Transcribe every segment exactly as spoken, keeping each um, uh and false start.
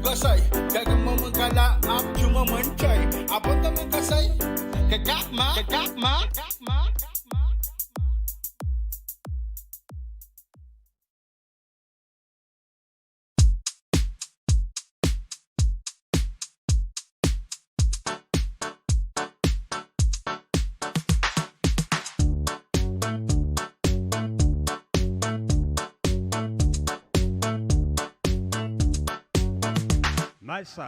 Kasai, kak mwomwen kala, ahpw tungoal mwein tai. Ahpw dah me kasai? Kakak ma, kakak ma. Nice.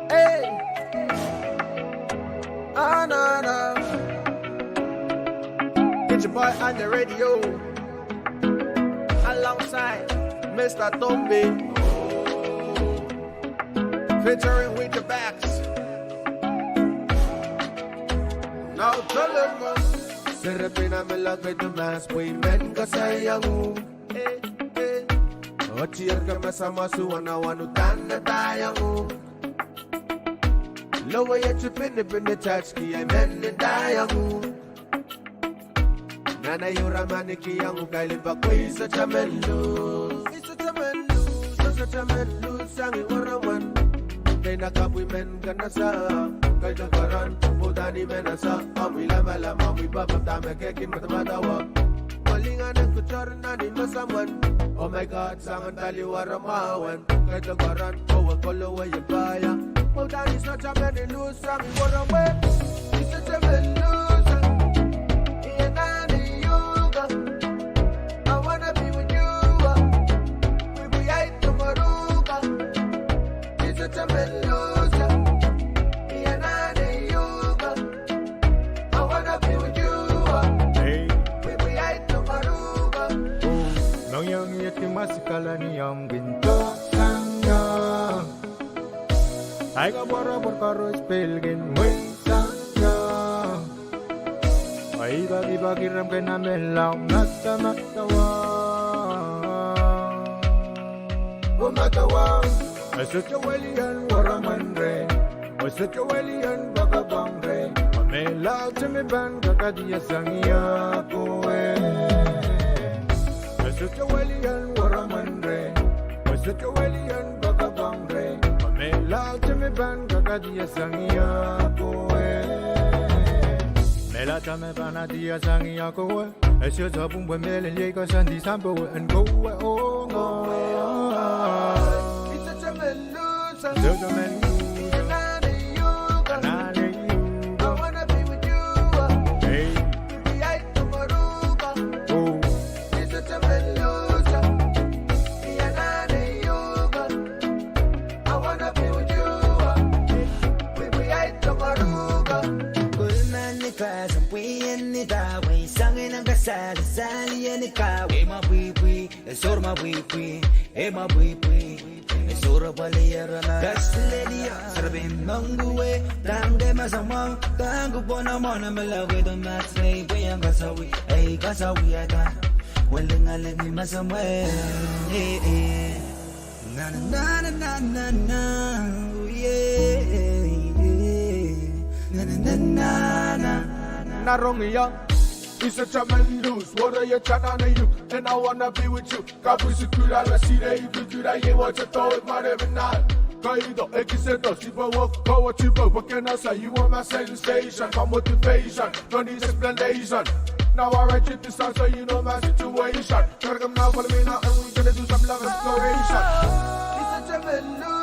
Hey. Ah, na, na. Get your boy on the radio. Alongside Mister Tombi. Featuring with the backs. Now tell them, uh, Serapina, me love it, the mass, we men, 'cause I am who. Otier ke me samasua nan udahn ne daiong uhk. Lowe iet pinipin ne tatki ei men ne daiong uhk. Nan ei ura mani kiong uhk, kailin pak pwe I sohte men lus. I sohte men lus, I sohte men lus sang ih warowan. Dene kapw I men kanasa, kaidehn karan, udahn I men asa, omwi lamalam, omwi papah, dahme ke kin madamadau. Malingan en kutor nan ih masamwan. Oh my God, sang en pali warowan. Kaidehn karan, oh, e kolowe e paya. Udahn I sohte men lus sang ih warowan. I sohte men lus sang ih. Ian nan ih uka. I wanna be with you. We, we, I Kin doh sang ie. Ahi kapwarapwar koaros pil kin mwein sang ie. Ahi pakipaki rem kin amelao madamadau. Oh madamadau. E sohte welien weramwendre. E sohte welien poakepongre. Mehla temi pahn kakadia sang ie kowe. E sohte welien weramwendre. E sohte welien poakepongre. Mehla temi pahn kakadia sang ie kowe. Mehla temi pahn adia sang ie kowe. E sohte pwung pwe mehlel iei koasoandi sampah en kowe ong. E sohte pwalier ma kasilehlie, sarawi mengkihwe, dahme ke masamwa, dahme ke pwonamwona, mehla ke dohng mahs nei pwe iang kasawi, ei kasawi ada, welingalingih masamwa, eh, eh. Na, na, na, na, na, na, oh, yeah, yeah. Na, na, na, na, na, na. Na rong ie. Is a tremendous, what are you trying to do? And I wanna be with you. Kapwusi kula la sile ipi kula ye wata to mare mena. Kaido, ekis edo, sipa wok, kawa sipa, what can I say? You are my sensation, my motivation. No need explanation. Now I write you this song so you know my situation. Gotta come now, follow me now, and we gonna do some love exploration. It's a tremendous.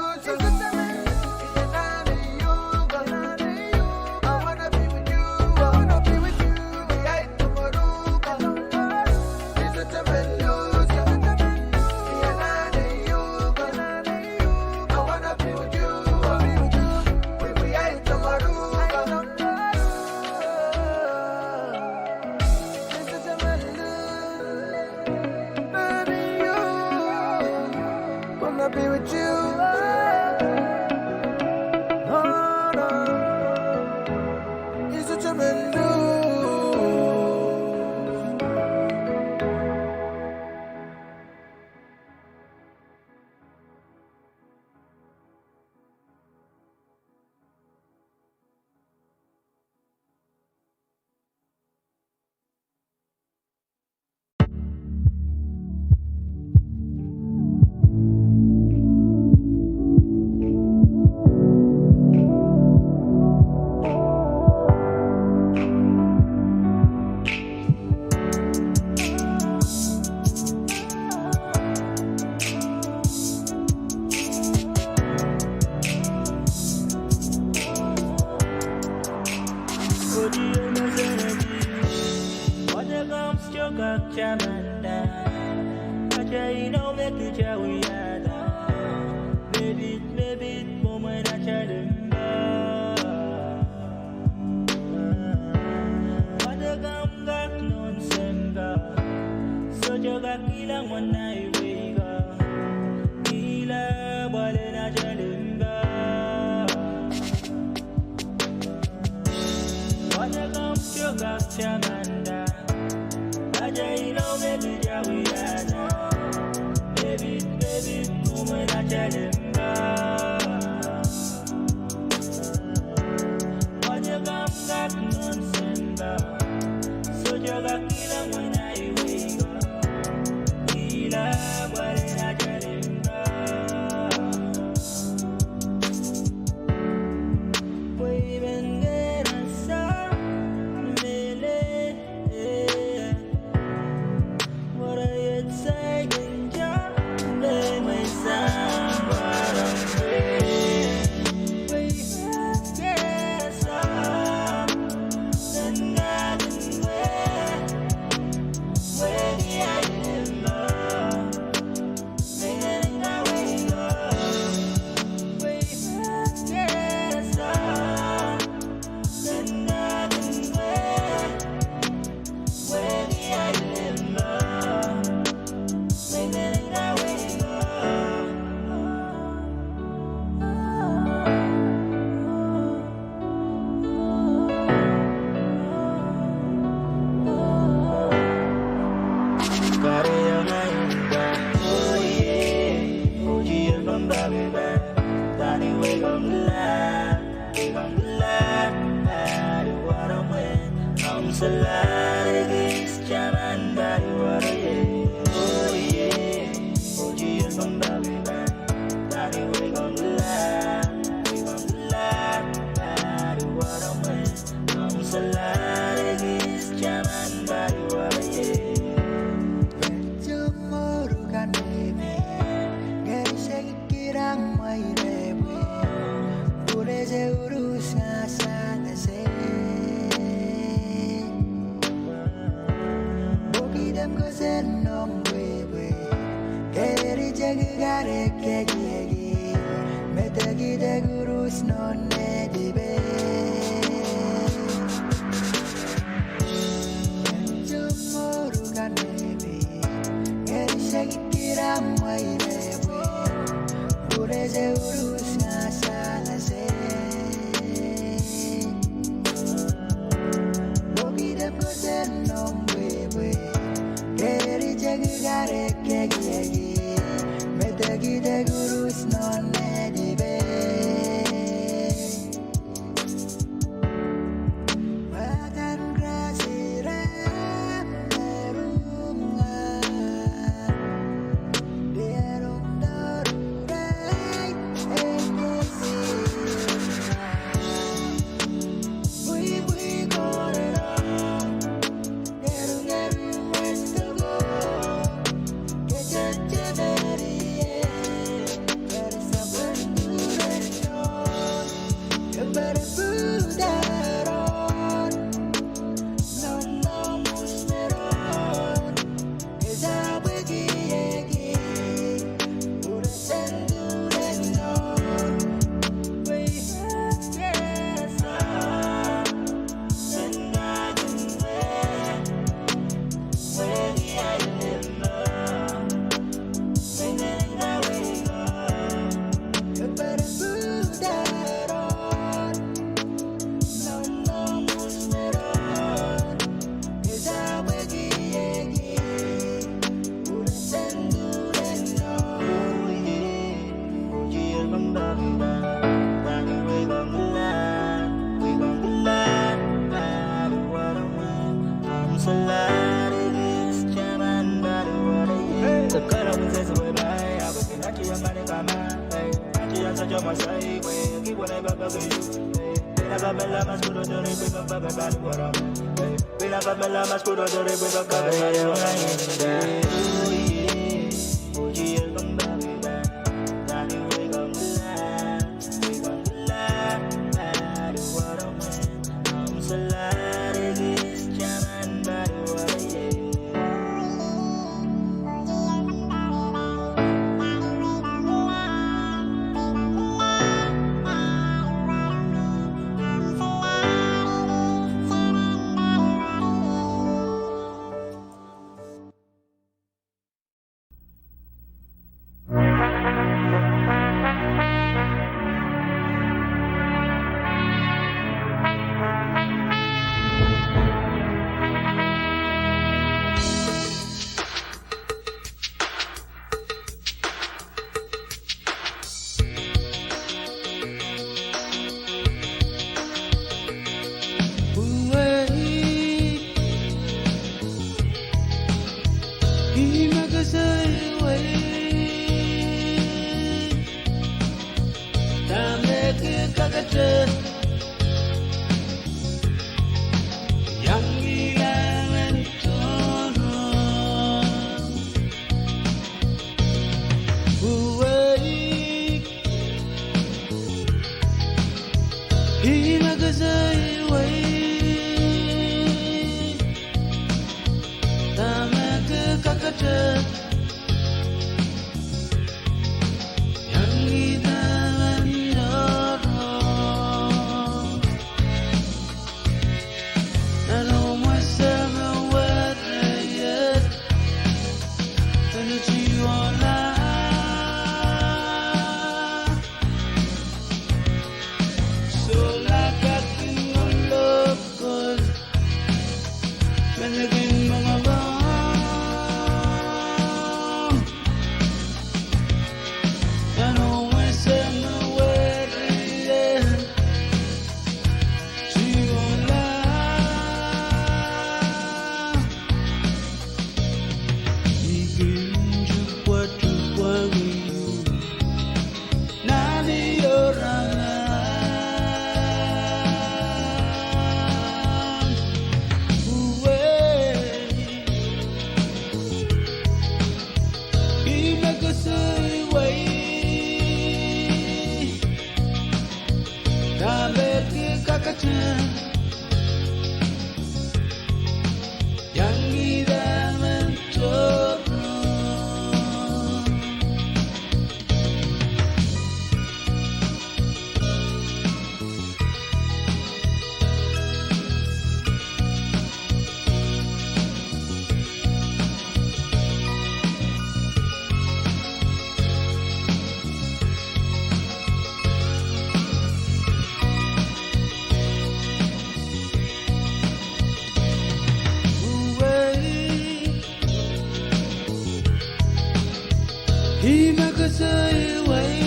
Kesiwei,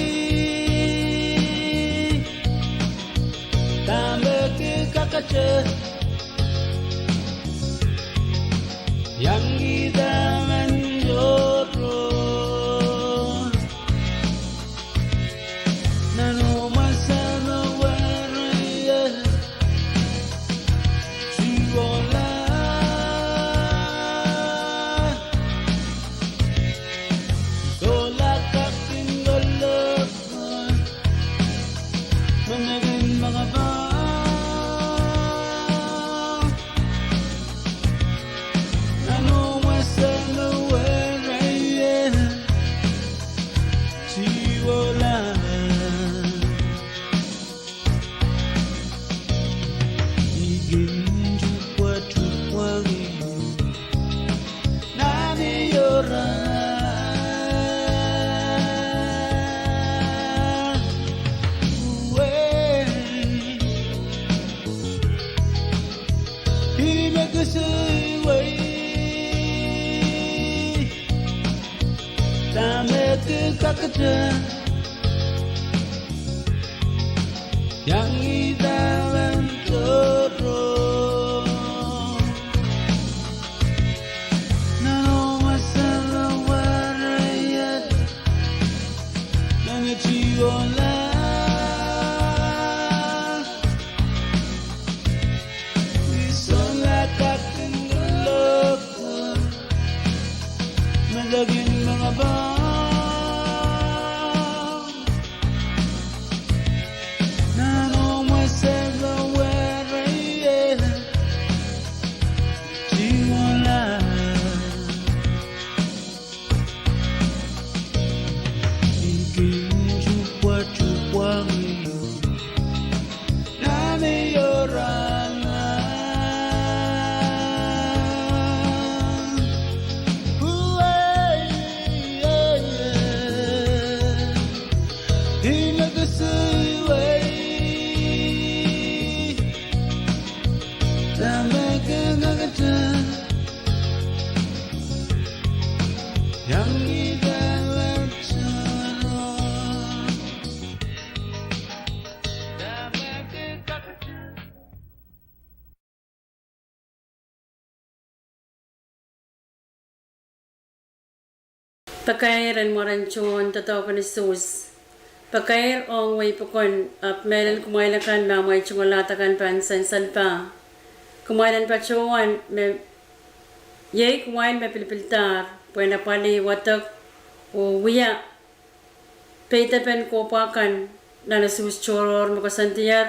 dahme ke kakete, iang idahn tohrohr. Nan oh mwesen oh wereie, tiwola, sohla kak kin kolokol, manakin makapaw. Nan oh mwesen oh wereie, tiwola. I kin tupwa tupwaki nan iora. Uwe, ih me kesiwei, dahme ke kakete, iang idahn tohrohr. Nan oh mwesen oh wereie, nan tiwola, sohla kak kin kolokol, manakin makapaw. Nan oh mwesen oh wereie, tiwola. I kin tupwa tupwaki nan iora. Uwe, ih me kesiwei, dahme ke kakete, iang idahn tohrohr. Pakair en mwaren tohn doadoahk en usuhs. Pakair ong wehi pokon, ahpw mehlel kumwail akan me amwail tungoal lahd akan pahn sansal pah. Kumwail en patohwan me, iei kumwail me pilipildahr pwehn apwalih wadek oh wia peidepen kohpwa kan nan usuhs tohrohr me koasoandier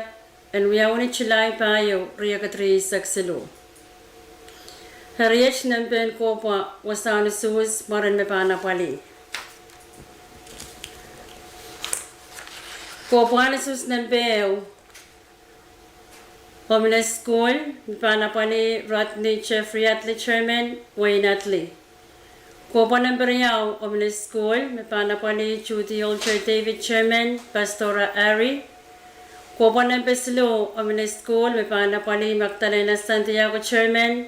en wiawi ni Sulai pahieu, riekid rieisek siluh. Eri iet nempe en kohpwa wasahn usuhs mwaren me pahn apwalih. Kohpwahn usuhs nempe ehu, Omine School, me pahn apwalih Rodney Jeffrey Atli, Chairman, Wayne Atli. Kohpwa nempe riau, Omine School, me pahn apwalih Judy Alter David, Chairman, Pastora Harry. Kohpwa nempe siluh, Omine School, me pahn apwalih Magdalena Santiago, Chairman,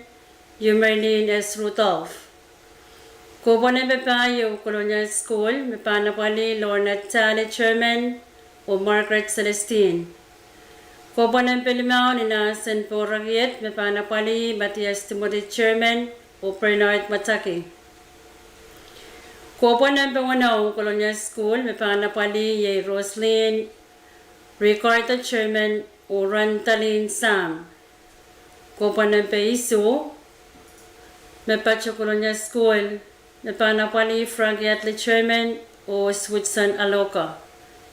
Umerlin S. Rudolph. Kohpwa nempe pahieu, Kolonia School, me pahn apwalih Lorna Talley, Chairman, oh Margaret Celestine. Kohpwa nempe limau, Ninasen Porakiet, me pahn apwalih Matthias Timothy, Chairman, oh Bernard Mataki. Kohpwa nempe weneu, Kolonia School, me pahn apwalih iei Roslyn Ricardo, Chairman, oh Randalin Sam. Kohpwa nempe isuh, me patoh Kolonia School, me pahn apwalih Frankie Atli, Chairman, oh Switson Aloka.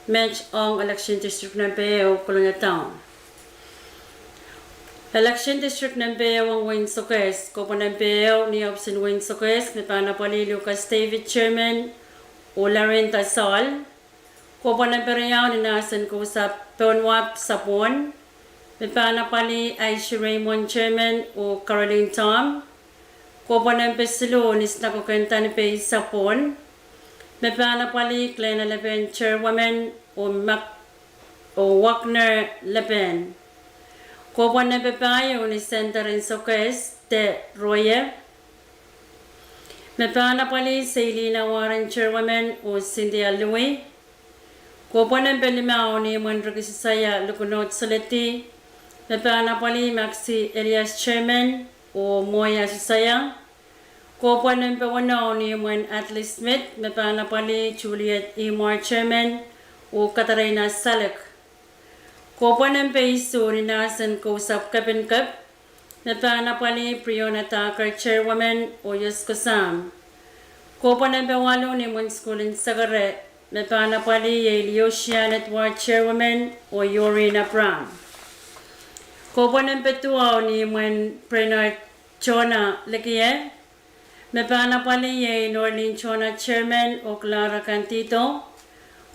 Met ong election district nempe ehu, Kolonia Town. Election district nempe ehu ong wehin Sokehs. Kohpwa nempe ehu ni ohpis en wehin Sokehs, me pahn apwalih Lucas David, Chairman, oh Larinda Saul. Kohpwa nempe riau, Ninasen Kosap Pohnwap Sapwon, me pahn apwalih Aishi Raymond, Chairman, oh Caroline Tom. Kohpwa nempe siluh, Nisnakoken Tanipei Sapwon, me pahn apwalih Glenn Alepen, Chairwoman, oh Mak-, oh Wagner Lepen. Kohpwa nempe pahieu, ni Senter en Sokehs, De Roye, Me pahn apwalih Selina Warren, Chairwoman, oh Cynthia Louis. Kohpwal nempe limau ni imwen Ricky Sisaya, Lukunout Solehdi. Me pahn apwalih Maxie Elias, Chairman, oh Moya Sisaya. Kohpwal nempe weneu ni imwen Atli Smith, me pahn apwalih Juliet Imwar, Chairman, oh Katarina Salek. Kohpwal nempe isuh ni nasehn Kousapw Kepinkep, me pahn apwalih Briona Thaker, Chairwoman, oh Yosko Sam. Kohpwal nempe waluh ni imwen sukuhl en Sekere, me pahn apwalih iei Leosia Netwar, Chairwoman, oh Yorin Abraham. Kohpwal nempe duwau ni imwen Bernard Jona Lekie, me pahn apwalih iei Norlin Jona, Chairman, oh Clara Candido.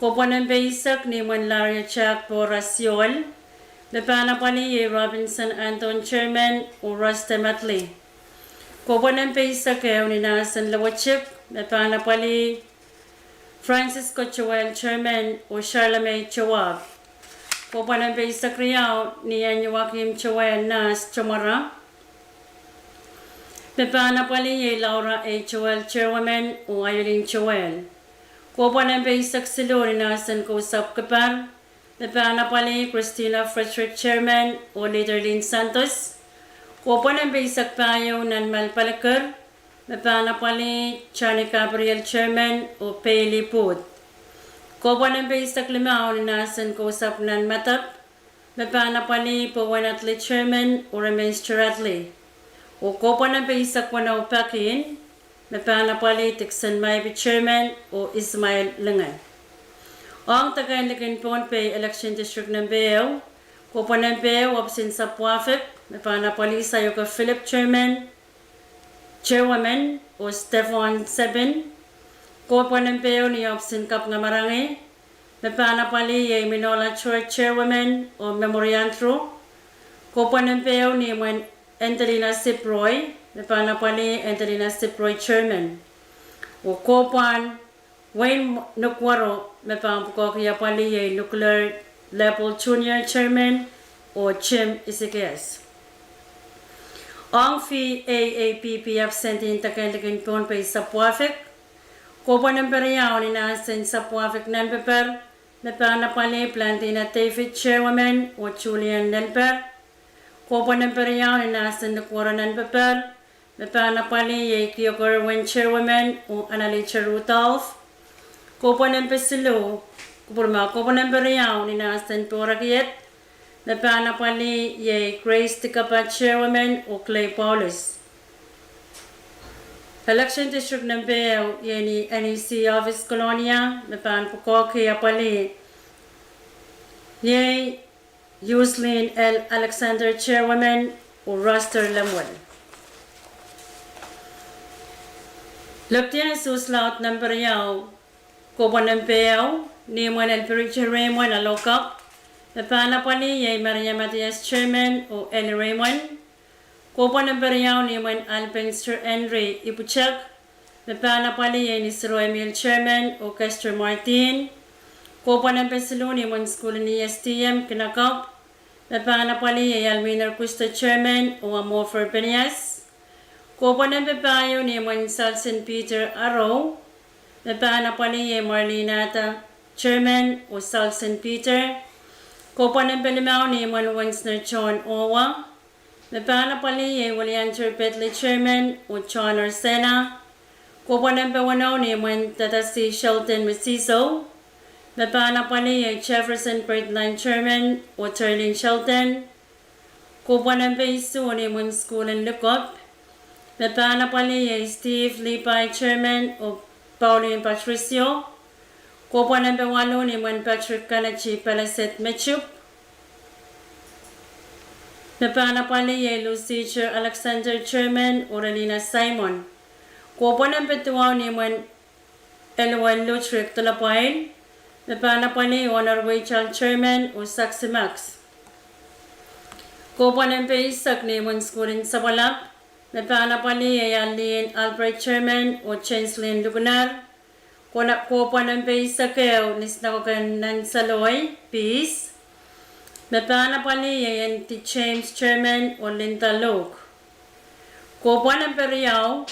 Kohpwal nempe eisek ni imwen Laria Jack Pora Sioel, me pahn apwalih iei Robinson Anton, Chairman, oh Roste Matli. Kohpwal nempe eisek ehu ni nasehn Lewechik, me pahn apwalih Francisco Joel, Chairman, oh Charlemagne Joab. Kohpwal nempe eisek riau ni en Joachim Joel Nas Tomara, me pahn apwalih iei Laura A. Joel, Chairwoman, oh Aileen Joel. Kohpwal nempe eisek siluh ni nasehn Kousapw Kipar, me pahn apwalih Christina Frederick, Chairman, oh Literlin Santos. Kohpwal nempe eisek pahieu nan Malpalekir, me pahn apwalih Johnny Gabriel, Chairman, oh Bailey Booth. Kohpwal nempe eisek limau ni nasehn Kousapw Nanmadap, me pahn apwalih Bowen Atli, Chairman, oh Remenster Atli. Oh kohpwal nempe eisek weneu peki, me pahn apwalih Dickson Maibi, Chairman, oh Ismail Linge. Ong deke en likin Pohnpei Election District nempe ehu, kohpwal nempe ehu ohpis en Sapwuahfik, me pahn apwalih Sayoka Philip, Chairman, Chairwoman, oh Stefan Sebin. Kohpwal nempe ehu ni ohpis en Kapingamarangi, me pahn apwalih iei Minola George, Chairwoman, oh Memory Andrew. Kohpwal nempe ehu ni imwen Angelina Siproi, me pahn apwalih Angelina Siproi, Chairman. Oh kohpwal wein Nukuoro, me pahn pwukoahki apwalih iei Nukular Leopold Junior, Chairman, oh Jim Isikias. Ong V A A P P absentee en deke en likin Pohnpei Sapwuahfik, kohpwal nempe riau ni nasehn Sapwuahfik Nanpepar, me pahn apwalih Plantina David, Chairwoman, oh Julian Nelper. Kohpwal nempe riau ni nasehn Nukuoro Nanpepar, me pahn apwalih iei Kioker Wen, Chairwoman, oh Analicha Rudolph. Kohpwal nempe siluh, kupwurma, kohpwal nempe riau ni nasehn Porakiet, me pahn apwalih iei Grace Dikapa, Chairwoman, oh Clay Paulus. Election District nempe ehu iei ni NEC office Kolonia, me pahn pwukoahki apwalih iei Uslin L. Alexander, Chairwoman, oh Roster Lemuel. Lepdieng Sus laud nempe riau, kohpwal nempe ehu ni imwen Elpirita Raymond Alokap, me pahn apwalih iei Maria Mathias, Chairman, oh Eli Raymond. Kohpwal nempe riau ni imwen Alpenster Henry Ipwutek, me pahn apwalih iei Nisiro Emil, Chairman, oh Kester Martin. Kohpwal nempe siluh ni imwen sukuhl en E S D M Kinakop, me pahn apwalih iei Alminer Kusto, Chairman, oh Amofer Penias. Kohpwal nempe pahieu ni imwen Salsen Peter Arou, me pahn apwalih iei Marlene Ada, Chairman, oh Salsen Peter. Kohpwal nempe limau ni imwen Wensner John Owa, me pahn apwalih iei Willianter Pedley, Chairman, oh John Orsena. Kohpwal nempe weneu ni imwen Dadasi Shelton Mesiso, me pahn apwalih iei Jefferson Breitland, Chairman, oh Terlin Shelton. Kohpwal nempe isuh ni imwen sukuhl en Likop, me pahn apwalih iei Steve Levi, Chairman, oh Pauline Patricio. Kohpwal nempe waluh ni imwen Patrick Kanaji Palaset Mechup, me pahn apwalih iei Lucifer Alexander, Chairman, oh Relina Simon. Kohpwal nempe duwau ni imwen Eluel Lutrick Dolopwail, me pahn apwalih Honor Weichal, Chairman, oh Saxi Max. Kohpwal nempe eisek ni imwen sukuhl en Sapwalap, me pahn apwalih iei Alin Albright, Chairman, oh Jenslin Lukunar. Kohpwal nempe eisek ehu ni sinakoken Nansaloi, Peace, me pahn apwalih iei Andy James, Chairman, oh Linda Luke. Kohpwal nempe riau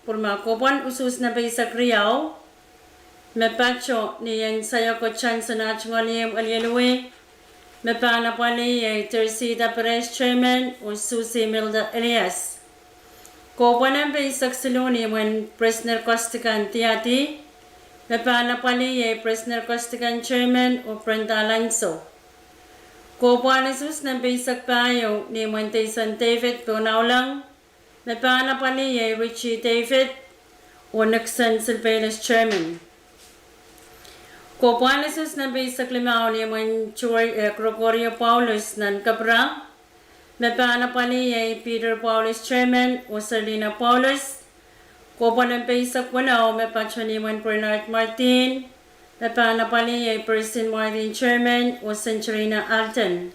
Pwurma. Kohpwahn usuhs nempe eisek riau me patoh ni en Sayoko Johnson ah tungoal ni imwen Ielieli, me pahn apwalih iei Tersita Perez, Chairman, oh Susie Milda Elias. Kohpwahn nempe eisek siluh ni imwen President Kostika Tiati, me pahn apwalih iei President Kostika, Chairman, oh Brenda Alonso. Kohpwahn usuhs nempe eisek pahieu ni imwen Deison David Ponaulong, me pahn apwalih iei Richie David oh Nixon Silpenus, Chairman. Kohpwahn usuhs nempe eisek limau ni imwen George, eh, Gregorio Paulus nan Kepra, me pahn apwalih iei Peter Paulus, Chairman, oh Selina Paulus. Kohpwahn nempe eisek weneu me patoh ni imwen Bernard Martin, me pahn apwalih iei Percy Martin, Chairman, oh Sancherina Alton.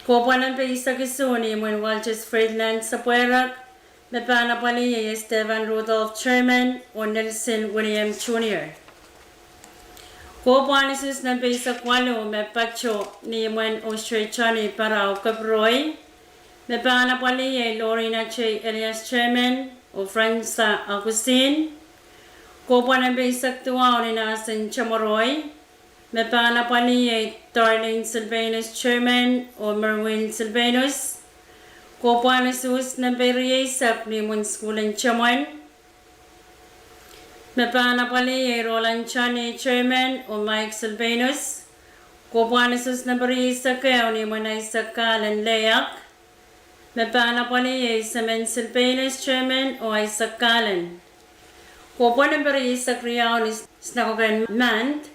Kohpwahn nempe eisek isuh ni imwen Walter Ferdinand Sapweirak, me pahn apwalih iei Esteban Rudolph, Chairman, oh Nelson William Junior. Kohpwahn usuhs nempe eisek waluh me patoh ni imwen Australia Johnny Parau Keproi, me pahn apwalih iei Lorina J Elias, Chairman, oh Fransa Augustine. Kohpwahn nempe eisek duwau ni mahsen Tomoroi, me pahn apwalih iei Darlene Silpenus, Chairman, oh Merwin Silpenus. Kohpwahn usuhs nempe rieisek ni imwen sukuhl en Tomon, me pahn apwalih iei Roland Johnny, Chairman, oh Mike Silpenus. Kohpwahn usuhs nempe rieisek ehu ni imwen Isaac Kalen Leak, me pahn apwalih iei Semen Silpenus, Chairman, oh Isaac Kalen. Kohpwahn nempe rieisek riau ni snakoken Mand,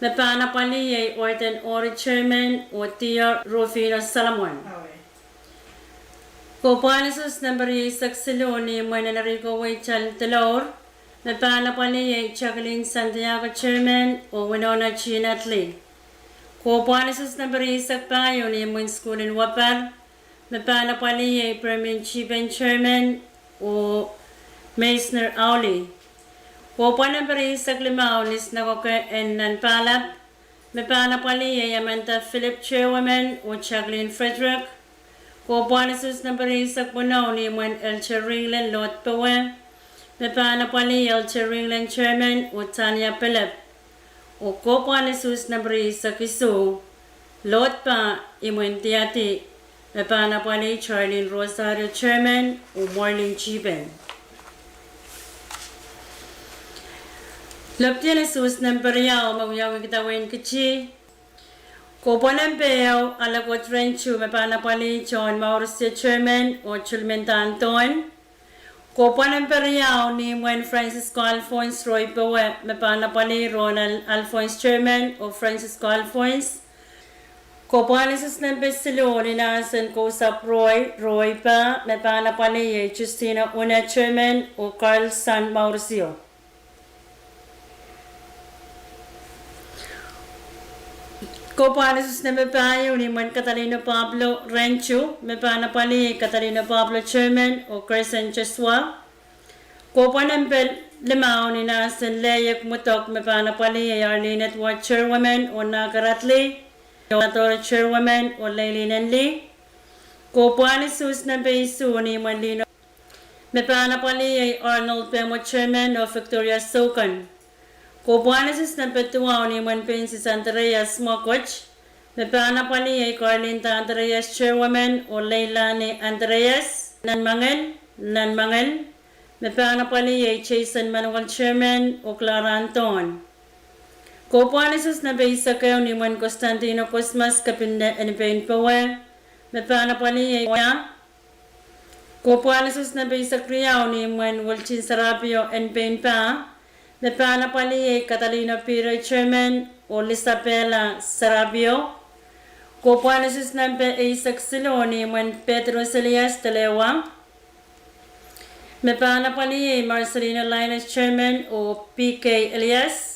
me pahn apwalih iei Orden Ori, Chairman, oh Tia Rufino Solomon. Kohpwahn usuhs nempe rieisek siluh ni imwen Enrico Weitel Delour, me pahn apwalih iei Jacqueline Santiago, Chairman, oh Winona G Natalie. Kohpwahn usuhs nempe rieisek pahieu ni imwen sukuhl en Wapar, me pahn apwalih iei Permin Chipen, Chairman, oh Meisner Auli. Kohpwahn nempe rieisek limau ni snakoke en nan pahlap, me pahn apwalih iei Amanda Philip, Chairwoman, oh Jacqueline Frederick. Kohpwahn usuhs nempe rieisek weneu ni imwen Elder Ringlen Lord Powe, me pahn apwalih Elder Ringlen, Chairman, oh Tania Philip. Oh kohpwahn usuhs nempe rieisek isuh, Lord Pah imwen Tiati, me pahn apwalih Charlene Rosario, Chairman, oh Marlene Chipen. Lepdiel usuhs nempe riau me wiawi kidawehn kiti. Kohpwahn nempe ehu Alekot Renchu, me pahn apwalih John Maurisio, Chairman, oh Chulmendahn Thon. Kohpwahn nempe riau ni imwen Francisco Alphonse Roy Powe, me pahn apwalih Ronald Alphonse, Chairman, oh Francisco Alphonse. Kohpwahn usuhs nempe siluh ni mahsen Kousapw Roy, Roy Pah, me pahn apwalih iei Justina Una, Chairman, oh Carlson Maurisio. Kohpwahn usuhs nempe pahieu ni imwen Katalino Pablo Renchu, me pahn apwalih Katalino Pablo, Chairman, oh Gerson Joshua. Kohpwahn nempe limau ni mahsen Leyek Mudok, me pahn apwalih Arlene Edward, Chairwoman, oh Naka Radley, Adora, Chairwoman, oh Leilin Enli. Kohpwahn usuhs nempe isuh ni imwen Lino, me pahn apwalih Arnold Pemo, Chairman, oh Victoria Sokan. Kohpwahn usuhs nempe duwau ni imwen Pensis Andreas Mokot, me pahn apwalih Carlinda Andreas, Chairwoman, oh Leilani Andreas Nanmangel, Nanmangel, me pahn apwalih Jason Manuel, Chairman, oh Clara Anton. Kohpwahn usuhs nempe eisek ehu ni imwen Constantino Cosmas, Kepinne en Pein Powe, me pahn apwalih Kohpwahn usuhs nempe eisek riau ni imwen Wilton Sarapio en Pein Pah, me pahn apwalih Katalino Peter, Chairman, oh Lisabela Sarapio. Kohpwahn usuhs nempe eisek siluh ni imwen Petrus Elias Telewa, me pahn apwalih Marcelino Linus, Chairman, oh P K Elias.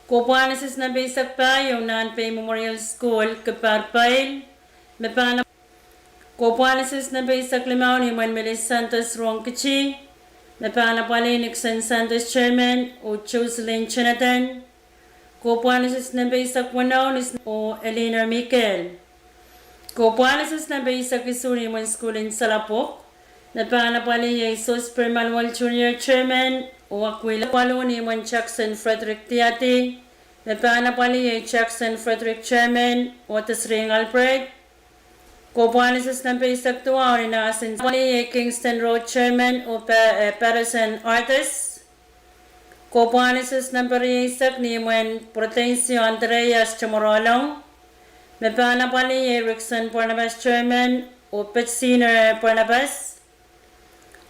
Kohpwahn usuhs nempe eisek pahieu nan Pei Memorial School, Kipahr Peil, me pahn Kohpwahn usuhs nempe eisek limau ni imwen Millie Santos Rongkiti, me pahn apwalih Nixon Santos, Chairman, oh Jocelyn Jonathan. Kohpwahn usuhs nempe eisek weneu ni oh Eleanor Mikael. Kohpwahn usuhs nempe eisek isuh ni imwen sukuhl en Salapok, Me pahn apwalih iei Sosper Manuel Junior, Chairman, oh Akila. Waluh ni imwen Jackson Frederick Diadi. Me pahn apwalih iei Jackson Frederick, Chairman, oh Desring Albert. Kohpwahn Sises nempe eisek duwau ni mahsen apwalih iei Kingston Road Chairman oh Pa-, eh, Patterson Artis. Kohpwahn Sises nempe rieisek ni imwen Prudencio Andreas Tomorolong. Me pahn apwalih iei Rickson Barnabas Chairman oh Petsiner Barnabas.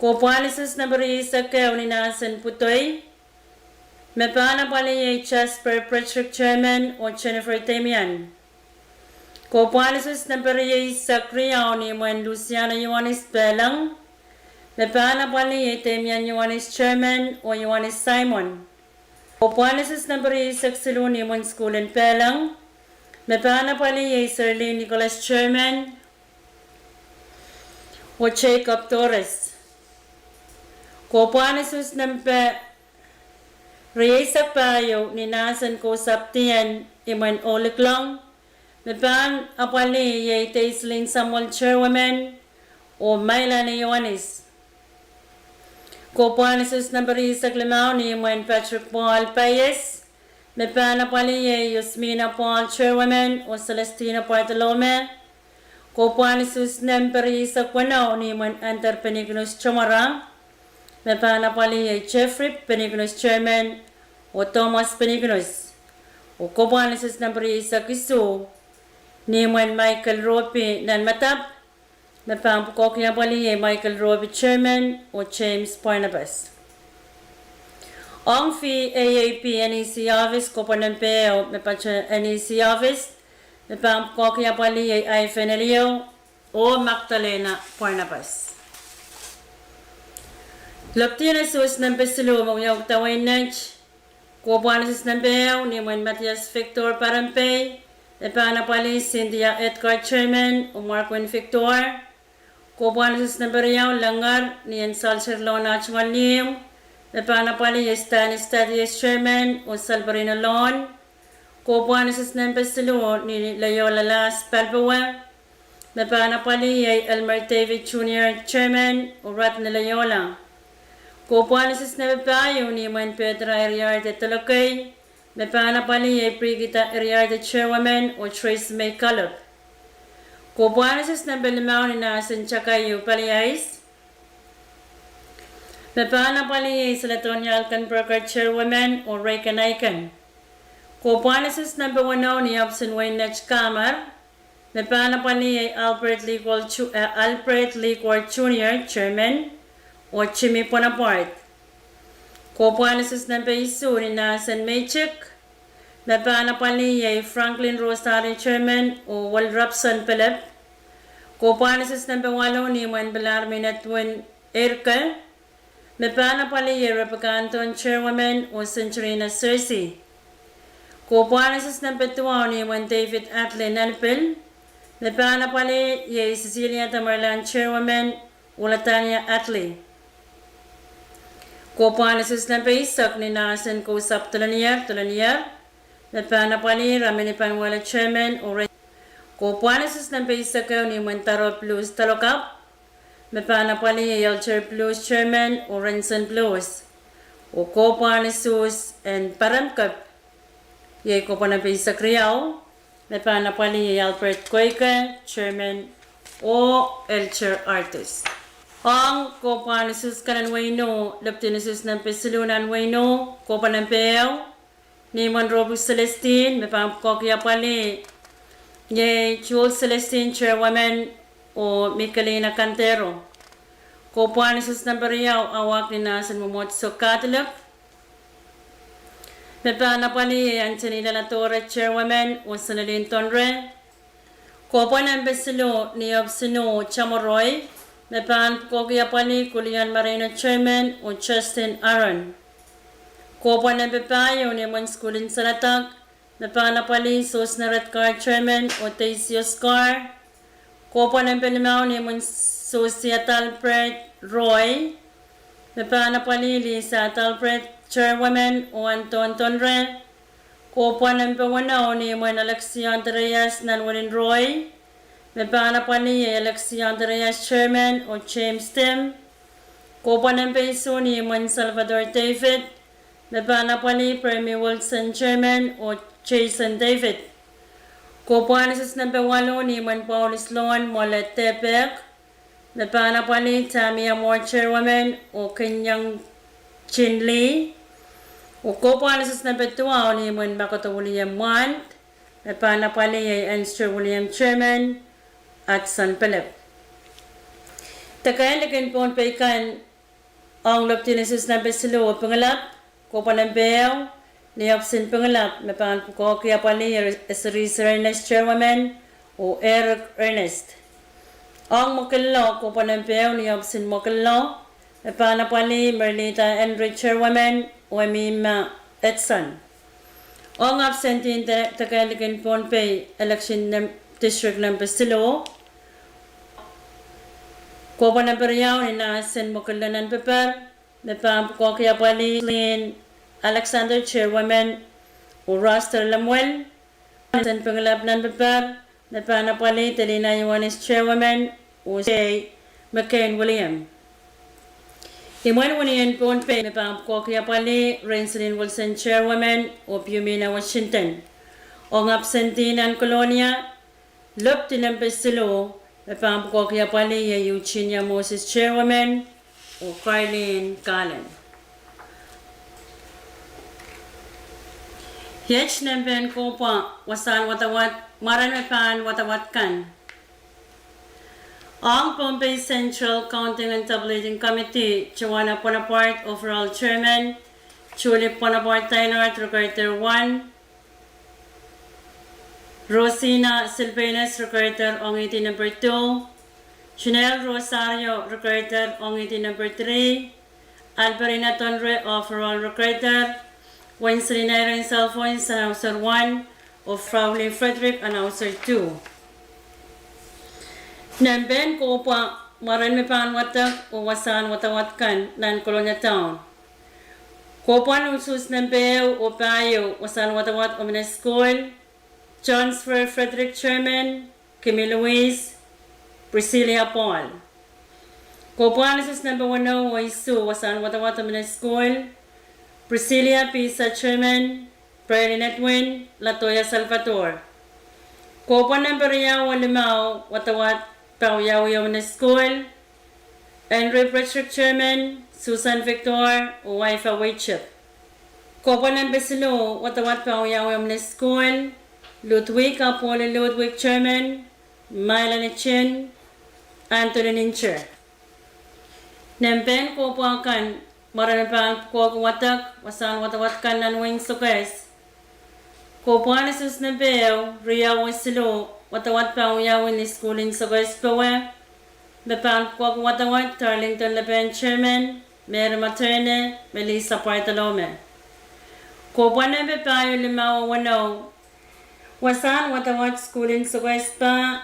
Kohpwahn Sises nempe rieisek ehu ni mahsen pwudoi. Me pahn apwalih iei Jasper Patrick Chairman oh Jennifer Damian. Kohpwahn Sises nempe rieisek riau ni imwen Luciana Ioanis Pehleng. Me pahn apwalih iei Damian Ioanis Chairman oh Ioanis Simon. Kohpwahn Sises nempe rieisek siluh ni imwen sukuhl en Pehleng. Me pahn apwalih iei Serlin Nicholas Chairman oh Jacob Torres. Kohpwahn Sises nempe rieisek pahieu ni mahsen kousapw dihen imwen Ohliklong. Me pahn apwalih iei Deislin Samuel Chairwoman oh Mailani Ioanis. Kohpwahn Sises nempe rieisek limau ni imwen Patrick Paul Paies. Me pahn apwalih iei Yasmina Paul Chairwoman oh Celestina Bartolome. Kohpwahn Sises nempe rieisek weneu ni imwen Anter Penikinus Tomara. Me pahn apwalih iei Jeffrey Penikinus Chairman oh Thomas Penikinus. Oh kohpwahn Sises nempe rieisek isuh ni imwen Michael Ropi Nanmadap. Me pahn pwukoahki apwalih iei Michael Ropi Chairman oh James Barnabas. Ong V A A P N E C office, kohpwahn nempe ehu me patoh N E C office, me pahn pwukoahki apwalih iei Ivan Elihu oh Magdalena Barnabas. Lepwidien Sises nempe siluh me wiawi dawei net. Kohpwahn Sises nempe ehu ni imwen Matthias Victor Parempei. Me pahn apwalih Cynthia Edgar Chairman oh Marquin Victor. Kohpwahn Sises nempe riau Lengar ni en Salter Lona Tungal Nium. Me pahn apwalih iei Stanis Thaddeus Chairman oh Salperino Lon. Kohpwahn Sises nempe siluh ni Leola Las Palpowe. Me pahn apwalih iei Elmer David Junior Chairman oh Radni Leola. Kohpwahn Sises nempe pahieu ni imwen Petra Eriarde Telekei. Me pahn apwalih iei Brigida Eriarde Chairwoman oh Tracy May Kalep. Kohpwahn Sises nempe limau ni mahsen Takaiu Paliais. Me pahn apwalih iei Seledonia Alkenberger Chairwoman oh Reagan Aiken. Kohpwahn Sises nempe weneu ni ohpis en wein net Kamar. Me pahn apwalih iei Albert Likor Ju-, eh, Albert Likor Junior Chairman oh Jimmy Bonaparte. Kohpwahn Sises nempe isuh ni mahsen Meitik. Me pahn apwalih iei Franklin Rosario Chairman oh Welrapson Pelep. Kohpwahn Sises nempe waluh ni imwen Pilar Minetwin Erke. Me pahn apwalih iei Rebecca Anton Chairwoman oh Centurina Sersi. Kohpwahn Sises nempe duwau ni imwen David Atlin Anpil. Me pahn apwalih iei Cecilia Tamerlan Chairwoman oh Ladania Atli. Kohpwahn Sises nempe eisek ni mahsen Kousapw Telenier, Telenier. Me pahn apwalih Ramini Panuelo Chairman oh Re-, Kohpwahn Sises nempe eisek ehu ni imwen Daro Blues Talokapw. Me pahn apwalih iei Elter Blues Chairman oh Renson Blues. Oh kohpwahn Sises en Paremkep iei kohpwahn nempe eisek riau. Me pahn apwalih iei Albert Koike Chairman oh Elter Artis. Ong kohpwahn Sises kan en wehin U, lepwidien Sises nempe siluh nan wehin U, kohpwahn nempe ehu ni imwen Robi Celestine, me pahn pwukoahki apwalih iei Jules Celestine Chairwoman oh Michelina Cantero. Kohpwahn Sises nempe riau awak ni mahsen Mwomwohdiso Katolik. Me pahn apwalih iei Anthony Laladore Chairwoman oh Senelin Donre. Kohpwahn nempe siluh ni ohpis en U Chamoroi. Me pahn pwukoahki apwalih Kulian Marino Chairman oh Justin Aaron. Kohpwahn nempe pahieu ni imwen sukuhl en Saledek. Me pahn apwalih Sosna Redcar Chairman oh Daisy Oscar. Kohpwahn nempe limau ni imwen Sosi Adalbert Roy. Me pahn apwalih Lisa Adalbert Chairwoman oh Anton Donre. Kohpwahn nempe weneu ni imwen Alexi Andreas Nanwelin Roy. Me pahn apwalih iei Alexi Andreas Chairman oh James Tim. Kohpwa nempe isuh ni imwen Salvador David, me pahn apwalih Permi Wilson, chairman, oh Jason David. Kohpwa en usus nempe waluh ni imwen Paulus Loan Mwoale Depehk, me pahn apwalih Tamia Moore, chairwoman, oh Kenyang Chin Lee. Oh kohpwa en usus nempe duwau ni imwen Makoto William Mwand, me pahn apwalih Anster William, chairman, Hudson Philip. Deke en likin Pohnpei kan, ong lopidin usus nempe siluh oh Pingelap, kohpwa nempe ehu ni ohpis en Pingelap me pahn pwukoahki apwalih Eseriser Earnest, chairwoman, oh Eric Earnest. Ong Mwoakillo, kohpwa nempe ehu ni ohpis en Mwoakillo me pahn apwalih Merlita Henry, chairwoman, oh Emima Edson. Ong absentee en deke en likin Pohnpei election district nempe siluh, kohpwa nempe riau ni nahs en Mwoakillo nan paper me pahn pwukoahki apwalih Lin Alexander, chairwoman, oh Roster Lemuel. Nahs en Pingelap nan paper me pahn apwalih Delina Ioanis, chairwoman, oh Sei McCain William. Imwen wini en Pohnpei me pahn pwukoahki apwalih Renselin Wilson, chairwoman, oh Piumina Washington. Ong absentee nan Kolonia, lopidi nempe siluh me pahn pwukoahki apwalih Eugenia Moses, chairwoman, oh Carlin Kalen. Iet nempehn kohpwa wasahn wadawad, mwaren me pahn wadawad kan. Ong Pohnpei Central Counting and Tabulating Committee, Joanna Bonaparte, overall chairman, Julie Bonaparte Deinard, recorder one, Rosina Silvanus, recorder ong idi number two, Janelle Rosario, recorder ong idi number three, Alberina Tonre, overall recorder, Wenselina Irene Salfons, announcer one, oh Frauli Frederick, announcer two. Nempehn kohpwa mwaren me pahn wadek oh wasahn wadawad kan nan Kolonia Town. Kohpwa en usus nempe ehu oh pahieu wasahn wadawad omw en sukuhl, Johnsfer Frederick, chairman, Kimi Louise, Priscilla Paul. Kohpwa en usus nempe weneu oh isuh wasahn wadawad omw en sukuhl, Priscilla Pisa, chairman, Berlin Edwin, Latoya Salvador. Kohpwa nempe riau oh limau wadawad pahieu omw en sukuhl, Henry Frederick, chairman, Susan Victor, oh Waifa Weichip. Kohpwa nempe siluh wadawad pahieu omw en sukuhl, Ludwig Apollo Ludwig, chairman, Maila Nichin, Anthony Nincher. Nempehn kohpwa kan mwaren me pahn pwukoahki wadek wasahn wadawad kan nan wehin Sokehs. Kohpwa en usus nempe ehu, riau oh siluh wadawad pahieu ni sukuhl en Sokehs powe, me pahn pwukoahki wadawad Darlington Lepen, chairman, Mary Materne, Melissa Bartolome. Kohpwa nempe pahieu, limau oh weneu wasahn wadawad sukuhl en Sokehs pah,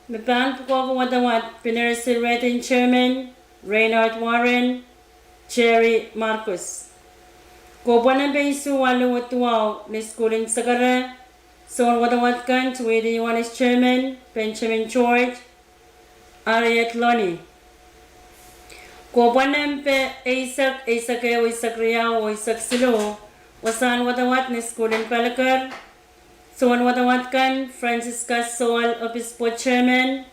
me pahn pwukoahki wadawad Pinirsil Redin, chairman, Reinhard Warren, Jerry Marcus. Kohpwa nempe isuh, waluh oh duwau ni sukuhl en Sekere, soun wadawad kan Tweedy Ioanis, chairman, Benjamin George, Harriet Loney. Kohpwa nempe eisek, eisek ehu, eisek riau oh eisek siluh wasahn wadawad ni sukuhl en Paliker, soun wadawad kan Francisca Sowell, Obispo, chairman,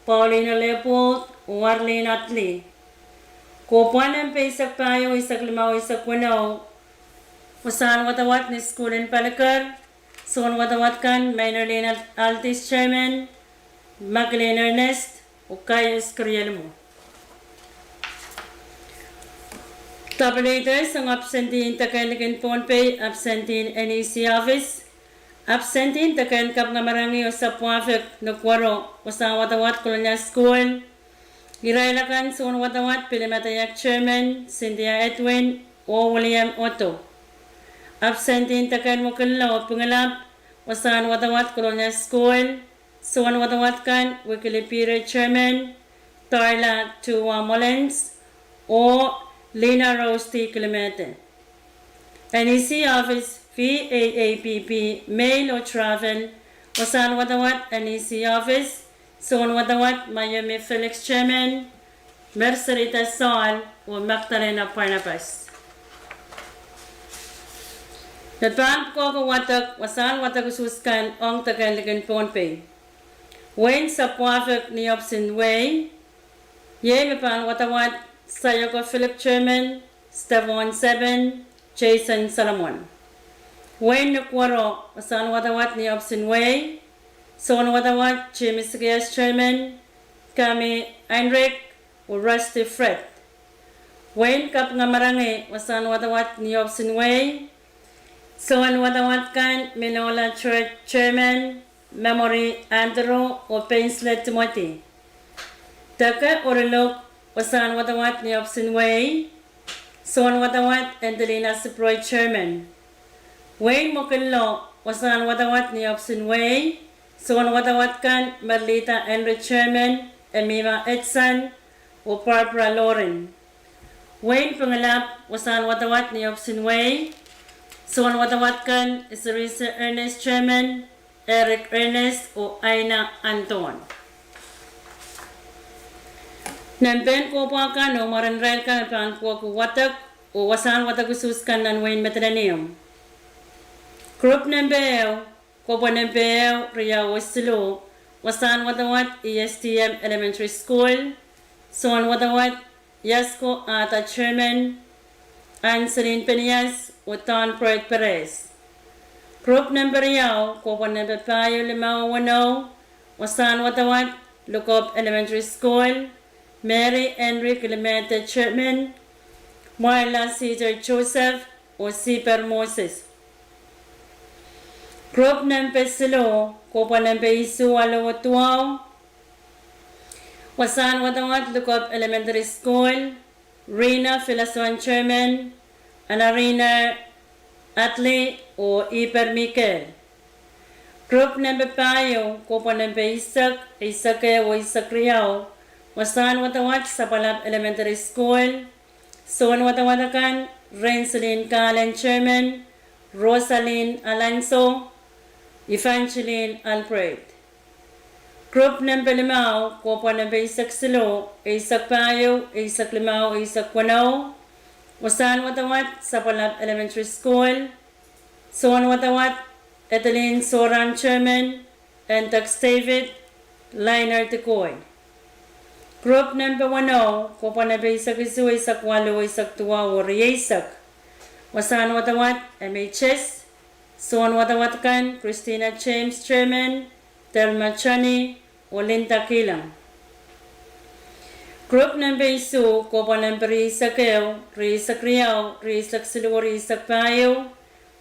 Paulina Leopold, Warlin Atli. Kohpwa nempe eisek pahieu, eisek limau, eisek weneu wasahn wadawad ni sukuhl en Paliker, soun wadawad kan Maynard Lin Aldis, chairman, Magdalene Ernest, oh Gaius Kirielimo. Tabulate ong absentee en deke en likin Pohnpei, absentee en NEC office, absentee en deke en kapingamarangi oh sapwahfik Nukuoro wasahn wadawad Kolonia Sukuhl. Irail akan: soun wadawad Pilimadeiak, chairman, Cynthia Edwin oh William Otto. Absentee en deke en Mwoakillo oh Pingelap wasahn wadawad Kolonia Sukuhl. Soun wadawad kan Wikili Peter, chairman, Darla Tua Mullins oh Lina Rose T. Kilimete. NEC office, VAAPP, mail oh travel wasahn wadawad NEC office. Soun wadawad Mayomi Felix, chairman, Mercerita Saul, oh Magdalena Barnabas. Me pahn pwukoa wadek, wasahn wadek usuhs kan ong deke en likin Pohnpei. Wehin Sapwafik ni ohpis en wehi, iei me pahn wadawad: Sayoko Philip Chairman, Stefan Seven, Jason Solomon. Wehin Nukuoro, wasahn wadawad ni ohpis en wehi, soun wadawad Jimmy Sikias Chairman, Kami Heinrich, oh Rusty Fred. Wehin Kapingamarangi, wasahn wadawad ni ohpis en wehi, soun wadawad kan Minola Church Chairman, Memory Andrew, oh Paisley Timothy. Deke Orelouk, wasahn wadawad ni ohpis en wehi, soun wadawad Angelina Siproi Chairman. Wehin Mokillo, wasahn wadawad ni ohpis en wehi, soun wadawad kan Merlita Henry Chairman, Emima Edson, oh Barbara Loren. Wehin Pingelap, wasahn wadawad ni ohpis en wehi, soun wadawad kan Isirisa Ernest Chairman, Eric Ernest, oh Aina Anton. Nan pehn kohpwa kan oh mwaren irail kan me pahn pwukoa wadek, oh wasahn wadek usuhs kan nan wehin Madolenihmw. Group nempe ehu, kohpwa nempe ehu, riau oh siluh, wasahn wadawad E S T M Elementary School, soun wadawad Yasko Arthur Chairman, Anselin Penias, oh Don Bright Perez. Group nempe riau, kohpwa nempe pahieu, limau, weneu, wasahn wadawad Lukop Elementary School, Mary Henry Kilimete Chairman, Marla Caesar Joseph, oh Siper Moses. Group nempe siluh, kohpwa nempe isuh, waluh oh duwau, wasahn wadawad Lukop Elementary School, Rina Filason Chairman, Anarina Atli, oh Iper Mikael. Group nempe pahieu, kohpwa nempe eisek, eisek ehu oh eisek riau, wasahn wadawad Sapwalap Elementary School, soun wadawad akan Renslin Kalen Chairman, Rosalin Alanso, Evangeline Albright. Group nempe limau, kohpwa nempe eisek siluh, eisek pahieu, eisek limau, eisek weneu, wasahn wadawad Sapwalap Elementary School, soun wadawad Adeline Soran Chairman, Antex David, Liner Dikoi. Group nempe weneu, kohpwa nempe eisek isuh, eisek waluh, eisek duwau oh rieisek, wasahn wadawad M H S, soun wadawad kan Christina James Chairman, Thelma Johnny, oh Linda Kilang. Group nempe isuh, kohpwa nempe rieisek ehu, rieisek riau, rieisek siluh oh rieisek pahieu,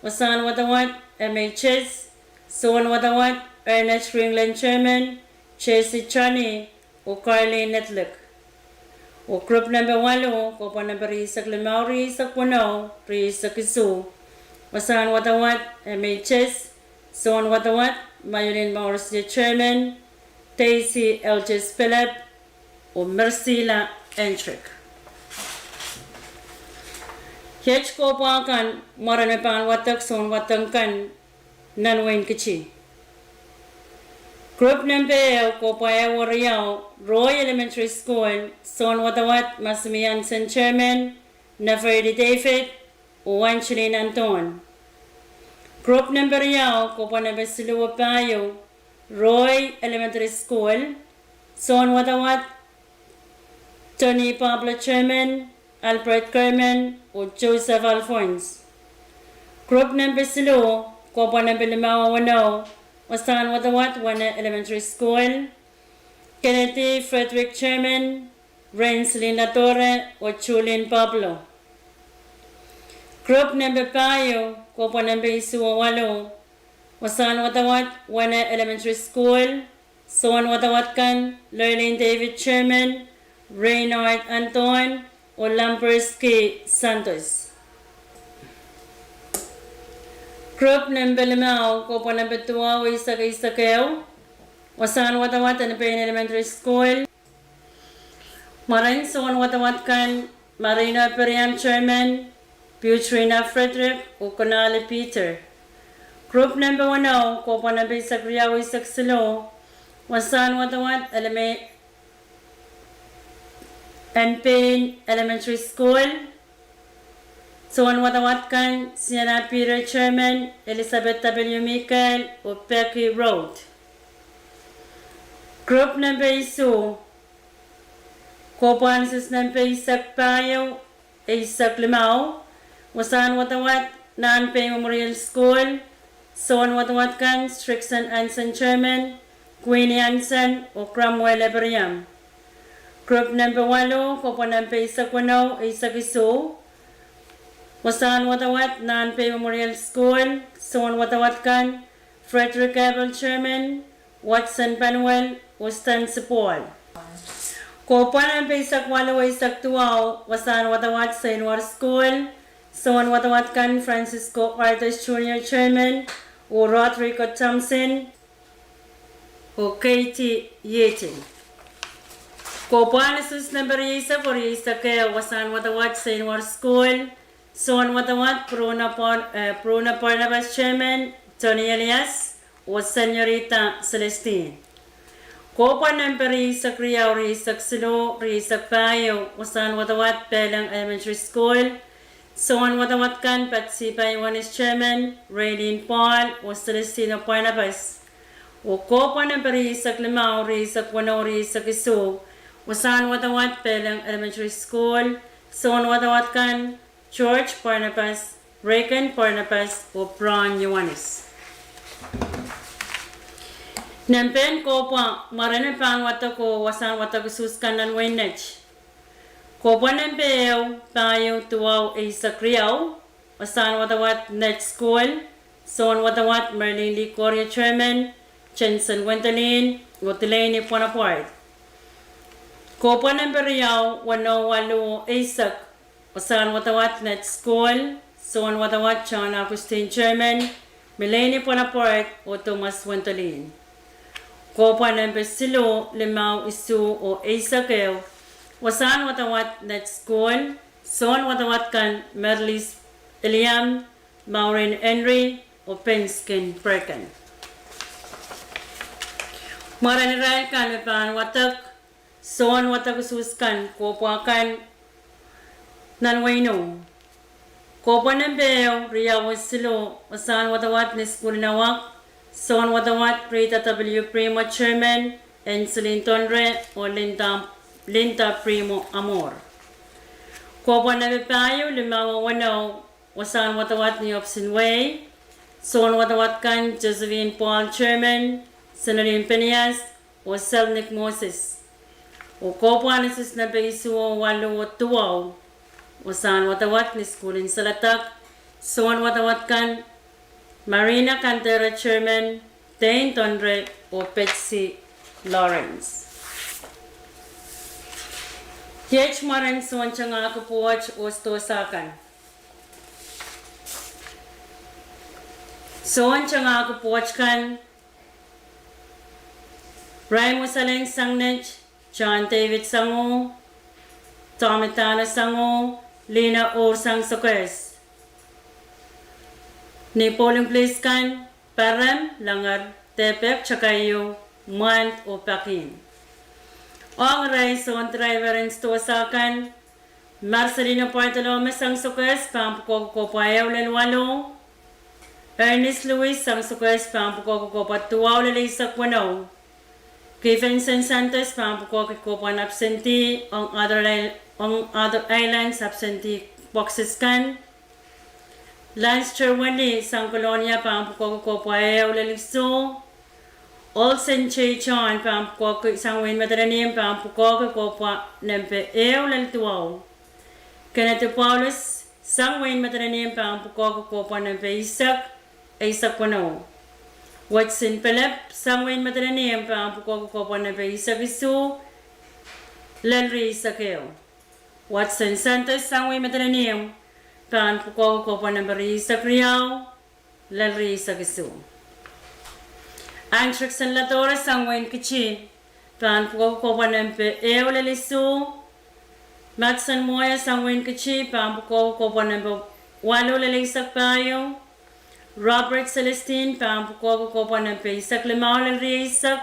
wasahn wadawad M H S, soun wadawad Ernest Ringland Chairman, Jesse Johnny, oh Carly Netlick. Oh group nempe waluh, kohpwa nempe rieisek limau, rieisek weneu, rieisek isuh, wasahn wadawad M H S, soun wadawad Mayolin Maurice Chairman, Daisy Elches Philip, oh Mersila Hendrick. Iet kohpwa kan mwaren me pahn wadek soun wadek kan nan wehin Kiti. Group nempe ehu, kohpwa ehu oh riau, Roy Elementary School, soun wadawad Masimian Sen Chairman, Nefertiti David, oh Angeline Anton. Group nempe riau, kohpwa nempe siluh oh pahieu, Roy Elementary School, soun wadawad Tony Pablo Chairman, Albert Kerman, oh Joseph Alphonse. Group nempe siluh, kohpwa nempe limau oh weneu, wasahn wadawad Wene Elementary School, Kennedy Frederick Chairman, Renslin Latore, oh Julin Pablo. Group nempe pahieu, kohpwa nempe isuh oh waluh, wasahn wadawad Wene Elementary School, soun wadawad kan Lurleen David Chairman, Reynold Anton, oh Lamberski Santos. Group nempe limau, kohpwa nempe duwau, eisek eisek ehu, wasahn wadawad Delapain Elementary School, mwaren soun wadawad kan Marino Piriam Chairman, Putrina Frederick, oh Konali Peter. Group nempe weneu, kohpwa nempe eisek riau, eisek siluh, wasahn wadawad Eleme- Penpein Elementary School, soanwadawad kan Sienna Peter, chairman, Elizabeth W. Mikael oh Becky Road. Group nempe isuh, kohpwahn usus nempe eisek pahieu, eisek limau, wasahn wadawad Nahnpei Memorial School, soanwadawad kan Strickson Hansen, chairman, Queenie Hansen oh Cromwell Ephraim. Group nempe waluh, kohpwahn nempe eisek weneu, eisek isuh, wasahn wadawad Nahnpei Memorial School, soanwadawad kan Frederick Abel, chairman, Watson Panuel oh Stancy Paul. Kohpwahn nempe eisek waluh, eisek duwau, wasahn wadawad Seinwar School, soanwadawad kan Francisco Arthurs Junior, chairman, oh Rodrigo Thompson oh Katie Yeting. Kohpwahn usus nempe rieisek oh rieisek ehu, wasahn wadawad Seinwar School, soanwadawad Bruno Barn-, eh, Bruno Barnabas, chairman, Tony Elias oh Senorita Celestine. Kohpwahn nempe rieisek riau, rieisek siluh, rieisek pahieu, wasahn wadawad Peleng Elementary School, soanwadawad kan Patsy Pai Ioanis, chairman, Raylene Paul oh Celestino Barnabas. Oh kohpwahn nempe rieisek limau, rieisek weneu, rieisek isuh, wasahn wadawad Peleng Elementary School, soanwadawad kan George Barnabas, Reagan Barnabas oh Brown Ioanis. Nempehn kohpwa mwaren me pahn wadek oh wasahn wadek usuhs kan nan wehin Net. Kohpwahn nempe ehu, pahieu, duwau, eisek riau, wasahn wadawad Net School, soanwadawad Merlin Likoria, chairman, Jensen Wendelin oh Delaney Bonaparte. Kohpwahn nempe riau, weneu, waluh oh eisek, wasahn wadawad Net School, soanwadawad John Augustine, chairman, Melanie Bonaparte oh Thomas Wendelin. Kohpwahn nempe siluh, limau, isuh oh eisek ehu, wasahn wadawad Net School, soanwadawad kan Merlis Eliam, Maureen Henry oh Penskin Bergen. Mwaren irail kan me pahn wadek soanwadek usuhs kan, kohpwa kan nan wehin Ong. Kohpwahn nempe ehu, riau oh siluh, wasahn wadawad ni sukuhl en Awak, soanwadawad Rita W. Primo, chairman, Anselin Tonre oh Linda, Linda Primo Amor. Kohpwahn nempe pahieu, limau oh weneu, wasahn wadawad ni Hobson Way, soanwadawad kan Josephine Paul, chairman, Senalin Penias oh Selnik Moses. Oh kohpwahn usus nempe isuh oh waluh oh duwau, wasahn wadawad ni sukuhl en Seledak, soanwadawad kan Marina Kandera, chairman, Dane Tonre oh Betsy Lawrence. Iet mwaren soun tengahki pwoat oh sidohsa kan. Soun tengahki pwoat kan: Raimo Salen sang Net, John David Sango, Tommy Dano Sango, Lina Orsang Sokes. Ni polling place kan: Parem, Langar, Depek, Takaio, Mwand oh Pakin. Ong irail soun driver en sidohsa kan: Marcelino Bartolome sang Sokes, pahn pwukoahki kohpwa ehu lel waluh. Ernest Lewis sang Sokes, pahn pwukoahki kohpwa duwau lel eisek weneu. Kivenson Santos pahn pwukoahki kohpwa en absentee ong Other Isl-, ong Other Islands absentee boxes kan. Lance Terwilliger sang Kolonia pahn pwukoahki kohpwa ehu lel isuh. Olsen J. John pahn pwukoahki, sang wehin Madolenihmw, pahn pwukoahki kohpwa nempe ehu lel duwau. Kennedy Paulus sang wehin Madolenihmw, pahn pwukoahki kohpwa nempe eisek, eisek weneu. Watson Philip sang wehin Madolenihmw, pahn pwukoahki kohpwa nempe eisek isuh lel rieisek ehu. Watson Santos sang wehin Madolenihmw, pahn pwukoahki kohpwa nempe rieisek riau lel rieisek isuh. Andrickson Ladora sang wehin Kiti, pahn pwukoahki kohpwa nempe ehu lel isuh. Matson Moya sang wehin Kiti, pahn pwukoahki kohpwa nempe waluh lel eisek pahieu. Robert Celestine pahn pwukoahki kohpwa nempe eisek limau lel rieisek.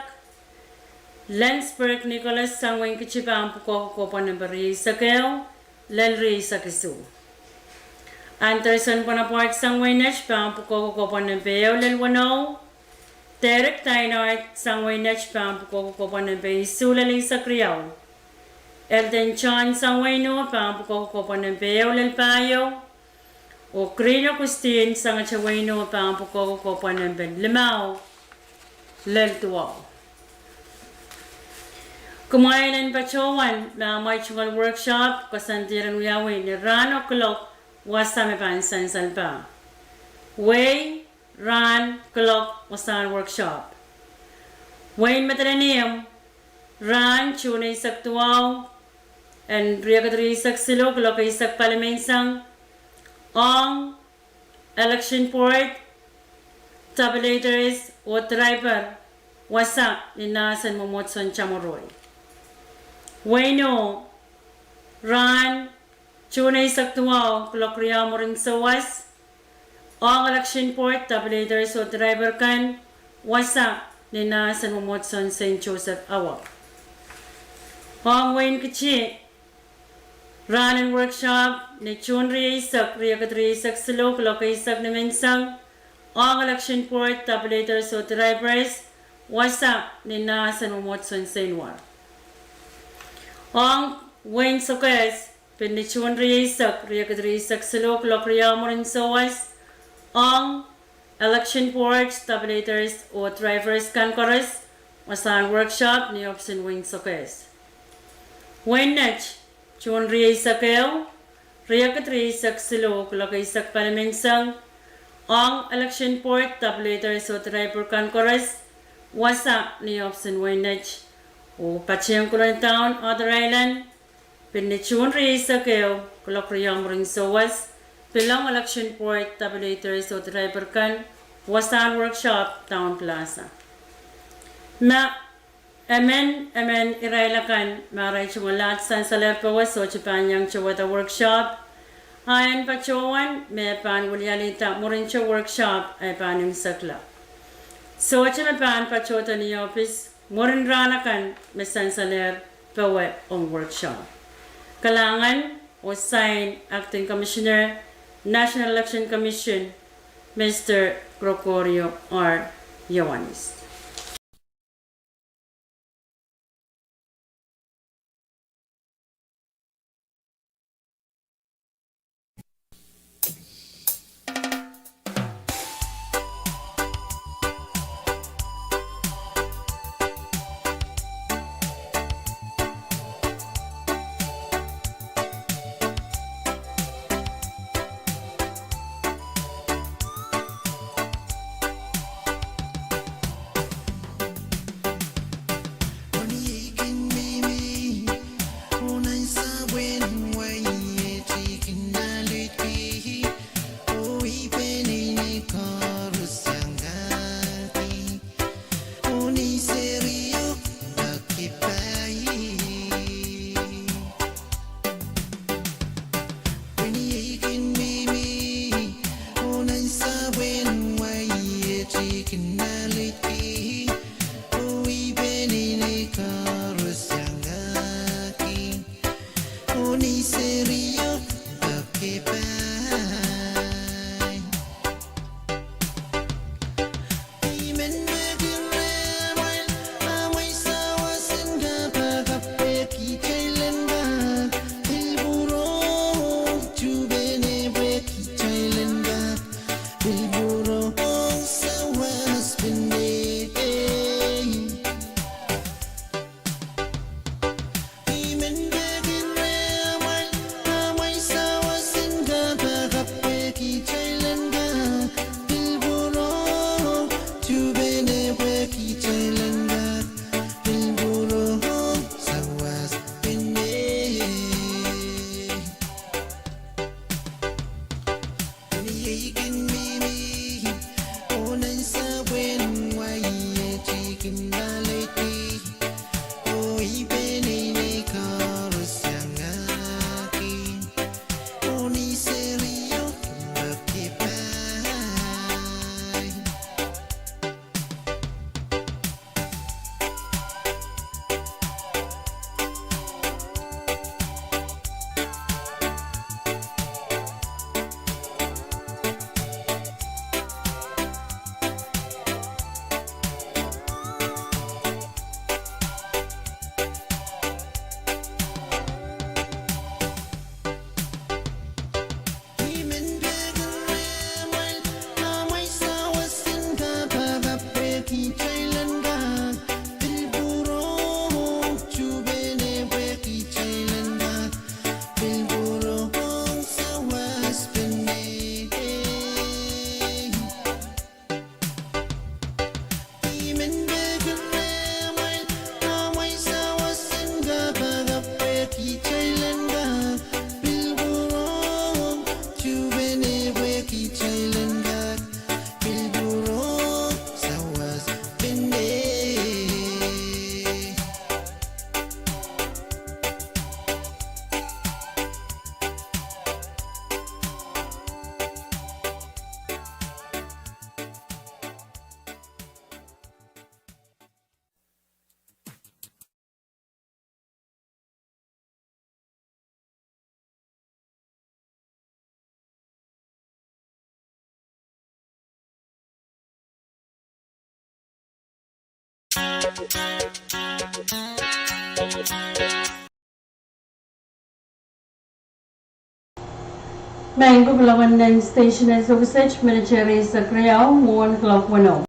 Lensburg Nicholas sang wehin Kitti pahn pwukoa kohkohpwa nempe rieisek ehu lel rieisek isuh. Anderson Bonaparte sang wehin Nett pahn pwukoa kohkohpwa nempe ehu lel weneu. Derek Deinard sang wehin Nett pahn pwukoa kohkohpwa nempe isuh lel eisek riau. Elden John sang wehin Nuh pahn pwukoa kohkohpwa nempe ehu lel pahieu. Oh Green Augustine sangete wehin Nuh pahn pwukoa kohkohpwa nempe limau lel duwau. Kumwail en patohwan me amwail tungoal workshop koasoandi en wiawi ni rahn oh kuloak wasa me pahn sansal pah. Wehi, rahn, kuloak wasahn workshop. Wehin Madolenihmw, rahn June eisek duwau, en riekid rieisek siluh kuloak eisek palimen sang, ong election board, tabulators oh driver wasa ni Nahsen Mwomwohdiso en Tamoroy. Wehin Nuh, rahn June eisek duwau kuloak riau mwurin souwas, ong election board, tabulators oh driver kan wasa ni Nahsen Mwomwohdiso en Saint Joseph Awak. Ong wehin Kitti, rahn en workshop ni June rieisek, riekid rieisek siluh kuloak eisek nimenseng, ong election board, tabulators oh drivers wasa ni Nahsen Mwomwohdiso en Seinwar. Ong wehin Sokehs, pil ni June rieisek, riekid rieisek siluh kuloak riau mwurin souwas, ong election board, tabulators oh drivers kan koaros wasahn workshop ni ohpis en wehin Sokehs. Wehin Nett, June rieisek ehu, riekid rieisek siluh kuloak eisek palimen sang, ong election board, tabulators oh driver kan koaros wasa ni ohpis en wehin Nett. Oh patehng Kulon Town, Otter Island, pil ni June rieisek ehu kuloak riau mwurin souwas, pil ong election board, tabulators oh driver kan wasahn workshop Town Plaza. Ma emen emen irail akan me arail tungoal lahd sansalehr powe sohte pahn iang towehda workshop, a en patohwan me pahn wilialihda mwurin te workshop e pahn imwisekla. Sohte me pahn patohdo ni ohpis mwurin rahn akan me sansalehr powe ong workshop. Kalahngan oh sain, Acting Commissioner, National Election Commission, Mister Gregorio R. Ioanis. Maing ko, kuloak en nan station en sokset minit riehsek riau mwohn kuloak weneu.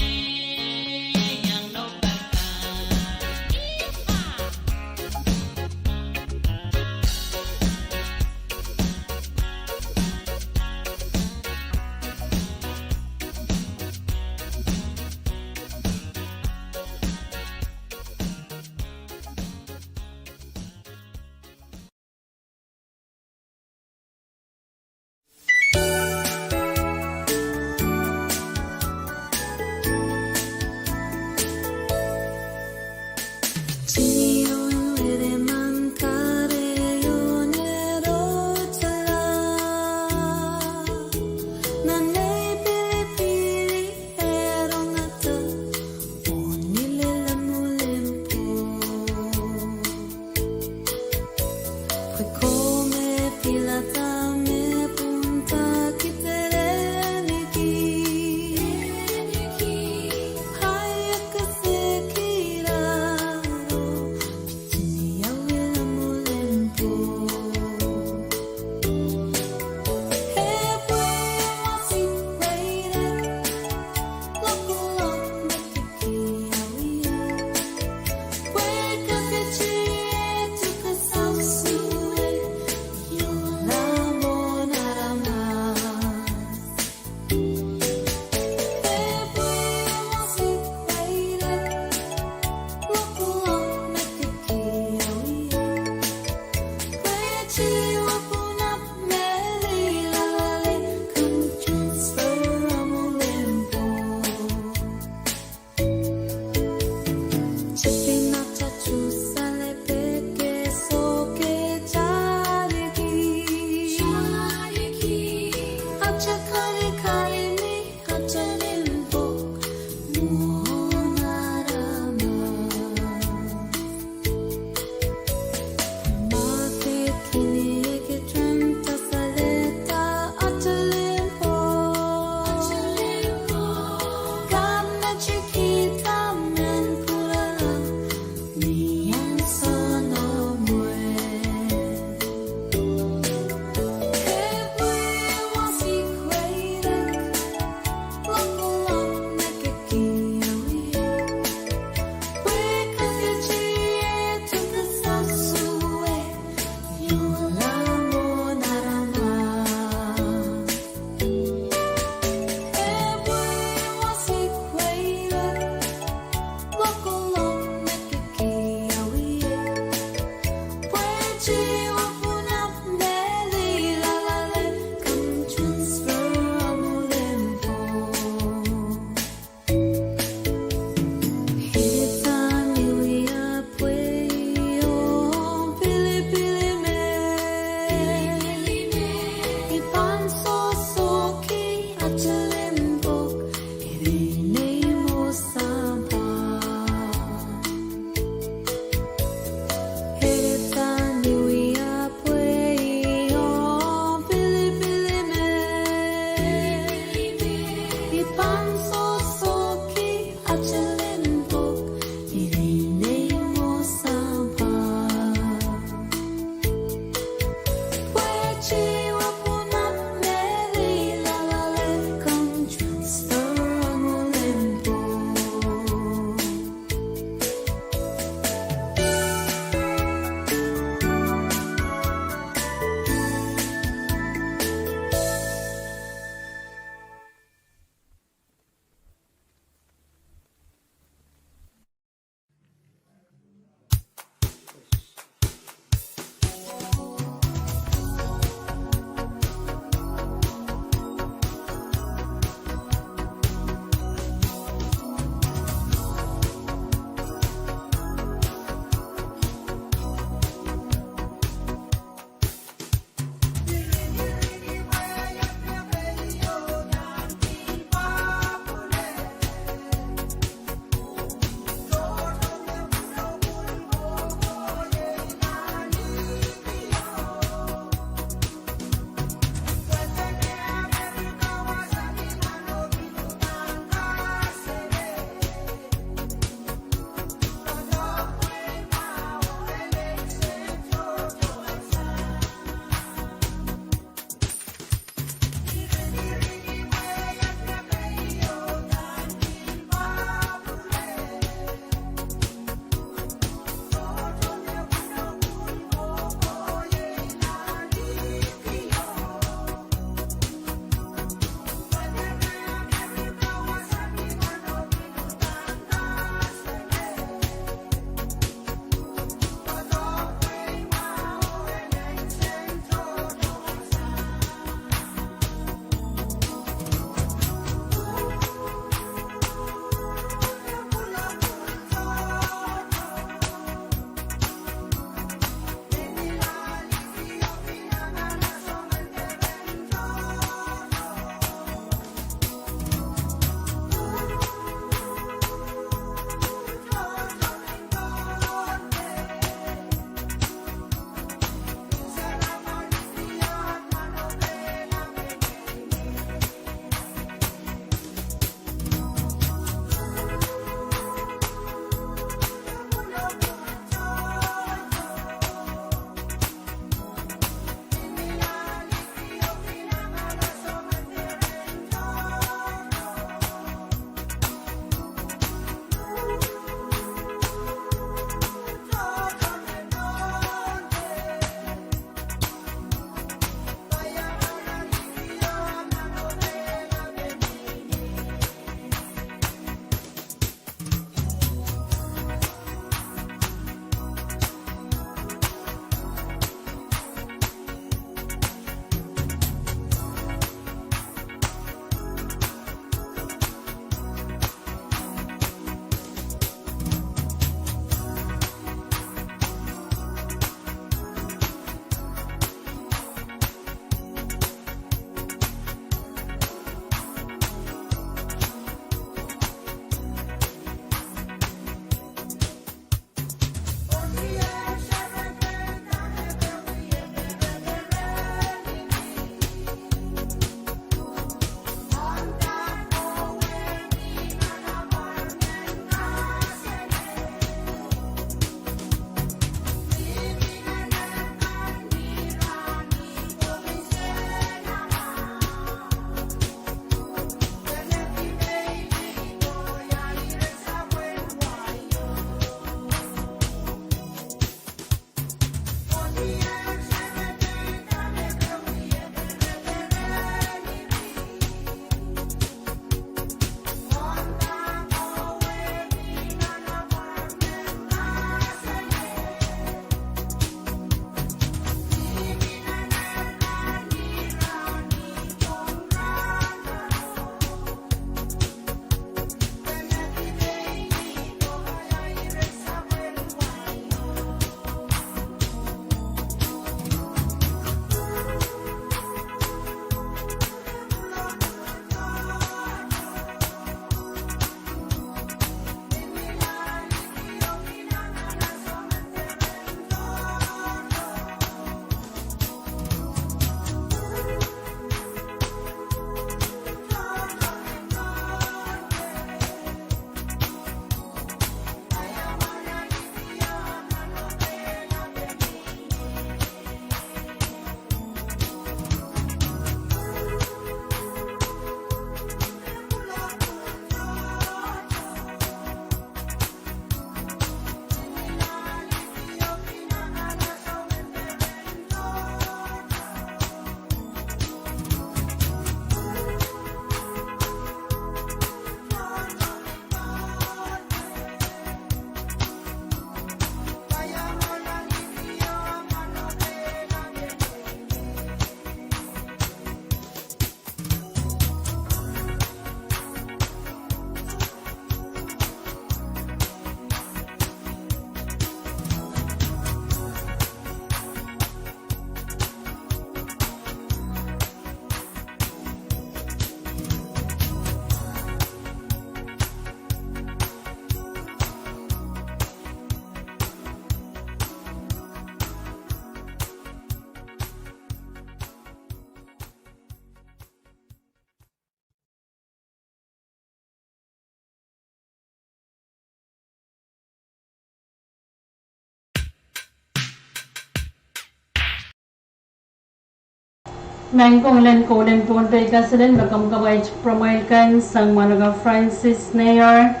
Maing ko, lel kohlen Pohnpei kaselel me komw kapwaiada pwuromwail kan sang Monica Francis Neyor.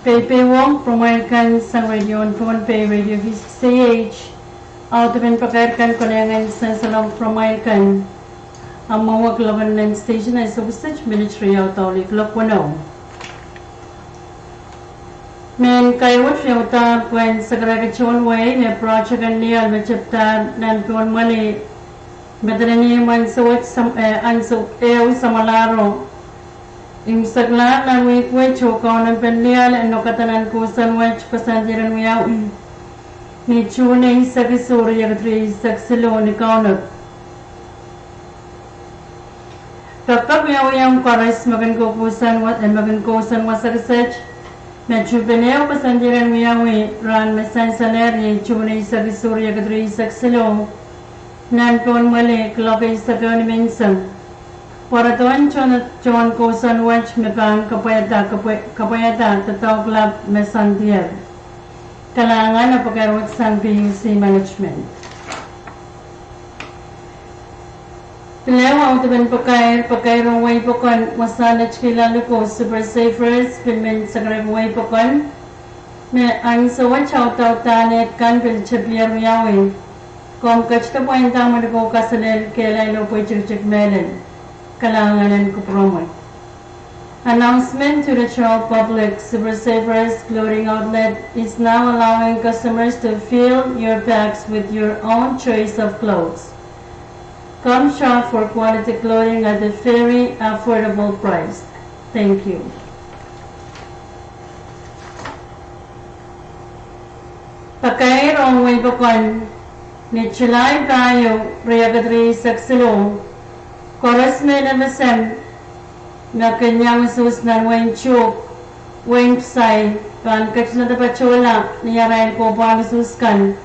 Peipeiong pwuromwail kan sang Radio Pohnpei, Radio V six A H. Audepen pakair kan konehng en sansalohng pwuromwail kan. Amwail wek local station, e sohte minit riau dohlik kuloak weneu. Mehn kairuweht riau da pwehn sakarada tohn wehi me project en liol me tepda nan Pohnmwele, me dene ni mwen sewet sam-, eh, ansou ehu samwalahro. Imwiseklahr nan wihk wet oh kaunopen liol en nokada nan kousoan wet koasoandi en wiawi ni June eisek isuh, riekid rieisek siluh ni kaunop. Pekpek wiawiong koaros me kin kousoan wa-, eh, me kin kousoan wasa kiset, me tuhpene koasoandi en wiawi rahn me sansalehr, iei June eisek isuh, riekid rieisek siluh, nan Pohnmwele, kuloak eisek ehu ni menseng. Pwarodohn tohn, tohn kousoan wet me pahn kapwaiada, kapwa-, kapwaiada doadoahk lap me sandier. Kalahngan, pakair wet sang P U C management. Pil ehu audepen pakair, pakair ong wehi pokon Wasahn Letikihlahng Luko, Super Savers, pil men sakarada wehi pokon, me ansou wet audaudehn kan pil tepier wiawi. Komw ketido pwainda mwein kou kaselel kehlail oh pweitikitik mehlel. Kalahngan en kupwuromwi. Announcement to the general public. Super Savers Clothing Outlet is now allowing customers to fill your bags with your own choice of clothes. Come shop for quality clothing at a very affordable price. Thank you. Pakair ong wehi pokon, ni July pahieu, riekid rieisek siluh, koaros me N F S M me kin iang usuhs nan wehin Chuuk, wehin Psai, pahn ketin patohla ni arail kohpwahn usuhs kan,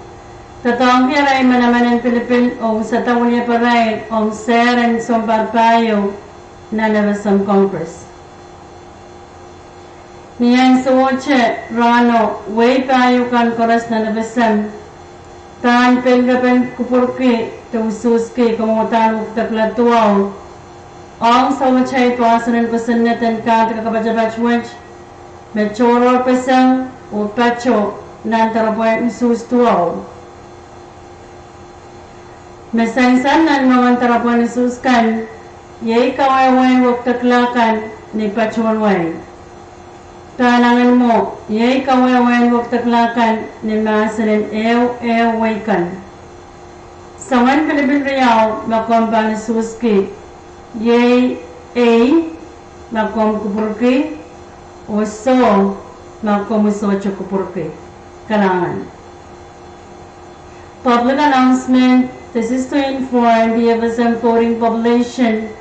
doadoahngki arail manaman en pilipil oh wusada wiliaparail ong sehr en sounpar pahieu nan F S M Congress. Ni ansouohte rahno, wehi pahieu kan koaros nan F S M pahn pelirepen kupwurki de usuhski kamwadahn wekidekla duwau ong sawatai poahsoan en kosonned en kahrehda kapatapat wet me tohrohrpeseng oh pato nan doaropwehn usuhs duwau. Me sansal nan moangen doaropwehn usuhs kan, iei kawehwehn wekidekla kan ni patohwan wehi. Pahn angen mwo, iei kawehwehn wekidekla kan ni mahsen en ehu ehu wehi kan. Soangen pilipil riau me komw pahn usuhski, iei A, ma komw kupwurki, oh soh, ma komw sohte kupwurki. Kalahngan. Public announcement. This is to inform the F S M voting population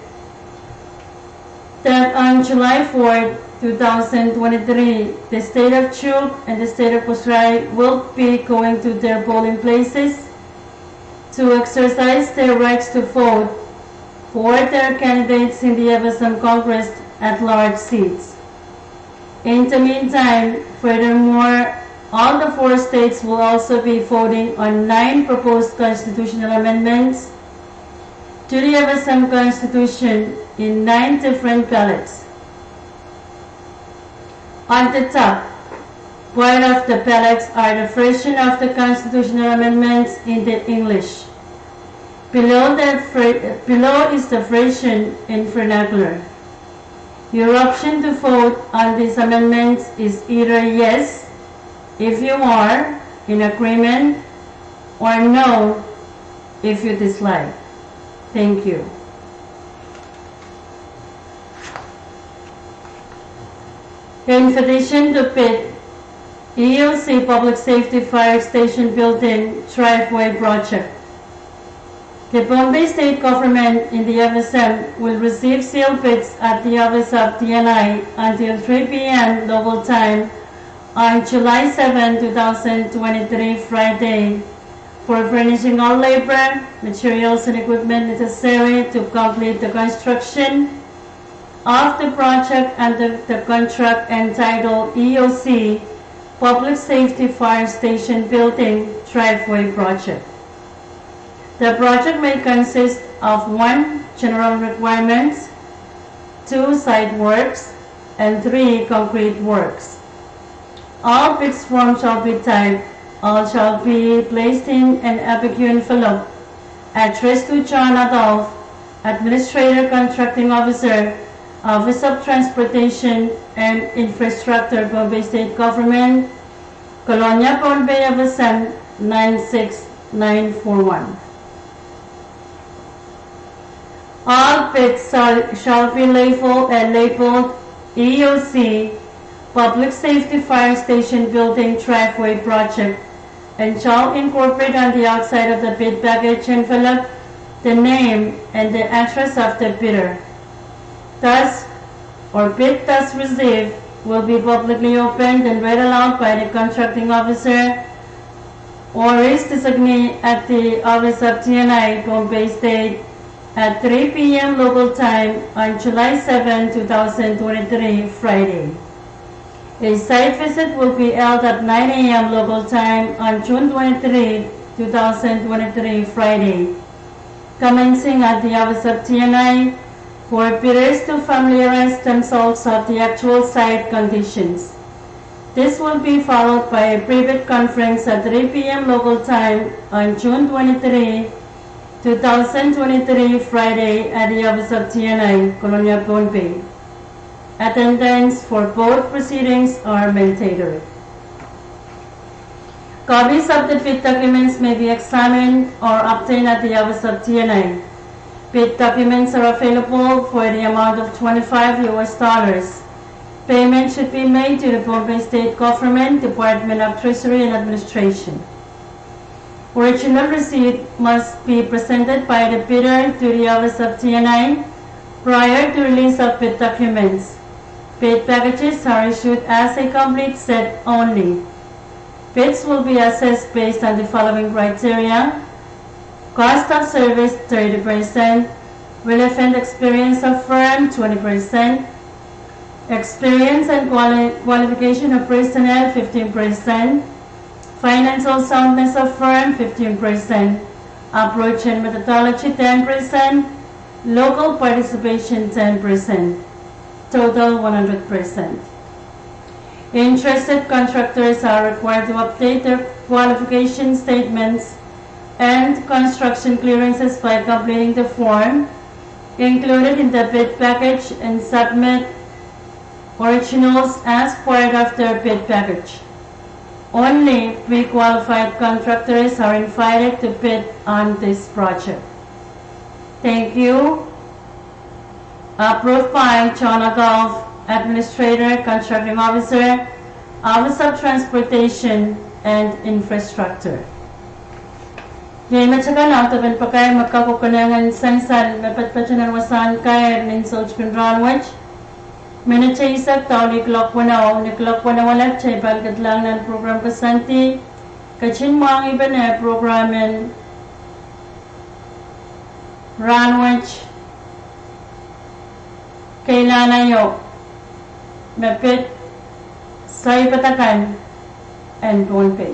that on July fourth, two thousand twenty-three, the state of Chuuk and the state of Kosrae will be going to their polling places to exercise their rights to vote for their candidates in the F S M Congress at large seats. In the meantime, furthermore, all the four states will also be voting on nine proposed constitutional amendments to the F S M Constitution in nine different ballots. On the top part of the ballots are the version of the constitutional amendments in the English. Below the ver-, below is the version in vernacular. Your option to vote on these amendments is either yes, if you are in agreement, or no, if you dislike. Thank you. Invitation to bid, E O C Public Safety Fire Station Building Driveway Project. The Pohnpei State Government in the F S M will receive sealed bids at the office of D N I until three p.m. local time on July seventh, two thousand twenty-three, Friday, for furnishing all labor, materials and equipment necessary to complete the construction of the project under the contract entitled E O C Public Safety Fire Station Building Driveway Project. The project may consist of one, general requirements, two, site works, and three, concrete works. All bids form shall be typed. All shall be placed in an FAQ envelope addressed to John Adolf, Administrator Contracting Officer, Office of Transportation and Infrastructure, Pohnpei State Government, Kolonia, Pohnpei, FSM nine six nine four one. All bids shall, shall be labeled, uh, labeled E O C, Public Safety Fire Station Building Driveway Project, and shall incorporate on the outside of the bid package envelope the name and the address of the bidder. Thus, or bid thus received will be publicly opened and read aloud by the contracting officer or his designee at the Office of T and I, Pohnpei State, at three p.m. local time on July seven, two thousand twenty-three, Friday. A site visit will be held at nine a.m. local time on June twenty-three, two thousand twenty-three, Friday, commencing at the Office of T and I, for bidders to familiarize themselves of the actual site conditions. This will be followed by a pre-bid conference at three p.m. local time on June twenty-three, two thousand twenty-three, Friday, at the Office of T and I, Kolonia, Pohnpei. Attendance for both proceedings are mandatory. Copies of the bid documents may be examined or obtained at the Office of T and I. Bid documents are available for the amount of twenty-five U S dollars. Payment should be made to the Pohnpei State Government, Department of Treasury and Administration. Original receipt must be presented by the bidder to the Office of T and I prior to release of bid documents. Bid packages are issued as a complete set only. Bids will be assessed based on the following criteria: cost of service, thirty percent, relevant experience of firm, twenty percent, experience and quali-, qualification of personnel, fifteen percent, financial soundness of firm, fifteen percent, approach and methodology, ten percent, local participation, ten percent, total, one hundred percent. Interested contractors are required to update their qualification statements and construction clearances by completing the form included in the bid package and submit originals as part of their bid package. Only pre-qualified contractors are invited to bid on this project. Thank you. Approved by John Adolf, Administrator, Contracting Officer, Office of Transportation and Infrastructure. Iei me takalau dahn pakair me kak konehng en sansal me patpatohng wasahn kair nin soutik en rahnwet. Minit eisek dohng ni kuloak weneu, ni kuloak weneu alepw kitail pahn ketilahng nan prokram koasoandi, ketin mwahngih pene prokram en rahnwet, Keilahn Aio, me pid soaipadahk kan en Pohnpei.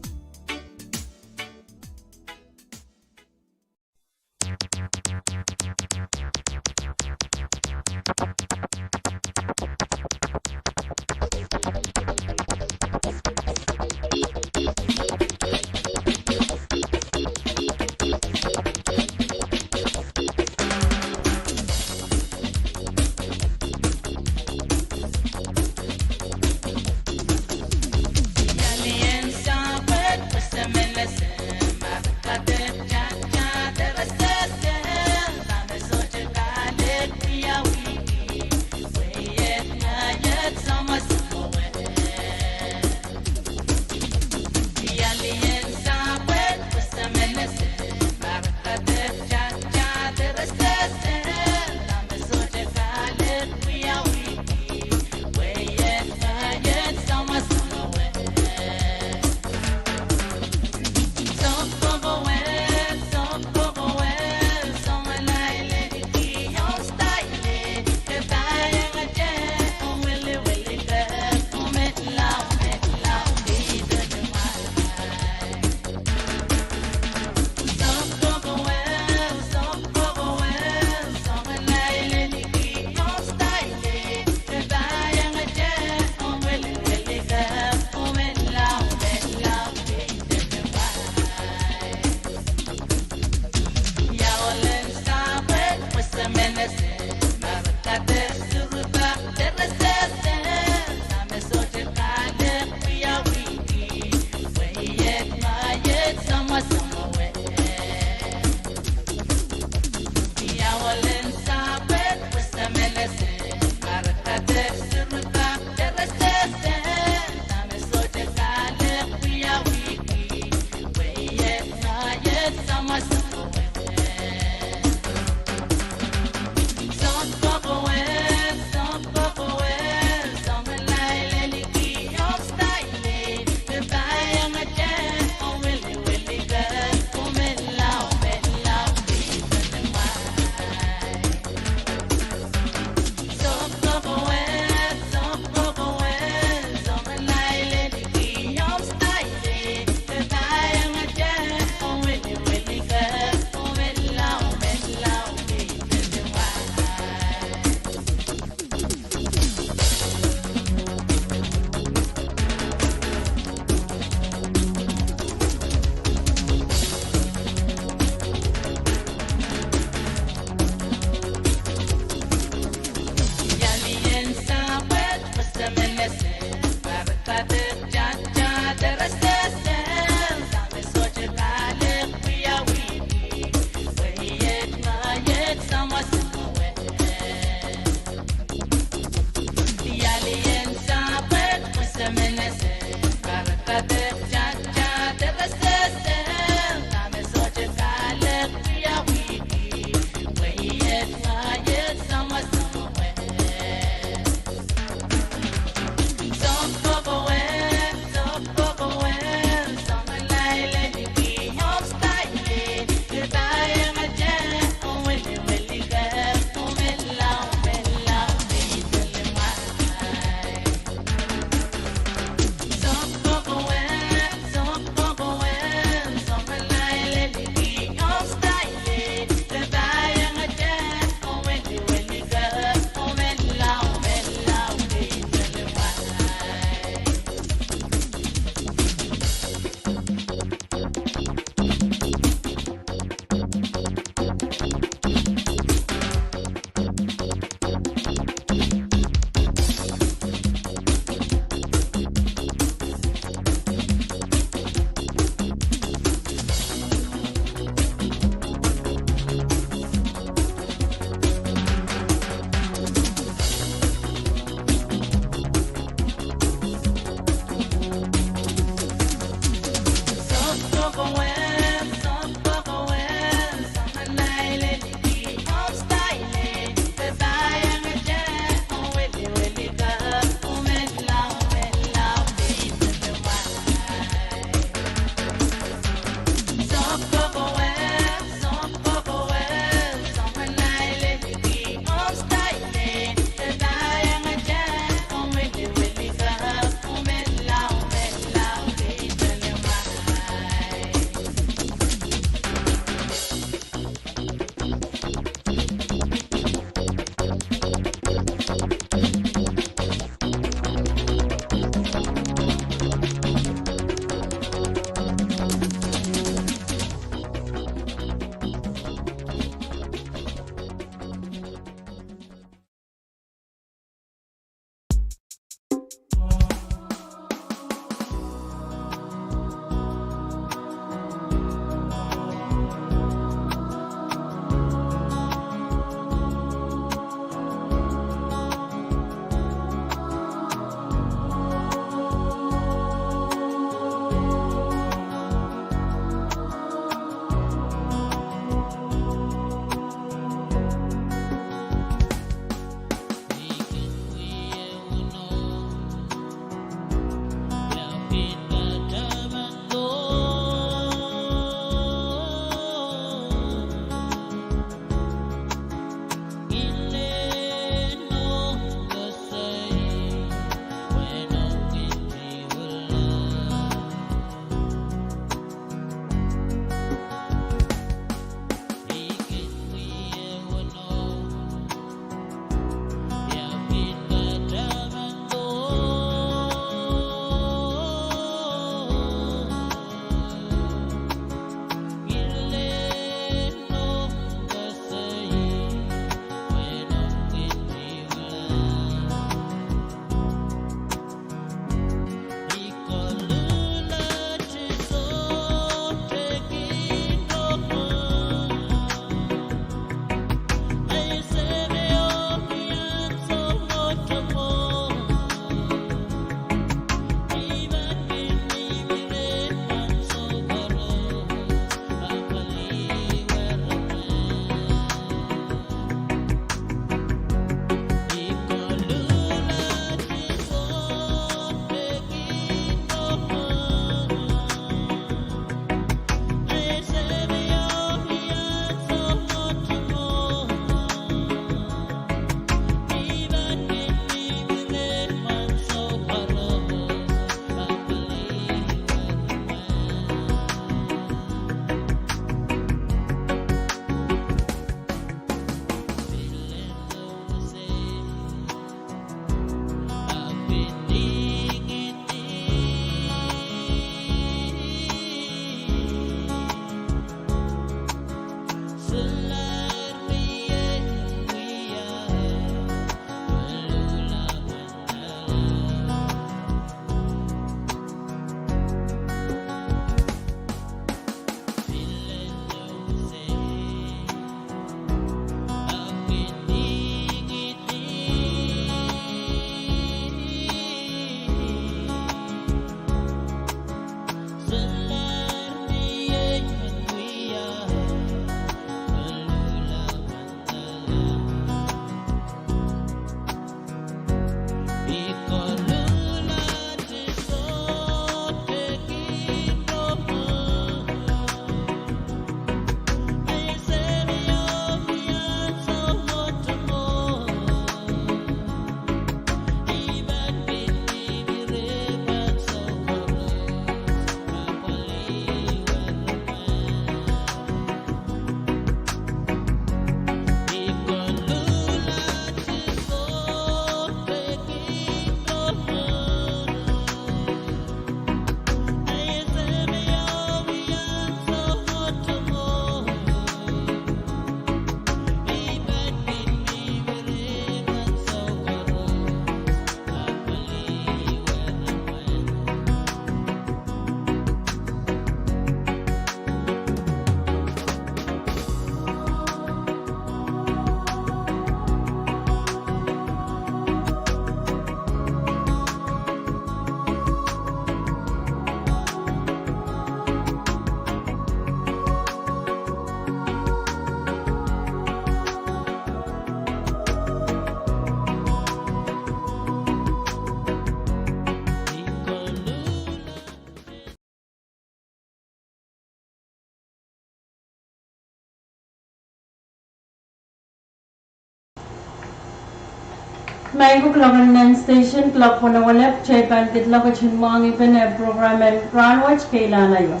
Maing ko, kuloak en nan station kuloak wenewelep, kitail pahn ketilong ketin mwahngih pene program en Rahnwet Keilahn Aio.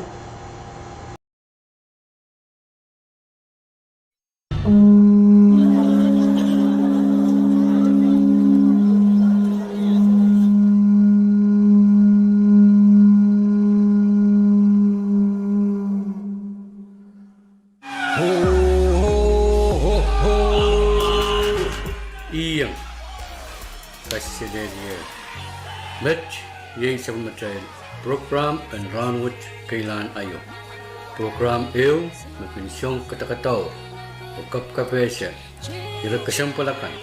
Iang, kaselehlie. Met iei sapwellimatail program en Rahnwet Keilahn Aio. Program ehu me kin song kadakadau oh kapkapehse ire kesempwal akan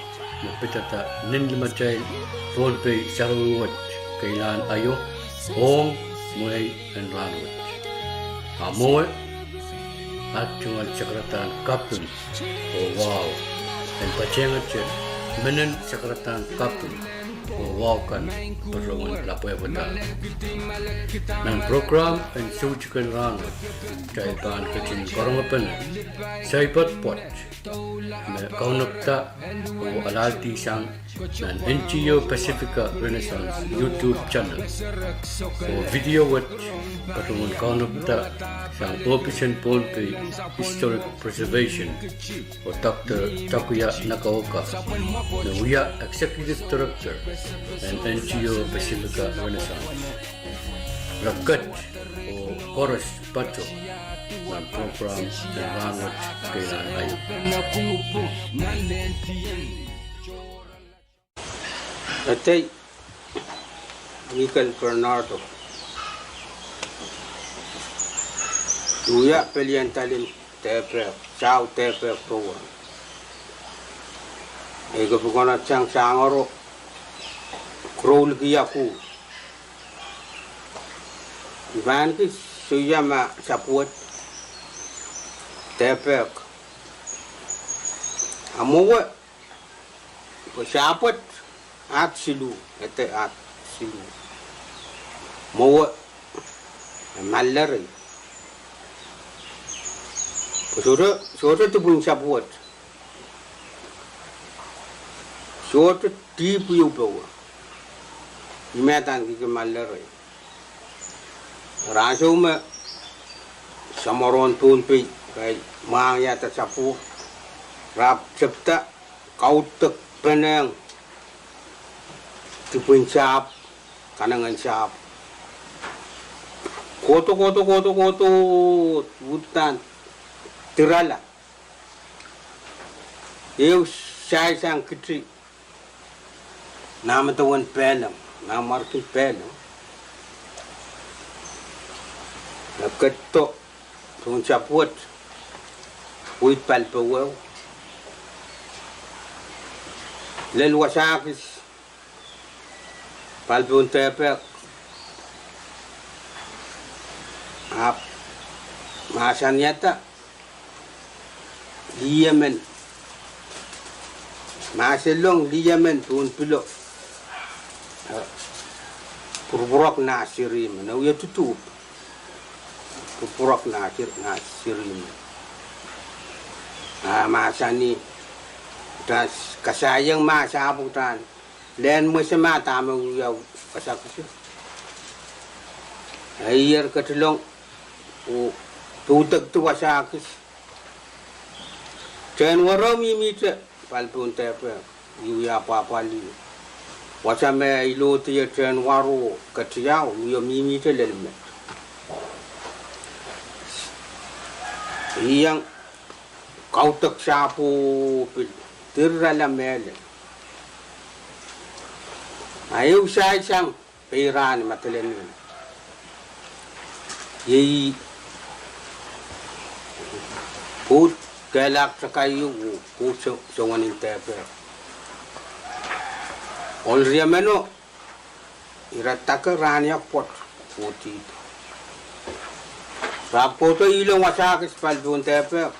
me pidada nin limatail Pohnpei sarawi wet keilahn aio ong mwehi en rahnwet. A mwowe, at tungoal sakaradahn kaping oh wahu en patehngete menen sakaradahn kaping oh wahu kan patohwan lapwehpwadahr. Nan program en Soutiken Rahnwet, kitail pahn ketin karongepene saipwatpwat me kaunopda oh alahldi sang nan N G O Pacifica Renaissance YouTube channel, oh video wet patohwan kaunopda sang ohpis en Pohnpei Historic Preservation oh Doctor Takuya Nagaoka, me wia Executive Director en N G O Pacifica Renaissance. Re ket oh koaros patoh nan program en Rahnwet Keilahn Aio. Edei Michael Bernardo, wia pelien Talim Dehpek, Sahu Dehpek Powe. Ei ke pwukoahn sang Sangoro, Kuroulki Aku. I pahn kis soia ma sapwet dehpek. A mwowe, pwe sapwet at siluh, ede at siluh. Mwowe, e mallerei. Pwe sohte, sohte dipwin sapwet. Sohte dihp ieu powe. Ih me adaneki mallerei. Rahnsou me samworo en Pohnpei pai mwahngiada sapwet, re ahpw tepda kaudok penehng dipwin sahpw, kanengen sahpw. Kohdo, kohdo, kohdo, kohdo, uhdahn dirala. Ehu saisang kiti nan medewe en Peleng, nan mwarkin Peleng. E ketido pohn sapwet, wid pali poweo. Lel wasa kis pali pohn dehpek. Ahpw mahsanihada lih emen. Mahselong lih emen pohn pilo. Eh, pwurpwurok nah siri men. E wie tutuhp. Pwurpwurok nah sir-, nah siri men. A mahsanih, ta s-, kasaieng mahs ahpw uhdahn lehn mwese ma dahme wia wasa kis. Eier ketilong oh pwudekdi wasa kis. Tehnwareo mihmihte pali pohn dehpek, I wia apwahpwalih. Wasa me I lohdi ie tehnwareo ketiau, I wia mihmihte lel met. Iang kaudok sahpwo pil dirala mehlel. A ehu saisang pei rahn me delenmen. Iei pwoud kehlail takai ieu, pwoud se-, sewenen dehpek. Ohl riemeno, ira dake rahniak pwoat, pwoud ih. Re ahpw kohdo ilong wasa kis pali pohn dehpek.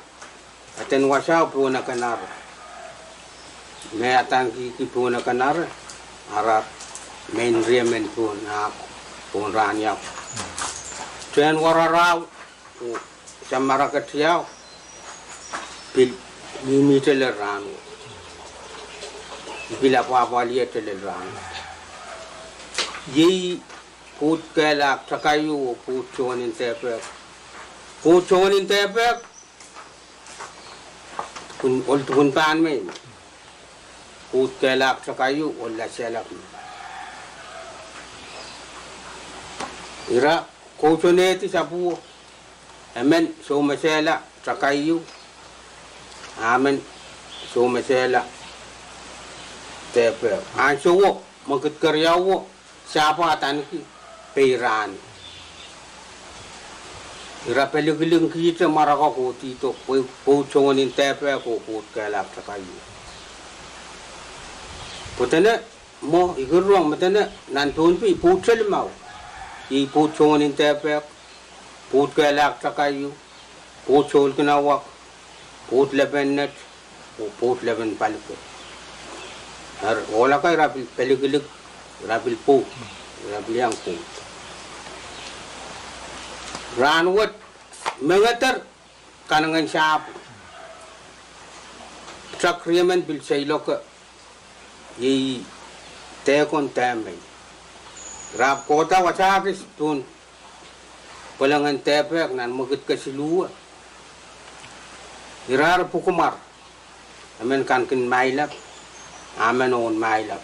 Eden wasao pohn ekenare. Me adaneki pohn ekenare, ara, me riemen pohn ahpw, pohn rahniak. Tehnwararao, oh samworo ketiau, pil mihmihte lel rahnwet. I pil apwahpwalih lel rahn. Iei pwoud kehlak takaiu oh pwoud soangen dehpek. Pwoud soangen dehpek, kun, ohl dipwen pahn men. Pwoud kehlak takaiu ohl lasehlak men. Ira kousoanehdi sapwuo, emen soumesehla takaiu, amen soumesehla dehpek. Ansouo, mwekid keriauo, sahpw adaneki pei rahn. Ira pelikilikihte mwarako kohdihdo pwe pwoud soangen dehpek oh pwoud kehlak takaiu. Pwe dene, mwo, I kilang me dene nan Pohnpei pwoud selimau. Iei pwoud soangen dehpek, pwoud kehlak takaiu, pwoud soulkinawak, pwoud lepen net, oh pwoud lepen palike. Eri ohl akan ira pil pelikilik, ira pil pwoud, ira pil iang pwoud. Rahn wet, mengeder kanengen sahpw. Pwutak riemen pil seiloake, iei dehkon dehmei. Ira kohda wasa kis pohn pwelengen dehpek nan mwekid kesiluhwe. Ira pwukumwar, emen kankin mailap, amen ohn mailap.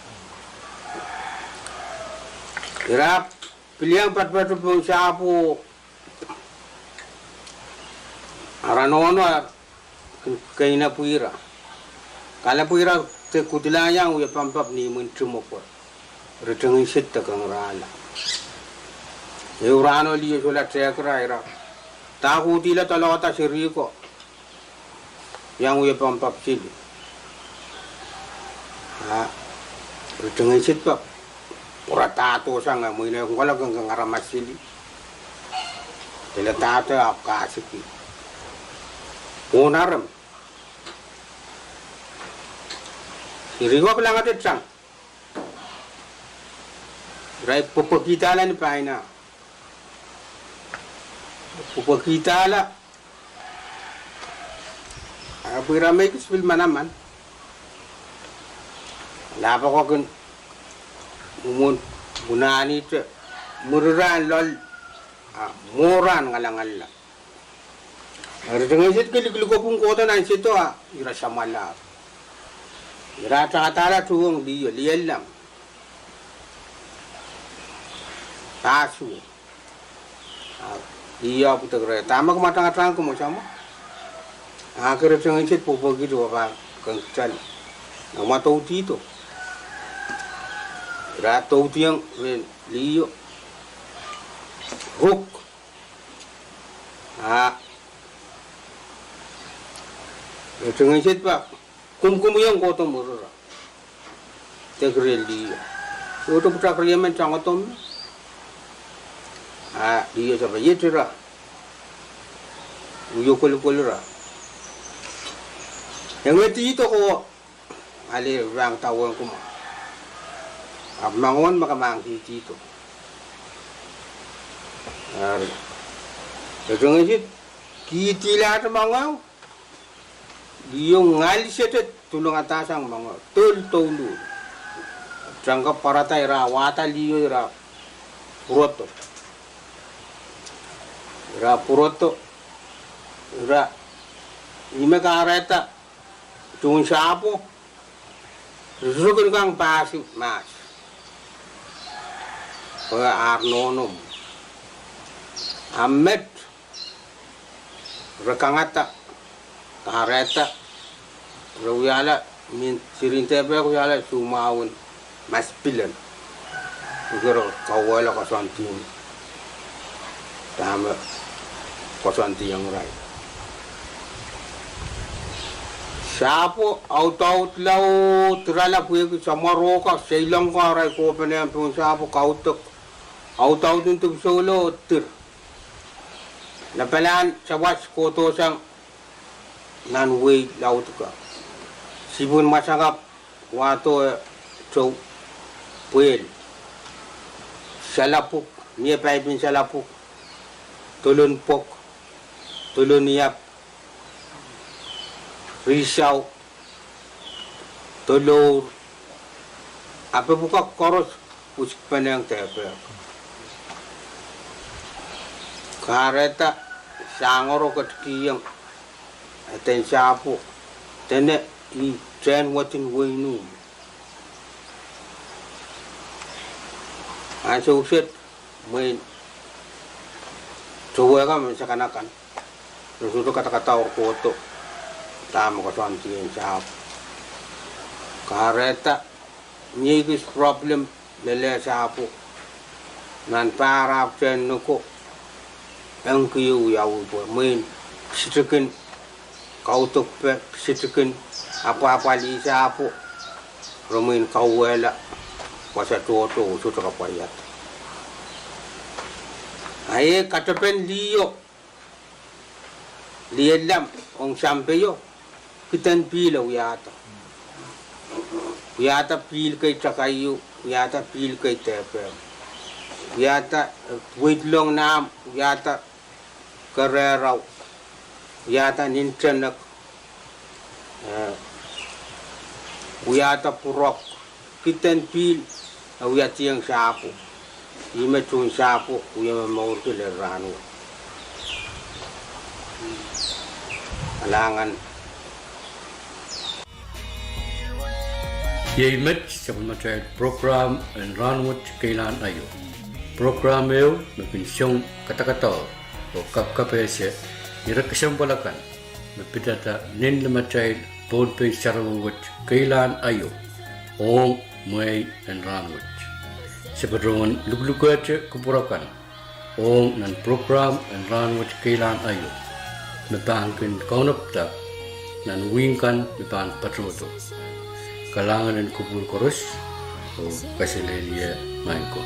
Ira pil iang patpato pohn sahpwo, ara nohno, keinepwihra. Kalapwihra de kudilang iang wie pampap ni imwin timo pwe ritengin sid de kangarahla. Ehu rahno liho sohla tehk ira, ira dahkuhdihla doalohda seri ko iang wie pampap sili. A ritengin sid pak pwuradahdo sang, e mwein e kohla kengkeng aramas sili. Pil dahdo ahpw kasiki. Pohn arem, seri ko kilangete sang. Ira pwepwekidala ni paina. Pwepwekidala. Ahpw ira me I kis pil manaman. Lahpo ko kin mwomwen, mwomwen anahne, mwuri rahn loal, a mwo rahn ngalangalala. Eri ritengin sid kilikilikopwung kohdo nan sehdo a ira samwalahro. Ira takadahla tuhwong liho, liho elam. Pahsuo. A liho pwutak reh, dahme kumwa tangatang kumwa samwa? A ritengin sid pwopwokihdo pahn kang kitail. Nan kumwa doudihdo. Ira doudiong rehn liho. Ruk. A ritengin sid pak kumkumiong kohdo mwurira. Dek rehn liho. Sohte pwutak riemen tangodo me. A liho sape iet ira. Uhio kolokolira. Engedihdo ko ale pahn dawehng kumwa. Ahpw mangohn me kamahkdidihdo. Eri ritengin sid kihdilahte mangohng. Liho ngal sehte dulongada sang mangohng, dol douluhl. Tangka pwarada ira wahda liho ira pwurodo. Ira pwurodo. Ira ihme kahrehda tohn sahpwo. Ri sohte kin kang pahsi mahs. Pwe ar nohno mwo. A met re kangada, kahrehda, re wiahla, mehn seri en dehpek wiahla soumwahun masipilen. Pwehki re kauwehla koasoandien, dahme koasoandiong irail. Sahpwo audaudla oh dirala pwehki samworo kan, seilong kan, arail kohpene pohn sahpwo kaudok. Audaudin dipwisou lo oh dir. Lapalahn sawas kohdo sang nan wehi laud kan. Sihpwen mwasakapw wahdo e tou pwehl. Salapwuk, mie paipin salapwuk. Dolon pwok, dolon iap, risau, dolour, Ape pwukat koaros wisikpenehng dehpe. Kahrehda sangoro ketikihong eden sahpwo, dene ih tehn wedin wehin uh. Ansou set, mwein towehkan me sakanakan, re sohte kadakadaur kohdo dahme koasoandi en sahpwo. Kahrehda mie kis problem lel sahpwo nan pahr ahpw tehn noko, engkio wiawi pwe mwein kisitikin kaudok pwe kisitikin apwahpwalih sahpwo, re mwein kauwehla wasa tohto oh sohte kapwaiada. A e katepen liho, lih en lam ong sampeio, kiden pihl e wiahda. Wiahda pihl kei takaiu, wiahda pihl kei dehpe. Wiahda, eh, weidlong nahmw, wiahda kererau, wiahda nintenek, eh, wiahda pwurok, kiden pihl e wiahdihong sahpwo. Ih me tohn sahpwo, wie me mourki lel rahnwet. Kalahngan. Iei met sapwellimatail prokram en Rahnwet Keilahn Aio. Prokram ehu me kin song kadakadaur oh kapkapehse ire kesempwal akan me pidada nin limatail Pohnpei sarawi wet keilahn aio ong mwehi en rahnwet. Se patohwan luklukehte kupwur akan ong nan prokram en Rahnwet Keilahn Aio me pahn kin kaunopada nan wihk kan me pahn patohdo. Kalahngan en kupwur koaros oh kaselehlie maing ko.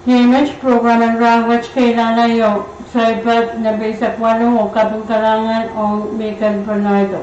Iei met prokram en Rahnwet Keilahn Aio, saipad nempe sapwalo oh kaping kalahngan ong Michael Bernardo.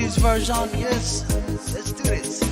This version, yes. Let's do this.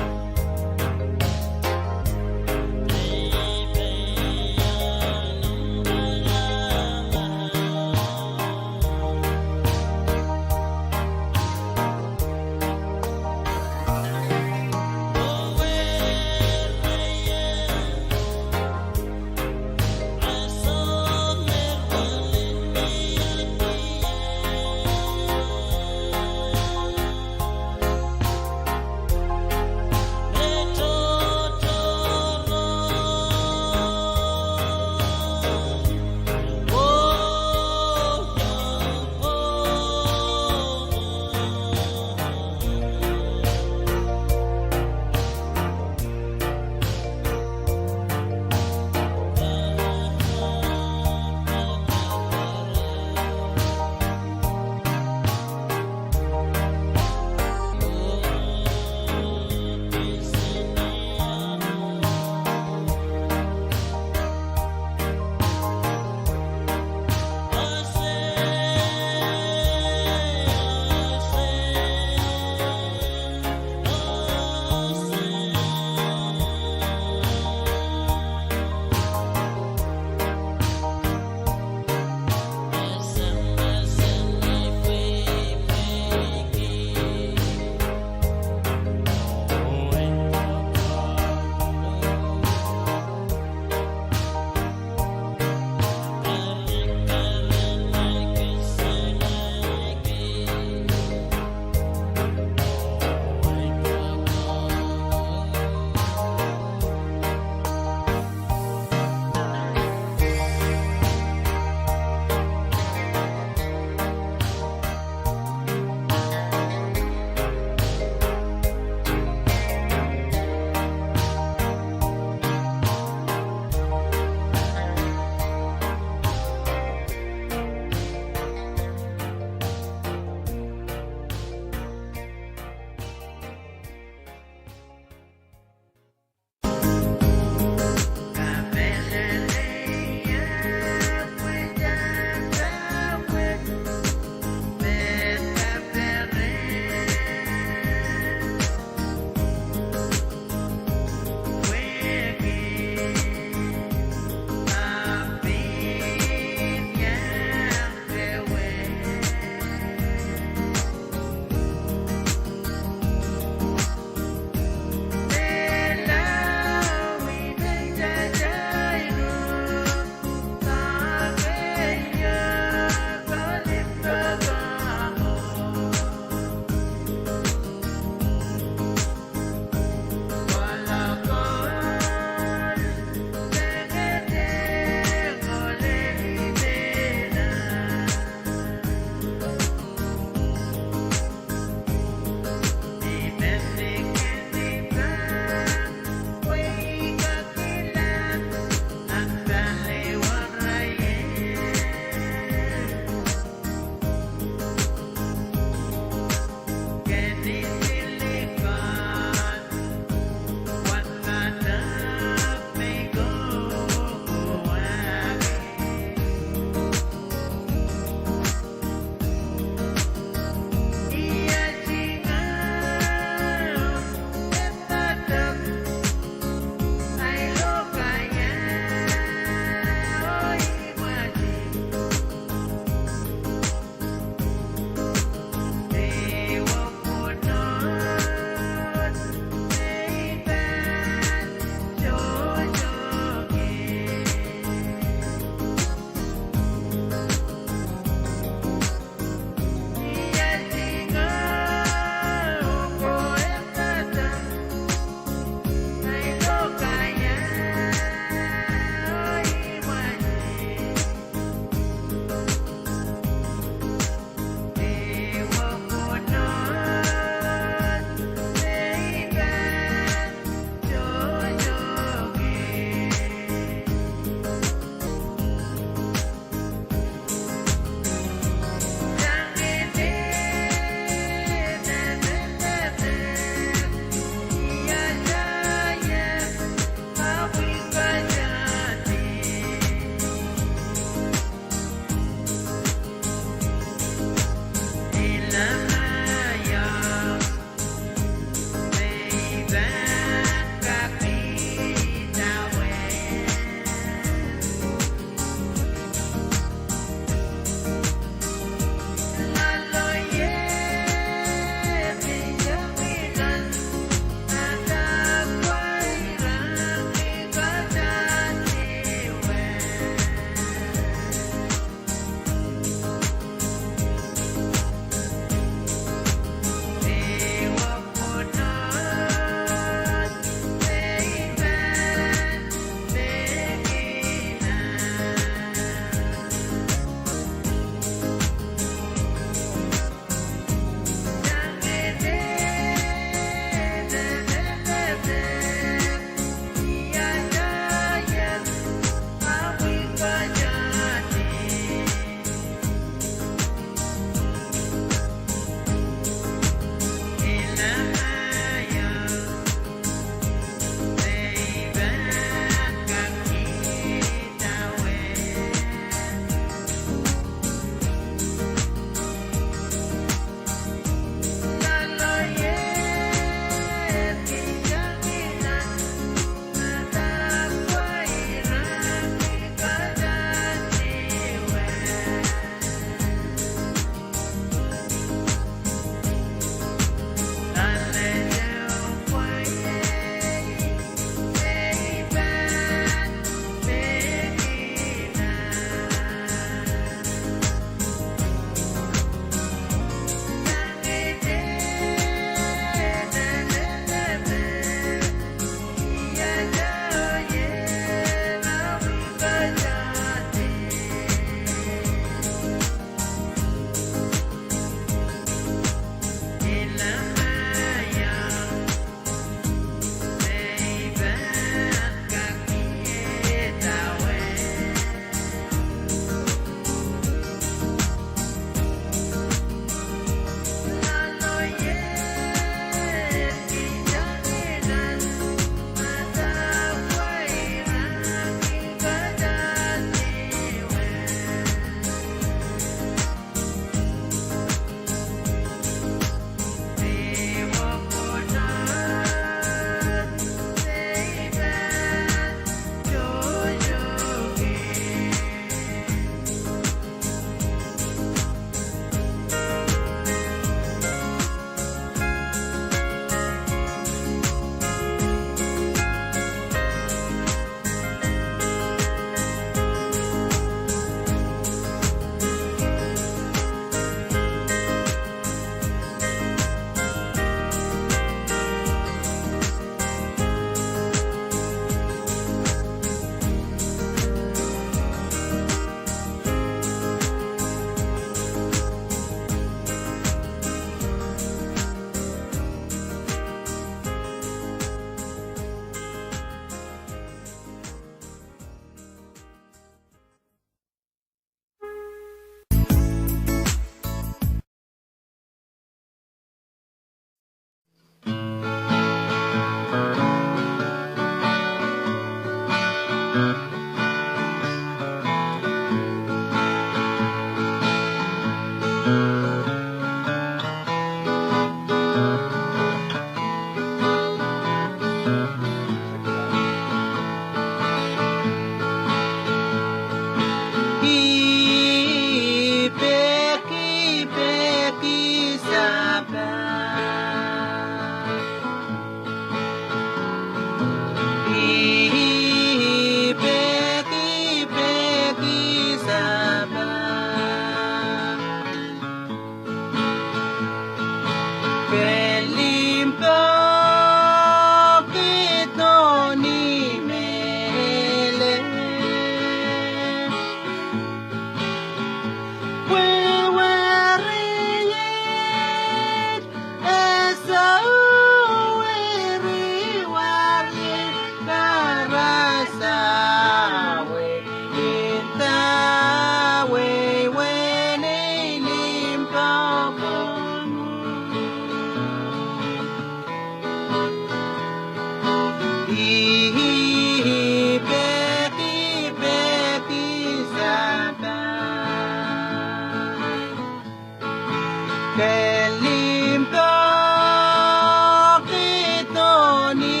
Limpoak ido ni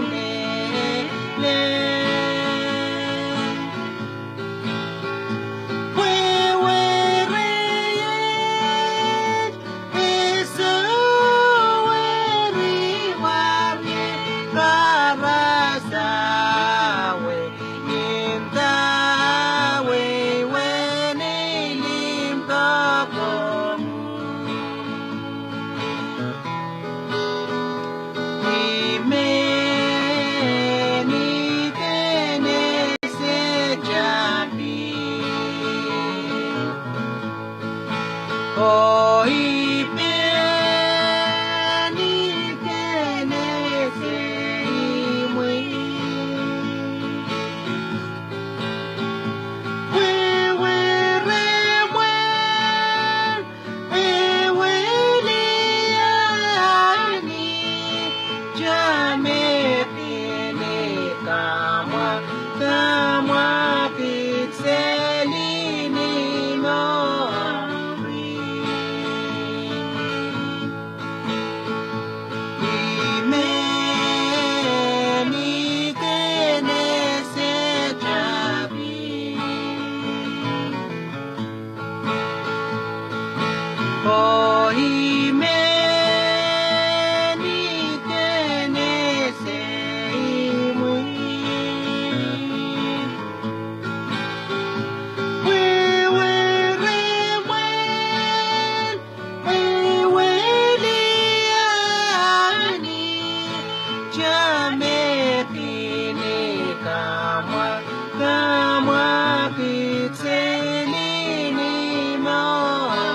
mehlel. Wehwehn rieid, e sewese wehwehn karasawe. Inda wehwehn ei limpoak komwi. I men I kin ese tapio. Oh I men I kin ese imwi. Wehwehn rehmw en, wehwehn lianis, dahme I pil kamwakid, kamwakid seli ni mour. I men I kin ese tapio. Oh I men I kin ese imwi. Wehwehn rehmw en, wehwehn lianis, dahme I pil kamwakid, kamwakid seli ni mour.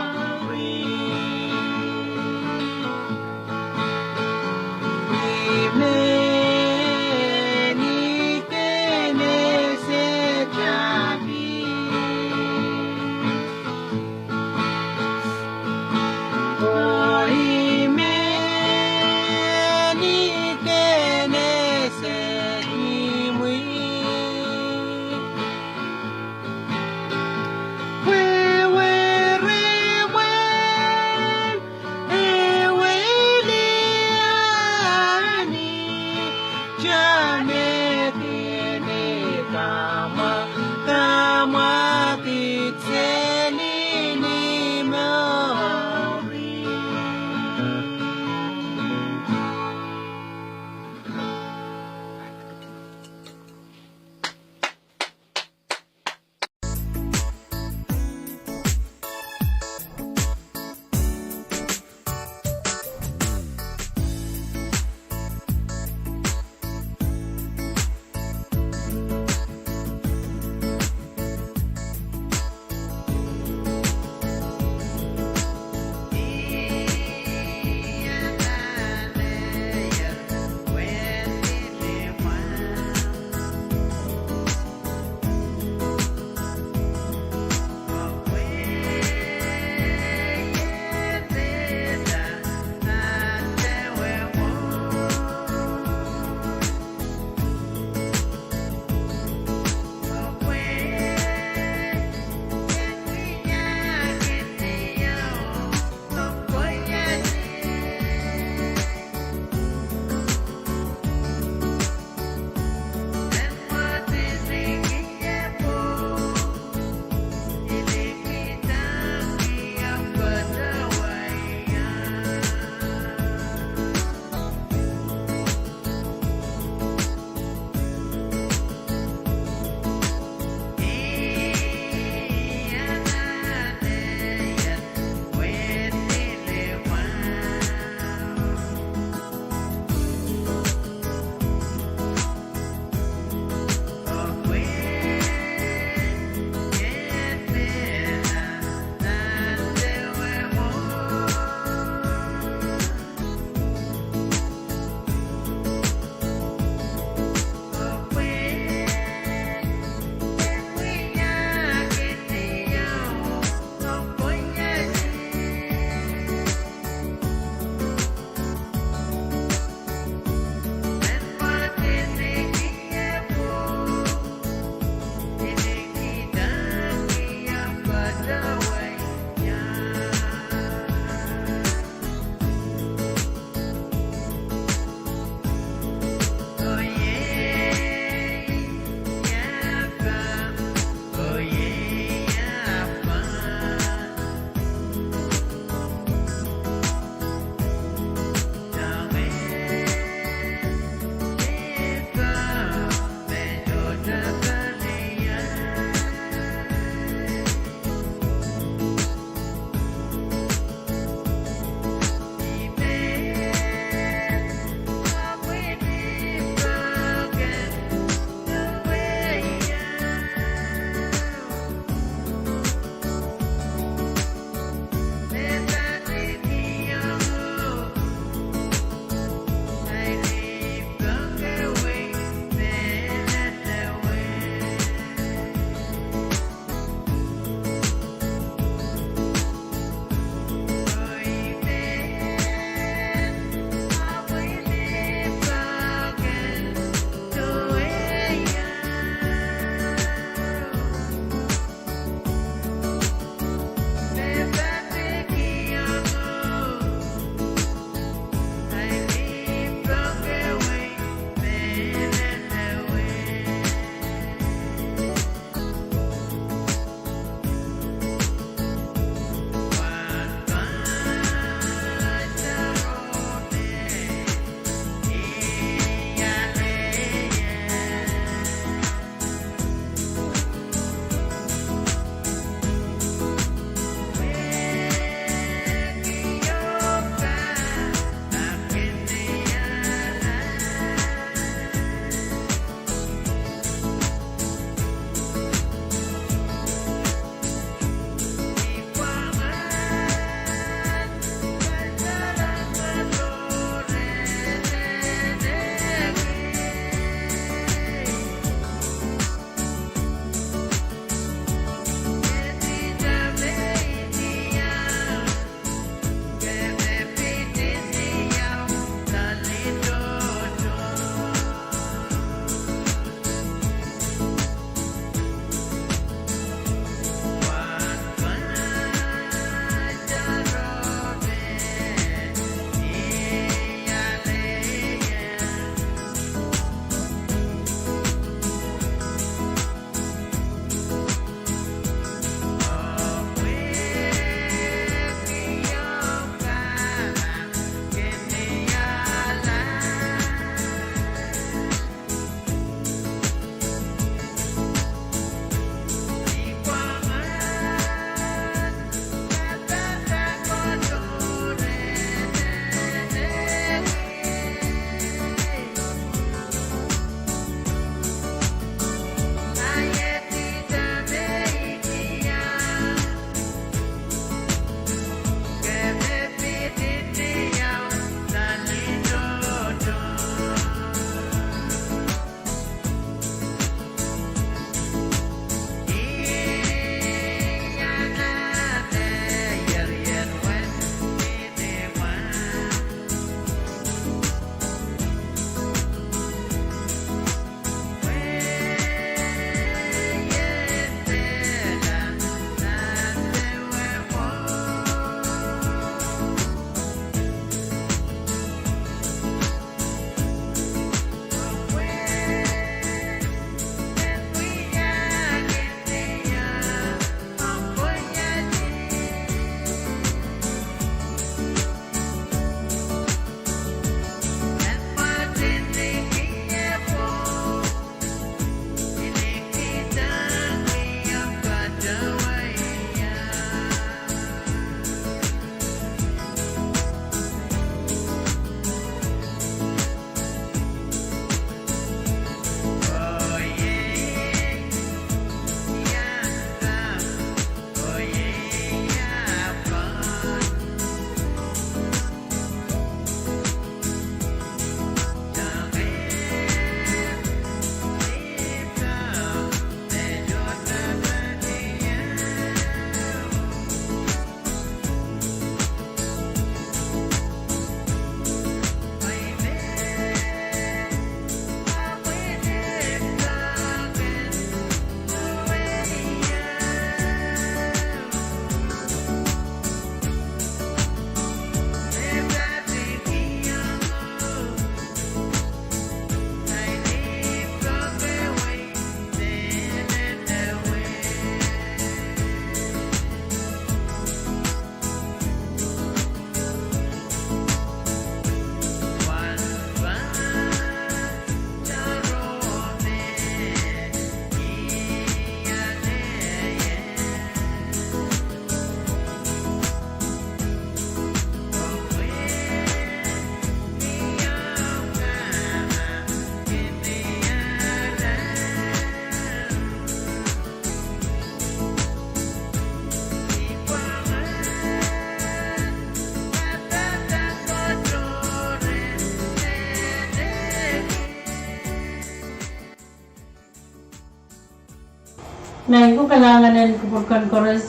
Kalahngan en kupwur kan koaros.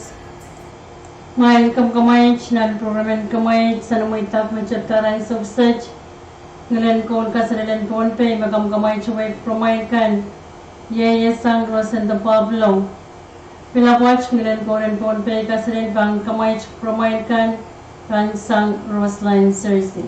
Mwail kamwakamwait nan program en kamwait sang mweidek me tepda rahn sewese. Ngilen Kaun Kaselel en Pohnpei me kamwakamwait wei kupwuromwail kan, iei sang Rosenda Pablo. Pilapwoat, Ngilen Kaun en Pohnpei Kaselel pahn kamwait kupwuromwail kan rahn sang Roseline Searcy.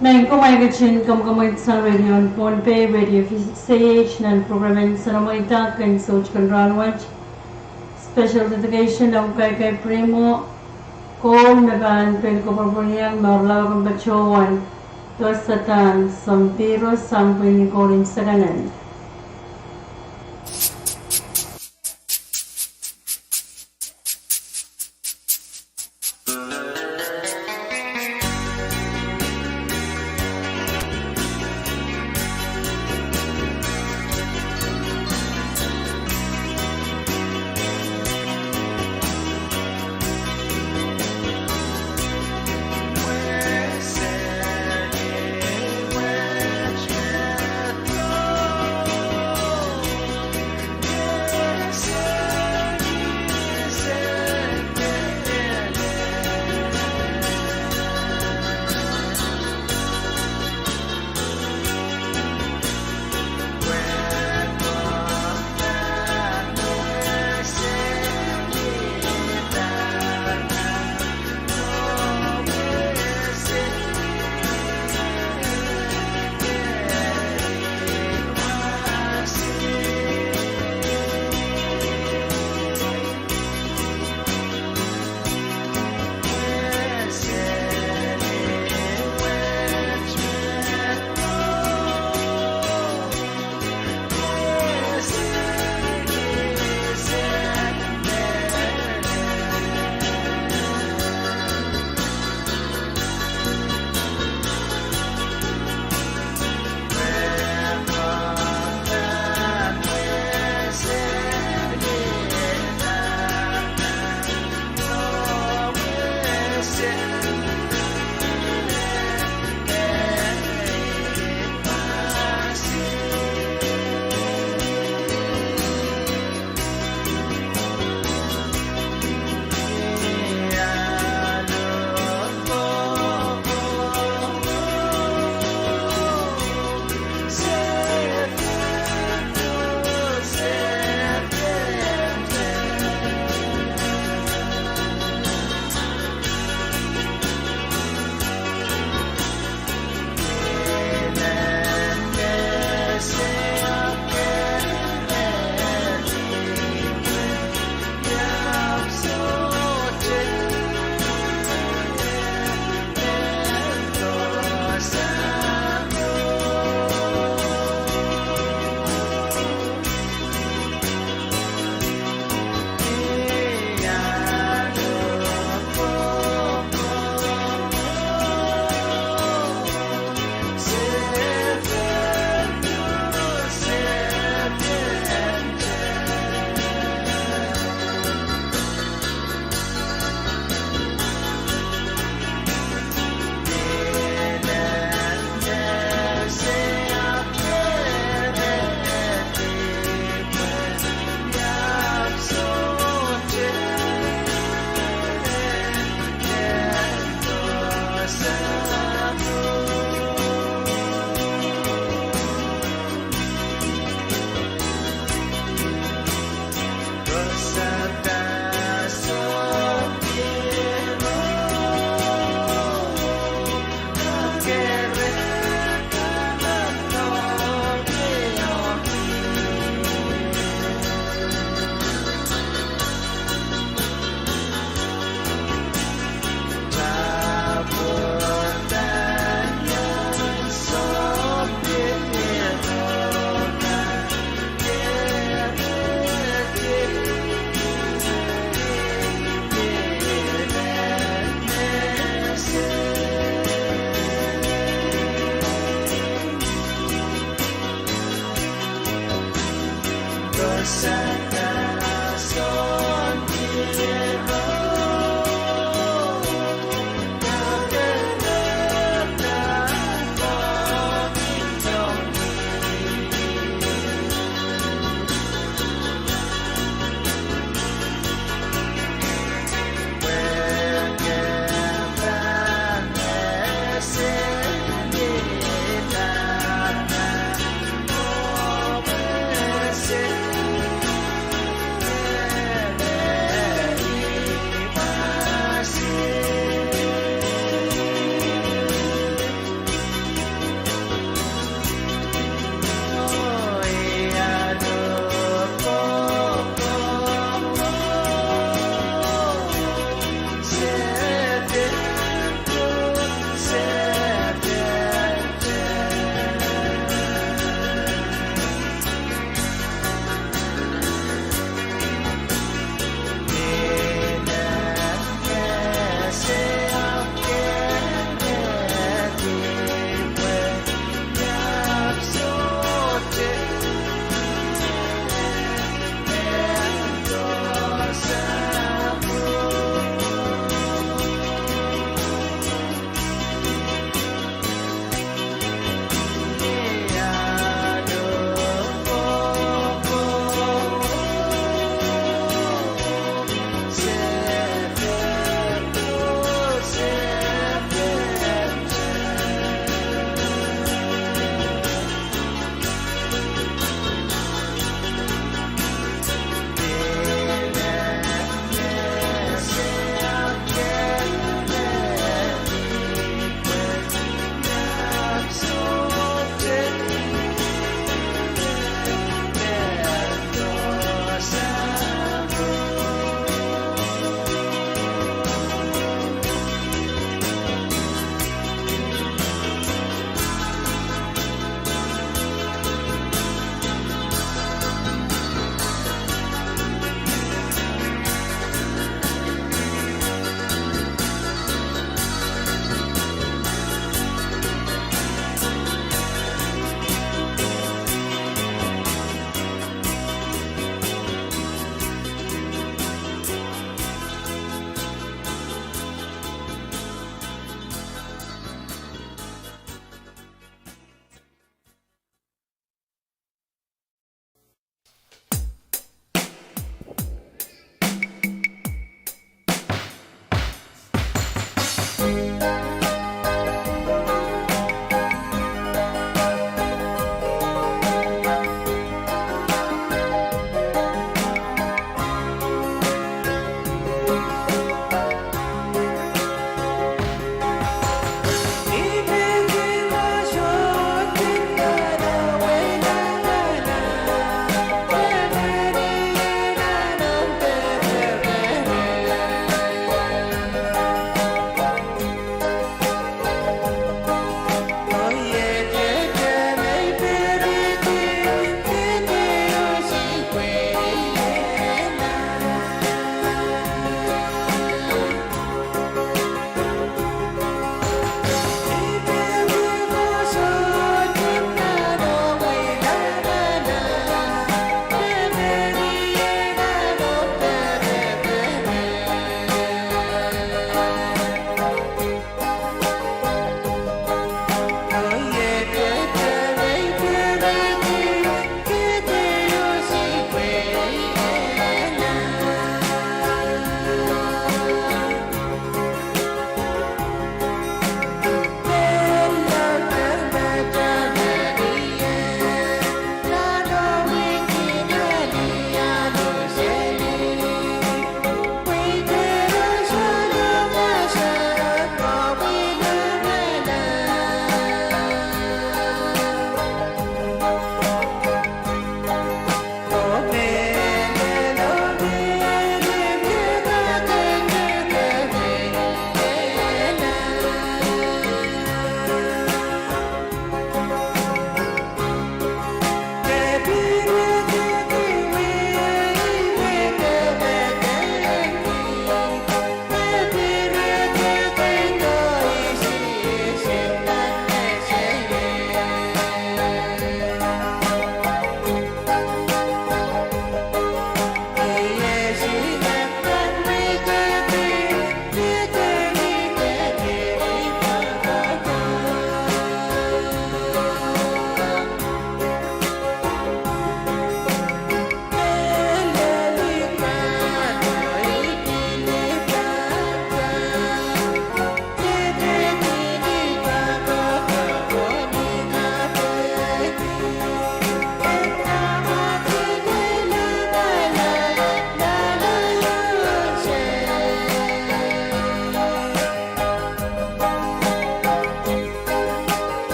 Maing ko, ma I ketin kamwakamwaidsang redion Pohnpei, Radio V six A H, nan program en Sounamweida, ken sohte kin rahnwet. Special dedication ong Kaikai Primo Kohl, me pahn pil koapworopwor iang mour lao kan patohwan duwen Saturn, Sounpihr, Sounpwihn ni Kohlen Seken.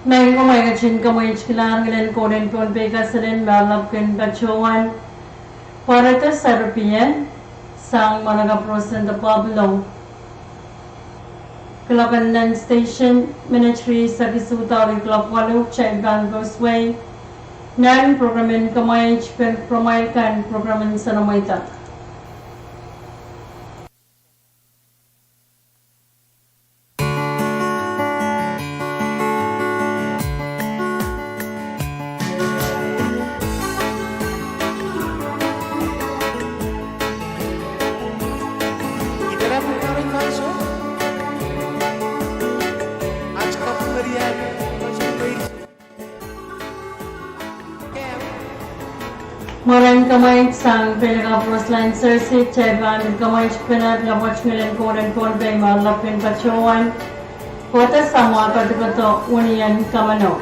Maing ko, ma I ketin kamweitkihla ngilen Koht en Pohnpei kaselel me lapalap kin patohwan pwarada serepeie sang Mwoalakapwuroslan de Pablo. Kuloak en nan station minit rieisek isuhda oh kuloak waluh, kitail pahn kosoi nan prokram en Kamwaid Pil Pwuromwail kan, prokram en Sounamwaida. Mwaren kamwaid sang Pelegaproslan Sersi, kitail pahn kamwaid pene lapwat ngilen Koht en Pohnpei me lapalap kin patohwan kohdo samwa, kadokedo wenihmw en kamano.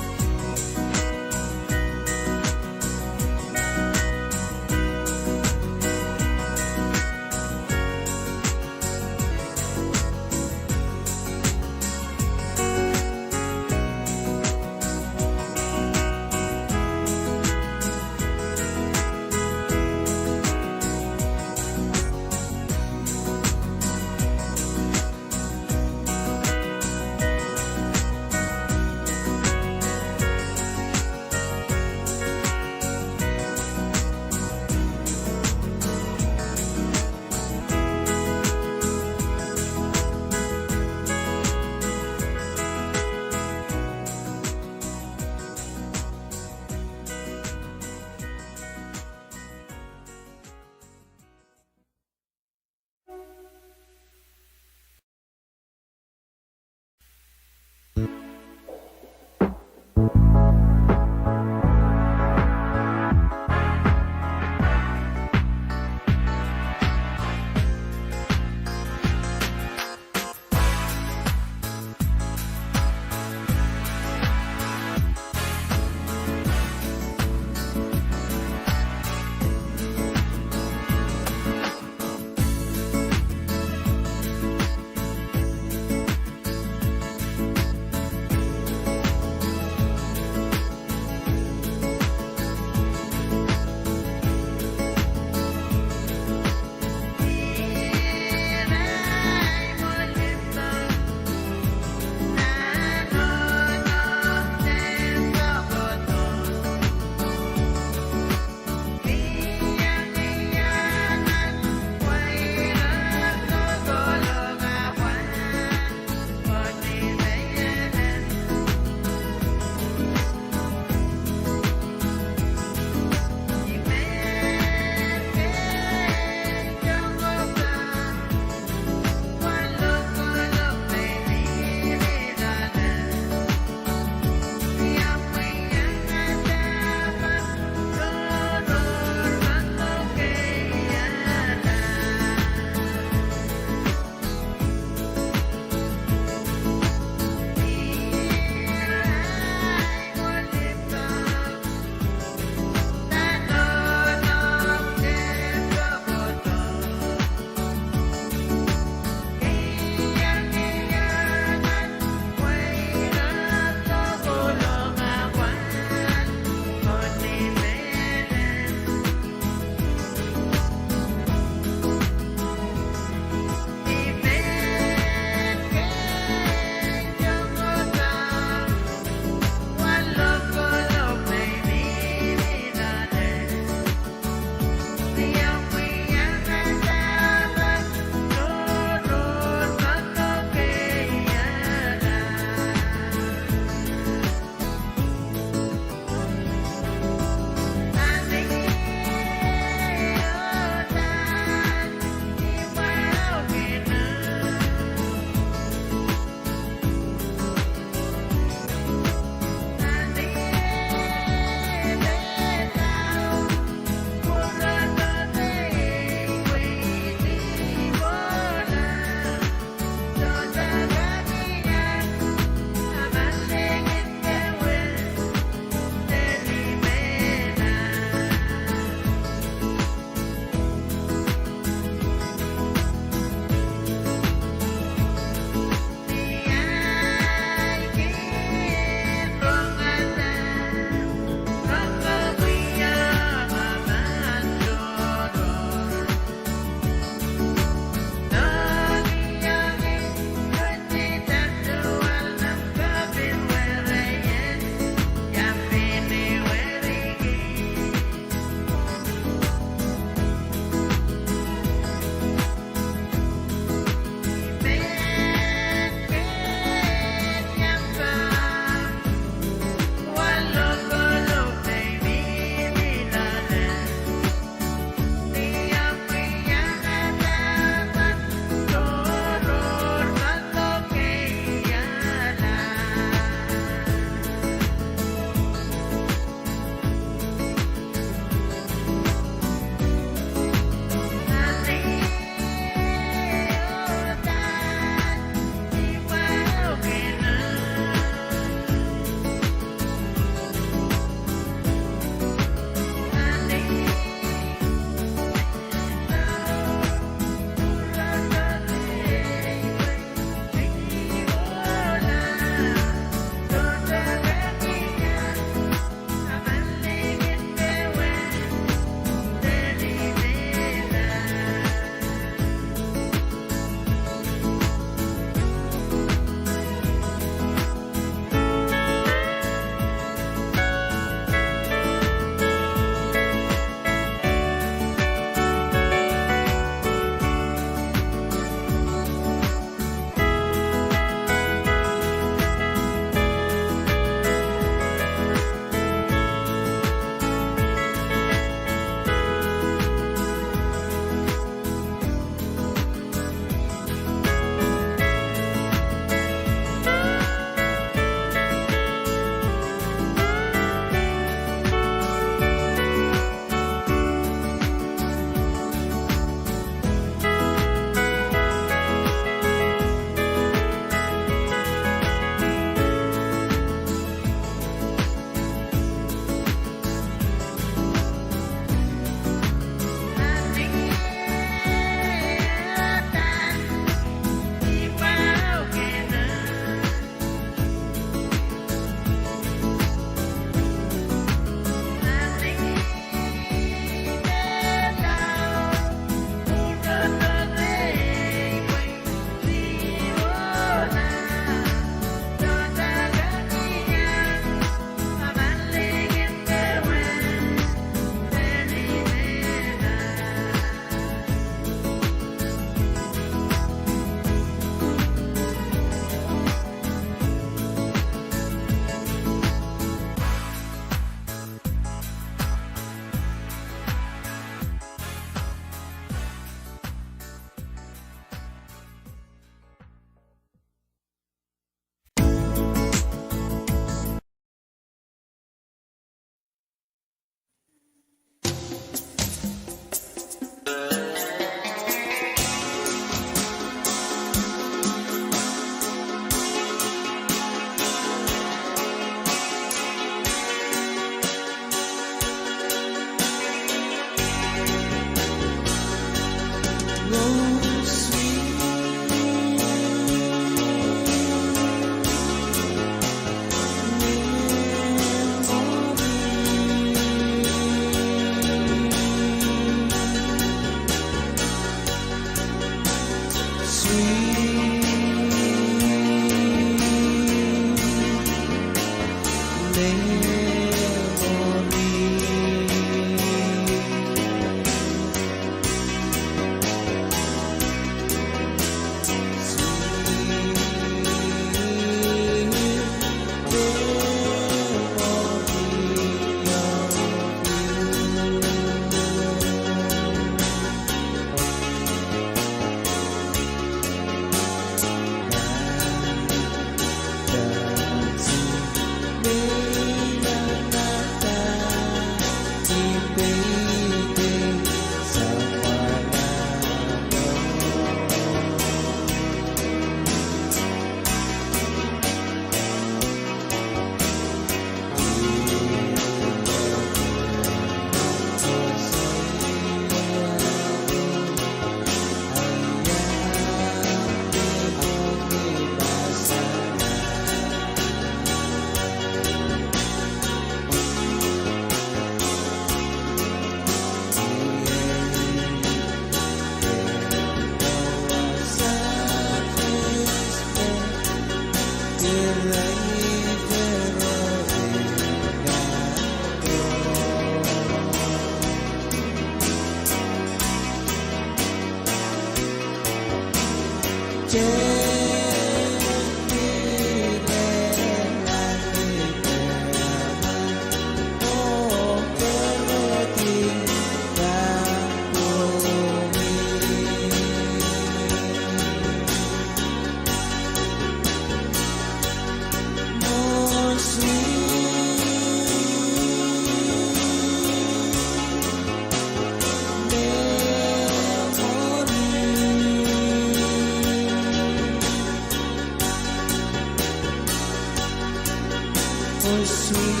Oh, sweet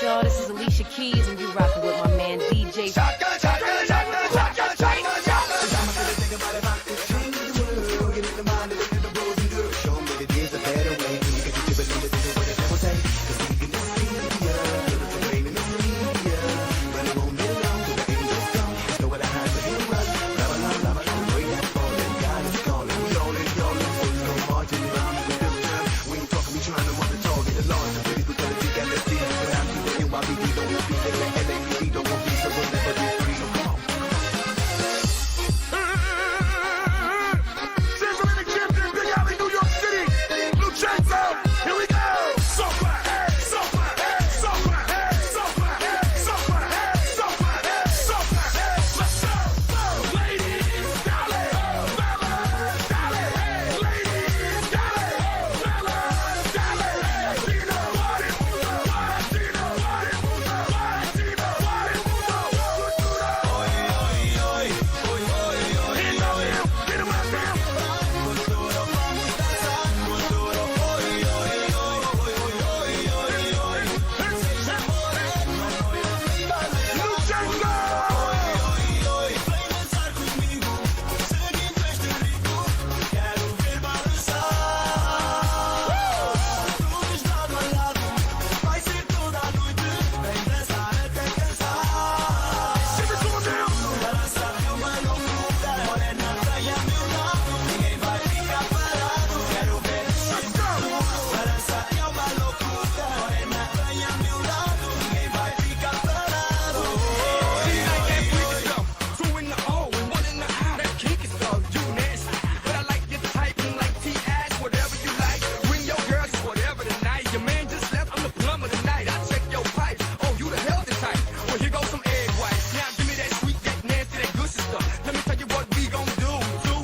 Y'all, this is Alicia Keys, and you rocking with my man D J. Champion, Big Alley, New York City, Luchenco. Here we go. Sopa, hey, sopa, hey, sopa, hey, sopa, hey, sopa, hey, sopa, hey, sopa, hey. Let's go. Ladies, dale. Fellas, dale. Hey, ladies, dale. Fellas, dale. Hey, Latino, party, party, Latino, party. Two in the O and one in the I. That kinky stuff, you nasty. But I like your type, you like T As, whatever you like. Bring your girl, just whatever tonight. Your man just left, I'm the plumber tonight. I check your pipes. Oh, you the healthy type. Well, here goes some egg whites. Now give me that sweet, that nasty, that good stuff. Let me tell you what we gon' do. Two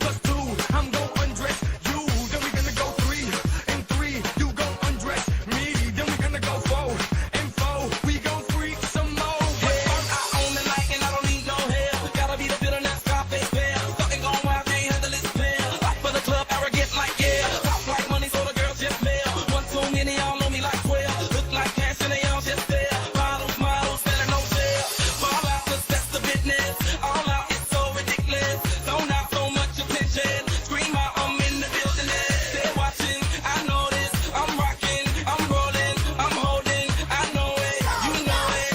plus two, I'm gon' undress you, then we gonna go three and three. You gon' undress me, then we gonna go four and four. We gon' freak some more. But first I own the night and I don't need no help. Gotta be the bitter, not Scarface bell. Something gone wild, can't handle this spell. Fight for the club, arrogant like yeah. Talk like money, so the girls just melt. One too many, y'all know me like twelve. Look like cash and they all just stare. Bottles, models, selling no sales. Fall out, 'cause that's the business. All out, it's so ridiculous. Zone out, so much attention. Scream out, I'm in the building. They're watching, I know this. I'm rocking, I'm rolling, I'm holding. I know it, you know it.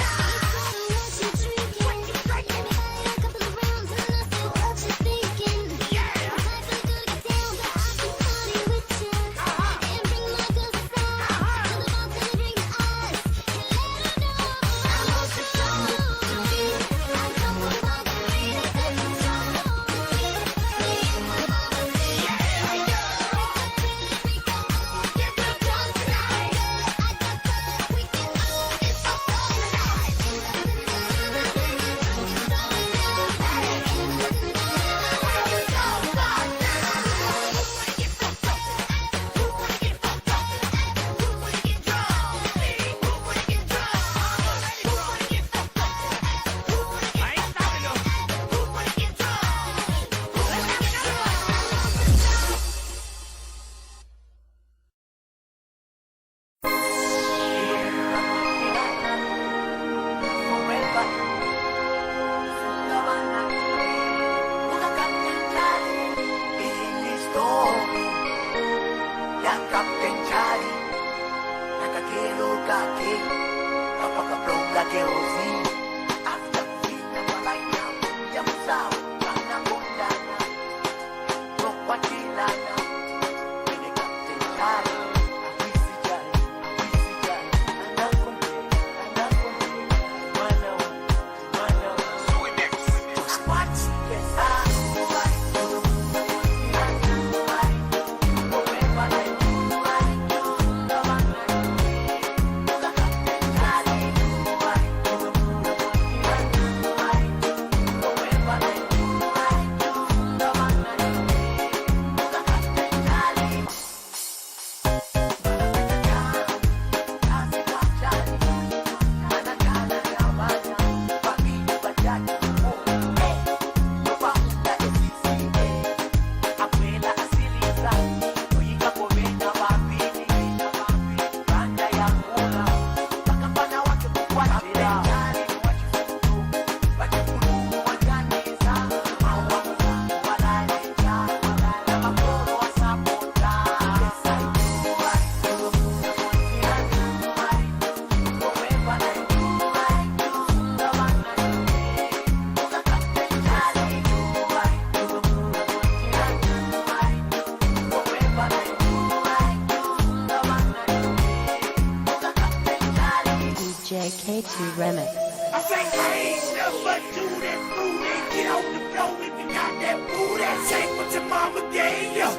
J K two Remix. I say, I ain't never do that, boo, that. Get on the floor if you got that booty. Shake what your mama gave ya.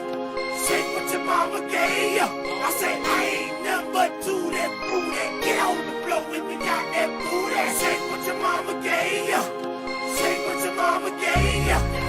Shake what your mama gave ya. I say, I ain't never do that, boo, that. Get on the floor if you got that booty. Shake what your mama gave ya. Shake what your mama gave ya.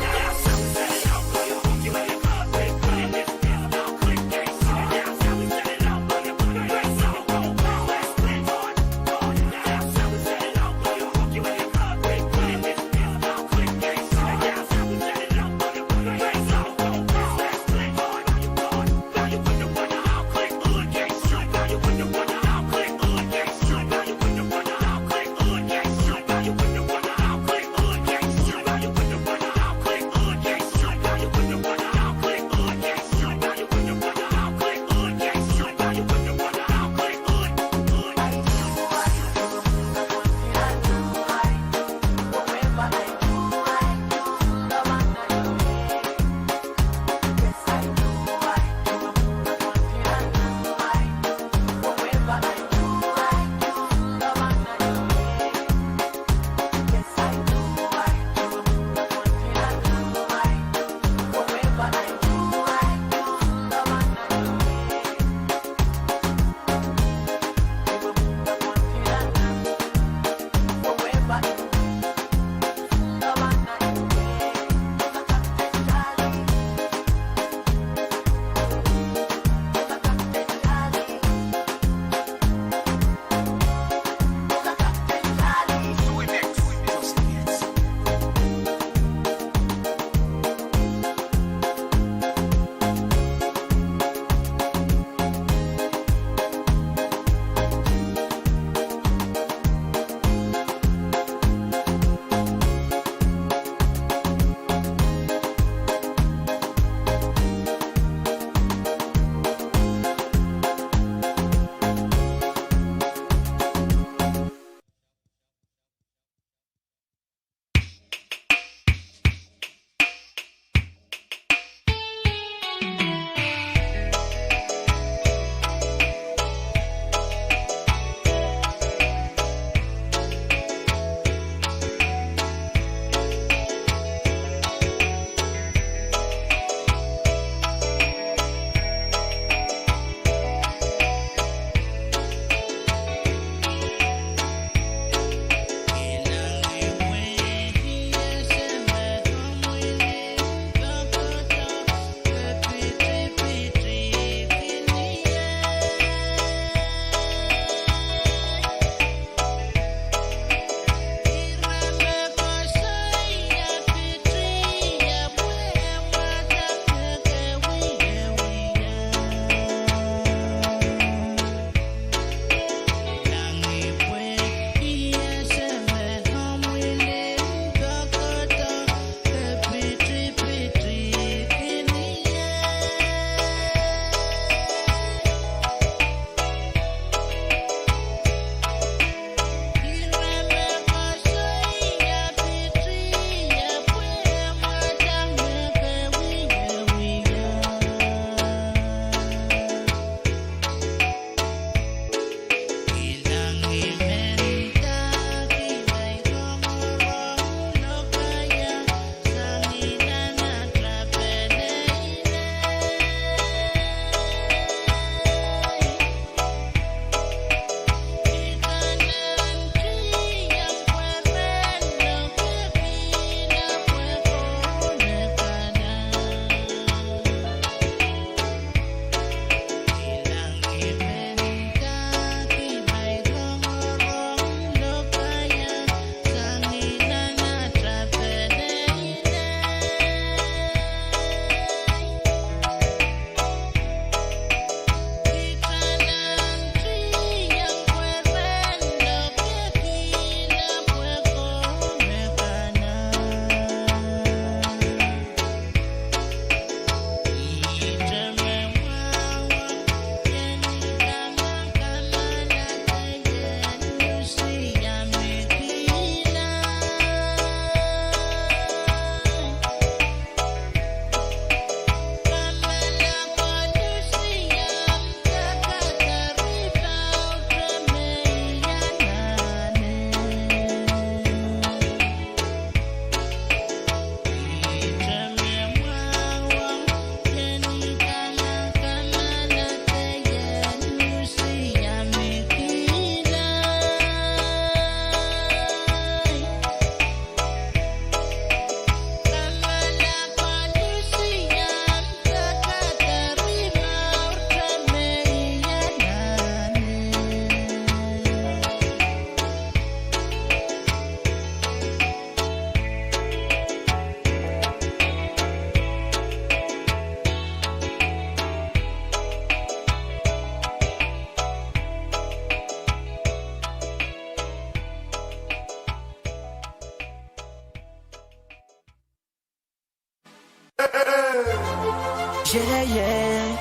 Yeah, yeah.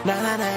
Na, na, na.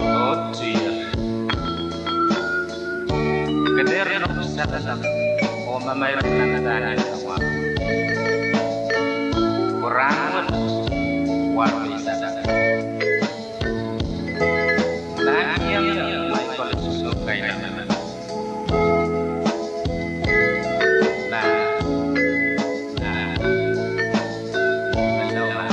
Oh dear. Keder nohk sakalak oh mamair nan Daniel samwa. Pwe rahnwet wa pei sakalak. Mahkihong Michael Susukaina. Nah, nah, hello, ma.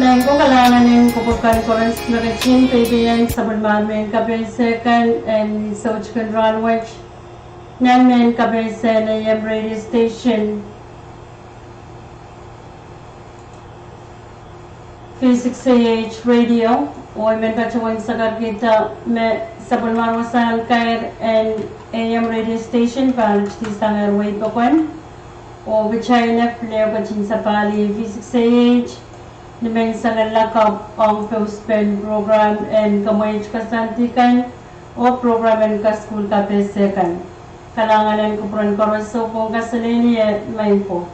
Nan ko kalahngan en kupwur kan koaros me ketin peipeien sapwellimen mehn kapehse kan en soutikin rahnwet, nan mehn kapehse en A M radio station, V six A H radio, oh I men patohwan sakarkihda me sapwellimen wasahn kair en A M radio station pahn ritidi sang wehi pokon, oh kitail en pil ketin sapahl V six A H ni menseng en lakapw ong pouspen program en kamweid koasoandi kan oh program en kasukuhl kapehse kan. Kalahngan en kupwuren koaros oh pwong kaselehlie maing ko.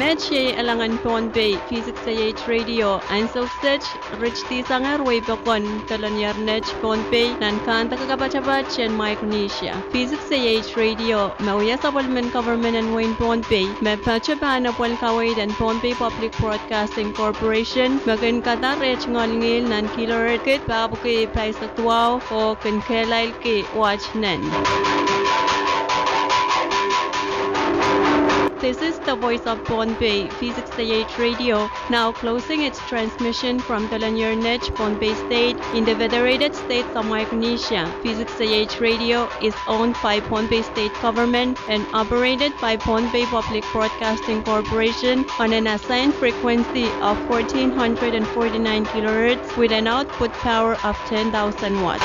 Met iei alangen Pohnpei V six A H radio, ansou kiset ritidi sang wehi pokon, Dolonier Net, Pohnpei, nan kandeke kapatapat en Micronesia. V six A H radio me wia sapwellimen government en wehin Pohnpei me patohwan apwalih kaweid en Pohnpei Public Broadcasting Corporation me kin kadahr eh tungoal ngihl nan kilohertz kid pahpwiki pahisek duwau oh kin kehlailki watt nen. This is the voice of Pohnpei, V six A H radio, now closing its transmission from Dolonier Net, Pohnpei State, in the Federated States of Micronesia. V six A H radio is owned by Pohnpei State Government and operated by Pohnpei Public Broadcasting Corporation on an assigned frequency of fourteen hundred and forty-nine kilohertz with an output power of ten thousand watts.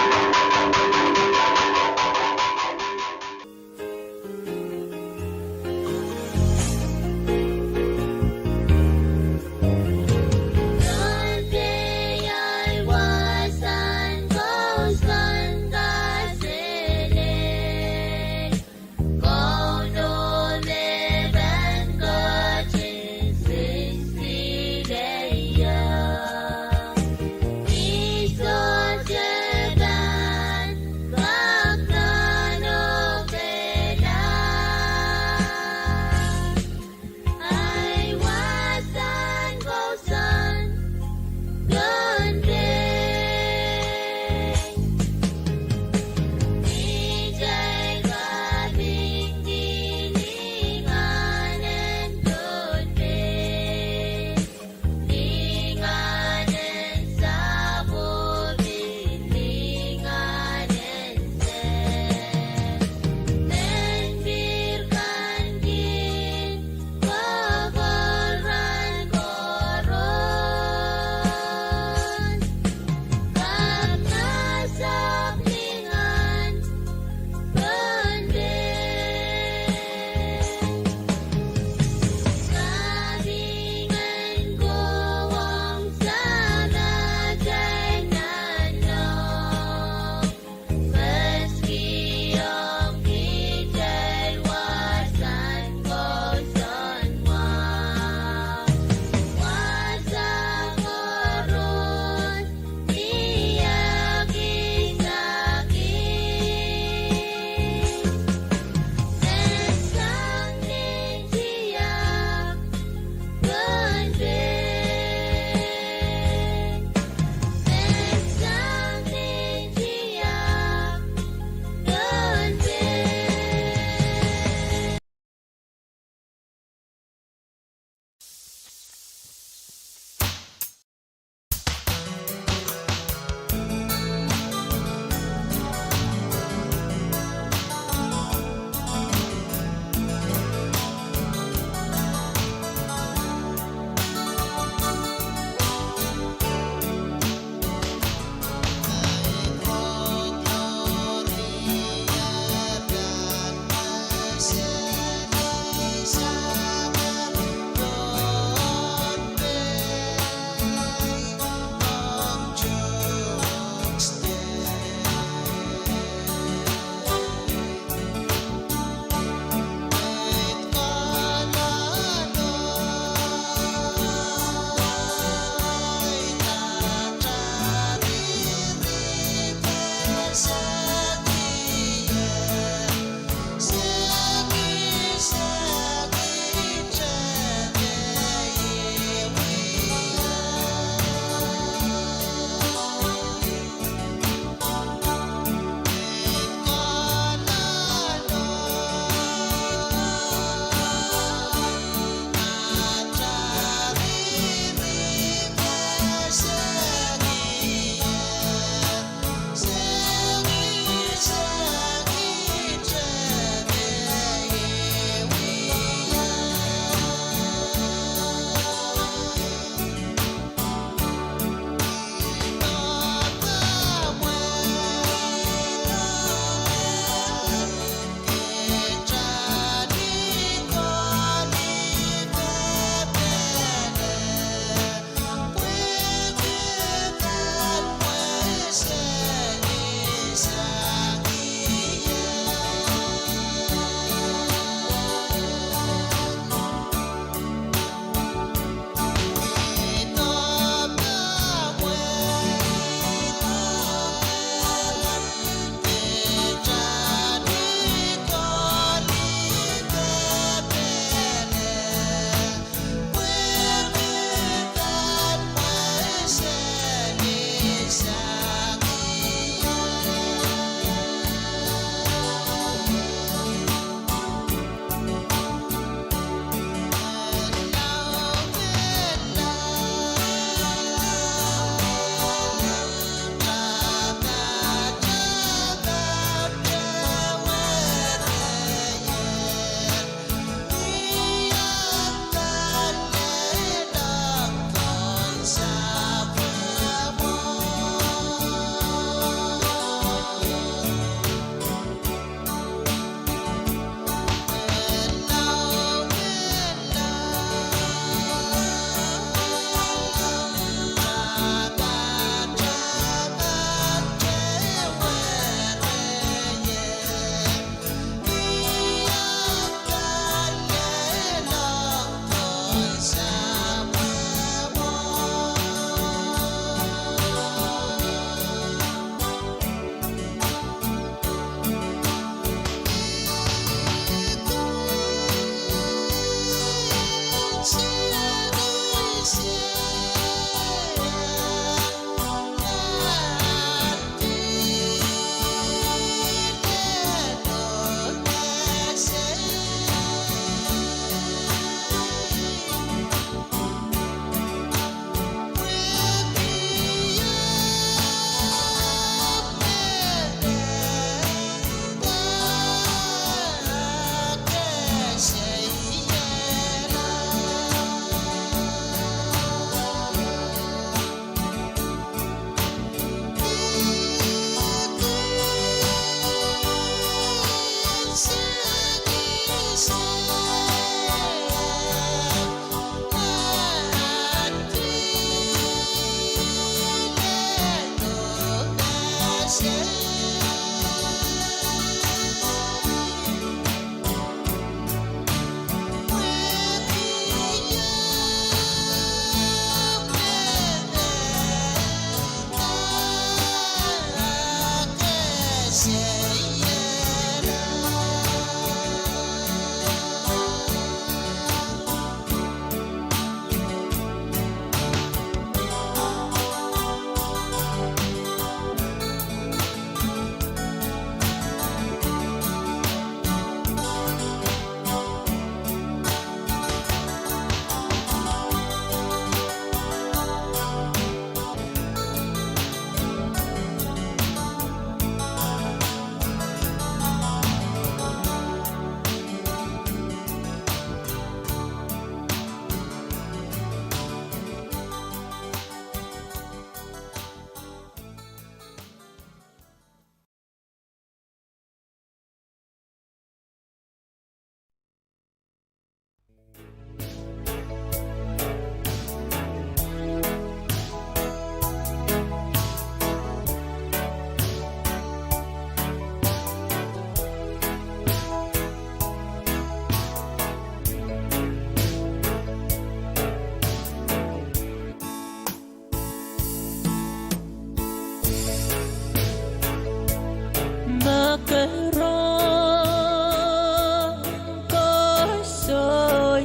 Mekerohng koasoi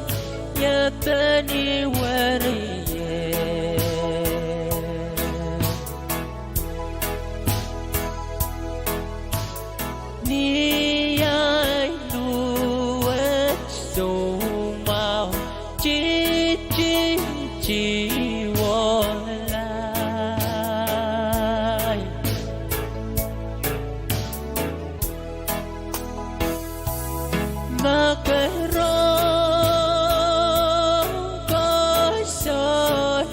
iepeni weriei. Ni ahi luwet soumwahu titi tiwohlai. Mekerohng koasoi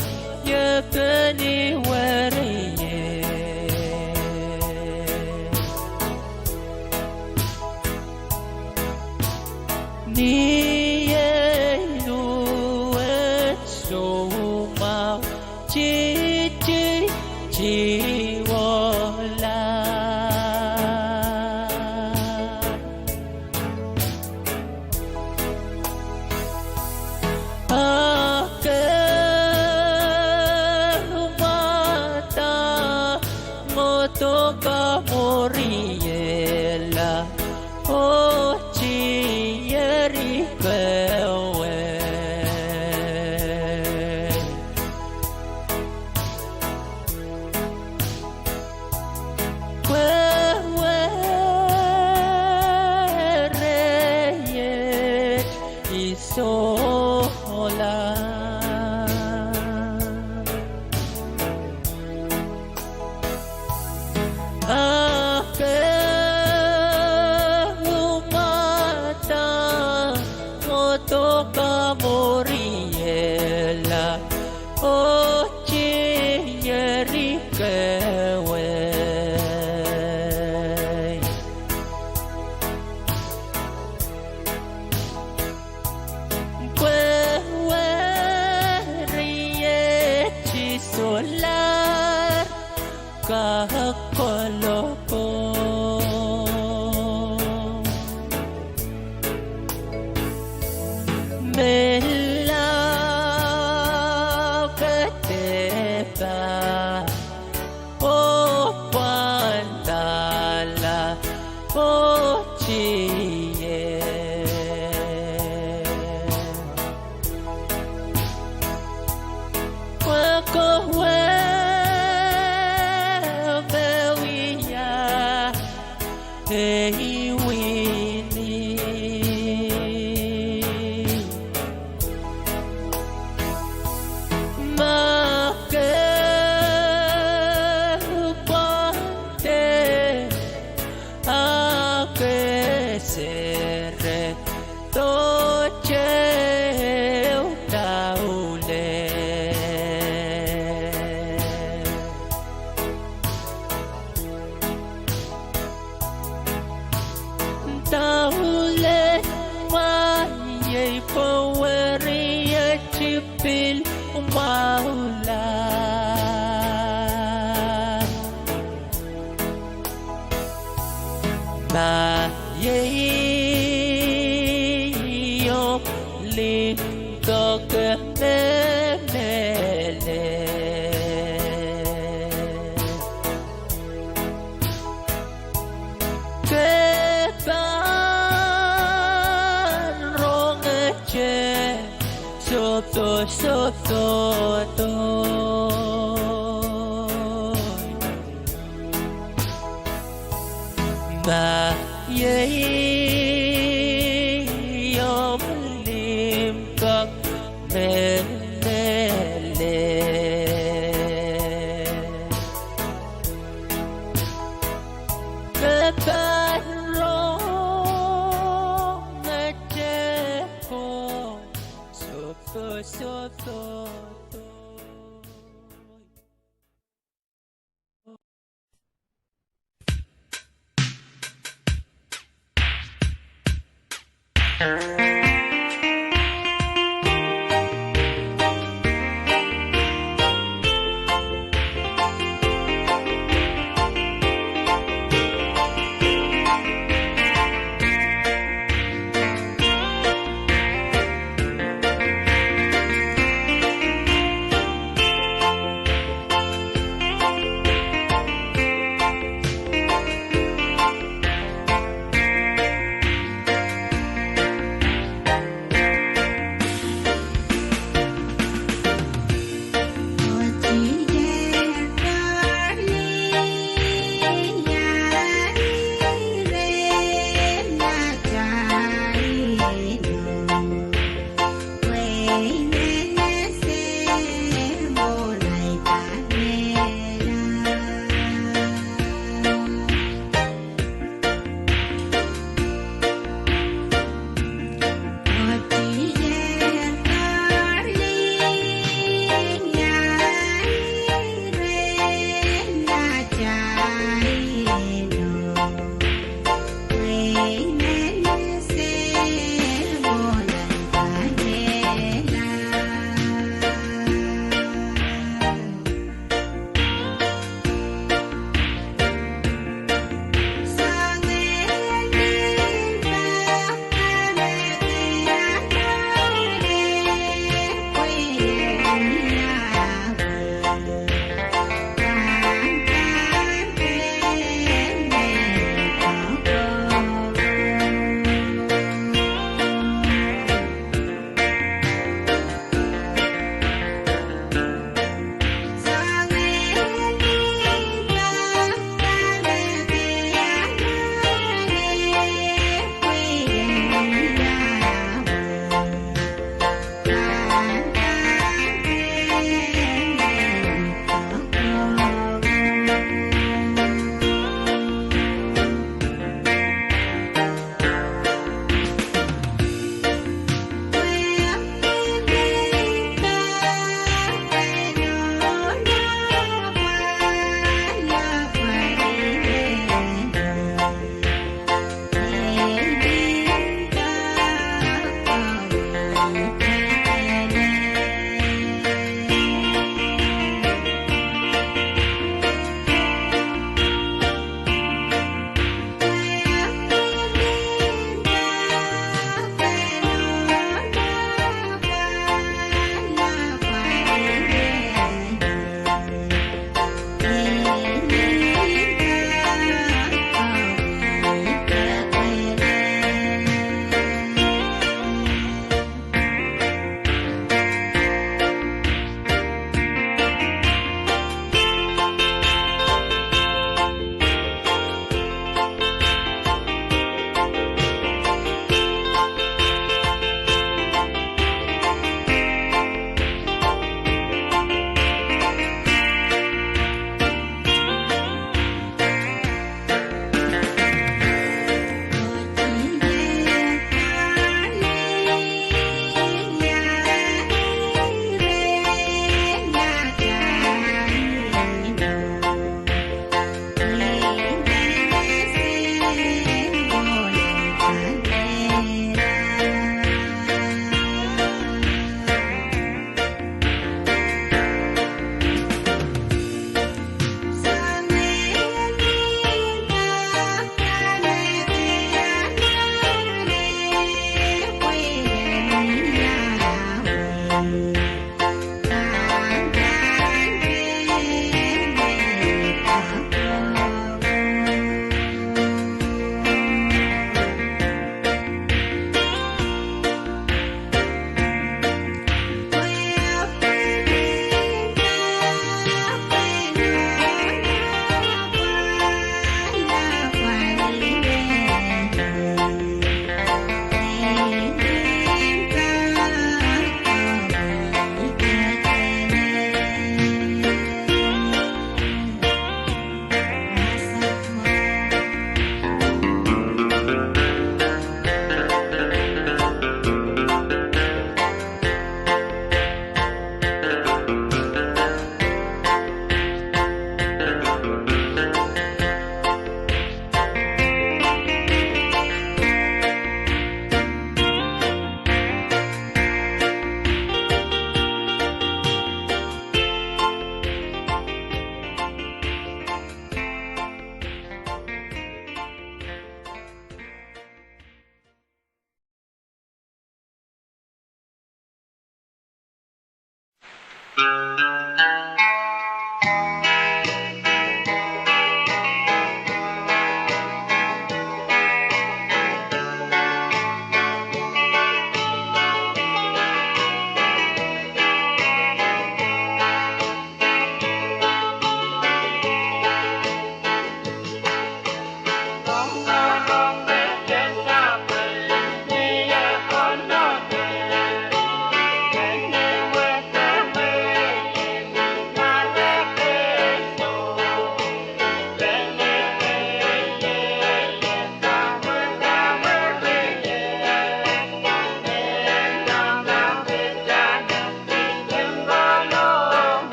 iepeni weriei. Ni ahi luwet soumwahu titi tiwohlai. Ahpw ke mwahda, ngodohka mwohriela, oh tieri kewei. Pwe weriei I sohla. Ahpw ke mwahda, ngodohka mwohriela, oh tieri kewei. Pwe weriei I solahr kak kolokol. Melahr ke dehpa oh pwandala oh tier. Kowe me wia ei wini. Ma ke pwang dehr, a ke sere dohte ehu daulel. Daulel mwahiei pwe weriehte pil mwahula. Ma iei omw limpoak me mehlel, ke pahn rongete sohte sohte doh. Ma iei omw limpoak me mehlel, ke pahn rongete sohte sohte doh.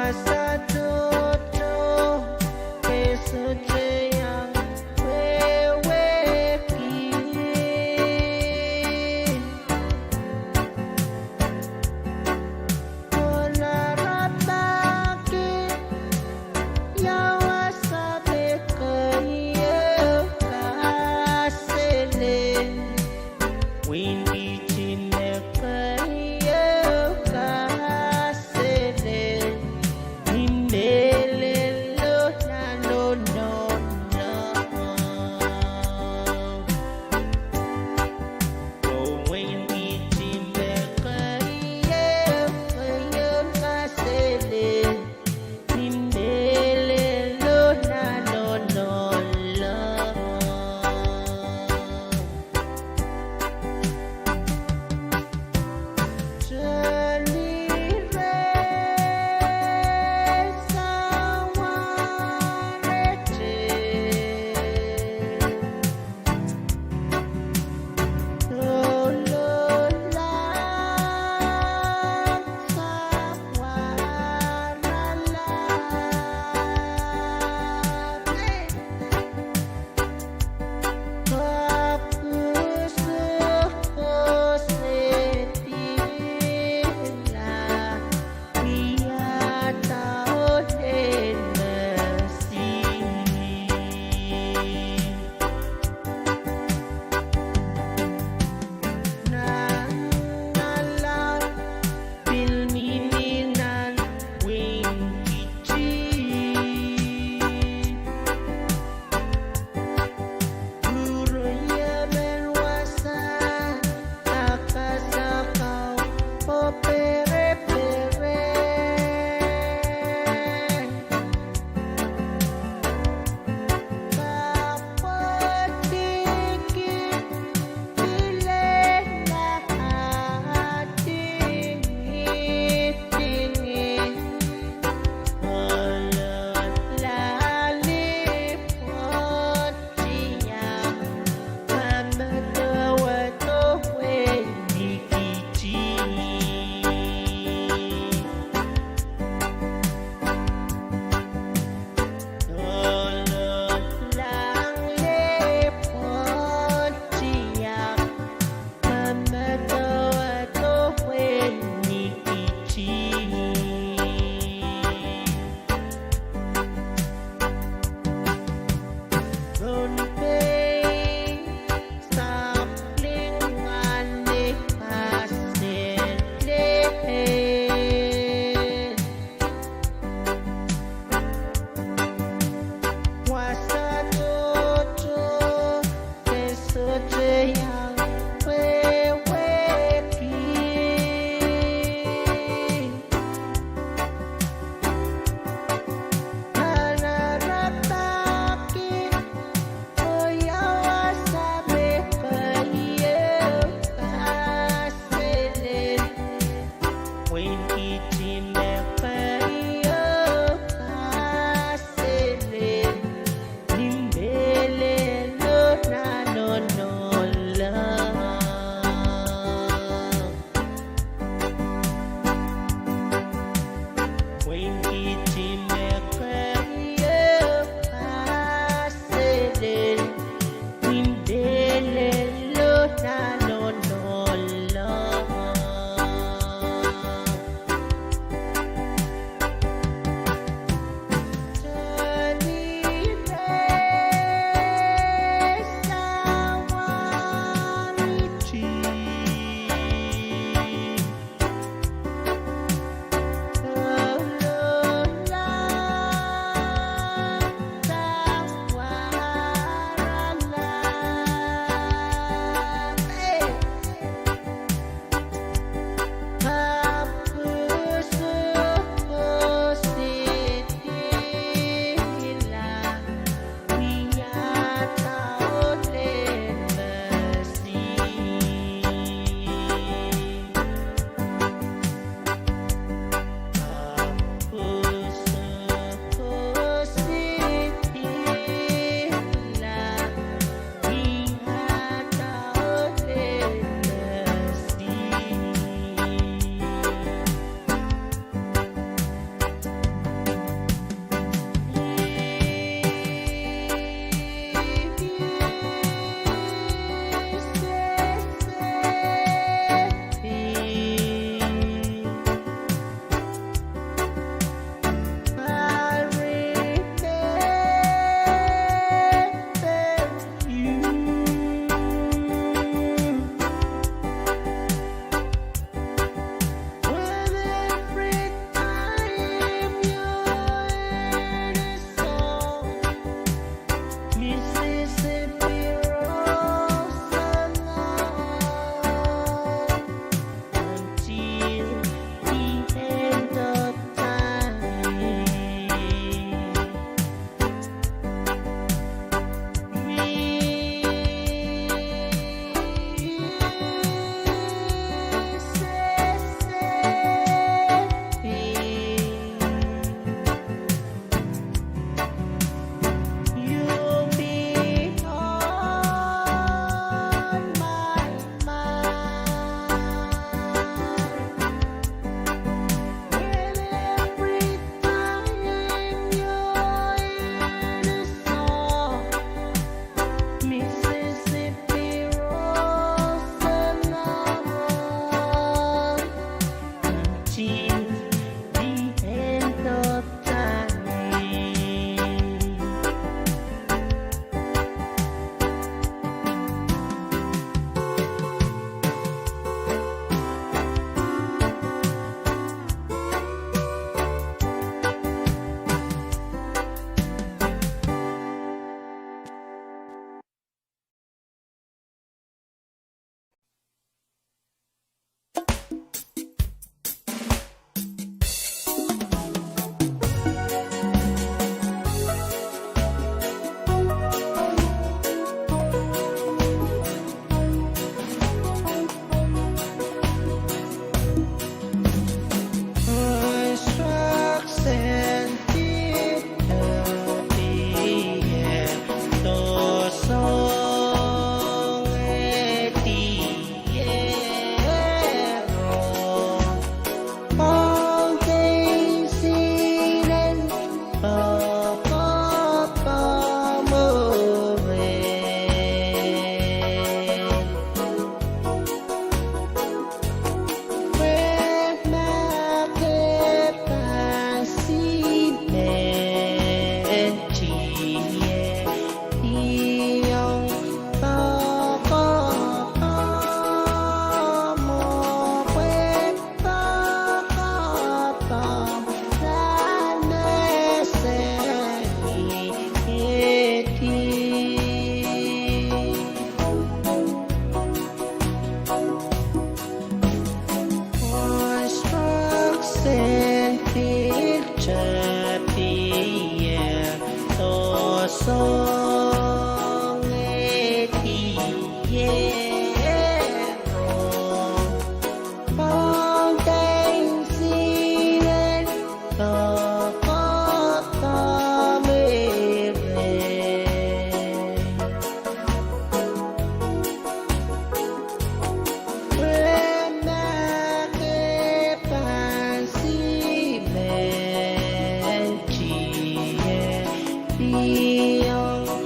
Wasa tohto, e sohte iang wehwehki. Kohla rapahki, ia wasa me keieu kaselel. Wein kihdi me keieu kaselel, ni mehlelo nan onohnleng. Oh, wein kihdi me keieu, keieu kaselel, ni mehlelo nan onohnleng. Tali reh sawarete. Lohlahng sawarala. Kapwusuh koasoia, wiahda ohl en mehsi. Nanalap pil mihmi nan wein kihdi. Pwuro iemen wasa, takasakau oh perepere. Kapwatihki, pilehla, ahdingihdingi. Ohlolahng lipwoat iang, ma medewedo wein kihdi. Ohlolahng lipwoat iang, ma medewedo wein kihdi. Sounpei sapwlingan ni kaselel. Wasa tohto, e sohte iang wehwehki. Anahne rapahki, oh ia wasa me keieu kaselel. Wein kihdi me keieu kaselel, ni mehlelo nan onohnleng. Wein kihdi me keieu kaselel, ni mehlelo nan onohnleng. Tali reh sawarete. Ohlolahng Soang e dier, pahn kainsil en doadoahk me rehi. Pwe ma ke pahn simen tier, pihong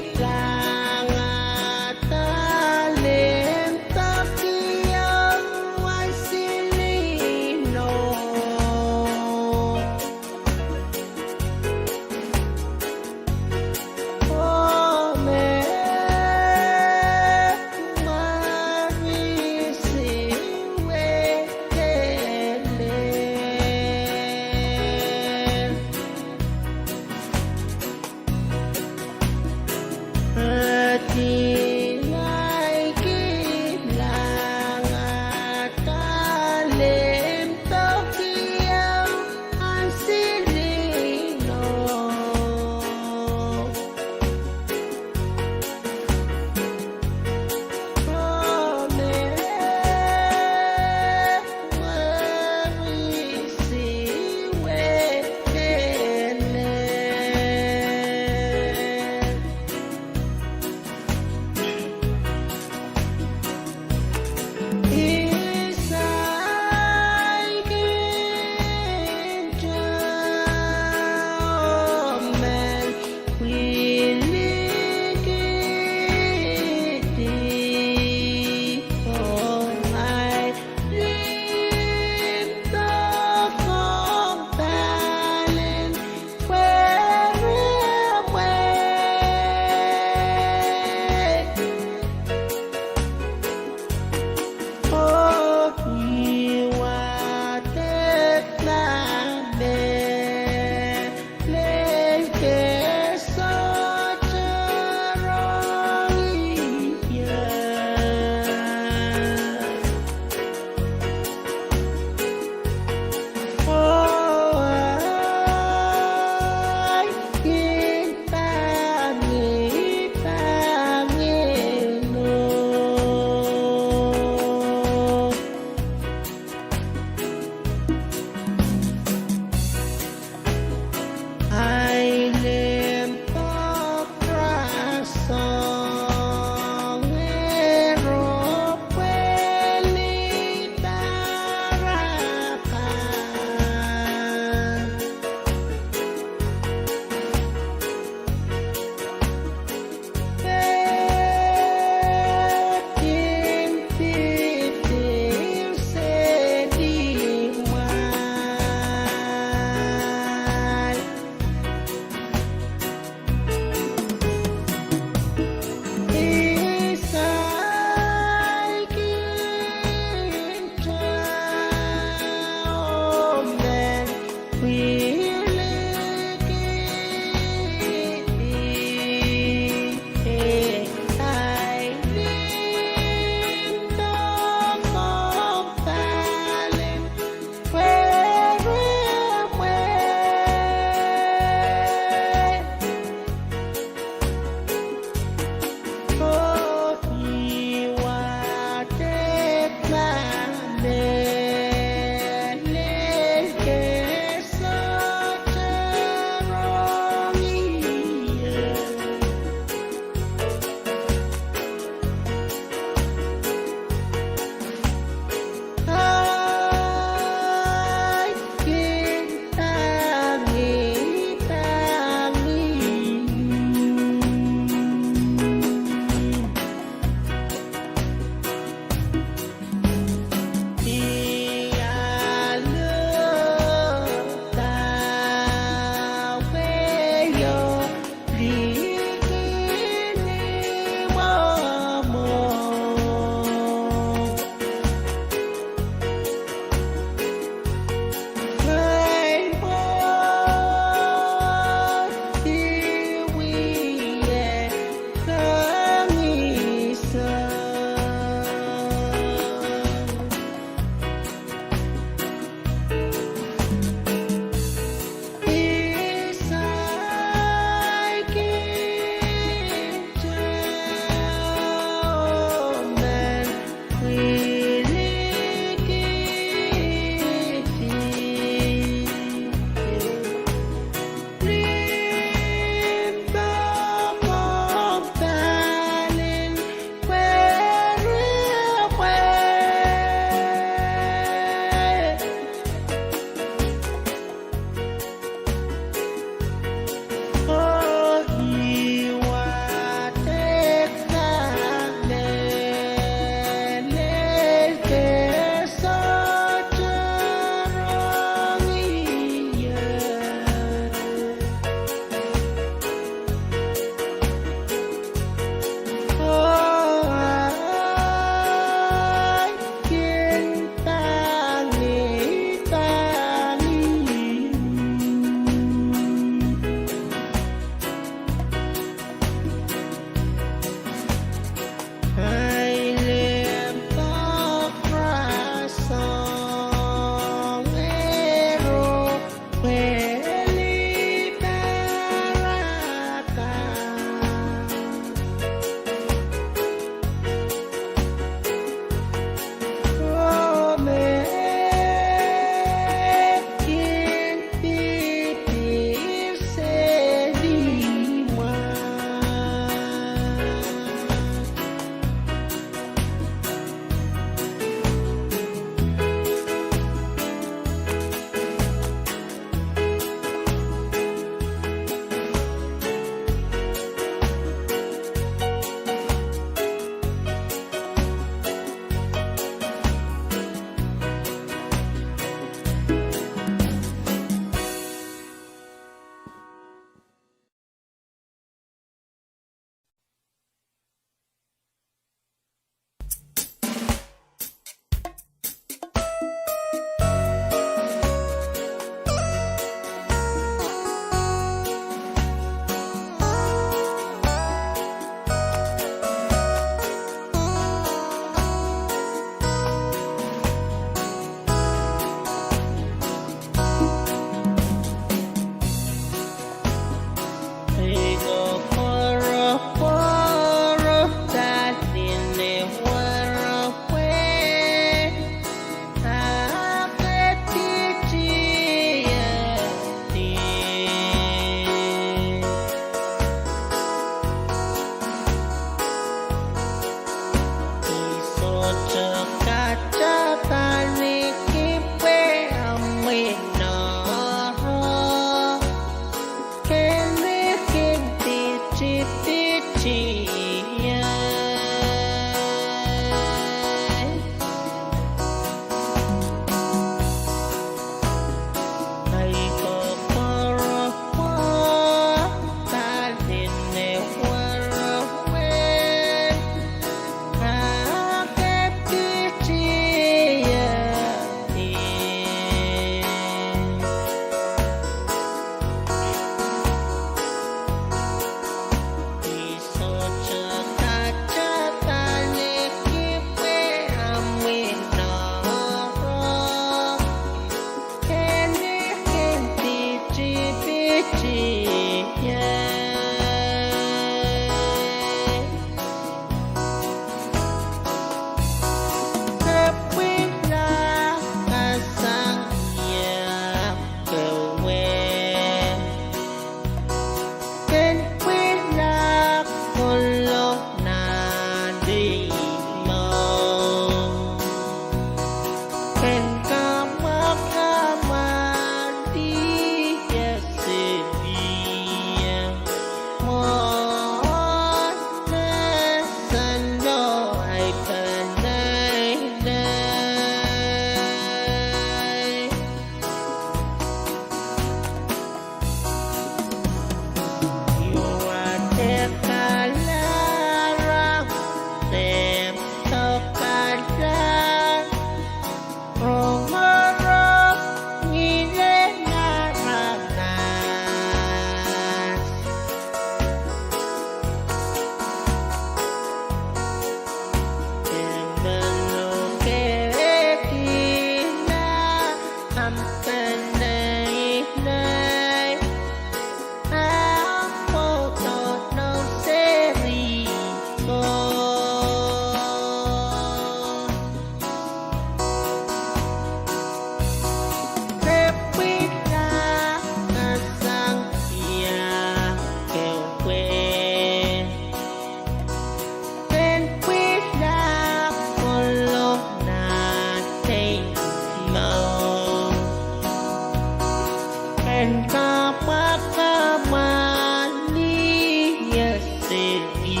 Ken kamwakamwahnlie seri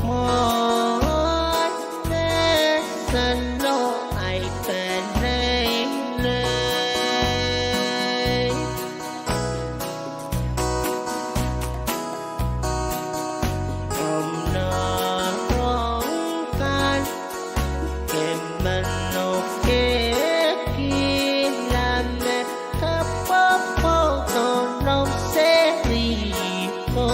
mwohn menseno ahi peneinei. Komw nohn rong kan, ke meno kehkihla me ke popohl dohng seri ko.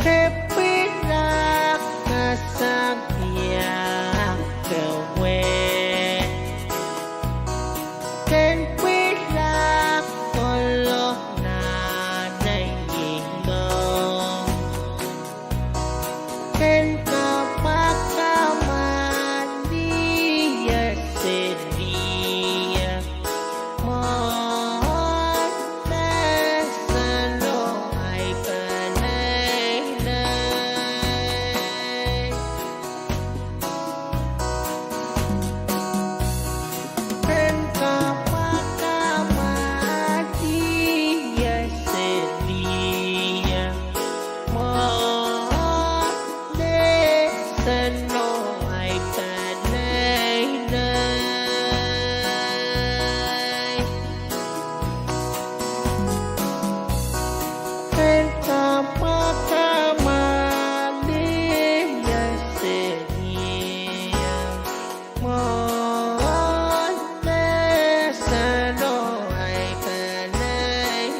Ke pwilahng sang iahkewe. Ken pwilahng kohla nan ei ihmwo. Ken kamwakamwahnlie seri mwohn menseno ahi peneinei. Ken kamwakamwahnlie seri mwohn menseno ahi peneinei. Ken kamwakamwahnlie seri mwohn menseno ahi peneinei.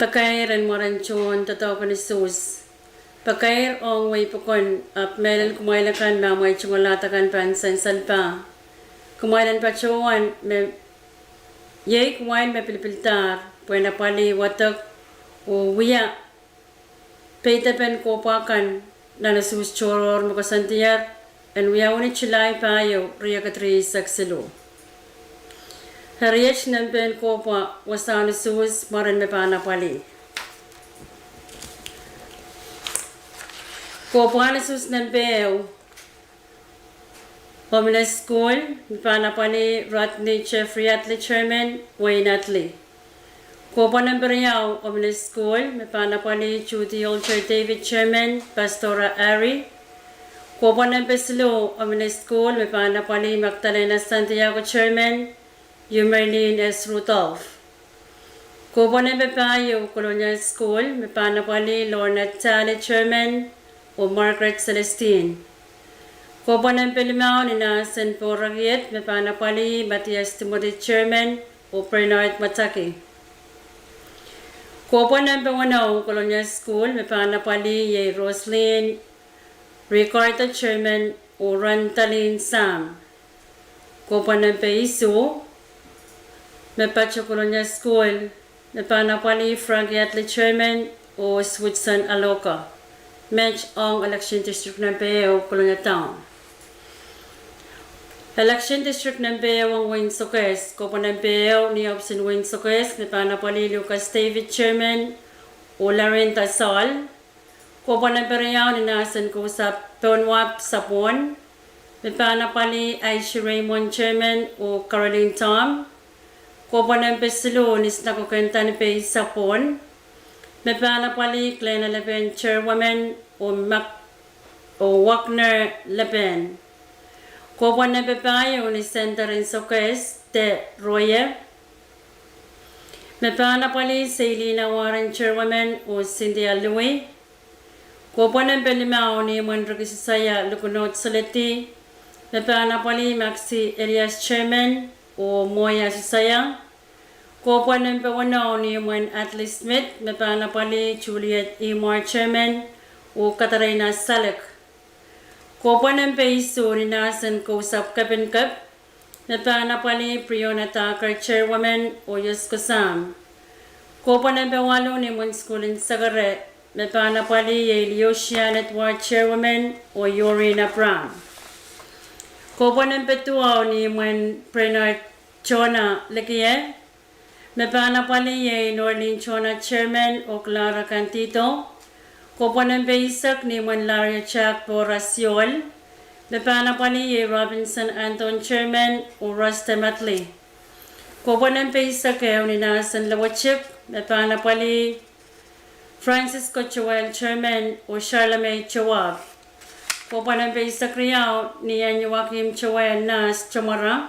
Pakair en mwaren tohn doadoahk en usuhs. Pakair ong wehi pokon, ahpw mehlel kumwail akan me amwail tungoal ahd akan pahn sansal pah. Kumwail en patohwan me, iei kumwail me pilipildahr pwehn apwalih wadek oh wia peidepen kohpwa kan nan usuhs tohrohr me koasoandier en wiawi ni Sulai pahieu, riekid rieisek siluh. Eri iet nempehn kohpwa wasahn usuhs mwaren me pahn apwalih. Kohpwahn usuhs nempe ehu, Omine School, me pahn apwalih Rodney Jeffrey Atli, Chairman, Wayne Atli. Kohpwa nempe riau, Omine School, me pahn apwalih Judy Alter David, Chairman, Pastora Harry. Kohpwa nempe siluh, Omine School, me pahn apwalih Magdalena Santiago, Chairman, Umerlin S. Rudolph. Kohpwa nempe pahieu, Colonial School, me pahn apwalih Lorna Talley, Chairman, oh Margaret Celestine. Kohpwa nempe limau, Ninasen Porakiet, me pahn apwalih Matthias Timothy, Chairman, oh Bernard Mataki. Kohpwa nempe weneu, Kolonia School, me pahn apwalih iei Roslyn Ricardo, Chairman, oh Randalin Sam. Kohpwa nempe isuh, me pato Kolonia School, me pahn apwalih Frankie Atli, Chairman, oh Switson Aloka. Met ong Election District nempe ehu, Kolonia Town. Election District nempe ehu ong wehin Sokehs, kohpwa nempe ehu ni ohpis en wehin Sokehs, me pahn apwalih Lucas David, Chairman, oh Larinda Saul. Kohpwa nempe riau ni nahsen kousapw Pohnwap Sapwon, me pahn apwalih Aishi Raymond, Chairman, oh Caroline Tom. Kohpwa nempe siluh ni Snakoken Tanipei Sapwon, me pahn apwalih Klena Lepen, Chairwoman, oh Mak-, oh Wagner Lepen. Kohpwa nempe pahieu ni Senter en Sokehs, De Roye, me pahn apwalih Seilina Warren, Chairwoman, oh Cynthia Louis. Kohpwa nempe limau ni imwen Riki Sosaya Lukunoht Solehdi, me pahn apwalih Maxi Elias, Chairman, oh Moya Sosaya. Kohpwa nempe weneu ni imwen Atli Smith, me pahn apwalih Juliet Imor, Chairman, oh Katarina Salek. Kohpwa nempe isuh ni nahsen kousapw Kepinkep, me pahn apwalih Briona Thacker, Chairwoman, oh Yosko Sam. Kohpwa nempe waluh ni imwen sukuhl en Sekere, me pahn apwalih iei Leosian Edward, Chairwoman, oh Yorin Abraham. Kohpwa nempe duwau ni imwen Brenard Jona Lekie, me pahn apwalih iei Norlin Jona, Chairman, oh Clara Candido. Kohpwa nempe eisek ni imwen Laria Jack Boras Siohl, me pahn apwalih iei Robinson Anton, Chairman, oh Roster Matli. Kohpwa nempe eisek ehu ni nahsen Lewetik, me pahn apwalih Francisco Joel, Chairman, oh Charlemagne Joab. Kohpwa nempe eisek riau ni Ann Joachim Joel, nahs Tomara,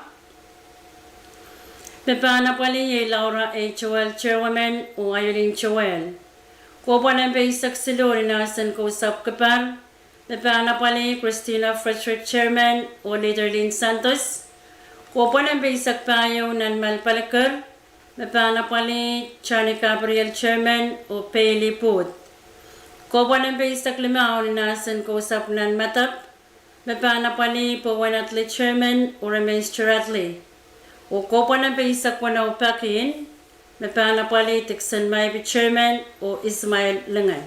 me pahn apwalih iei Laura A. Joel, Chairwoman, oh Aileen Joel. Kohpwa nempe eisek siluh ni nahsen kousapw Kipar, me pahn apwalih Christina Frederick, Chairman, oh Leader Lynn Santos. Kohpwa nempe eisek pahieu nan Malpalikir, me pahn apwalih Johnny Gabriel, Chairman, oh Bailey Booth. Kohpwa nempe eisek limau ni nahsen kousapw nan Madap, me pahn apwalih Bowen Atli, Chairman, oh Remenster Atli. Oh kohpwa nempe eisek weneu pahkin, me pahn apwalih Dickson Maibi, Chairman, oh Ismail Linge.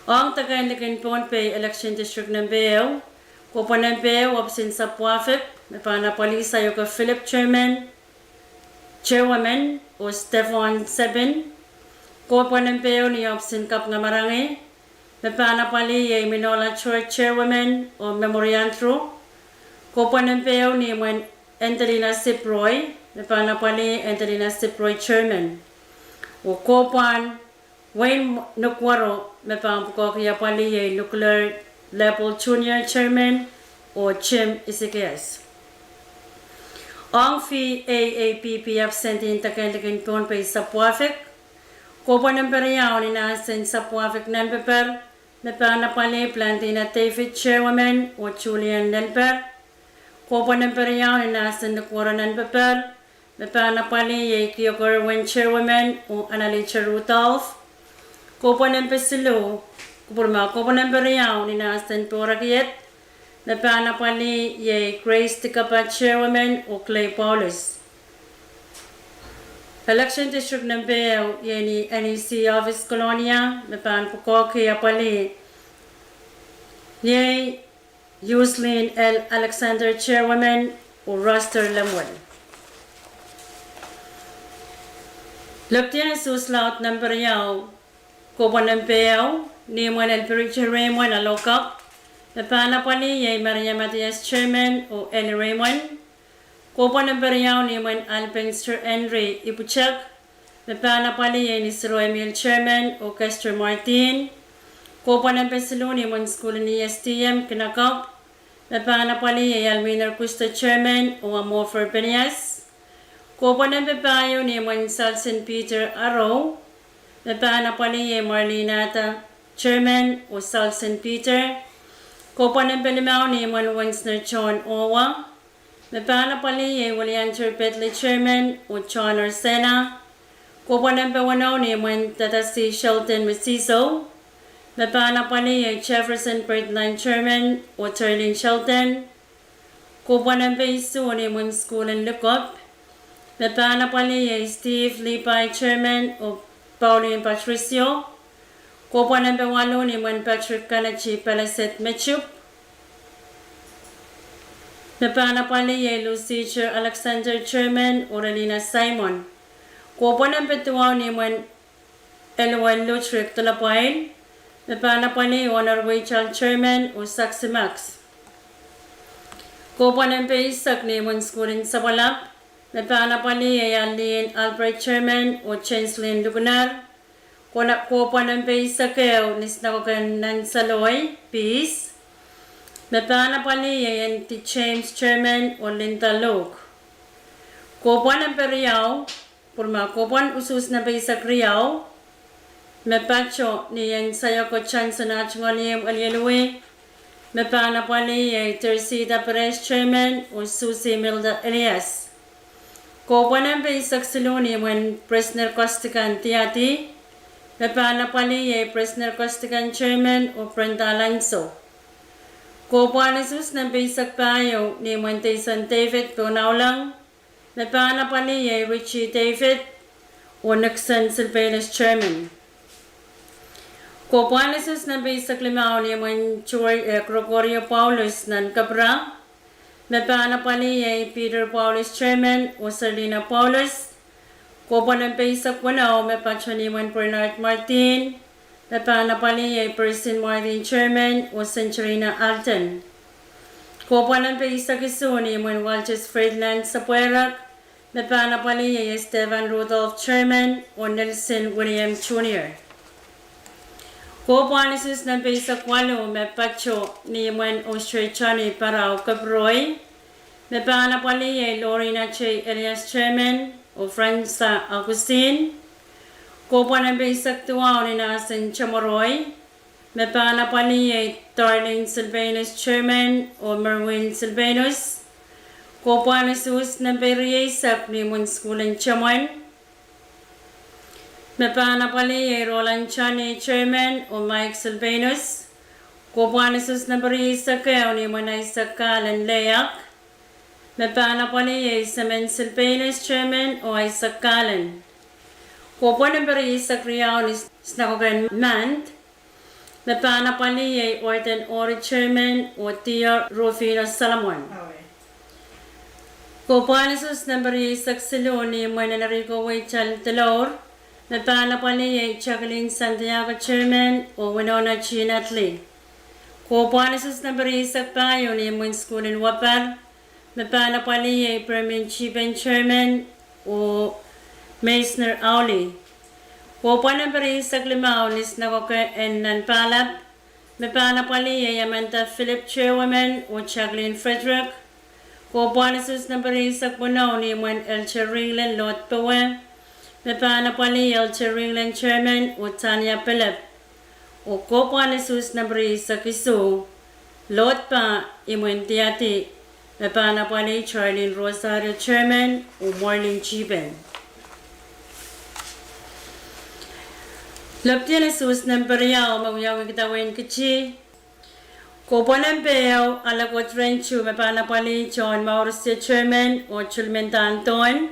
Ong deke en likin Pohnpei Election District nempe ehu, kohpwa nempe ehu ohpis en Sapwafik, me pahn apwalih Sayoka Philip, Chairman, Chairwoman, oh Stefan Sebin. Kohpwa nempe ehu ni ohpis en Kapingamarangi, me pahn apwalih iei Minola George, Chairwoman, oh Memory Andrew. Kohpwa nempe ehu ni imwen Angelina Siproi, me pahn apwalih Angelina Siproi, Chairman. Oh kohpwahn wehin Nukuoro, me pahn pwukoahki apwalih iei Nukular Leopold Junior, Chairman, oh Jim Isikias. Ong V A A P P absentee en deke en likin Pohnpei Sapwafik, kohpwa nempe riau ni nahsen Sapwafik Nanpepar, me pahn apwalih Plantina David, Chairwoman, oh Julian Nelper. Kohpwa nempe riau ni nahsen Nukuoro Nanpepar, me pahn apwalih iei Kioker Wen, Chairwoman, oh Analija Rudolph. Kohpwa nempe siluh, kupwurma, kohpwa nempe riau ni nahsen Porakiet, me pahn apwalih iei Grace Dikapa, Chairwoman, oh Clay Paulus. Election District nempe ehu iei ni N E C office Kolonia, me pahn pwukoahki apwalih iei Uslin L Alexander, Chairwoman, oh Roster Lemuel. Lipdian Isuh Laud nempe riau, kohpwa nempe ehu ni imwen Elpirita Raymond Alokap, me pahn apwalih iei Maria Mathias, Chairman, oh Ellie Raymond. Kohpwa nempe riau ni imwen Alpenster Henry Ipwitek, me pahn apwalih iei Nisiro Emil, Chairman, oh Kester Martin. Kohpwa nempe siluh ni imwen sukuhl en E S D M Kinakap, me pahn apwalih iei Alminer Kusto, Chairman, oh Amofer Penias. Kohpwa nempe pahieu ni imwen Salsen Peter Arou, me pahn apwalih iei Marlene Ada, Chairman, oh Salsen Peter. Kohpwa nempe limau ni imwen Wensner John Owa, me pahn apwalih iei Willianter Pedley, Chairman, oh John Orsena. Kohpwal nempe weneu ni imwen Dadasi Sheldon Mesiso, me pahn apwalih iei Jefferson Breitland Chairman oh Terlin Sheldon. Kohpwal nempe isuh ni imwen sukuhl en Likop, me pahn apwalih iei Steve Levi Chairman oh Pauline Patricio. Kohpwal nempe waluh ni imwen Patrick Kennedy Palaset Mechup, me pahn apwalih iei Lucifer Alexander Chairman oh Relina Simon. Kohpwal nempe duwau ni imwen Elwell Lutrick Dolopwail, me pahn apwalih Honor Weichal Chairman oh Saxi Max. Kohpwal nempe eisek ni imwen sukuhl en Sapwalap, me pahn apwalih iei Alin Albright Chairman oh Jenslin Lukinar. Kohpwal nempe eisek ehu ni sinakoken Nansaloi Peace, me pahn apwalih iei Andy James Chairman oh Linda Luke. Kohpwal nempe riau, pwurma kohpwal usuhs nempe eisek riau, me pato ni en Saioko Johnson Ahngoaliem Elieliwi, me pahn apwalih iei Tersita Perez Chairman oh Susie Milda Elias. Kohpwal nempe eisek siluh ni imwen Presner Kostikan Diadi, me pahn apwalih iei Presner Kostikan Chairman oh Brenda Alonso. Kohpwal usuhs nempe eisek pahieu ni imwen Deison David Ponaulong, me pahn apwalih iei Richie David oh Nixon Silvanus Chairman. Kohpwal usuhs nempe eisek limau ni imwen George, eh, Gregorio Paulus nan Kepra, me pahn apwalih iei Peter Paulus Chairman oh Selina Paulus. Kohpwal nempe eisek weneu me pato ni imwen Bernard Martin, me pahn apwalih iei Persin Martin Chairman oh Senterina Alton. Kohpwal nempe eisek isuh ni imwen Walters Ferdinand Sapweirak, me pahn apwalih iei Stephen Rudolph Chairman oh Nelson William Junior. Kohpwal usuhs nempe eisek waluh me pato ni imwen Australia Johnny Parau Keproi, me pahn apwalih iei Lorina J. Elias Chairman oh Fransa Augustine. Kohpwal nempe eisek duwau ni Nasen Chomoroi, me pahn apwalih iei Darlene Silvanus Chairman oh Merwin Silvanus. Kohpwal usuhs nempe rieisek ni imwen sukuhl en Chomwen, me pahn apwalih iei Roland Johnny Chairman oh Mike Silvanus. Kohpwal usuhs nempe rieisek ehu ni imwen Isaac Kalen Leak, me pahn apwalih iei Semen Silvanus Chairman oh Isaac Kalen. Kohpwal nempe rieisek riau ni sinakoken Mand, me pahn apwalih iei Orden Ori Chairman oh Dio Rufino Solomon. Kohpwal usuhs nempe rieisek siluh ni imwen Enrico Weichal Delour, me pahn apwalih iei Jacqueline Santiago Chairman oh Winona G. Natalie. Kohpwal usuhs nempe rieisek pahieu ni imwen sukuhl en Wapar, me pahn apwalih iei Permin Chipen Chairman oh Meisner Auli. Kohpwal nempe rieisek limau ni sinakoke en Nanpahlap, me pahn apwalih iei Amanda Philip Chairwoman oh Jacqueline Frederick. Kohpwal usuhs nempe rieisek weneu ni imwen Elder Ringlen Lord Powe, me pahn apwalih Elder Ringlen Chairman oh Tania Philip. Oh kohpwal usuhs nempe rieisek isuh, Lord Pa imwen Diadi, me pahn apwalih Charlene Rosario Chairman oh Marlene Chipen. Lepdiel usuhs nempe riau me wiawi kidawehn kiti. Kohpwal nempe ehu Alakot Renchu, me pahn apwalih John Maurisio Chairman oh Chulmendahn Thon.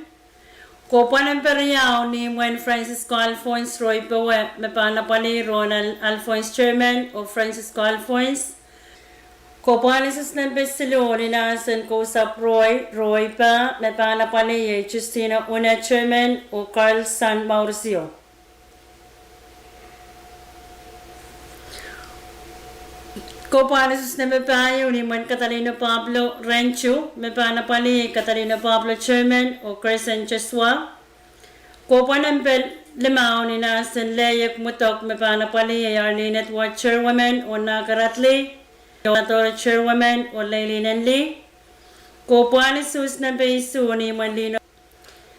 Kohpwal nempe riau ni imwen Francisco Alphonse Roy Powe, me pahn apwalih Ronald Alphonse Chairman oh Francisco Alphonse. Kohpwal usuhs nempe siluh ni Nasen Kousapw Roy, Roy Pa, me pahn apwalih iei Justino Una Chairman oh Carlson Maurisio. Kohpwal usuhs nempe pahieu ni imwen Katalino Pablo Renchu, me pahn apwalih Katalino Pablo Chairman oh Gerson Joshua. Kohpwal nempe limau ni Nasen Leyek Mudok, me pahn apwalih Arlene Edward Chairwoman oh Nakaratli, Adora Chairwoman oh Leilin Enli. Kohpwal usuhs nempe isuh ni imwen Lino,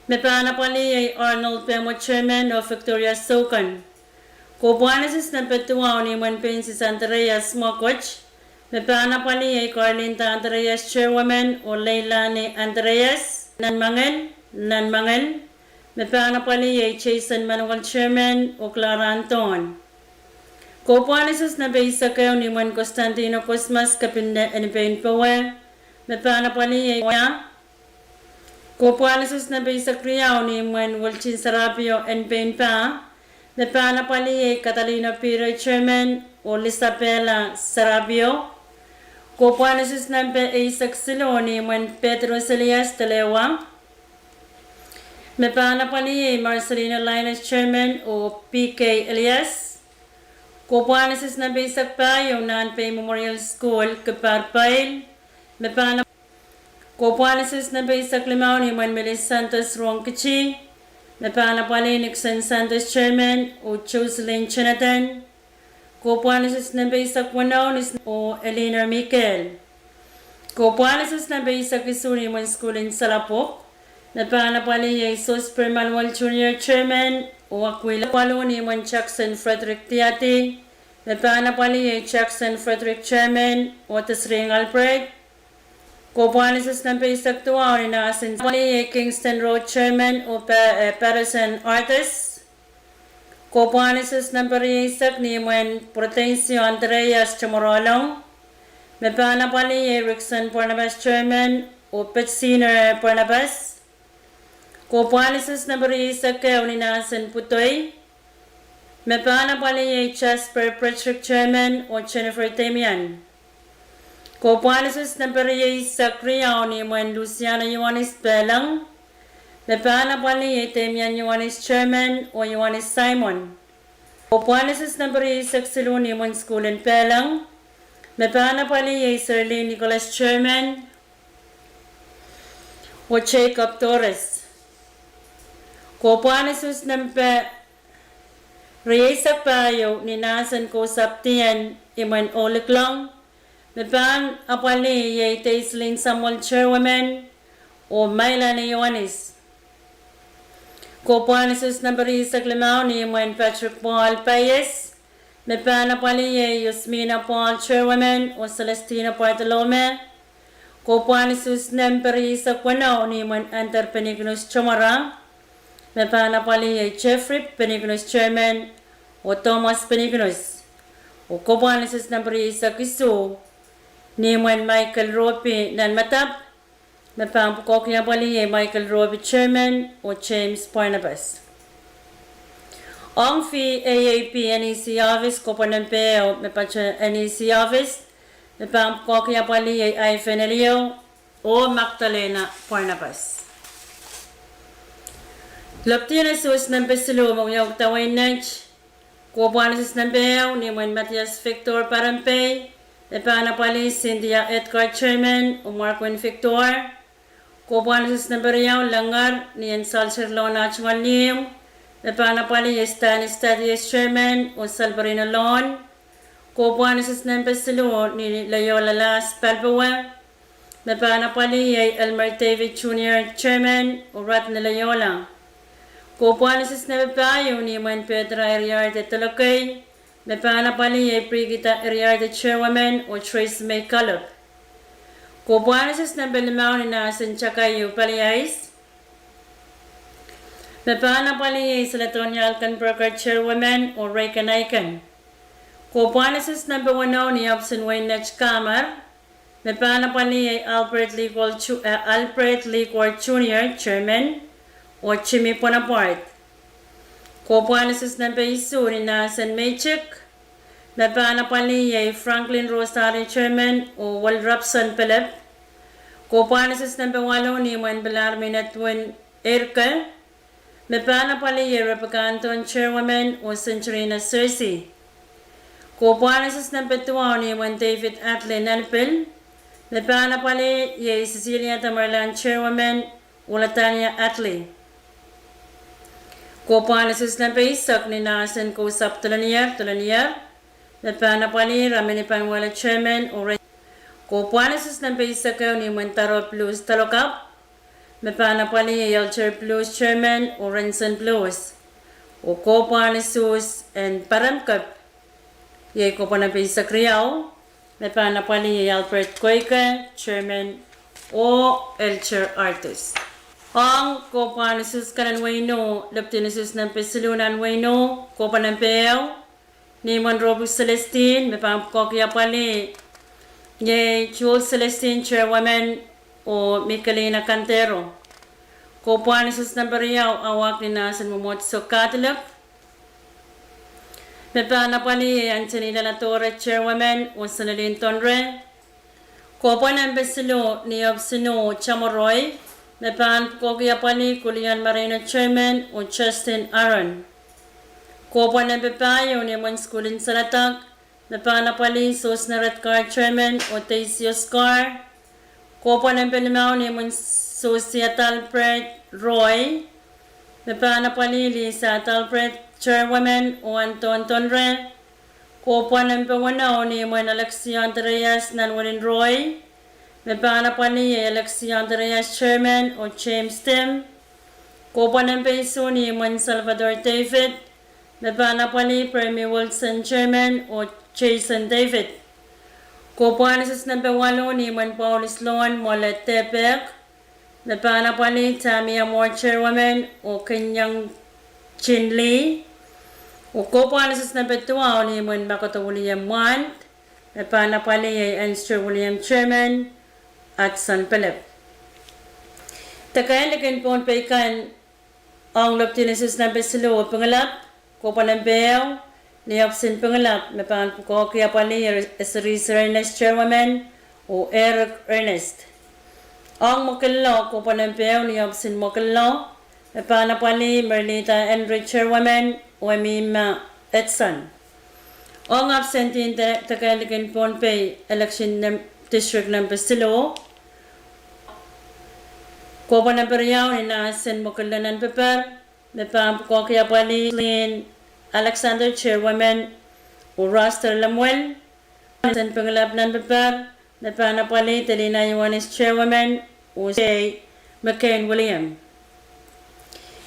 me pahn apwalih Arnold Pemo Chairman oh Victoria Sokan. Kohpwal usuhs nempe duwau ni imwen Princess Andreas Mokot, me pahn apwalih Carlinda Andreas Chairwoman oh Leilani Andreas Nanmangel, Nanmangel. Me pahn apwalih iei Jason Manuel, chairman, oh Clara Anthon. Kohpwahn usus nempe eisek ehu ni imwen Constantino Cosmas, kepinne en pein powe. Me pahn apwalih iei Kohpwahn usus nempe eisek riau ni imwen Wilton Sarapio en pein pah. Me pahn apwalih iei Catalino Piro, chairman, oh Lisabella Sarapio. Kohpwahn usus nempe eisek siluh ni imwen Petros Elias Telewa. Me pahn apwalih iei Marcelino Linus, chairman, oh P K Elias. Kohpwahn usus nempe eisek pahieu Nahnpei Memorial School, Kipar Pail. Me pahn Kohpwahn usus nempe eisek limau ni imwen Melis Santos Rongkiti. Me pahn apwalih Nixon Santos, chairman, oh Jocelyn Jonathan. Kohpwahn usus nempe eisek weneu ni oh Eleanor Mikael. Kohpwahn usus nempe eisek isuh ni imwen sukuhl en Salapwok. Me pahn apwalih iei Sosper Manuel Junior, chairman, oh Aquila. Waluh ni imwen Jackson Frederick Tiati. Me pahn apwalih iei Jackson Frederick, chairman, oh Desring Alfred. Kohpwahn usus nempe eisek duwau ni Nasen, apwalih iei Kingston Road, chairman, oh Pa-, eh, Patterson Artis. Kohpwahn usus nempe rieisek ni imwen Prudencio Andreas Tomorolong. Me pahn apwalih iei Rickson Barnabas, chairman, oh Petsiner Barnabas. Kohpwahn usus nempe rieisek ehu ni Nasen Putoi. Me pahn apwalih iei Jasper Patrick, chairman, oh Jennifer Damian. Kohpwahn usus nempe rieisek riau ni imwen Luciana Ioanis Pehleng. Me pahn apwalih iei Damian Ioanis, chairman, oh Ioanis Simon. Kohpwahn usus nempe rieisek siluh ni imwen sukuhl en Pehleng. Me pahn apwalih iei Serlin Nicholas, chairman, oh Jacob Torres. Kohpwahn usus nempe rieisek pahieu ni Nasen Kousapw Dien imwen Ohliklong. Me pahn apwalih iei Deislin Samuel, chairwoman, oh Mailani Ioanis. Kohpwahn usus nempe rieisek limau ni imwen Patrick Paul Paies. Me pahn apwalih iei Yasmina Paul, chairwoman, oh Celestina Bartolome. Kohpwahn usus nempe rieisek weneu ni imwen Anter Penignus Tomara. Me pahn apwalih iei Jeffrey Penignus, chairman, oh Thomas Penignus. Oh kohpwahn usus nempe rieisek isuh ni imwen Michael Ropi Nanmadapw. Me pahn pwukoahki apwalih iei Michael Ropi, chairman, oh James Barnabas. Ong V A A P N E C office, kohpwahn nempe ehu me patoh N E C office. Me pahn pwukoahki apwalih iei Ivan Elio oh Magdalena Barnabas. Lopwidi en usus nempe siluh me wiawi dawei net. Kohpwahn usus nempe ehu ni imwen Matthias Victor Parempei. Me pahn apwalih Cynthia Edgar, chairman, oh Markwin Victor. Kohpwahn usus nempe riau Lengar ni en Salter Loan ah tungoal ihmw. Me pahn apwalih iei Stanis Thaddeus, chairman, oh Salperino Loan. Kohpwahn usus nempe siluh ni Leola Lahs Palpowe. Me pahn apwalih iei Elmer David Junior, chairman, oh Radni Leola. Kohpwahn usus nempe pahieu ni imwen Petra Eriarde Tolokei. Me pahn apwalih iei Brigida Eriarde, chairwoman, oh Tracy May Kalop. Kohpwahn usus nempe limau ni Nasen Takaiu Paliais. Me pahn apwalih iei Seledonia Alkenberger, chairwoman, oh Reagan Aiken. Kohpwahn usus nempe weneu ni Hobson Wayne H. Kamar. Me pahn apwalih iei Albert Likor Ju-, eh, Albert Likor Junior, chairman, oh Jimmy Bonaparte. Kohpwahn usus nempe isuh ni Nasen Meitik. Me pahn apwalih iei Franklin Rosario, chairman, oh Wel Robson Philip. Kohpwahn usus nempe waluh ni imwen Pilar Minetwin Erke. Me pahn apwalih iei Rebecca Anton, chairwoman, oh Centurina Cersei. Kohpwahn usus nempe duwau ni imwen David Atley Nanpil. Me pahn apwalih iei Cecilia Tamerlan, chairwoman, oh Latanya Atley. Kohpwahn usus nempe eisek ni Nasen Kousapw Dolonier, Dolonier. Me pahn apwalih Ramini Panuelo, chairman, oh Re-, kohpwahn usus nempe eisek ehu ni imwen Taro Blues Talokapw. Me pahn apwalih iei Elter Blues, chairman, oh Renson Blues. Oh kohpwahn usus en Parempkep iei kohpwahn nempe eisek riau. Me pahn apwalih iei Albert Koike, chairman, oh Elter Artis. Ong kohpwahn usuhs kan en wehin Ih, leptin usuhs nempe siluh nan wehin Ih, kohpwa nempe ehu, ni imwen Ropik Celestine, me pahn pwukoahki apwalih iei Jules Celestine, Chairwoman, oh Michelina Cantero. Kohpwahn usuhs nempe riau awak ni Nahsen Mwomwohdiso Catholic, me pahn apwalih iei Antonina Ladore, Chairwoman, oh Senelin Tonre. Kohpwa nempe siluh ni ohpis en Ih, Chamoroi, me pahn pwukoahki apwalih Kulian Marino, Chairman, oh Justin Aaron. Kohpwa nempe pahieu ni imwen Sukuhl en Saledek, me pahn apwalih Sosna Redcar, Chairman, oh Daisy Oscar. Kohpwa nempe limau ni imwen Sosi Adalbert Roy, me pahn apwalih Lisa Adalbert, Chairwoman, oh Anton Tonre. Kohpwa nempe weneu ni imwen Alexi Andreas Nanwelin Roy, me pahn apwalih iei Alexi Andreas, Chairman, oh James Tim. Kohpwa nempe isuh ni imwen Salvador David, me pahn apwalih Permi Wilson, Chairman, oh Jason David. Kohpwahn usuhs nempe waluh ni imwen Paulus Loan Mole Tepek, me pahn apwalih Tamia Moore, Chairwoman, oh Kenyang Chin Lee. Oh kohpwahn usuhs nempe duwau ni imwen Makoto William Mwand, me pahn apwalih iei Anster William, Chairman, Hudson Philip. Deke likin Pohnpei kan, ong leptin usuhs nempe siluh oh Pingelap, kohpwa nempe ehu ni ohpis en Pingelap, me pahn pwukoahki apwalih Eseriser Ernest, Chairwoman, oh Eric Ernest. Ong Mokillo, kohpwa nempe ehu ni ohpis en Mokillo, me pahn apwalih Merlita Henry, Chairwoman, oh Emima Edson. Ong absentee en deke likin Pohnpei election district nempe siluh, kohpwa nempe riau ni Nahsen Mokillo nan Pepper, me pahn pwukoahki apwalih Lynn Alexander, Chairwoman, oh Roster Lemuel. Nahsen Pingelap nan Pepper, me pahn apwalih Delina Ioanis, Chairwoman, oh Sei McCain William.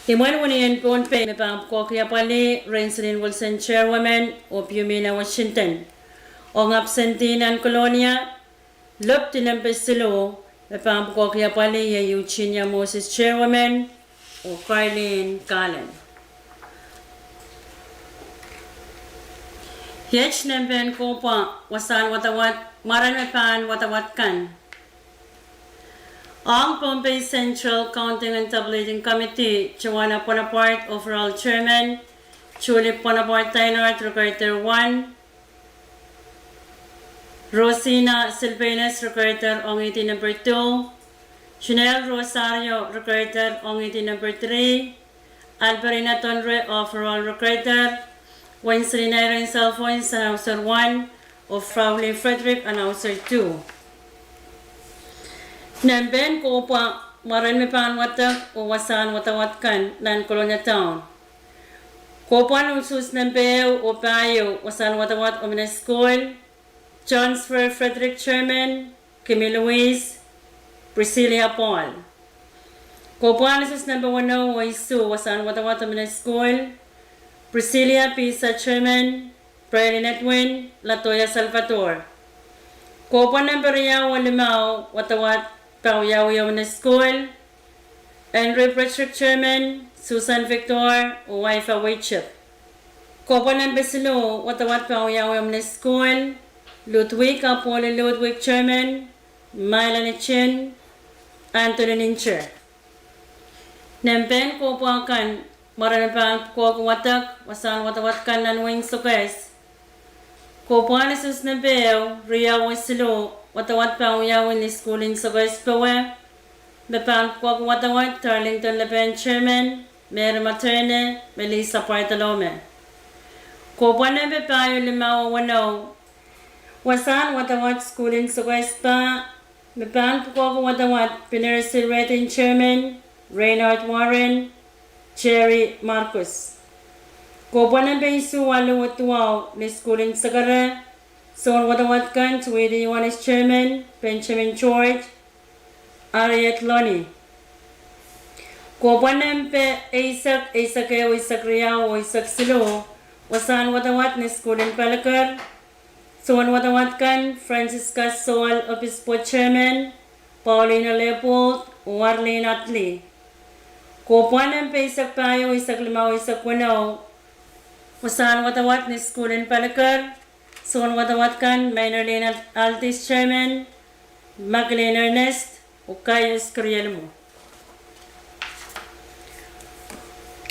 Imwen Wini en Pohnpei, me pahn pwukoahki apwalih Renselin Wilson, Chairwoman, oh Piumina Washington. Ong absentee nan Kolonia, leptin nempe siluh, me pahn pwukoahki apwalih iei Eugenia Moses, Chairwoman, oh Carlene Kalen. Iet nempehn kohpwa wasahn wadawad, mwaren me pahn wadawad kan. Ong Pohnpei Central Counting and Tabulating Committee, Joanna Bonaparte, Overall Chairman, Julie Bonaparte Deinard, Recorder one, Rosina Silvanus, Recorder ong ihdi number two, Janelle Rosario, Recorder ong ihdi number three, Alberina Tonre, Overall Recorder, Wenselina Irene Salfoins, Anauser one, oh Frauli Frederick, Anauser two. Nempehn kohpwa mwaren me pahn wadek oh wasahn wadawad kan nan Kolonia Town. Kohpwahn usuhs nempe ehu oh pahieu wasahn wadawad omw ne sukuhl, Johnsfer Frederick, Chairman, Kimi Louise, Priscilla Paul. Kohpwahn usuhs nempe weneu oh isuh wasahn wadawad omw ne sukuhl, Priscilla Pisa, Chairman, Berlin Edwin, Latoya Salvador. Kohpwa nempe riau oh limau wadawad pawiawi omw ne sukuhl, Henry Frederick, Chairman, Susan Victor, oh Waifa Weichip. Kohpwa nempe siluh wadawad pawiawi omw ne sukuhl, Ludwig Apollo Ludwig, Chairman, Maila Nichin, Anthony Nincher. Nempehn kohpwa kan mwaren me pahn pwukoahki wadek wasahn wadawad kan nan wehin Sokehs. Kohpwahn usuhs nempe ehu, riau oh siluh wadawad pahn wiawi ni sukuhl en Sokehs powe, me pahn pwukoahki wadawad Darlington Lepen, Chairman, Mary Materne, Melissa Bartolome. Kohpwa nempe pahieu, limau oh weneu, wasahn wadawad sukuhl en Sokehs pah, me pahn pwukoahki wadawad Pinir Silretin, Chairman, Reinhard Warren, Jerry Marcus. Kohpwa nempe isuh, waluh oh duwau ni sukuhl en Sekere, soun wadawad kan Tweety Ioanis, Chairman, Benjamin George, Harriet Loney. Kohpwa nempe eisek, eisek ehu, eisek riau oh eisek siluh wasahn wadawad ni sukuhl en Paliker, soun wadawad kan Francisca Sowell, Obispo, Chairman, Paulina Leopold, Warlin Atli. Kohpwa nempe eisek pahieu, eisek limau, eisek weneu, wasahn wadawad ni sukuhl en Paliker, soun wadawad kan Maynard Lin Aldis chairman, Makilein Ernest, oh Kaius Kirielmo.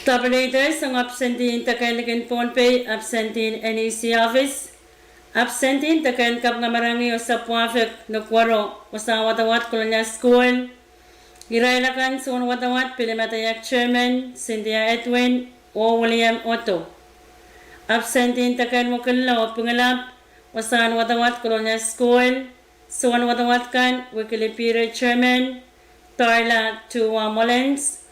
Double eight sang absentee en deke en likin Pohnpei, absentee en NEC office, absentee en deke en kapingamarangi oh sapwahfek ni Kuoro, wasahn wadawad Kolonia Sukuhl. Irail akan: soun wadawad Pilimadeiak chairman, Cynthia Edwin, oh William Otto. Absentee en deke en Mwokinlo, Pingelap, wasahn wadawad Kolonia Sukuhl, soun wadawad kan Wikili Pire chairman, Darla Tua Mullins,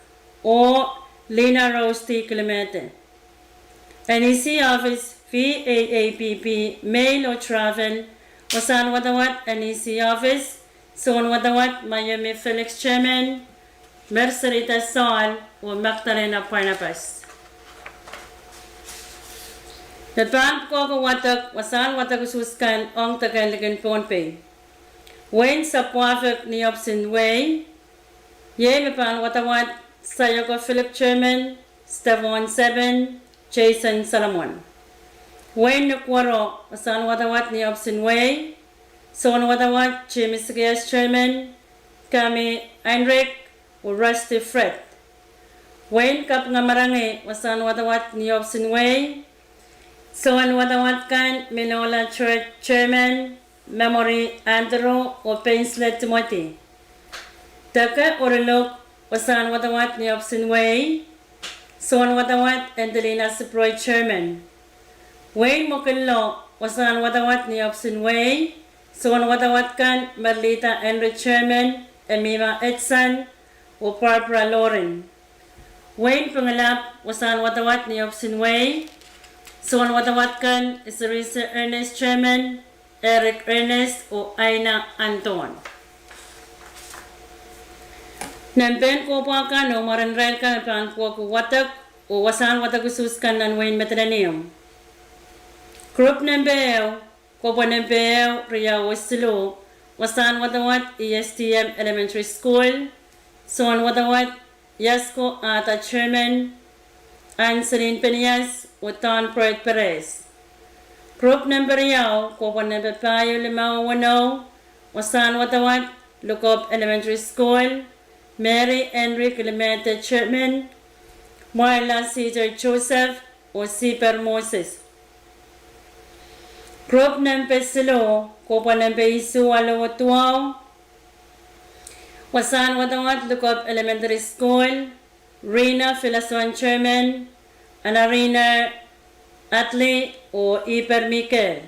oh Lina Rose D Kilimete. NEC office, VAAPP, mail oh travel, wasahn wadawad NEC office, soun wadawad Mayomi Felix chairman, Mercerita Saul, oh Magdalena Barnabas. Me pahn pwukoa wadek wasahn wadek usuhs kan ong deke en likin Pohnpei. Wehin sapwahfek ni ohpis en wehi, iei me pahn wadawad Sayoko Philip chairman, Stefan Seven, Jason Solomon. Wehin ni Kuoro, wasahn wadawad ni ohpis en wehi, soun wadawad Jimmy Sikias chairman, Kami Heinrich, oh Rusty Fred. Wehin kapingamarangi, wasahn wadawad ni ohpis en wehi, soun wadawad kan Minola Church chairman, Memory Andrew, oh Pensla Timothy. Deke oh Luluk, wasahn wadawad ni ohpis en wehi, soun wadawad Angelina Siproi chairman. Wehin Mwokinlo, wasahn wadawad ni ohpis en wehi, soun wadawad kan Merlita Henry chairman, Emima Edson, oh Barbara Loren. Wehin Pingelap, wasahn wadawad ni ohpis en wehi, soun wadawad kan Isirisa Ernest chairman, Eric Ernest, oh Aina Anton. Nempehn kohpwa kan oh mwaren irail kan me pahn pwukoa wadek oh wasahn wadek usuhs kan nan wehin Madolenihmw. Group nempe ehu, kohpwa nempe ehu, riau oh siluh, wasahn wadawad ESTM Elementary School, soun wadawad Yasko Ada chairman, Anselin Penias, oh Thornbird Perez. Group nempe riau, kohpwa nempe pahieu, limau oh weneu, wasahn wadawad Lukop Elementary School, Mary Henry Kilimete chairman, Marla Caesar Joseph, oh Siper Moses. Group nempe siluh, kohpwa nempe isuh, waluh oh duwau, wasahn wadawad Lukop Elementary School, Rina Filason chairman, Anarina Atli, oh Iper Mikael.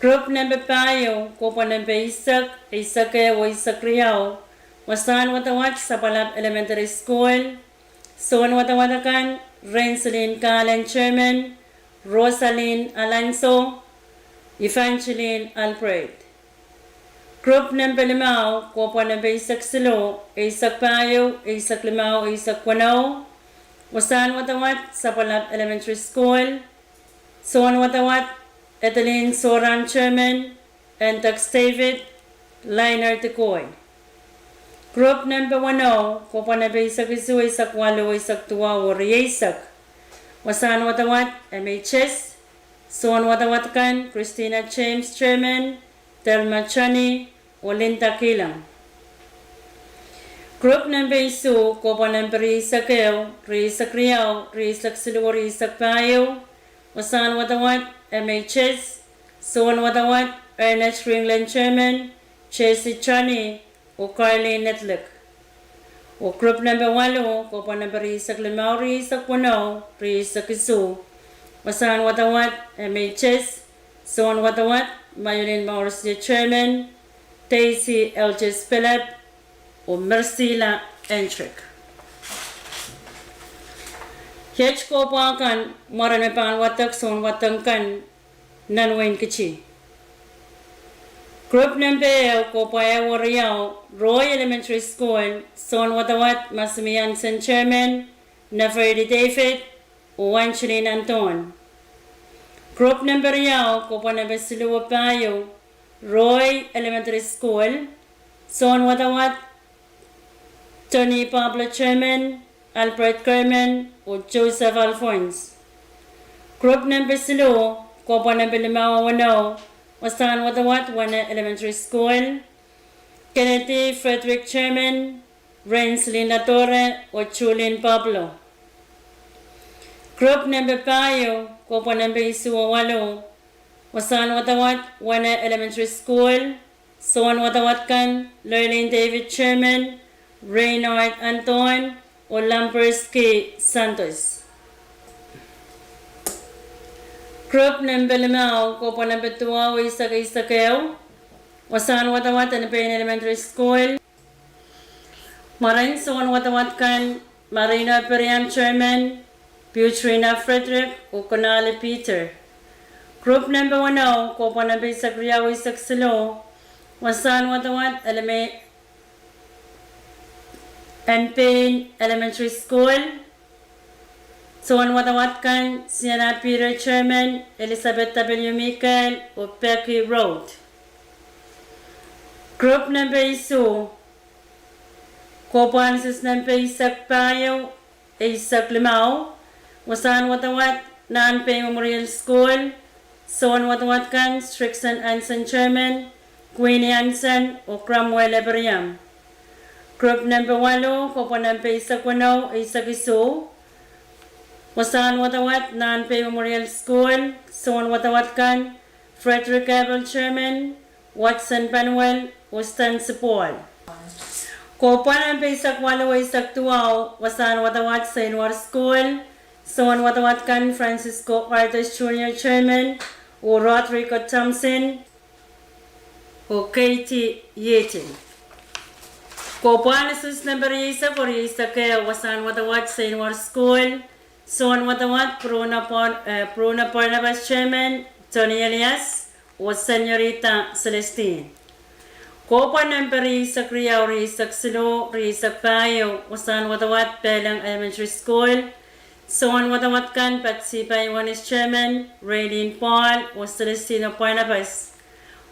Group nempe pahieu, kohpwa nempe eisek, eisek ehu oh eisek riau, wasahn wadawad Sapwalap Elementary School, soun wadawad akan Renselin Kalen chairman, Rosalin Alanso, Evangeline Albright. Group nempe limau, kohpwa nempe eisek siluh, eisek pahieu, eisek limau, eisek weneu, wasahn wadawad Sapwalap Elementary School, soun wadawad Adeline Soran chairman, Antex David, Liner Dikoi. Group nempe weneu, kohpwa nempe eisek isuh, eisek waluh, eisek duwau oh rieisek, wasahn wadawad MHS, soun wadawad kan Christina James chairman, Thelma Johnny, oh Linda Kilang. Group nempe isuh, kohpwa nempe rieisek ehu, rieisek riau, rieisek siluh oh rieisek pahieu, wasahn wadawad MHS, soun wadawad Ernest Ringland chairman, Jesse Johnny, oh Carlin Netlik. Oh group nempe waluh, kohpwa nempe rieisek limau, rieisek weneu, rieisek isuh, wasahn wadawad MHS, soun wadawad Mayolin Maurice chairman, Daisy Elches Philip, oh Mersila Hendrick. Iet kohpwa kan mwaren me pahn wadek soun wadek kan nan wehin Kitti. Group nempe ehu, kohpwa ehu oh riau, Roy Elementary School, soun wadawad Masumi Hansen chairman, Nefertiti David, oh Angeline Anton. Group nempe riau, kohpwa nempe siluh oh pahieu, Roy Elementary School, soun wadawad Tony Pablo chairman, Albert Kerman oh Joseph Alphonse. Group nempe siluh, kohpwa nempe limau oh weneu, wasahn wadawad Wene Elementary School, Kennedy Frederick Chairman, Renslin Ladore oh Julin Pablo. Group nempe pahieu, kohpwa nempe isuh oh waluh, wasahn wadawad Wene Elementary School, soun wadawad kan Lurleen David Chairman, Reinhard Anton oh Lamberski Santos. Group nempe limau, kohpwa nempe duwau eisek eisek ehu, wasahn wadawad Nepein Elementary School. Mwaren soun wadawad kan Marino Ephraim Chairman, Putrina Frederick oh Konali Peter. Group nempe weneu, kohpwa nempe eisek riau eisek siluh, wasahn wadawad Eleme- Nepein Elementary School, soun wadawad kan Sienna Peter Chairman, Elizabeth W Mikael oh Becky Road. Group nempe isuh, kohpwa analysis nempe eisek pahieu eisek limau, wasahn wadawad Nahnpei Memorial School, soun wadawad kan Strickson Hansen Chairman, Queenie Hansen oh Cromwell Ephraim. Group nempe waluh, kohpwa nempe eisek weneu eisek isuh, wasahn wadawad Nahnpei Memorial School, soun wadawad kan Frederick Abel Chairman, Watson Panuel oh Stancy Paul. Kohpwa nempe eisek waluh eisek duwau, wasahn wadawad Seinwar School, soun wadawad kan Francisco Arthur Junior Chairman oh Rodrigo Thompson oh Katie Yetin. Kohpwa analysis nempe rieisek oh rieisek ehu, wasahn wadawad Seinwar School, soun wadawad Bruno Barn- eh, Bruno Barnabas Chairman, Tony Elias oh Senorita Celestine. Kohpwa nempe rieisek riau, rieisek siluh, rieisek pahieu, wasahn wadawad Peleng Elementary School, soun wadawad kan Patsy Pai Ioanis Chairman, Raylene Paul oh Celestino Barnabas.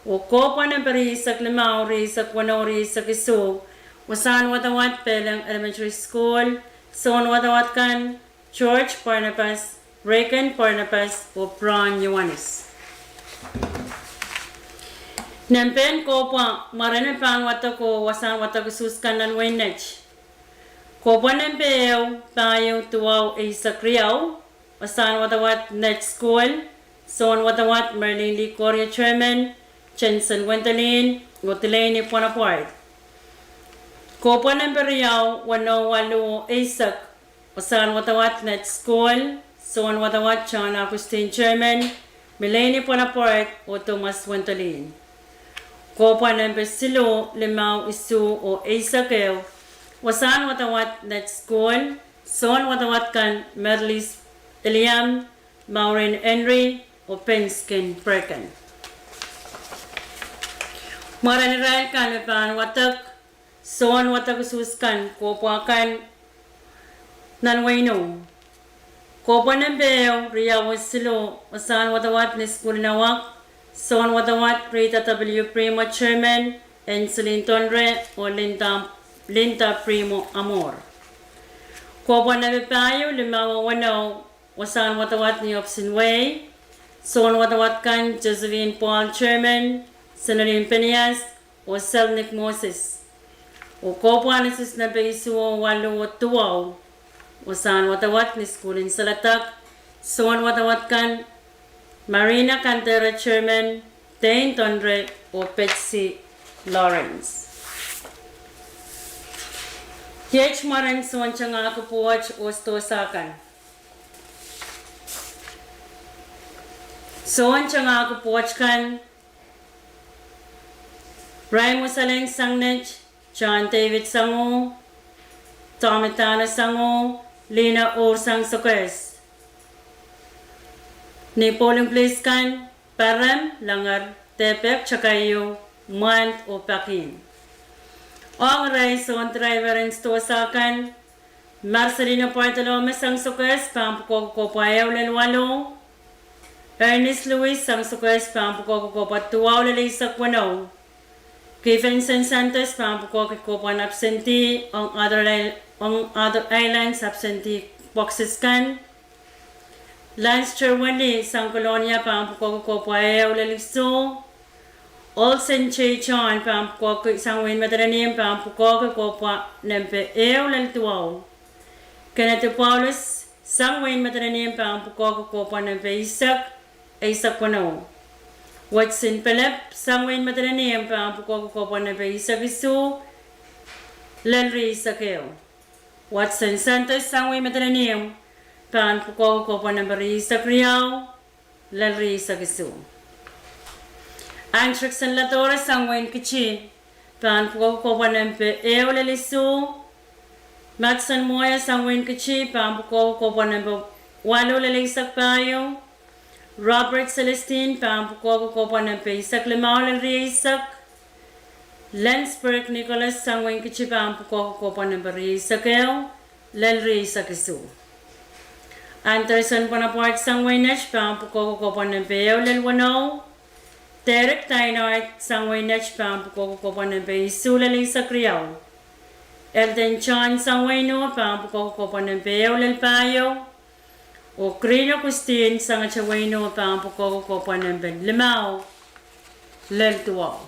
Oh kohpwa nempe rieisek limau, rieisek weneu, rieisek isuh, wasahn wadawad Peleng Elementary School, soun wadawad kan George Barnabas, Reagan Barnabas oh Brown Ioanis. Nempehn kohpwa, mwaren me pahn wadek oh wasahn wadek usuhs kan nan wehin Net. Kohpwa nempe ehu, pahieu, duwau, eisek riau, wasahn wadawad Net School, soun wadawad Merlin Likoria Chairman, Jensen Wendelin oh Delaney Bonaparte. Kohpwa nempe riau, weneu, waluh oh eisek, wasahn wadawad Net School, soun wadawad John Augustine Chairman, Melanie Bonaparte oh Thomas Wendelin. Kohpwa nempe siluh, limau, isuh oh eisek ehu, wasahn wadawad Net School, soun wadawad kan Merlis Eliam, Maureen Henry oh Penskin Brecken. Mwaren irail kan me pahn wadek soun wadek usuhs kan, kohpwa kan nan wehin Ong. Kohpwa nempe ehu, riau oh siluh, wasahn wadawad ni sukuhl en Awak, soun wadawad Rita W Primo Chairman, Anselin Tonre oh Linda, Linda Primo Amor. Kohpwa nempe pahieu, limau oh weneu, wasahn wadawad ni ohpis en wehi, soun wadawad kan Josephine Paul Chairman, Senalin Penias oh Selnik Moses. Oh kohpwa analysis nempe isuh oh waluh oh duwau, wasahn wadawad ni sukuhl en Seledak, soun wadawad kan Marina Kandera Chairman, Dane Tonre oh Betsy Lawrence. Iet mwaren soun tengahki pwoht oh sidohsa kan. Soun tengahki pwoht kan: Raimo Saleng Sangnet, John David Sango, Tommy Dano Sango, Lina Orsang Sokes. Ni polling place kan: Parem, Langer, Depek, Takaio, Mwand oh Pakin. Ong irail soun driver en sidohsa kan: Marcelino Bartolome Sang Sokes, pahn pwukoahki kohpwa ehu lel waluh; Ernest Louis Sang Sokes, pahn pwukoahki kohpwa duwau lel eisek weneu; Givenson Santos, pahn pwukoahki kohpwa en absentee ong Adelaide ong other islands, absentee boxes kan. Lance Terwilliger sang Kolonia pahn pwukoa kohpwa ehu lel isuh. Olsen J. John pahn pwukoa, sang wehin Madolenihmw pahn pwukoa kohpwa nempe ehu lel duwau. Kennedy Paulus sang wehin Madolenihmw pahn pwukoa kohpwa nempe eisek, eisek weneu. Watson Philip sang wehin Madolenihmw pahn pwukoa kohpwa nempe eisek isuh, lel rieisek ehu. Watson Santos sang wehin Madolenihmw pahn pwukoa kohpwa nempe rieisek riau, lel rieisek isuh. Andriksen Ladora sang wehin Kitti pahn pwukoa kohpwa nempe ehu lel isuh. Matson Moya sang wehin Kitti pahn pwukoa kohpwa nempe waluh lel eisek pahieu. Robert Celestine pahn pwukoa kohpwa nempe eisek limau lel rieisek. Lensburg Nicholas sang wehin Kitti pahn pwukoa kohpwa nempe rieisek ehu, lel rieisek isuh. Anderson Bonaparte sang wehin Net pahn pwukoa kohpwa nempe ehu lel weneu. Derek Tainait sang wehin Net pahn pwukoa kohpwa nempe isuh lel eisek riau. Elden John sang wehin Nuer pahn pwukoa kohpwa nempe ehu lel pahieu. Oh Green Augustine sangete wehin Nuer pahn pwukoa kohpwa nempe limau lel duwau.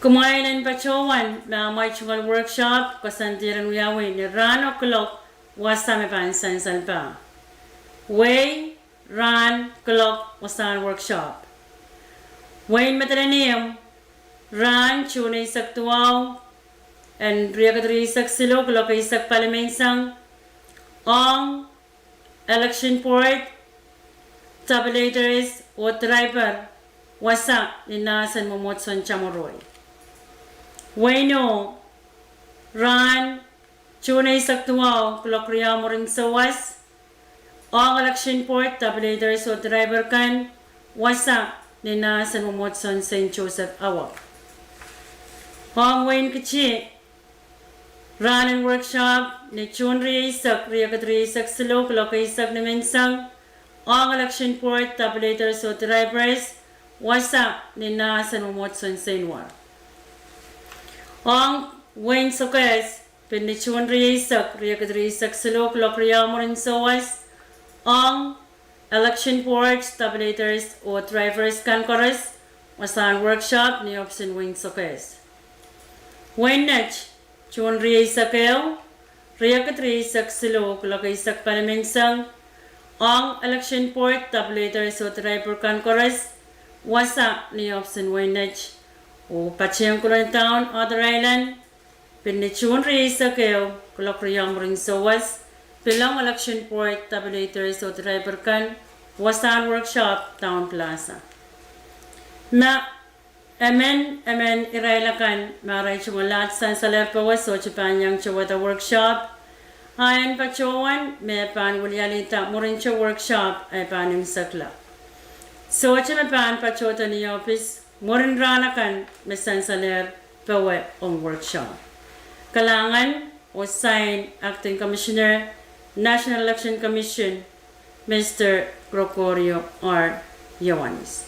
Kumwail en patohwan me amwail tungoal workshop, koasoandi en wiawi ni rahno kuloak wasa me pahn sansal pah. Wehi, rahn kuloak wasahn workshop. Wehin Madolenihmw, rahn June eisek duwau, en riekid rieisek siluh kuloak eisek palimenseng, ong election board, tabulators oh driver wasa ni nahsen mwomwohdiso en Chamoroi. Wehin Nuer, rahn June eisek duwau kuloak riau mwurin souwas, ong election board, tabulators oh driver kan wasa ni nahsen mwomwohdiso en Saint Joseph Awak. Ong wehin Kitti, rahn en workshop ni June rieisek, riekid rieisek siluh kuloak eisek nimenseng, ong election board, tabulators oh drivers wasa ni nahsen mwomwohdiso en Seinwar. Ong wehin Sokehs, pil ni June rieisek, riekid rieisek siluh kuloak riau mwurin souwas, ong election board, tabulators oh drivers kan koaros wasahn workshop ni ohpis en wehin Sokehs. Wehin Net, June rieisek ehu, riekid rieisek siluh kuloak eisek palimenseng, ong election board, tabulators oh driver kan koaros wasa ni ohpis en wehin Net. Oh patehng kuloak ni dohn other island, pil ni June rieisek ehu kuloak riau mwurin souwas, pil ong election board, tabulators oh driver kan wasahn workshop Town Plaza. Ma emen emen irail akan me arail tungoal ahd sansalehr powe sohte pahn iang towehda workshop, a en patohwan me pahn wilialihda mwurin te workshop e pahn imwisekla. Sohte me pahn patohdo ni ohpis mwurin rahn akan me sansalehr powe ong workshop. Kalahngan, oh sain Acting Commissioner, National Election Commission, Mister Gregorio R. Ioanis.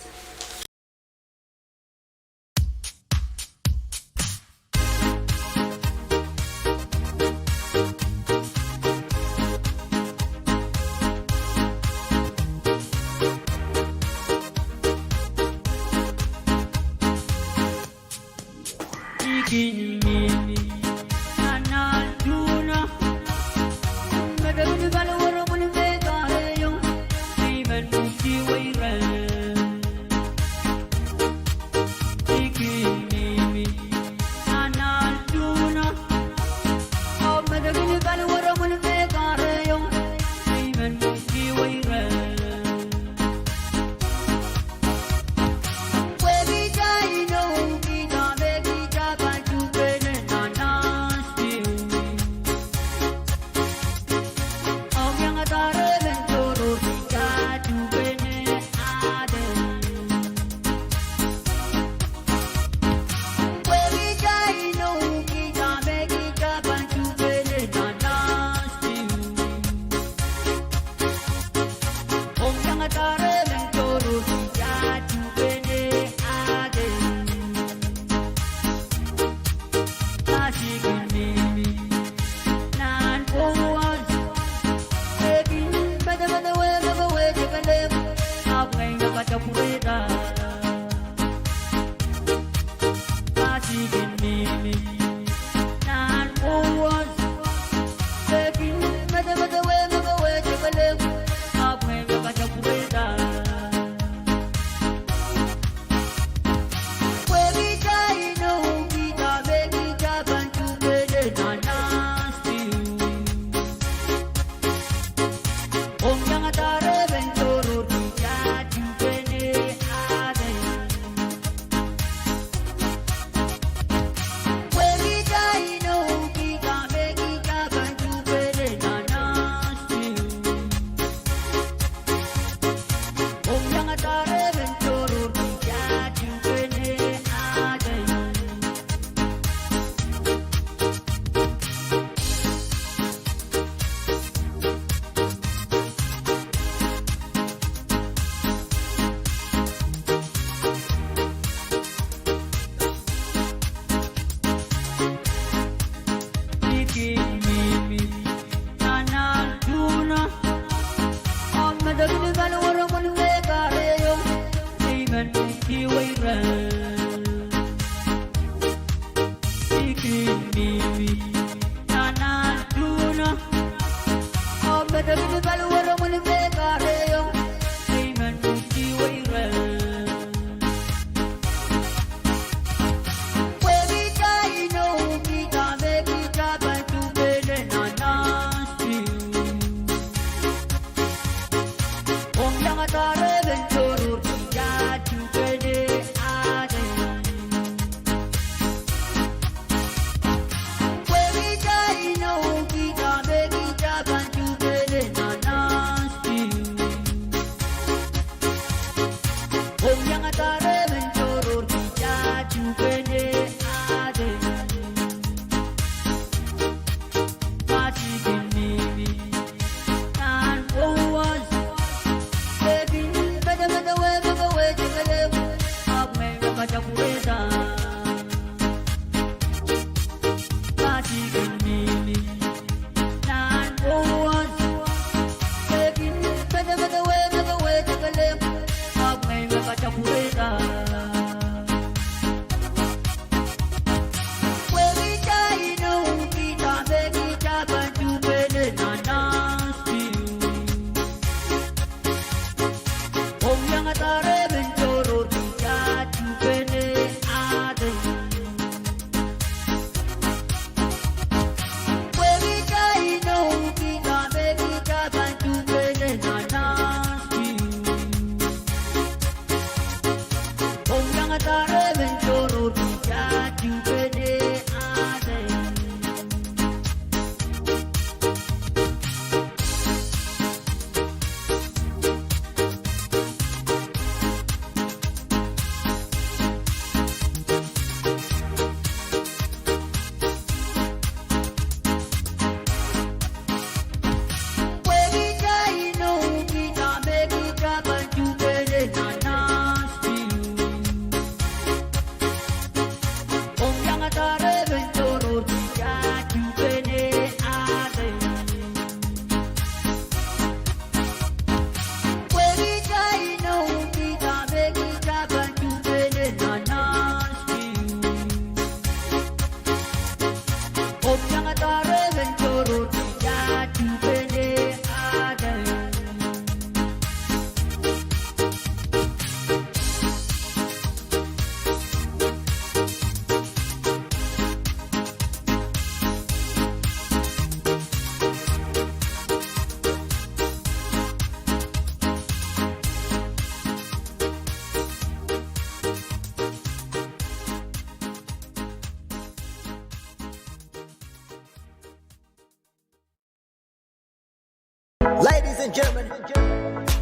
Ladies and gentlemen,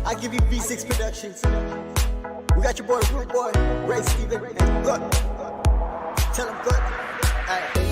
I give you V six Productions. We got your boy Rude Boy, Ray Steven, and Good. Tell 'em Good. Hey.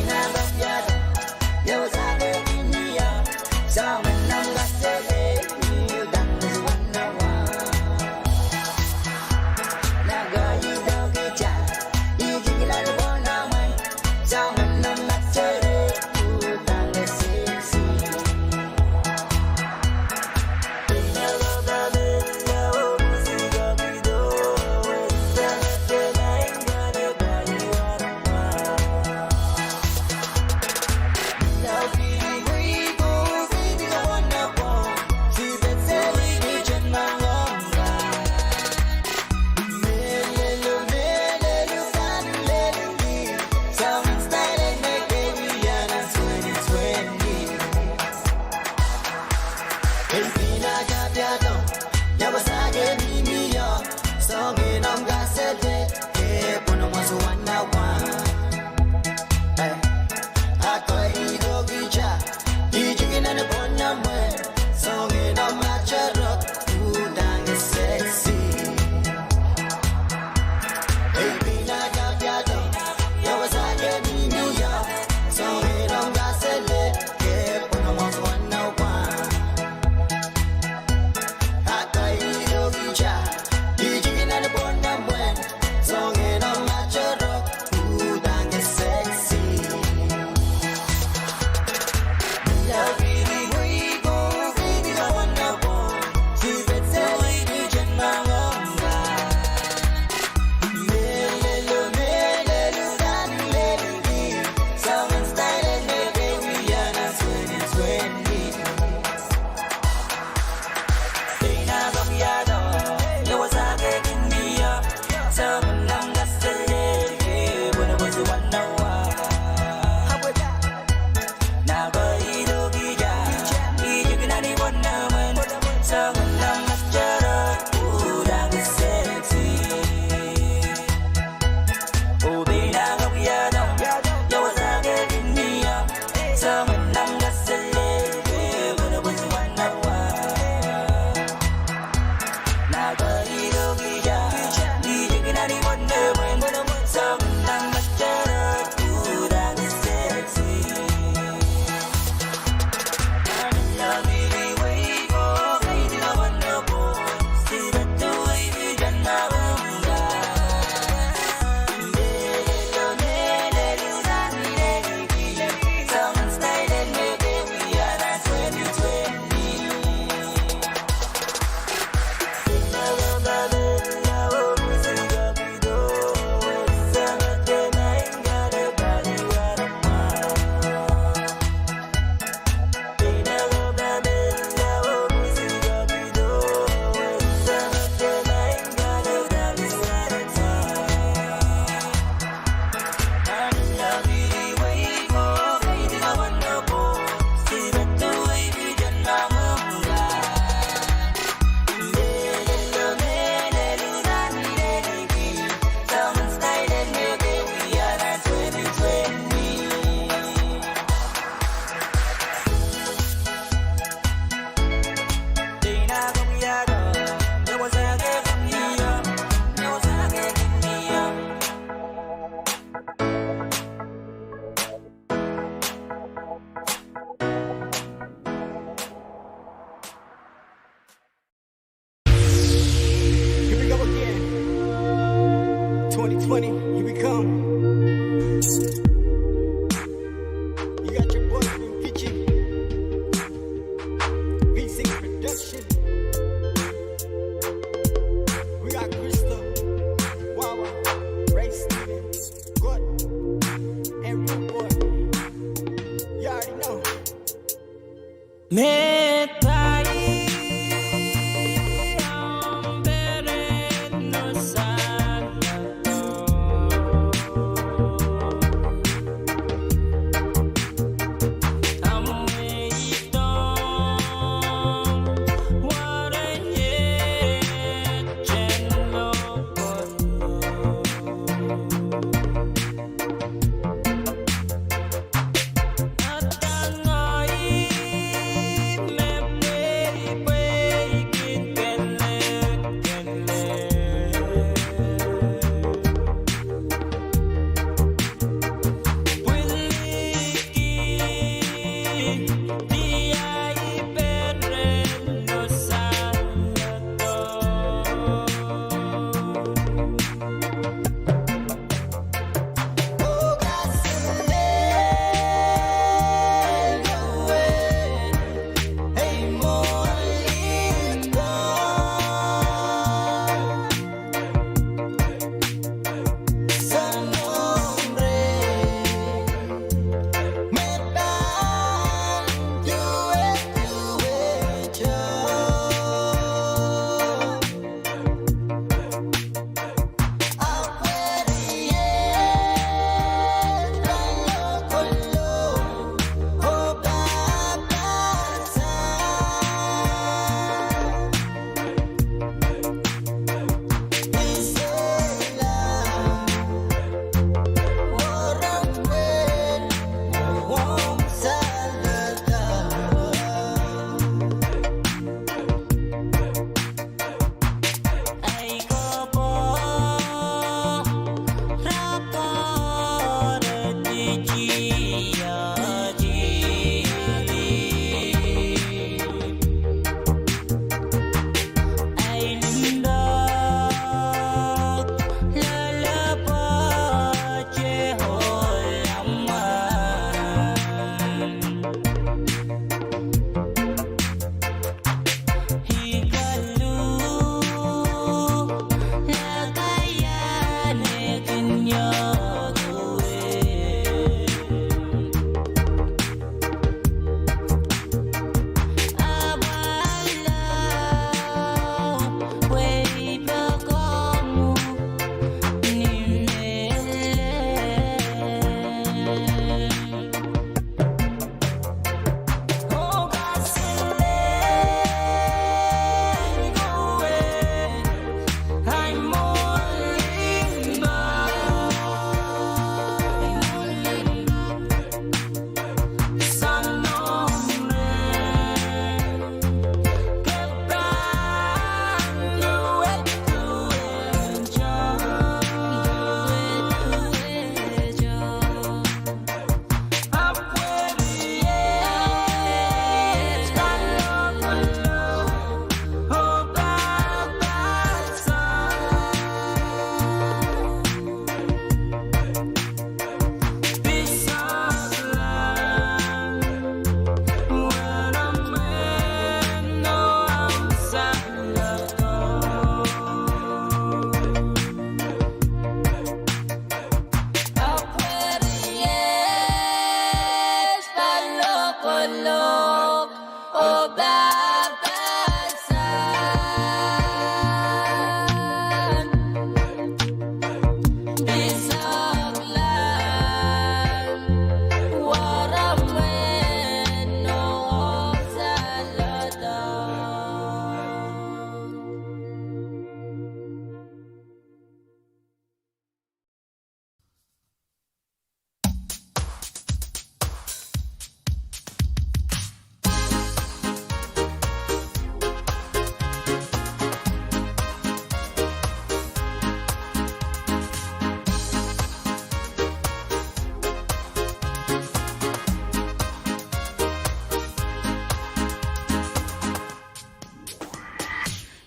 Twenty twenty, here we come. You got your boy Slim Kitchen, V six Production. We got Crystal, Wawa, Ray Steven, Scott, and Rude Boy. You already know.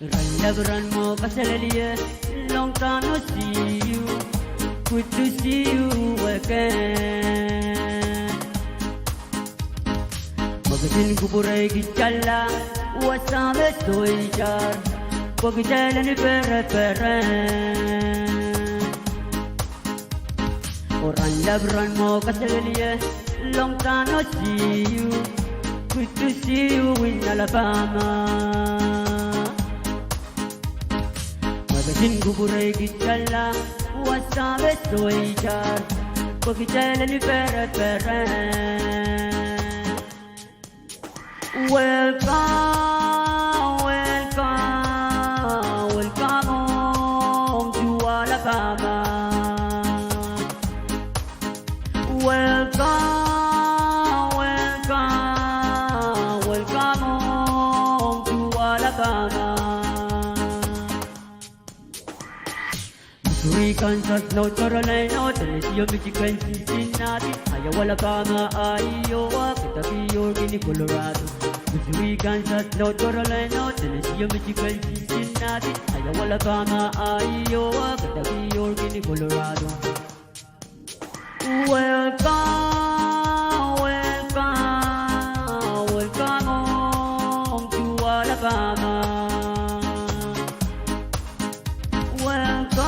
Ren lap ren mwo kaselehlie, long time no see you. Good to see you again. Me ketin kupwurei kitailla, wasa me sohte, pwe kitail en pereperen. Oh Ranlap, Ranmour, Kaselehlie, long time no see you. Good to see you in Alabama. Me ketin kupwurei kitailla, wasa me sohte, pwe kitail en pereperen. Welcome, welcome, welcome home to Alabama. Welcome, welcome, welcome home to Alabama. Missouri, Kansas, South Carolina, Tennessee oh Michigan, Cincinnati, Iowa, Alabama, Iowa, Kentucky, Oregon, Colorado. Missouri, Kansas, South Carolina, Tennessee oh Michigan, Cincinnati, Iowa, Alabama, Iowa, Kentucky, Oregon, Colorado. Welcome, welcome, welcome home to Alabama. Welcome,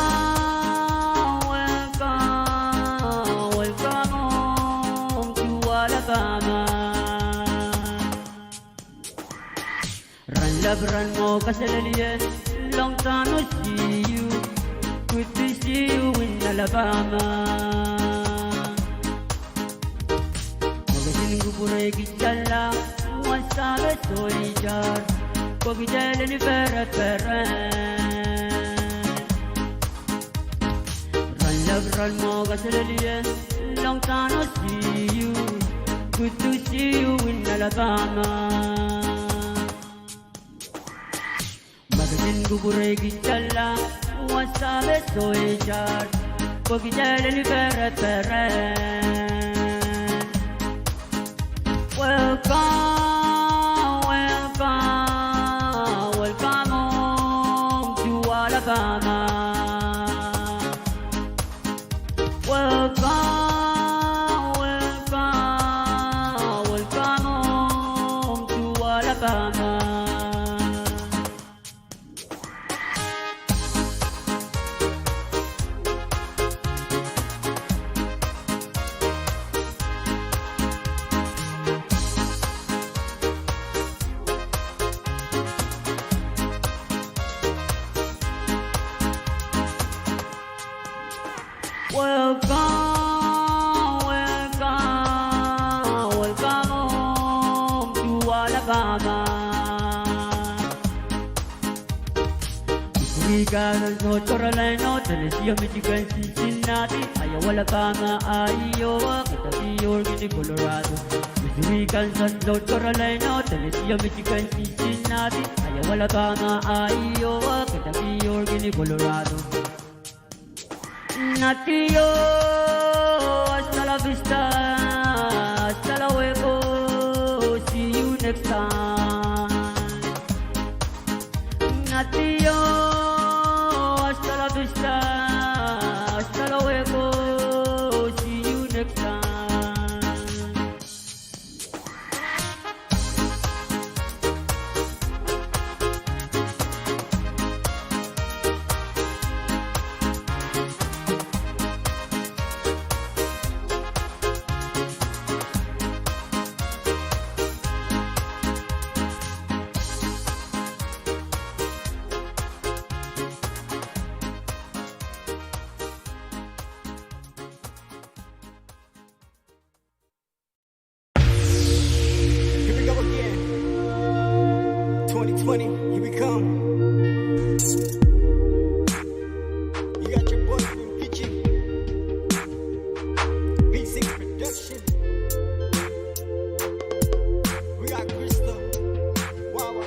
welcome, welcome home to Alabama. Ranlap, Ranmour, Kaselehlie, long time no see you. Good to see you in Alabama. Me ketin kupwurei kitailla, wasa me sohte, pwe kitail en pereperen. Ranlap, Ranmour, Kaselehlie, long time no see you. Good to see you in Alabama. Me ketin kupwurei kitailla, wasa me sohte, pwe kitail en pereperen. Welcome, welcome, welcome home to Alabama. Welcome, welcome, welcome home to Alabama. Welcome, welcome, welcome home to Alabama. Missouri, Kansas, North Carolina, Tennessee, Michigan, Cincinnati, Iowa, Alabama, Iowa, Kentucky, Oregon, Colorado. Missouri, Kansas, North Carolina, Tennessee, Michigan, Cincinnati, Iowa, Alabama, Iowa, Kentucky, Oregon, Colorado. Natio, hasta la vista, hasta luego, see you next time. Natio, hasta la vista, hasta luego, see you next time. Here we go again. Twenty twenty, here we come. You got your boy Slim Kitchen. V six Production. We got Crystal, Wawa,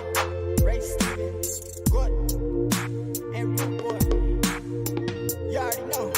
Ray Stevens, Gordon, and Rude Boy. You already know.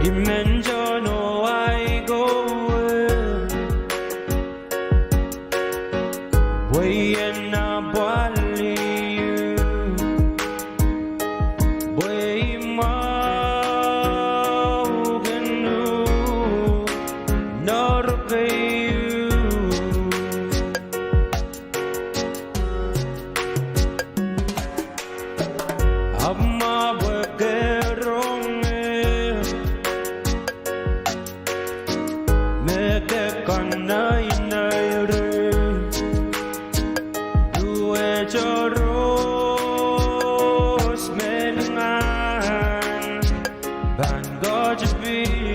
I mentohn oh ahi kowe, pwe I en apwalih uhk, pwe I mwahukin uhk, nohn keieu. Ahpw ma pwe ke rong ehu, me ke kanaineire, duwehte rohs me lingan pahn ketipin.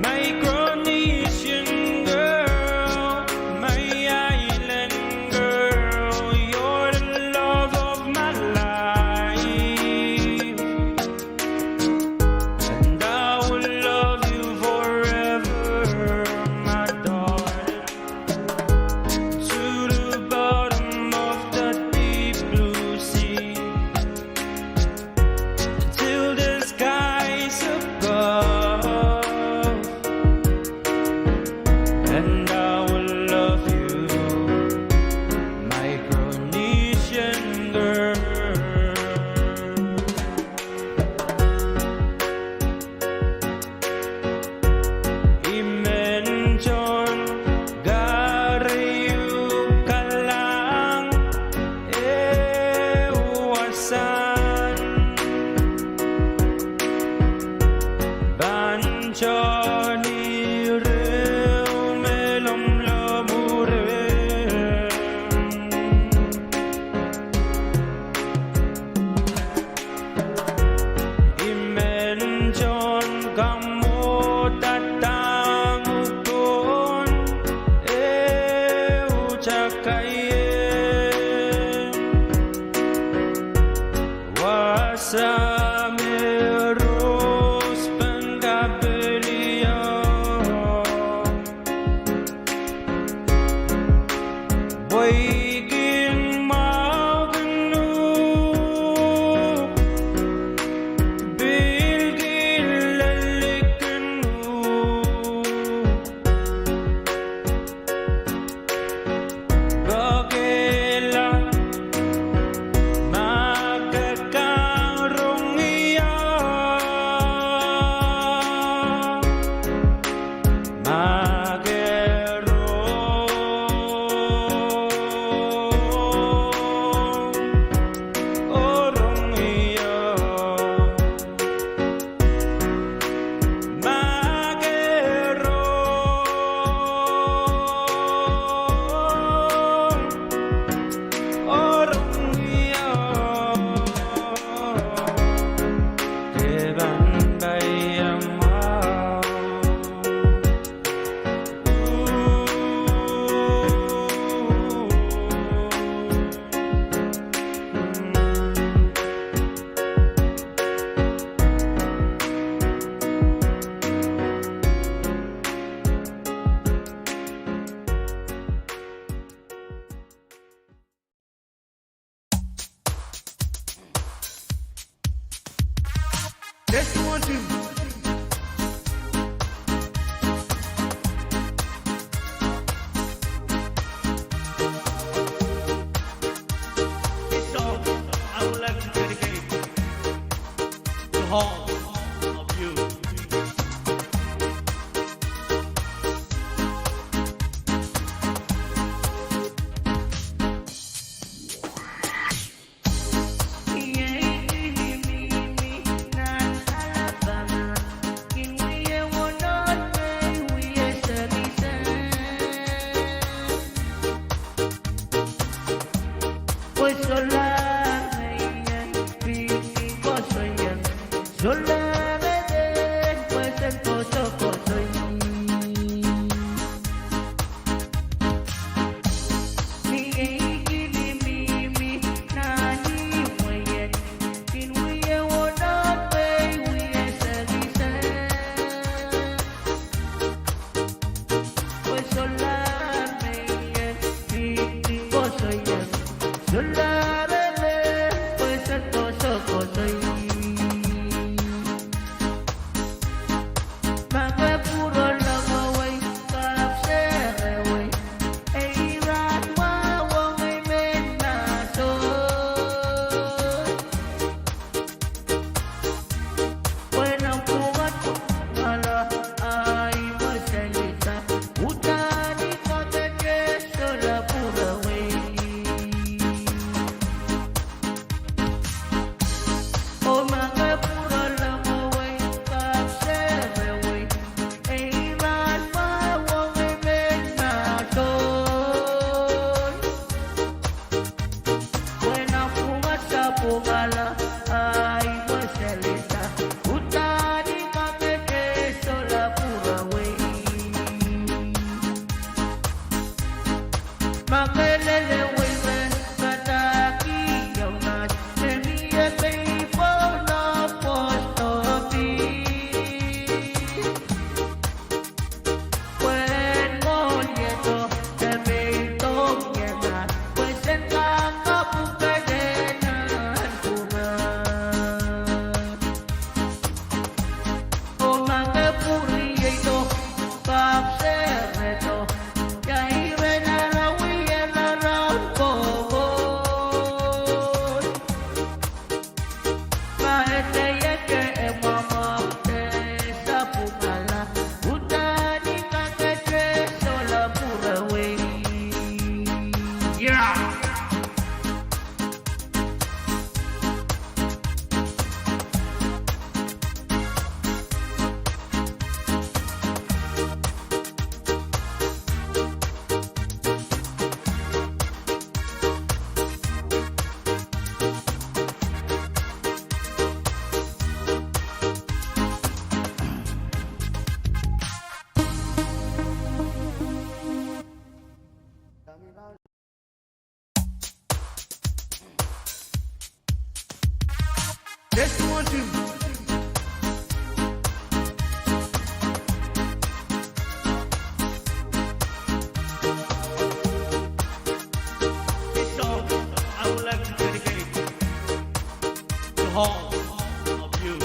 Micronesian girl, my island girl, you're the love of my life, and I will love you forever, my darling, to the bottom of the deep blue sea, till the skies above. And I will love you, Micronesian girl. I mentohn kahrehda kalahng ehu wasan, pahn tohn ire me lomwlomw rehmw. I mentohn kamwohda dahme kohn ehu takaie, wasa me rohs pahn kapilio. Pwe I kin mwahukin uhk, pil kin lelikin uhk. Pokehla ma ke kak rong ie, ma ke rong oh rong ie, ma ke rong oh rong ie, ke pahn paiamwahu. Test one, two. This song I would like to dedicate to all of you. Yeah. Test one, two. This song I would like to dedicate to all of you.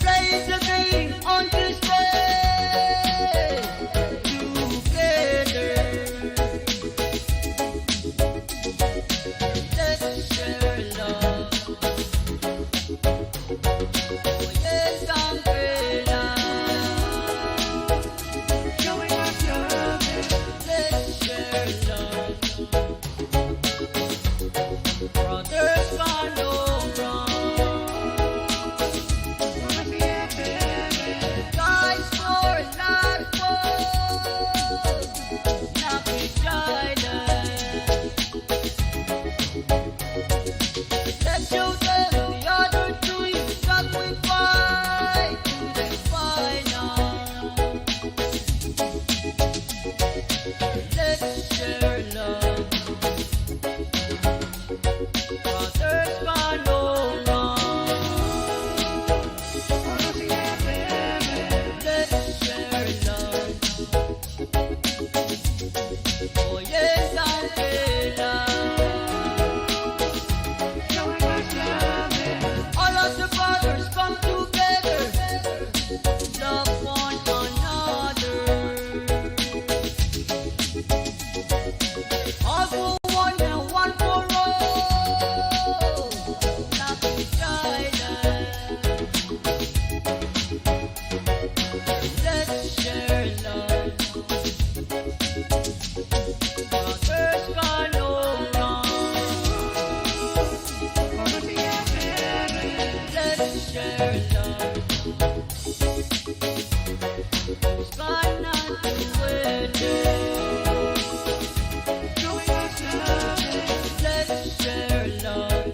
Praise the King on this day together. Let's share love. Oiel kang pehla. Let's share love. Brothers, follow wrong. Guys, for life, oh, not be silent. Let's show them the other two that we fight to the final. Let's share love. Brothers, follow wrong. Let's share love. Oiel kang pehla. All of the brothers come together. Love one another. All for one and one for all. Not be silent. Let's share love. Brothers, follow wrong. Let's share love. Let's share love.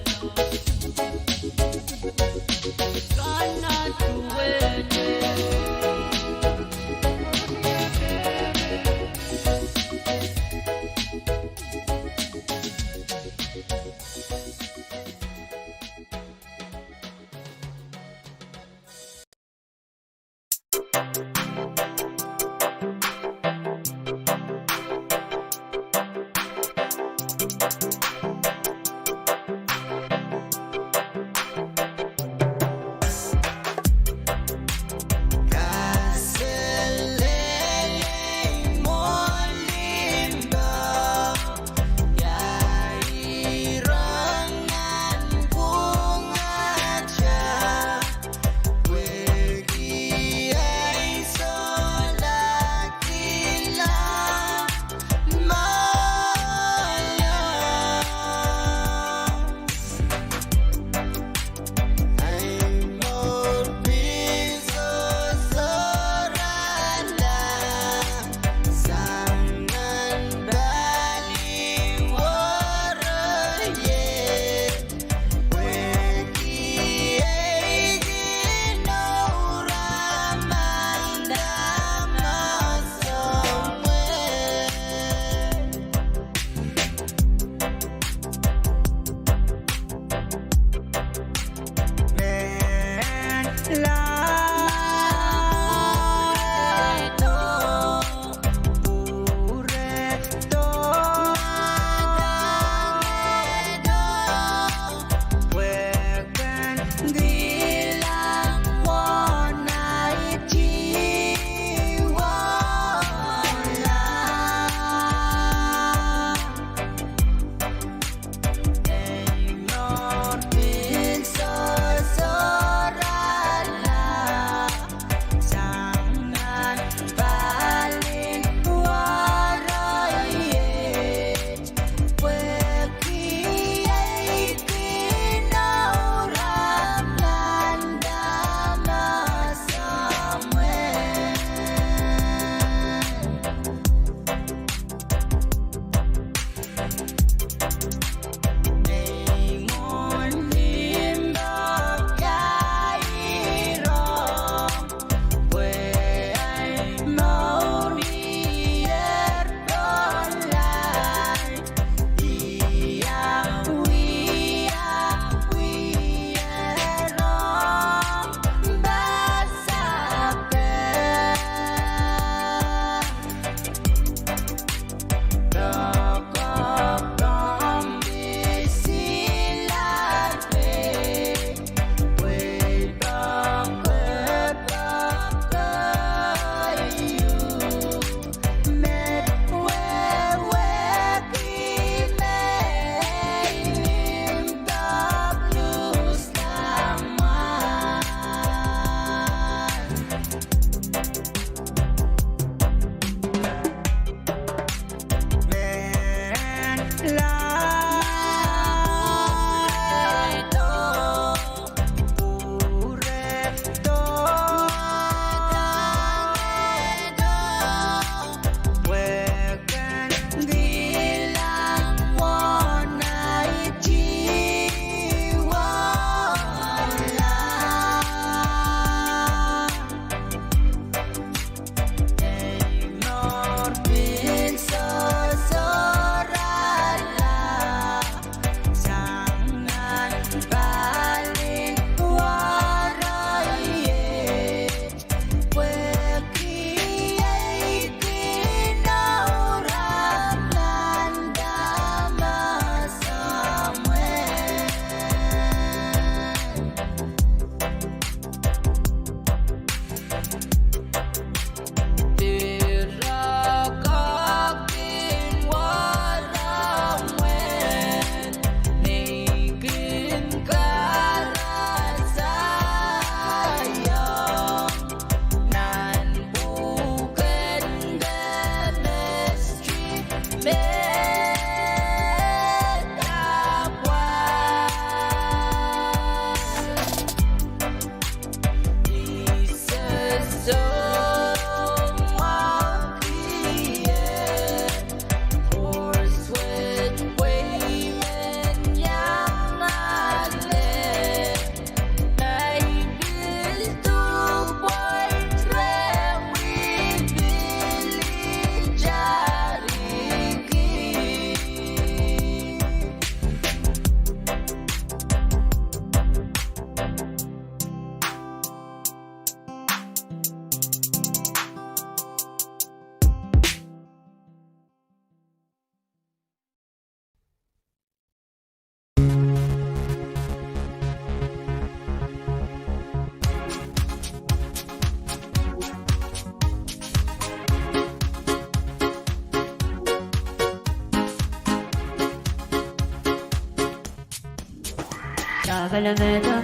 Takelemehda,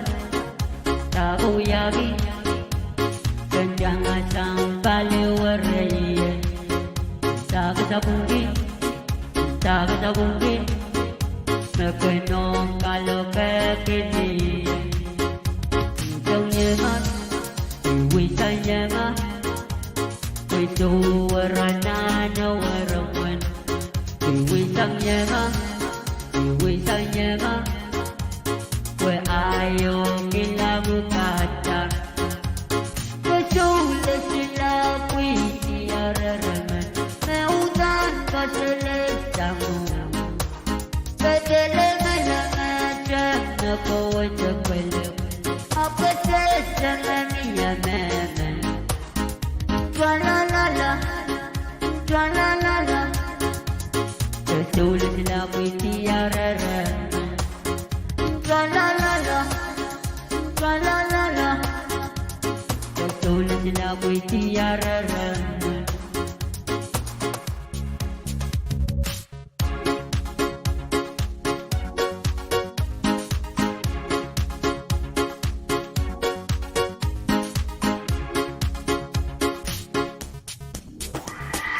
takewiahki, ken tangahsang paliwerei, takasapwungki, takasapwungki, me kin ong kalokehki ni. Wisang iengah, wisang iengah, pwe soh wera nan wera mwen. Wisang iengah, wisang iengah, pwe aio kilang uhkada. Kesoulesila pwihdi areremen, me uhdahn kaselehsang. Kedelemele me te me kowete kwele, ahpw kesehse me mie mehmen. Tralalala, tralalala. Kesoulesila pwihdi areremen. Tralalala, tralalala. Kesoulesila pwihdi areremen.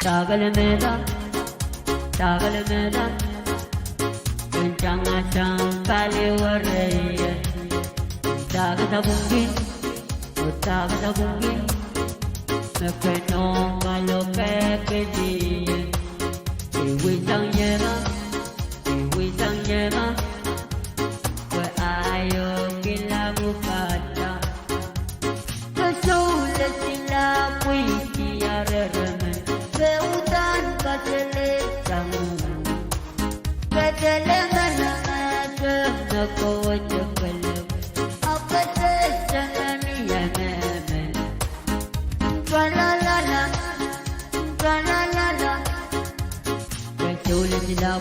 Takelemehda, takelemehda, ken tangahsang paliwerei, takasapwungki, oh takasapwungki, me kin ong kalokehki ni. Wisang iengah, wisang iengah, pwe aio kilang uhkada. Kesoulesila pwihdi areremen, me uhdahn kaselehsang. Kedelemele me te me kowete kwele, ahpw kesehse me mie mehmen. Tralalala, tralalala. Kesoulesila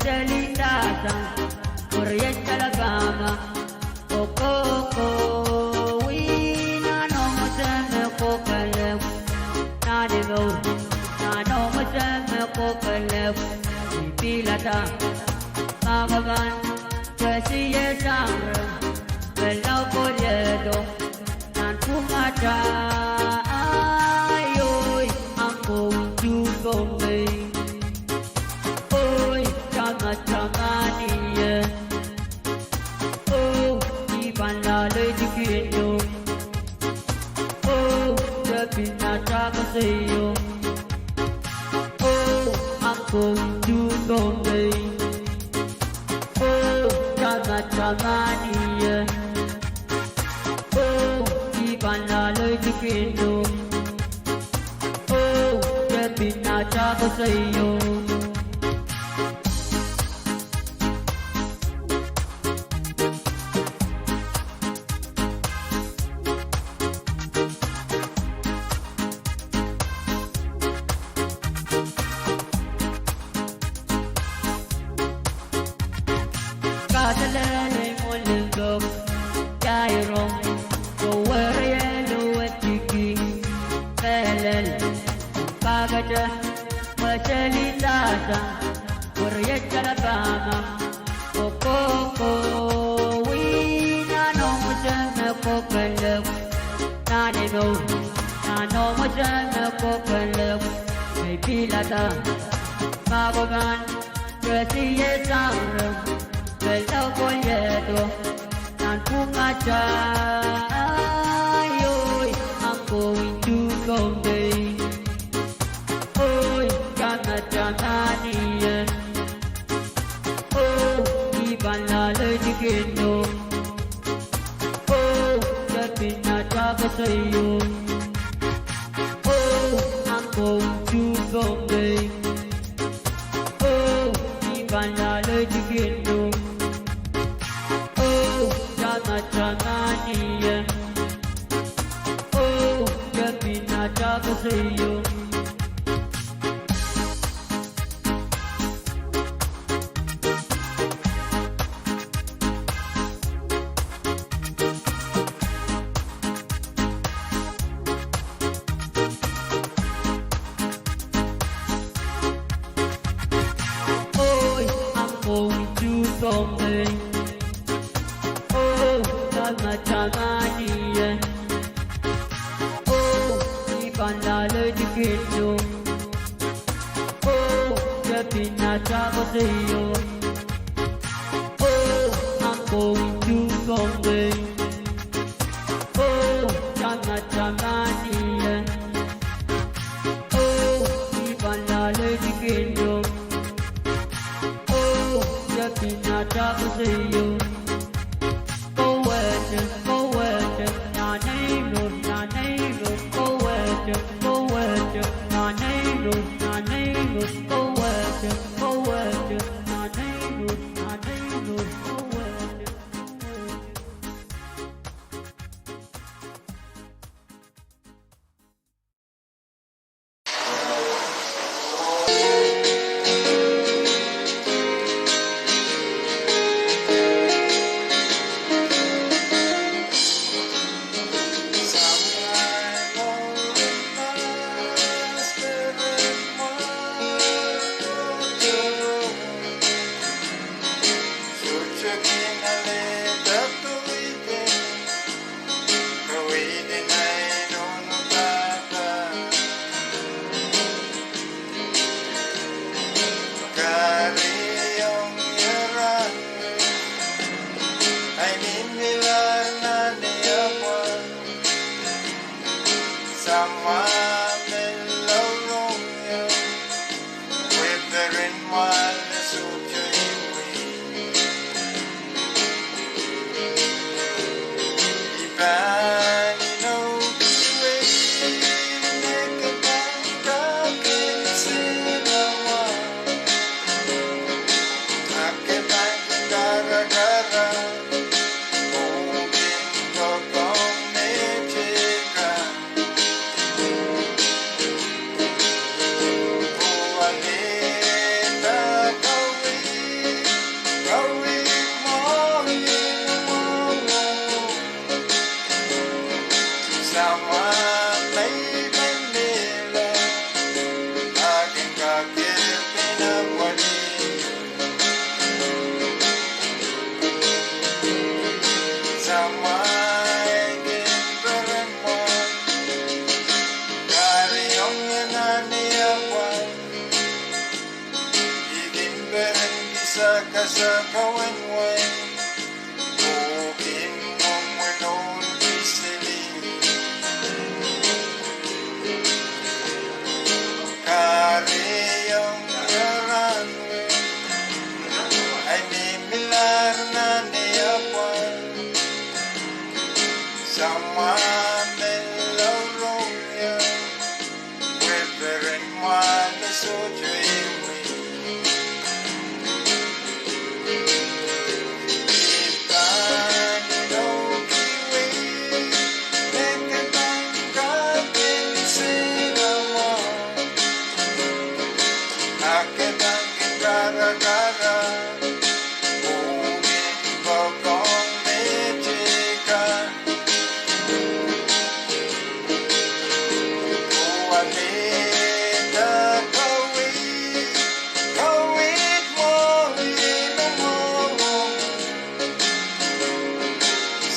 Selihsang, pwuriet Alabama. Okoko, wi, nan omw wasa me kohkohlahte. Nan imwo, nan omw wasa me kohkohlahte. Ih pilada, ma ke pahn kesiesang reh, me lao koliedo. Nan pwungatail, oi, I'm going to Bombay. Oi, tamataman ie. Oh, I pahn loalei tikindo. Oh, tepin atail koasoio. Oh, I'm going to Bombay. Oh, tamataman ie. Oh, I pahn loalei tikindo. Oh, tepin atail koasoio. Kaselel ei mwoalen dok, ia irong, oh, werielo etiki, mehlel, kakete, me selihsang, pwuriet Alabama. Okoko, wi, nan omw wasa me kohkohlahte. Nan imwo, nan omw wasa me kohkohlahte. Ih pilada, ma ke pahn kesiesang reh, me lao koliedo. Nan pwungatail, oi, I'm going to Bombay. Oi, tamataman ie. Oh, I pahn loalei tikindo. Oh, tepin atail koasoio. Oh, I'm going to Bombay. Oh, I pahn loalei tikindo. Oh, tamataman ie. Oh, tepin atail koasoio. Oi, I'm going to Bombay. Oh, tamataman ie. Oh, I pahn loalei tikindo. Oh, tepin atail koasoio. Oh, I'm going to Bombay. Oh, tamataman ie. Oh, I pahn loalei tikindo. Oh, tepin atail koasoio. Kohwete, kohwete, nan imwo, nan imwo, kohwete, kohwete, nan imwo, nan imwo, kohwete, kohwete, nan imwo, nan imwo, kohwete, kohwete. Sakau en wehi, oh kin mwomwen ohl di seli. Kahrehiong rahn wet, ahi mihmilahr nan ei apwal. Soumwahu me loulou ie, weperen mwahl me sohte wehwehki. I pahn inoukihwei me ke pahn kak en sehse mwahu, a ke pahn kin karakara, oh kin poakohng mehteikan. Oh ale, kaweid, kaweid mwahu ih me mwohmw.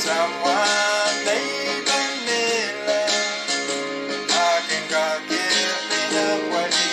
Soumwahu me I pahn mehla, a kin kak kehpene pwalih.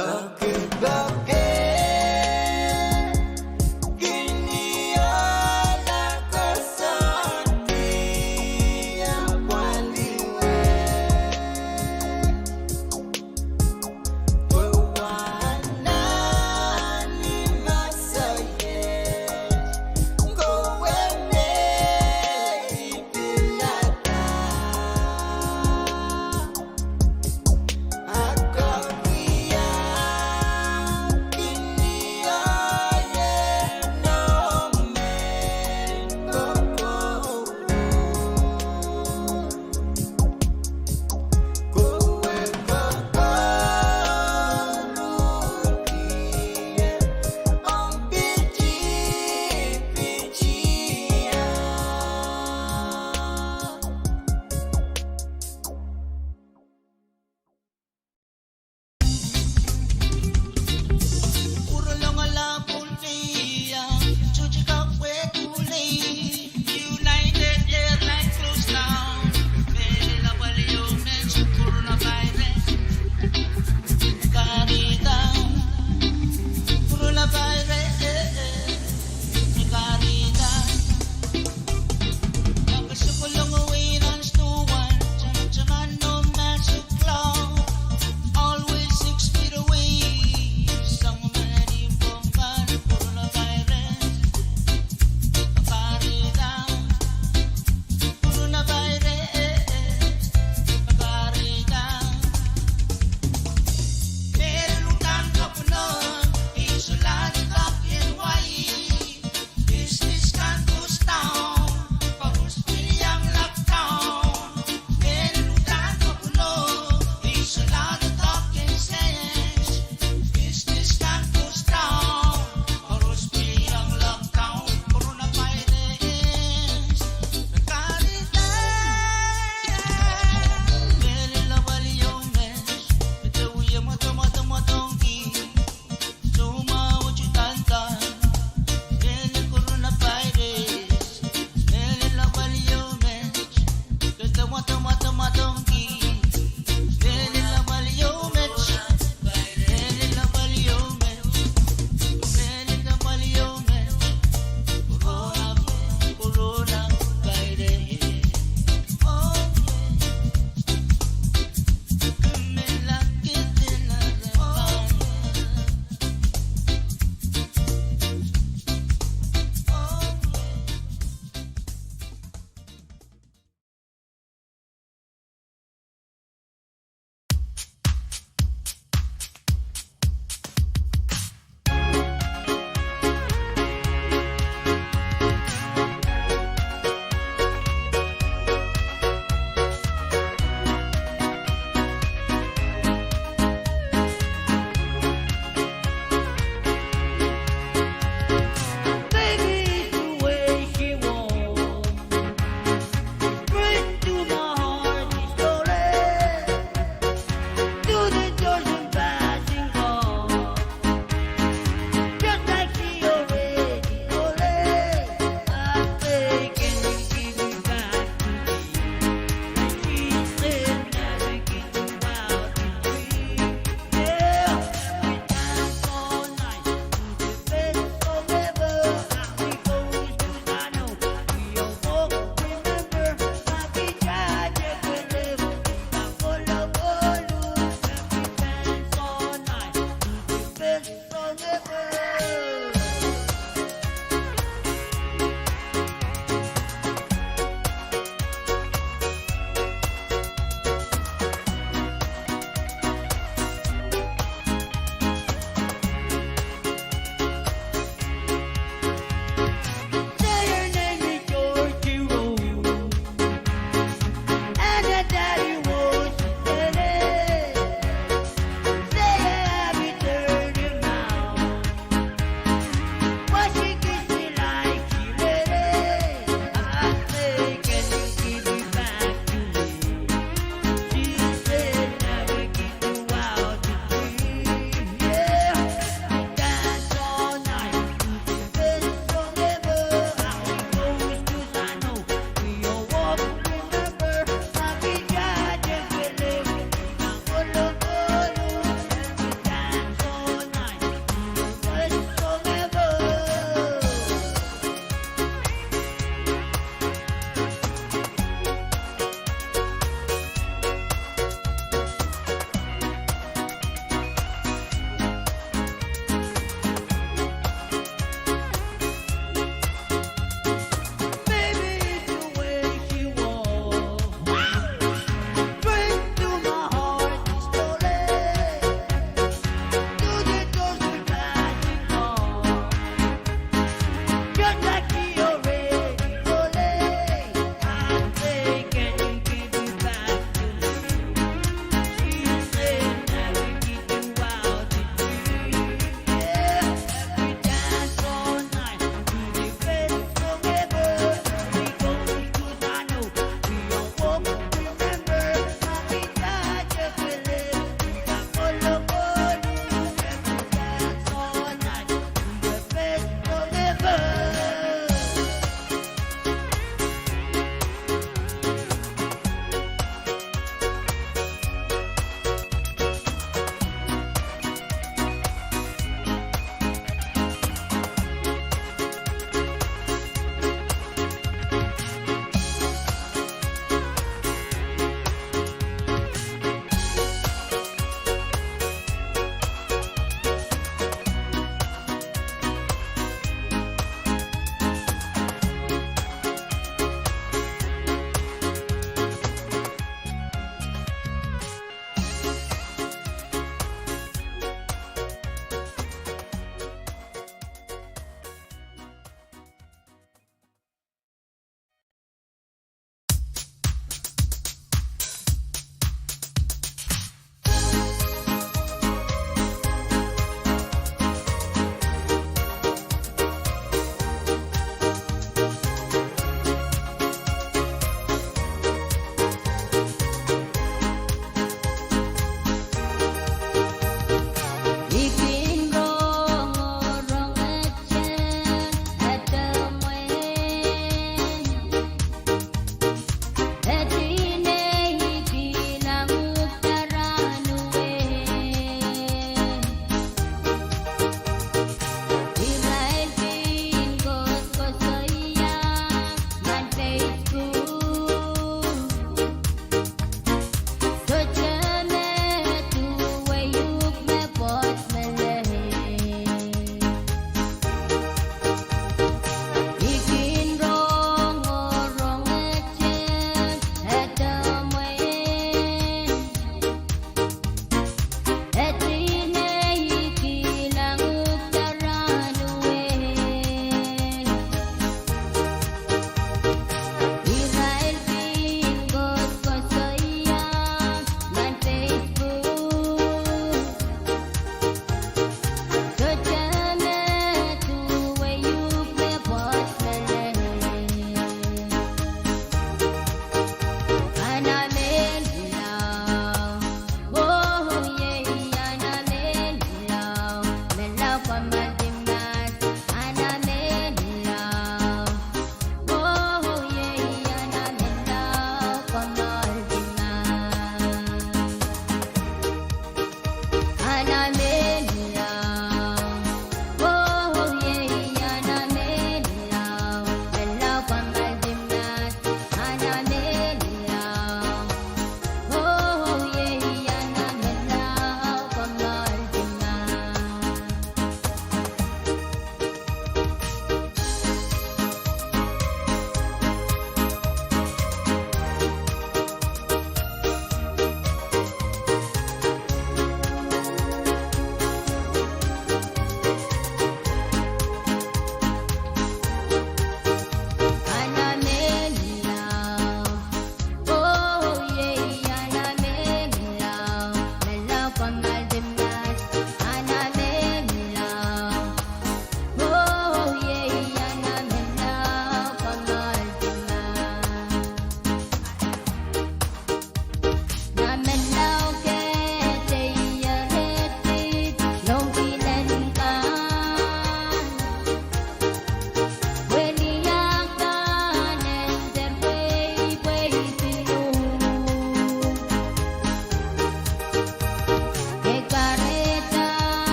Okipwuke, kin iala koasoandi apwalih wet, pwe wa anahne masaier kowe me I pilada. A koahiek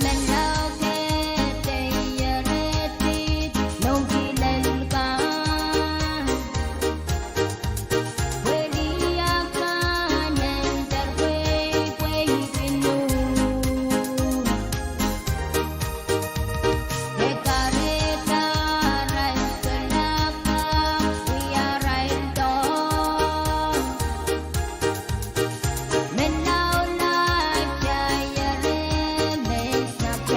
Menlau kehte ierehdi noumw kilel kan, pwehki akan en dehr pweipwei kin uhd. E kahrehda arail kalapw, wia arail doh. Menlau lahr, ierehdi me snap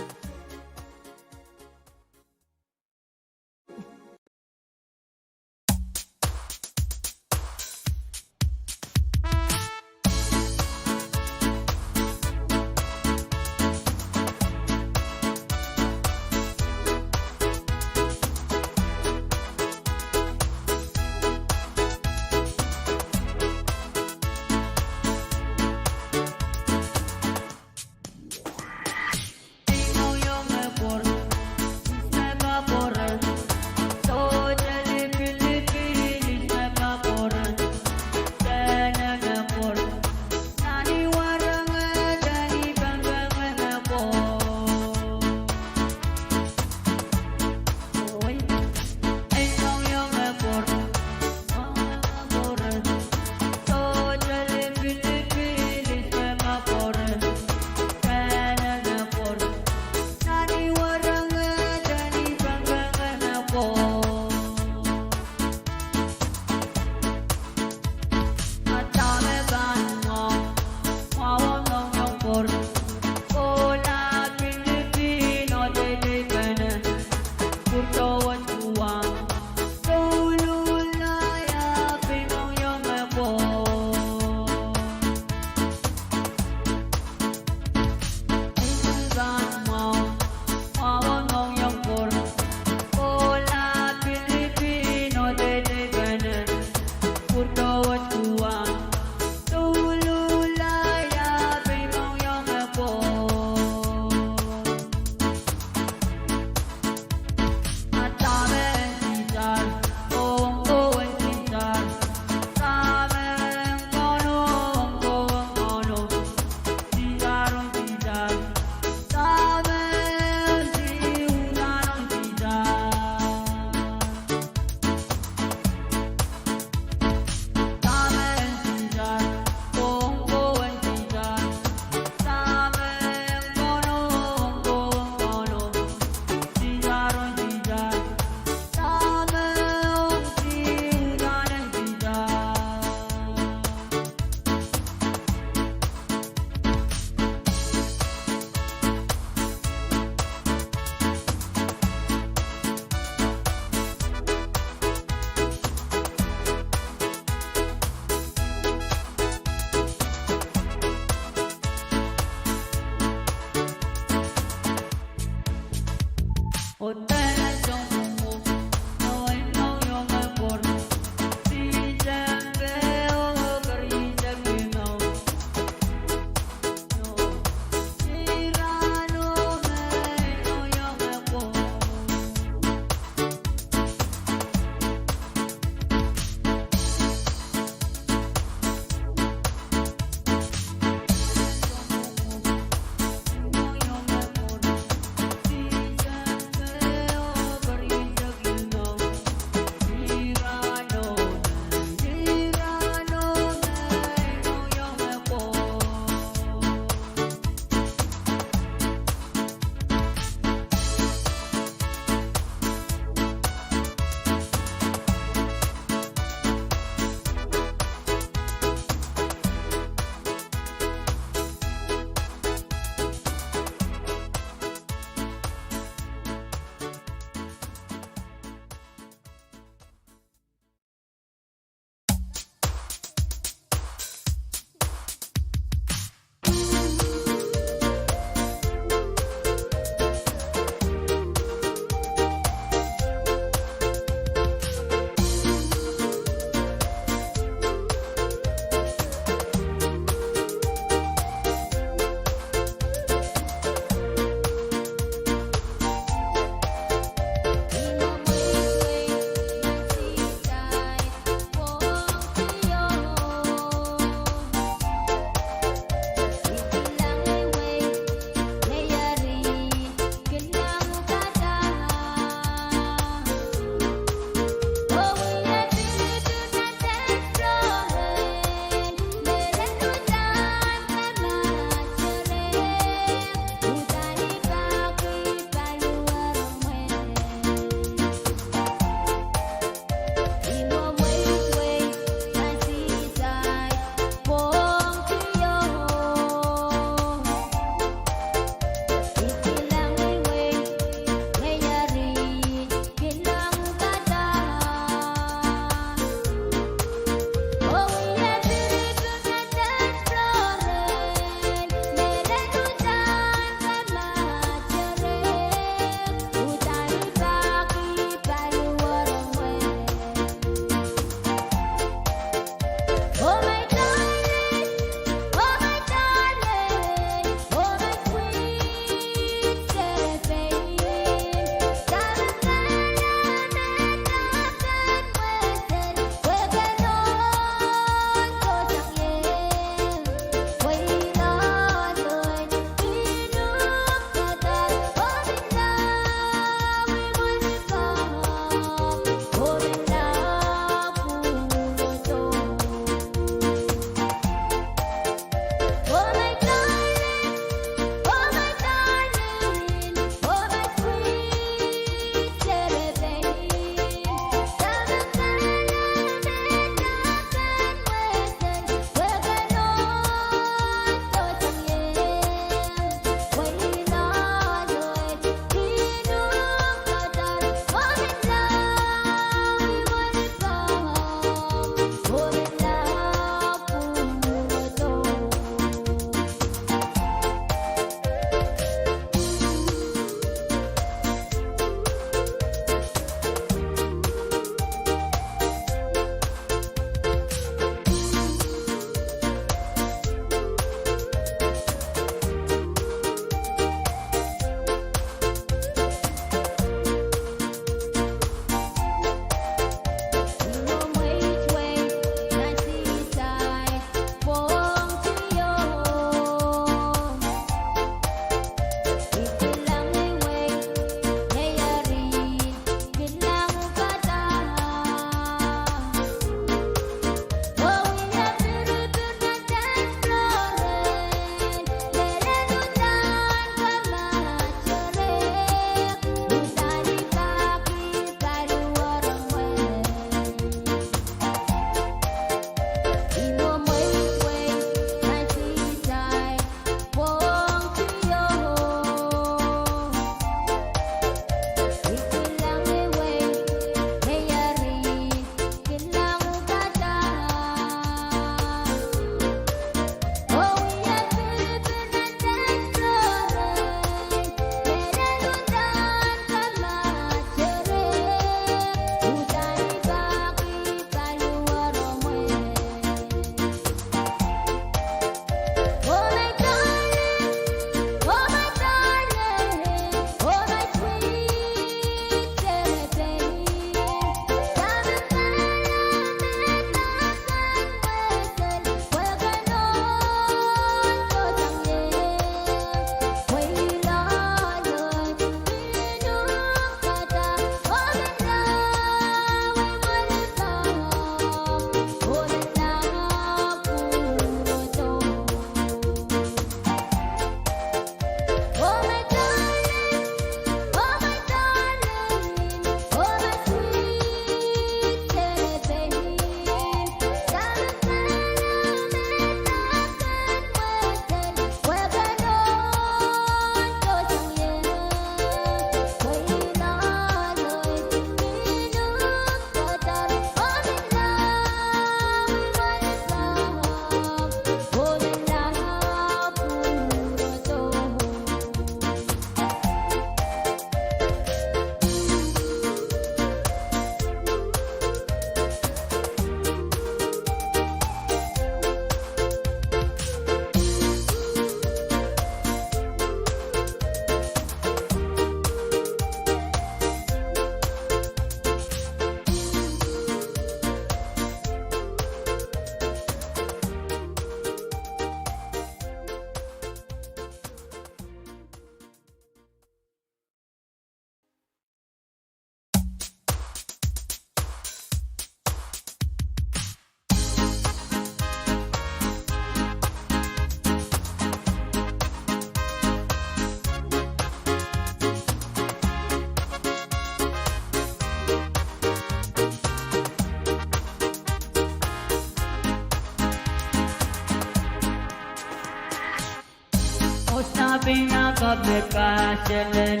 Pinakapw me kaselel,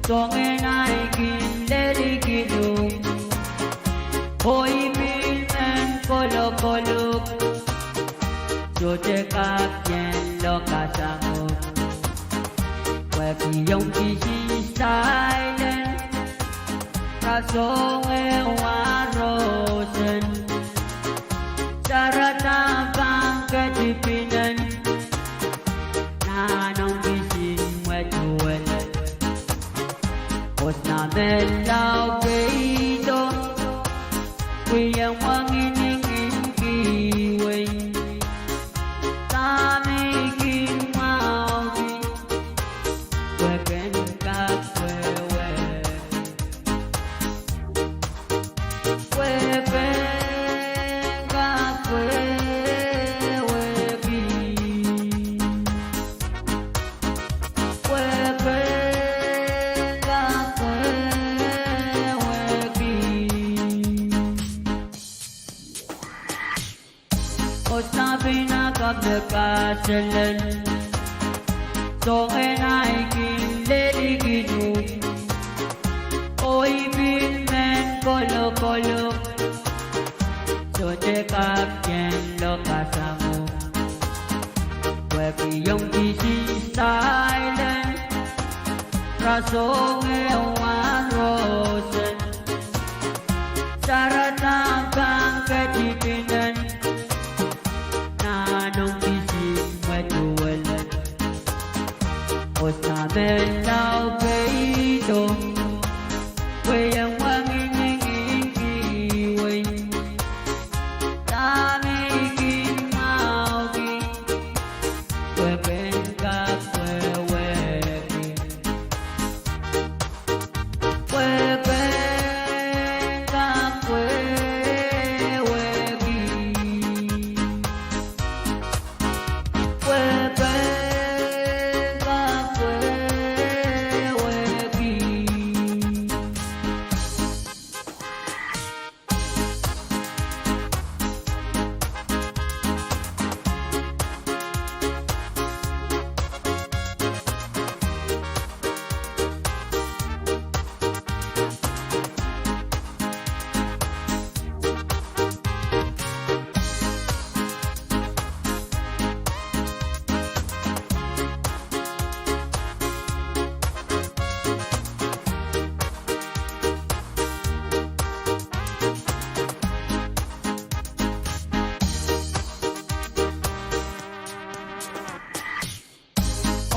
soangen ahi kin lelihki luhk, oh I pil men kolokoluk, sohte kak ien lokasang uhk. Pwehki ong kisin style, rasehng ehu rosen, sarada pahn ketipinen, nan ong kisin mwetuwel. Osna me lao peido, pwehki mwenginingin kihwei, dahme I kin mwahuki, pwe ken kak wehwehki. Pwe ken kak wehwehki. Pwe ken kak wehwehki. Osna pinakapw me kaselel, soangen ahi kin lelihki luhk, oh I pil men kolokoluk, sohte kak ien lokasang uhk. Pwehki ong kisin style, rasehng ehu rosen, sarada pahn ketipinen, nan ong kisin mwetuwel. Osna me lao peido, pwehki mwenginingin kihwei, dahme I kin mwahuki, pwe ken kak wehwehki. Pwe ken kak wehwehki. Pwe ken kak wehwehki.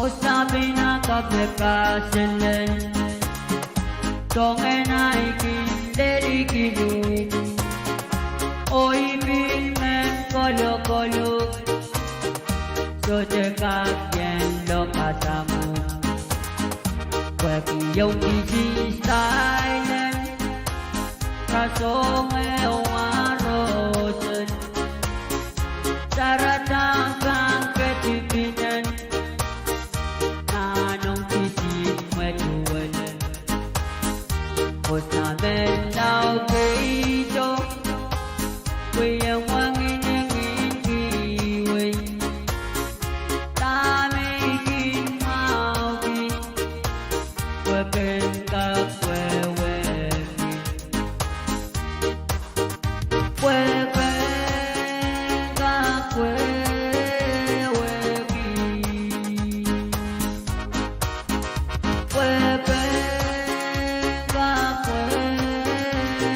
Osna pinakapw me kaselel, soangen ahi kin lelihki luhk, oh I pil men kolokoluk, sohte kak ien lokasang uhk. Pwehki ong kisin style, rasehng ehu rosen, sarada pahn ketipinen, nan ong kisin mwetuwel. Osna me lao peido, pwehki mwenginingin kihwei, dahme I kin mwahuki, pwe ken kak wehwehki. Pwe ken kak wehwehki. Pwe ken kak wehwehki.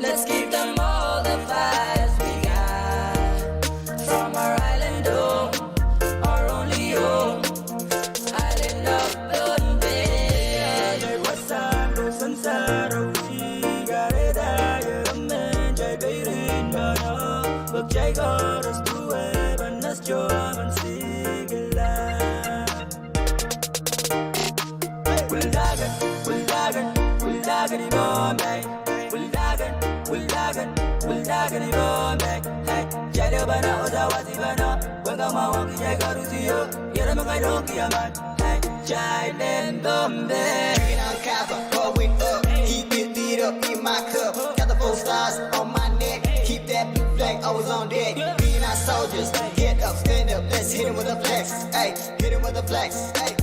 Let's give them all the vibes we got from our island home, our only home, island of Pohnpei. Hey, Jai Leo Bano, Ozawazi Bano, Wega Mawang, Jai Garuzio, Yere Mangai Donki Aman, hey, Jai Leo Bano. Green on cover, going up. Keep it lit up in my cup. Got the four stars on my neck. Keep that blue flag always on deck. Green on soldiers, get up, stand up. Let's hit 'em with a flex. Hey, hit 'em with a flex. Hey.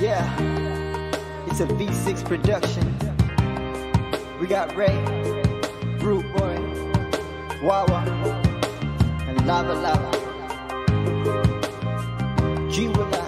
Yeah, it's a V six production. We got Ray, Rude Boy, Wawa, and Lava Lava. Jiwala.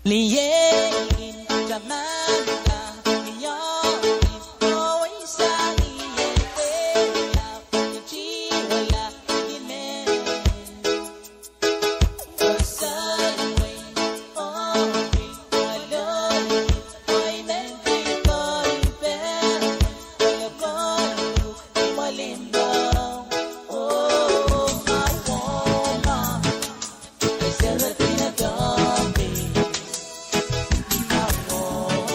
Ni ei kin tamanda, ni oh kin oh wisa, ni ei dehla, ni tiwala, ni men. Koasoai, oh kin kaloal, oh I men kin koipe, oh I men kaloal, oh I men limpoak, oh, oh, oh, oh, oh.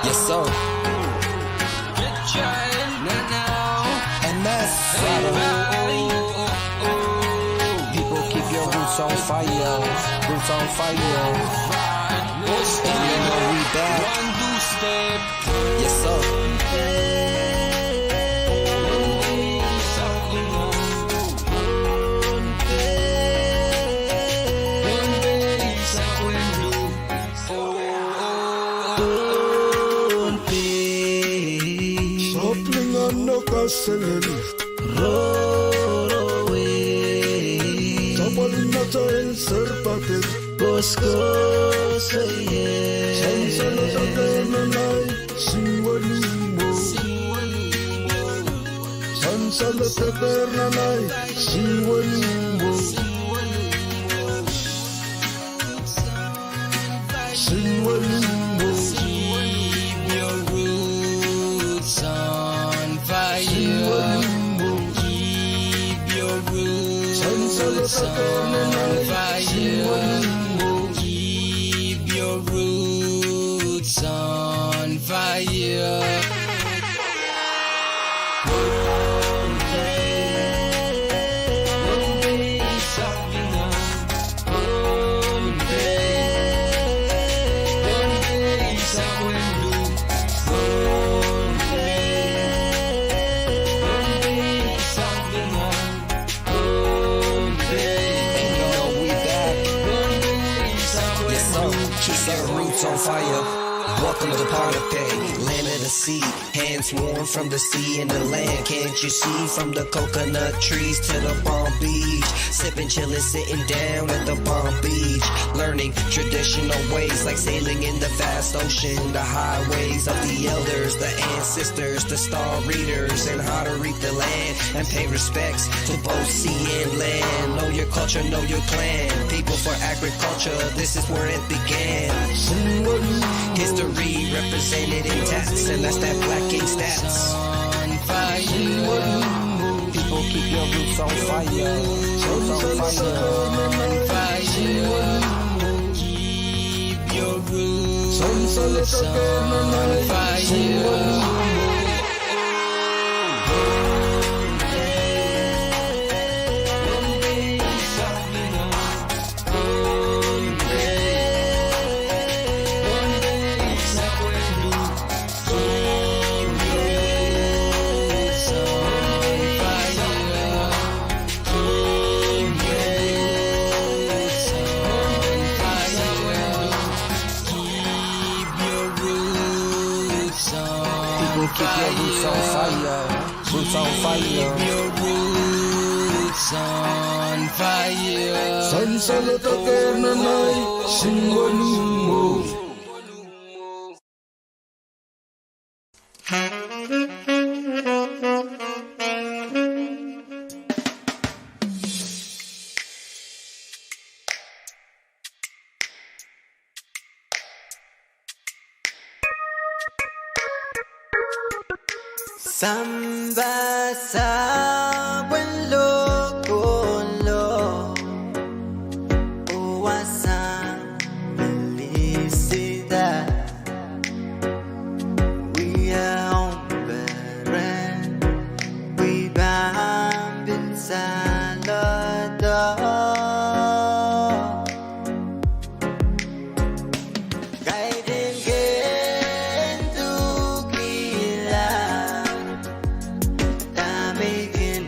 Yes, sir. M S. People, keep your roots on fire. Roots on fire. And you know we back. Yes, sir. Pohnpei. Sapwelingeno kaselel. Roro wei. Sapwellimatail serpaker. Koaskoasoie. Sansalada Kearnanai, Siwelihmwo. Sansalada Kearnanai, Siwelihmwo. Siwelihmwo. Keep your roots on fire. Siwelihmwo. Keep your roots on fire. Siwelihmwo. Keep your roots on fire. And you know we back. Yes, sir. Keep your roots on fire. Welcome to Pohnpei, land of the sea. Hands warm from the sea and the land. Can't you see from the coconut trees to the Palm Beach? Sipping, chilling, sitting down at the Palm Beach. Learning traditional ways like sailing in the vast ocean. The highways of the elders, the ancestors, the star readers, and how to read the land and pay respects to both sea and land. Know your culture, know your clan. People for agriculture, this is where it began. History represented in tats, and that's that Black Ink Stats. People, keep your roots on fire. Roots on fire. Keep your roots on fire. People, keep your roots on fire. Roots on fire. Keep your roots on fire. Sansalada Kearnanai, Siwelihmwo. Sampah sapwello kohlo, oh, wasa melisida. Wia omw peren, pwe I pahn pil saledek. Kaidehn ken dukila, dahme I kin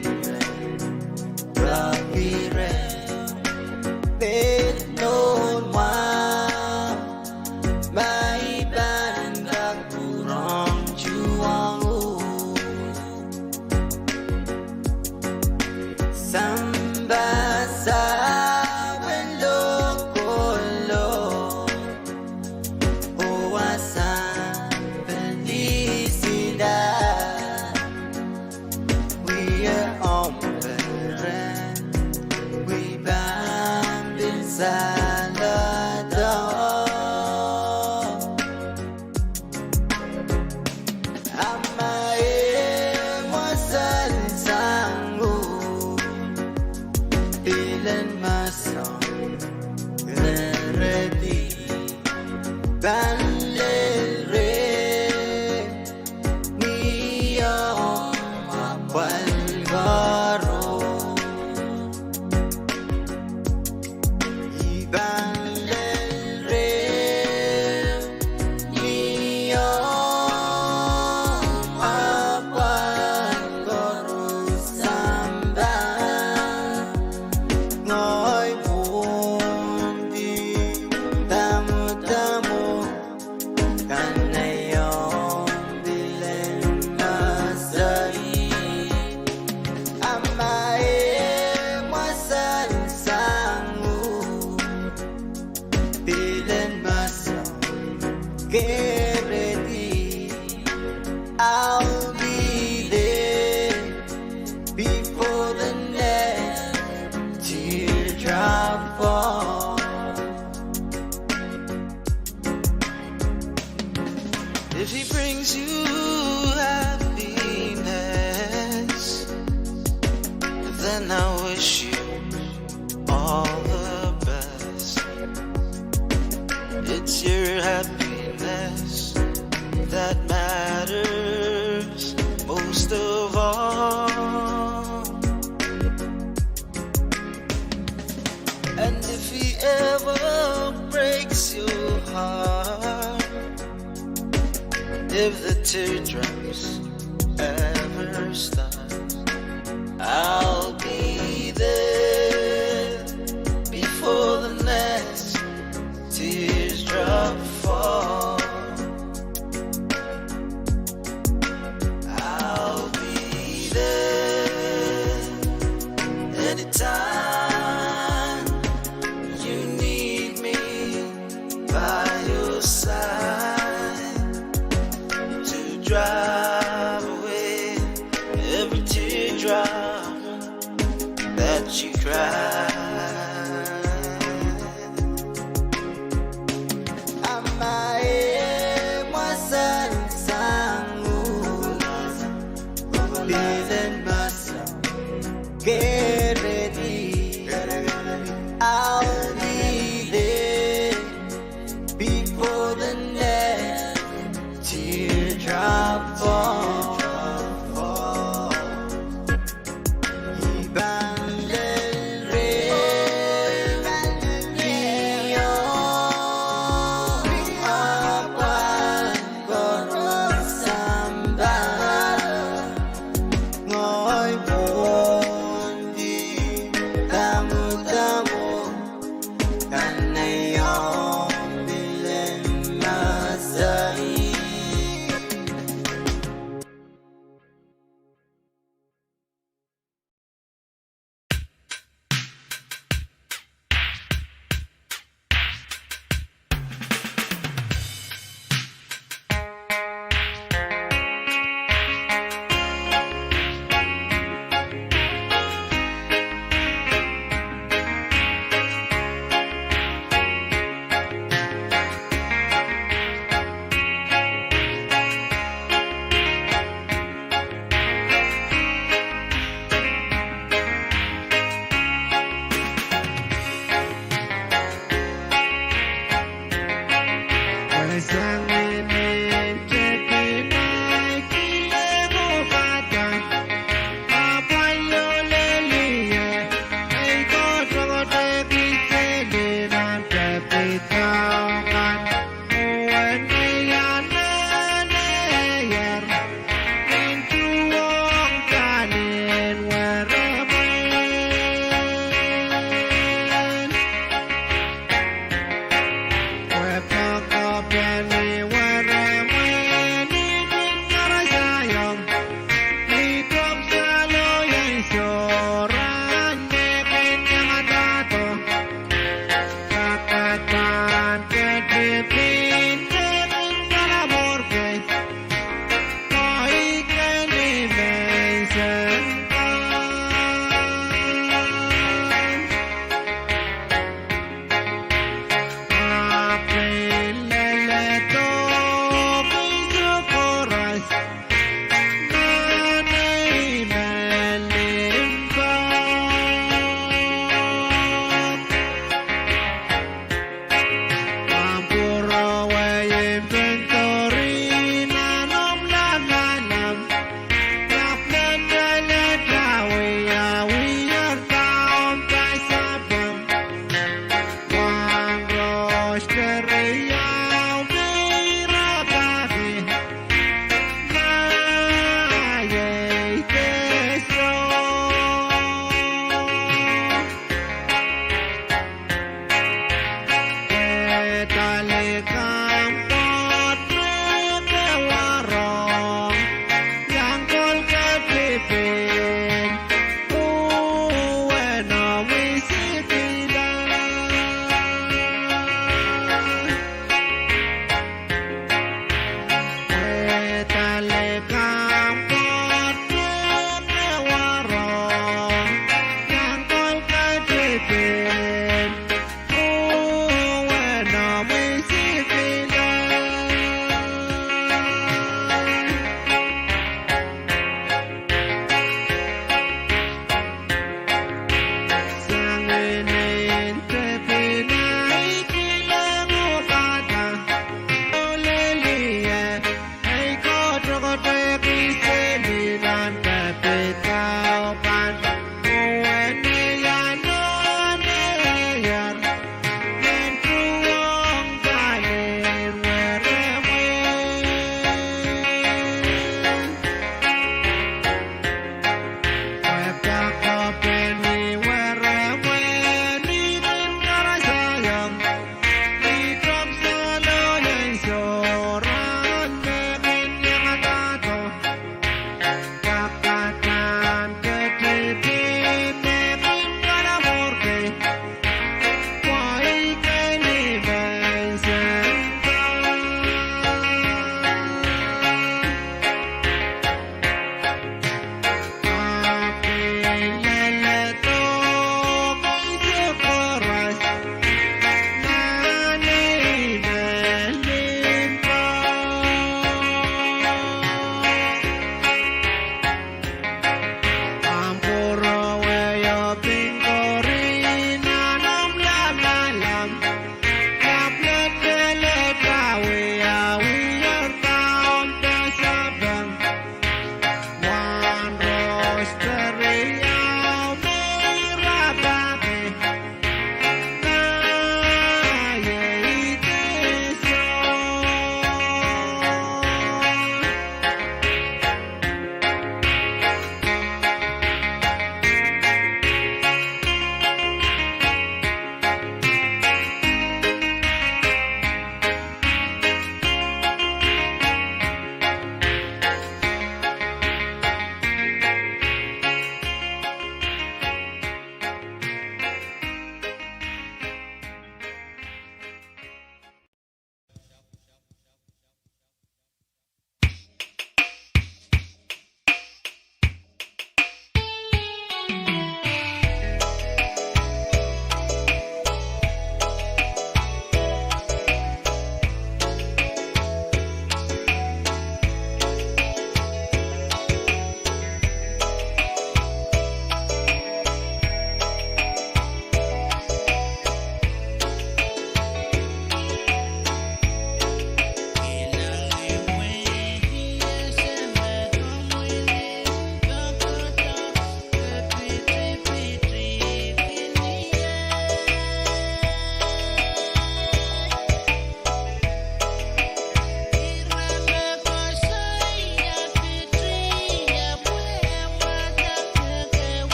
If he brings you happiness, then I wish you all the best. It's your happiness that matters most of all. And if he ever breaks your heart, if the teardrops ever start, I'll be there before the next teardrop falls. I'll be there anytime you need me, by your side to drive away every teardrop that you cry. Amai mwasang sang u, pil en mwasang keredi. I'll be there before the next teardrop falls. I pahn lel re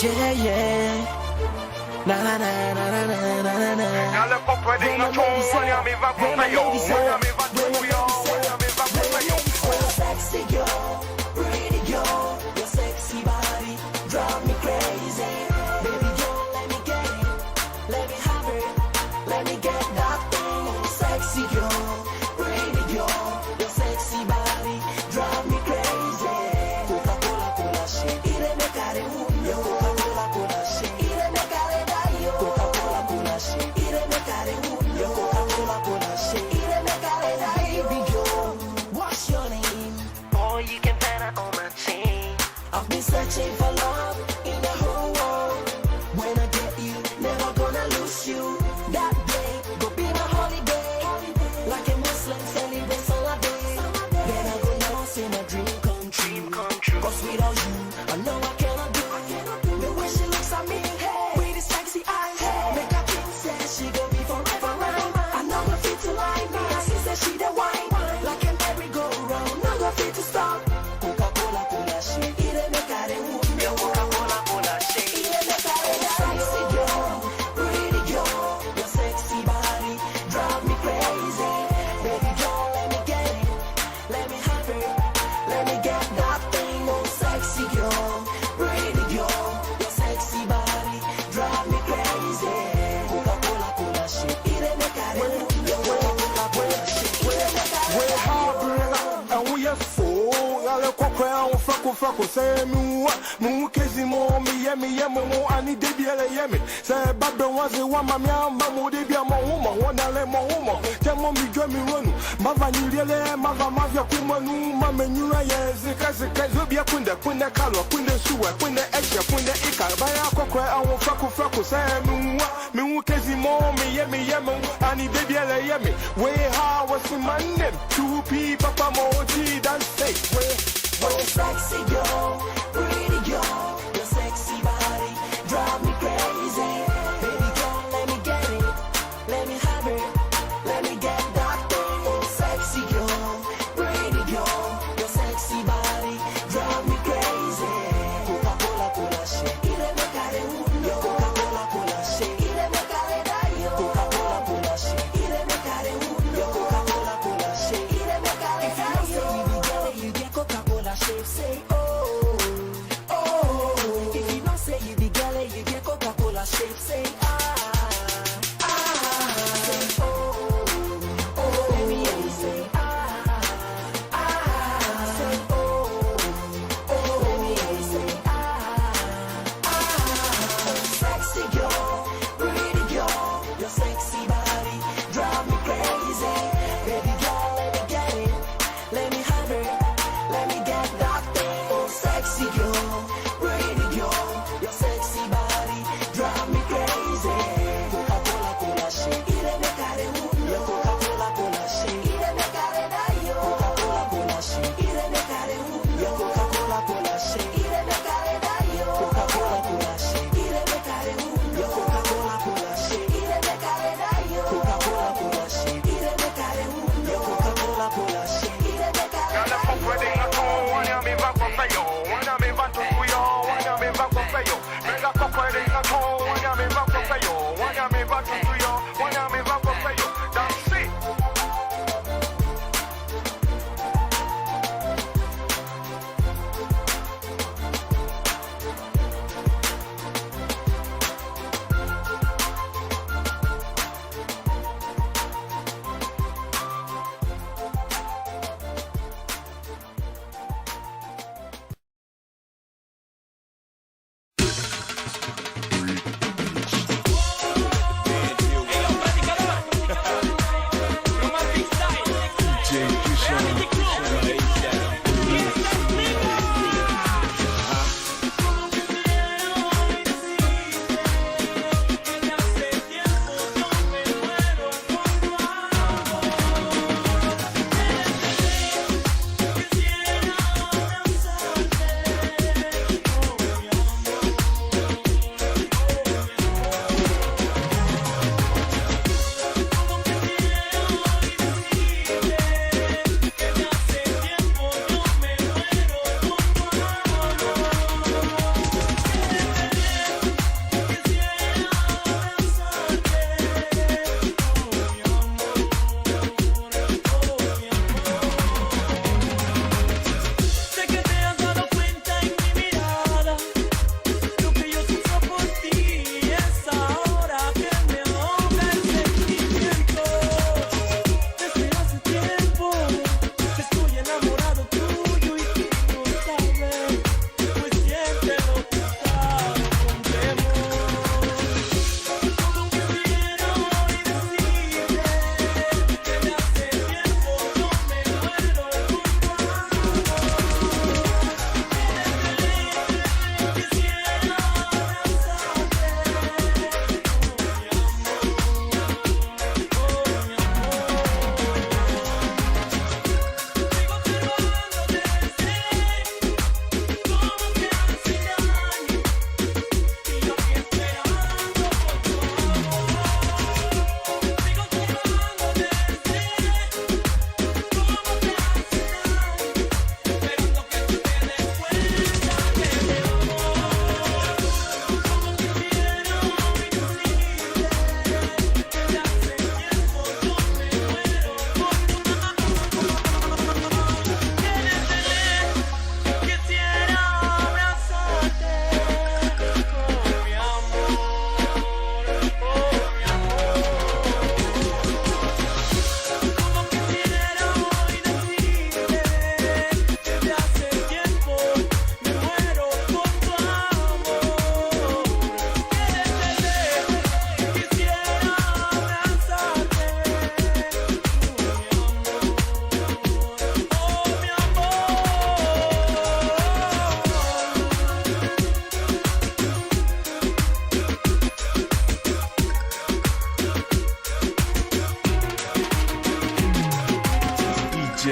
Yeah, yeah. Na, na, na. When a lady say, when a lady say, when a lady say, when a lady say, sexy girl, pretty girl, your sexy body drive me crazy. Baby girl, let me get it. Let me have it. Let me get that thing. Sexy girl, pretty girl, your sexy body drive me crazy. Coca-Cola, Cola, shake. Ire me kare un. Yo, Coca-Cola, Cola, shake. Ire me kare daio. Coca-Cola, Cola, shake. Ire me kare un. Yo, Coca-Cola, Cola, shake. Ire me kare daio. Baby girl, what's your name? Boy, you can find it on my chain. I've been searching for love in the whole world. When I get you, never gonna lose you. That day go be my holiday, like a Muslim celebrate Salah day. Then I go know say my dream come true. Dream come true. 'Cause without you, I know I cannot do. The way she looks at me, hey, with the sexy eyes, hey, make her think say she go be forever mine. I know her fit to lie me. She say she the wine, like a merry-go-round. No go fit to stop. Coca-Cola, Cola, shake. Ire me kare un. Yo, Coca-Cola, Cola, shake. Ire me kare un. Sexy girl, pretty girl, your sexy body drive me crazy. Baby girl, let me get it. Let me have it. Let me get that thing. Oh, sexy girl, pretty girl, your sexy body drive me crazy. Coca-Cola, Cola, shake. Ire me kare un. Yo, Coca-Cola, Cola, shake. Ire me kare un. Wehn ha birela, eh, wia fo, ale kokwe, eh, fako, fako, se mi wa, mi kesi mo, mi ye, mi ye mo, mo, ani debiele ye mi. Se babe wasi wa ma mi a ma mo debia mo umo, wonale mo umo. Te mo mi jo mi ronu, ma va ni riele, ma va ma via kumanu, ma me nyura ye, sika, sika, zobia kunde, kunde kalwa, kunde suwe, kunde eshe, kunde ika, ba ya kokwe, eh, fako, fako, se mi wa. Mi kesi mo, mi ye, mi ye mo, ani debiele ye mi. Wehn ha wasi manem, tupi papa mo ti dan se. Wehn, wehn. Oh, sexy girl, pretty girl, your sexy body drive me crazy. Baby girl, let me get it, let me have it, let me get that thing. Oh, sexy girl, pretty girl, your sexy body drive me crazy. Coca-Cola, Cola, shake. Ire me kare un. Yo, Coca-Cola, Cola, shake. Ire me kare daio. Coca-Cola, Cola, shake. Ire me kare un. Yo, Coca-Cola, Cola, shake. Ire me kare daio. If you know say you be girl, you get Coca-Cola shape, say oh, oh. If you know say you be girl, you get Coca-Cola shape, say ah, ah. Say oh, oh, oh. Let me hear you say ah. Ah, say oh, oh, oh, let me hear you say ah, ah. Sexy girl, pretty girl, your sexy body drive me crazy. Baby girl, let me get it, let me have it, let me get that thing. Oh, sexy girl, pretty girl, your sexy body drive me crazy. Coca-Cola, Cola, shake. Ire me kare un. Yo, Coca-Cola, Cola, shake. Ire me kare daio. Coca-Cola, Cola, shake. Ire me kare un. Yo, Coca-Cola, Cola, shake. Ire me kare daio. Coca-Cola, Cola, shake. Ire me kare un. Yo, Coca-Cola, Cola, shake. Ire me kare daio. Coca-Cola, Cola, shake. Ire me kare un. Yo, Coca-Cola, Cola, shake. Ire me kare daio.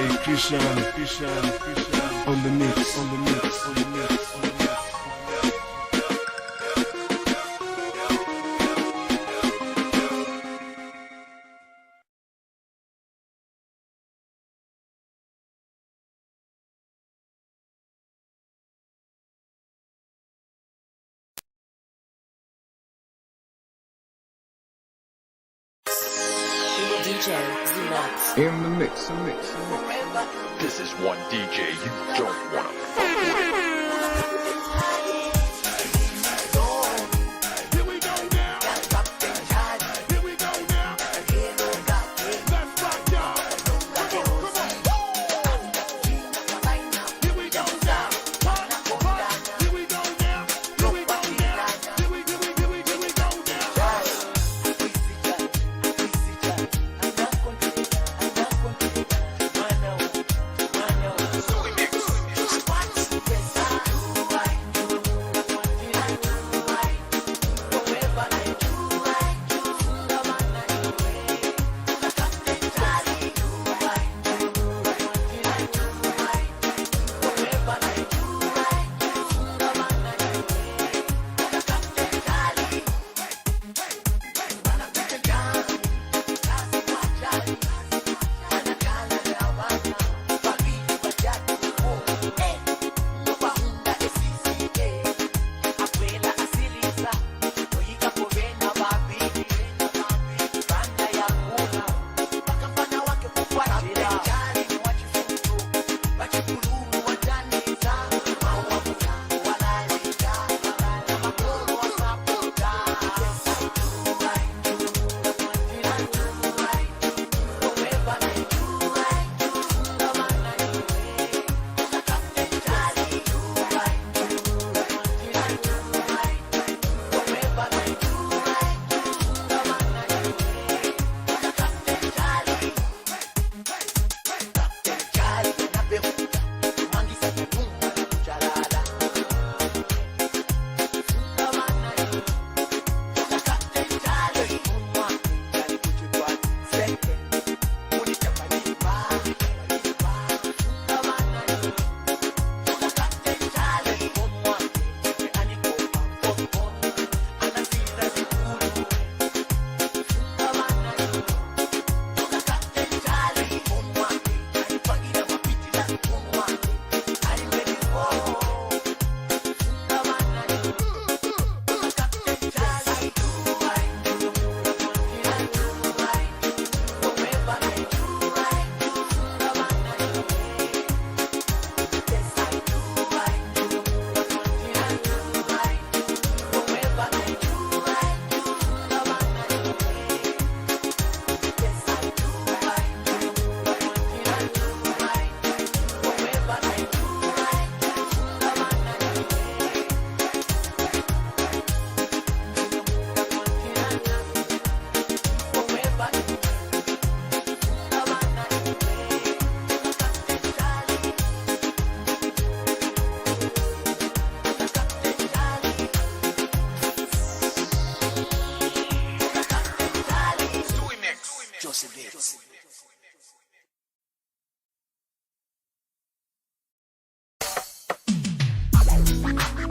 Krishan, Krishan, Krishan, on the mix, on the mix, on the mix, on the mix. In the mix, in the mix, in the mix. This is one D J you don't wanna fuck with.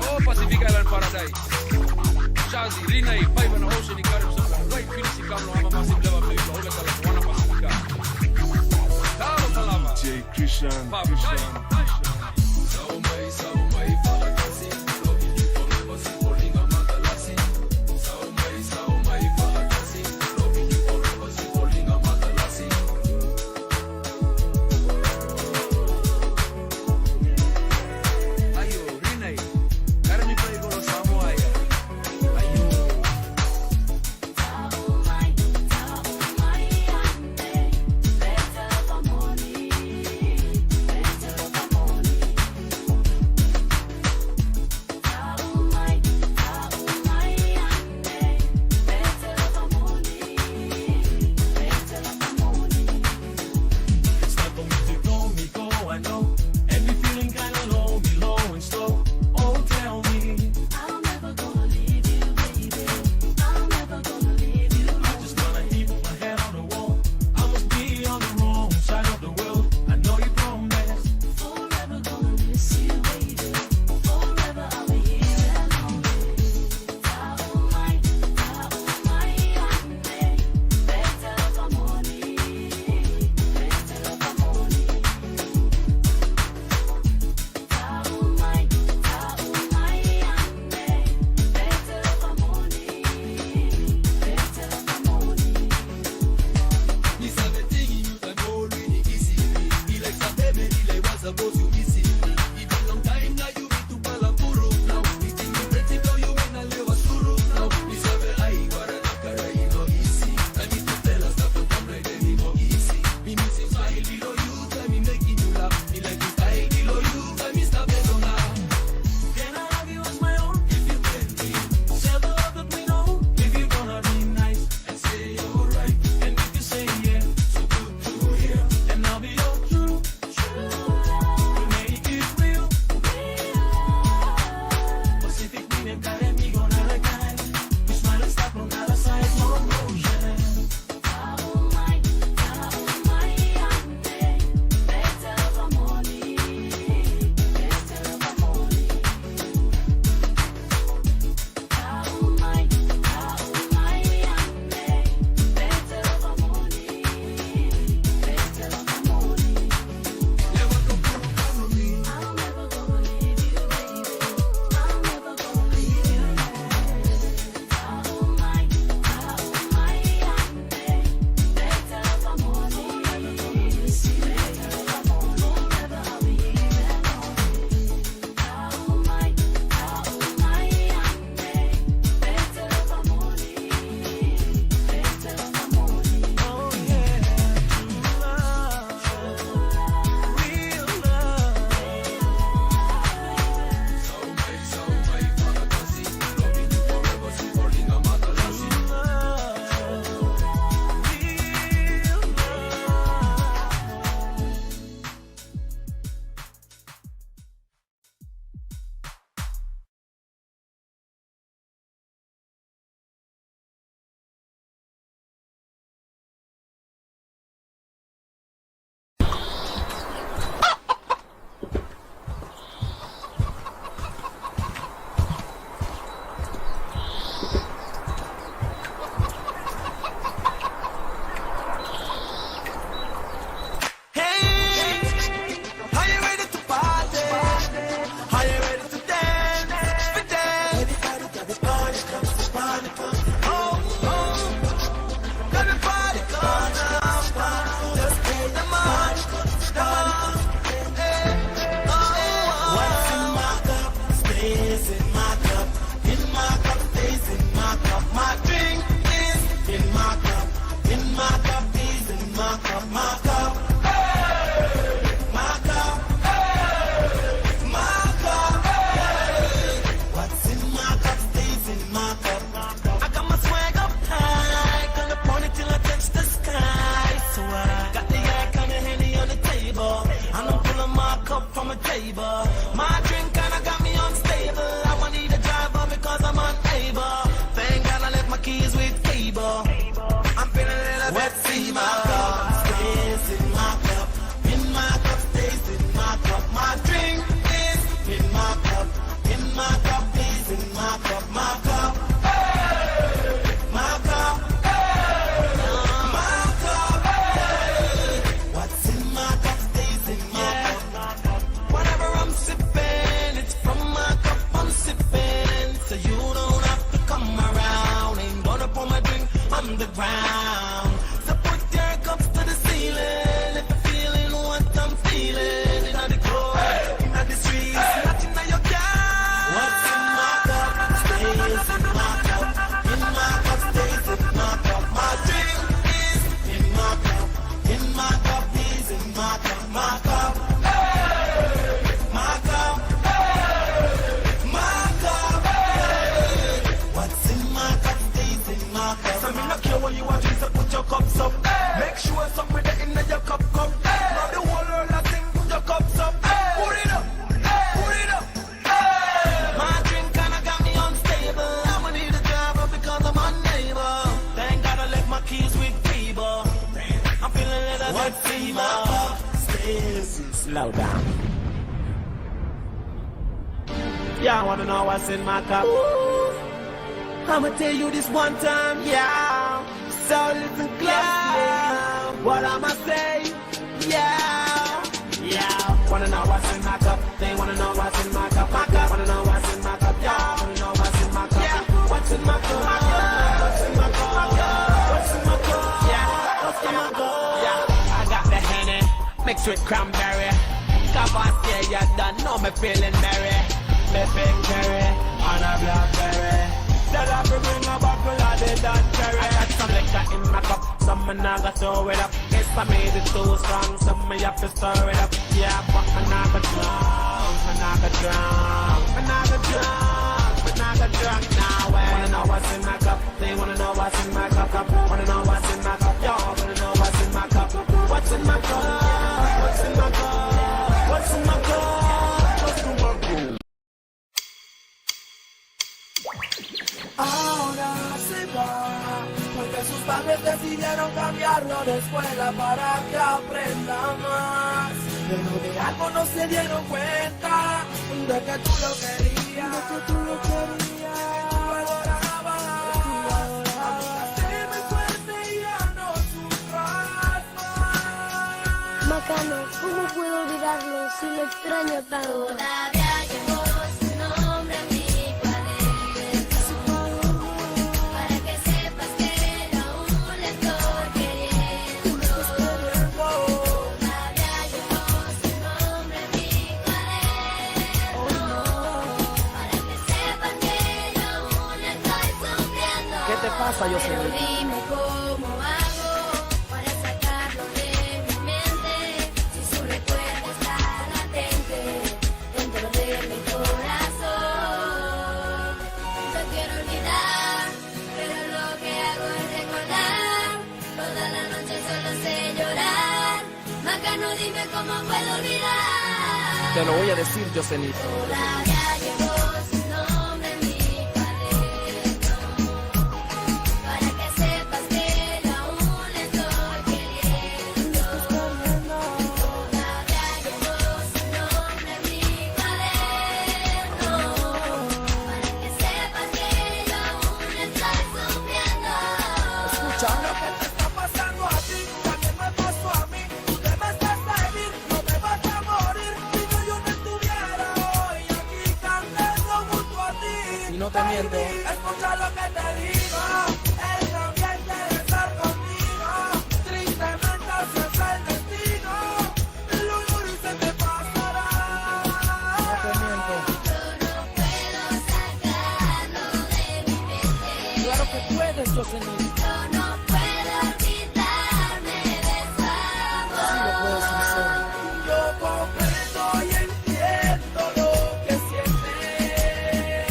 Oh, Pasifika Island Paradise. Jersey, Lanai, Pacific Ocean, Caribbean, right, Fiji, Kamlo, Amama, Simleva, Pacific, Pacifica. Taro Salama. D J Krishan, Krishan. Up from a table. My drink kinda got me unstable. I might need a driver because I'm unable. Thank God I left my keys with cable. I'm feeling a little tipsy. My cup stays in my cup. In my cup stays in my cup. My drink is in my cup. In my cup is in my cup. My cup. My cup. My cup. What's in my cup stays in my cup. Whatever I'm sipping, it's from my cup I'm sipping. So you don't have to come around. Ain't gonna pour my drink on the ground. So put your cups to the ceiling if you're feeling what I'm feeling. In the cold, in the streets, nothing that you can. What's in my cup stays in my cup. In my cup stays in my cup. My drink is in my cup. In my cup is in my cup. My cup. Hey! My cup. Hey! My cup. Hey! What's in my cup stays in my cup. So mi no care what you are drinking, so put your cups up. Hey! Make sure something in your cup, cup. Hey! Now the whole world a sing, put your cups up. Hey! Put it up. Hey! Put it up. My drink kinda got me unstable. I'ma need a driver because I'm unable. Thank God I left my keys with cable. I'm feeling a little tipsy. What's in my cup stays. Slow down. Y'all wanna know what's in my cup? Ooh, I'ma tell you this one time, yeah. So listen close. What I'ma say? Yeah, yeah. Wanna know what's in my cup? They wanna know what's in my cup. My cup. Wanna know what's in my cup? Y'all wanna know what's in my cup? Yeah. What's in my cup? What's in my cup? What's in my cup? Yeah. What's in my cup? Yeah. I got the Henny mixed with cranberry. Cause yeah, you done know me feeling merry. Me pink cherry and a blackberry. Tell her to bring a bottle of the Don Cherry. I got some liquor in my cup, so mi nah go throw it up. Guess I made it too strong, so mi have to stir it up. Yeah, but mi nah go drunk, mi nah go drunk, mi nah go drunk, mi nah go drunk now. Wanna know what's in my cup? They wanna know what's in my cup, cup. Wanna know what's in my cup? Y'all wanna know what's in my cup? What's in my cup? What's in my cup? What's in my cup? What's in my cup? Ahora se va, porque sus padres decidieron cambiarlo de escuela para que aprenda más. Pero de algo no se dieron cuenta, de que tú lo querías, de que tú lo querías, de que tú lo adorabas. Ahora se me fuerte y ya no sufras más. Macano, ¿cómo puedo olvidarlo si lo extraño tanto? Todavía llevo su nombre en mi cuaderno, para que sepas que yo aún le estoy queriendo. Todavía llevo su nombre en mi cuaderno, para que sepas que yo aún le estoy sufriendo. ¿Qué te pasa, Jocelyn? Pero dime cómo hago para sacarlo de mi mente, si su recuerdo está latente dentro de mi corazón. Yo quiero olvidar, pero lo que hago es recordar. Toda la noche solo sé llorar. Macano, dime cómo puedo olvidar. Te lo voy a decir, Jocelyn. Todavía llevo su nombre en mi cuaderno, para que sepas que yo aún le estoy queriendo. Todavía llevo su nombre en mi cuaderno, para que sepas que yo aún le estoy sufriendo. Escucha. Lo que te está pasando a ti también me pasó a mí. Tú te me estás a herir, no te vas a morir. Si no, yo no estuviera hoy aquí cantando junto a ti. Y no te miento. Baby, escucha lo que te digo. Él no quiere estar contigo. Tristemente así es el destino. Lo duro se te pasará. No te miento. Yo no puedo sacarlo de mi mente. Claro que puedes, Jocelyn. Yo no puedo olvidarme de su amor. Sí lo puedes hacer. Yo comprendo y entiendo lo que sientes,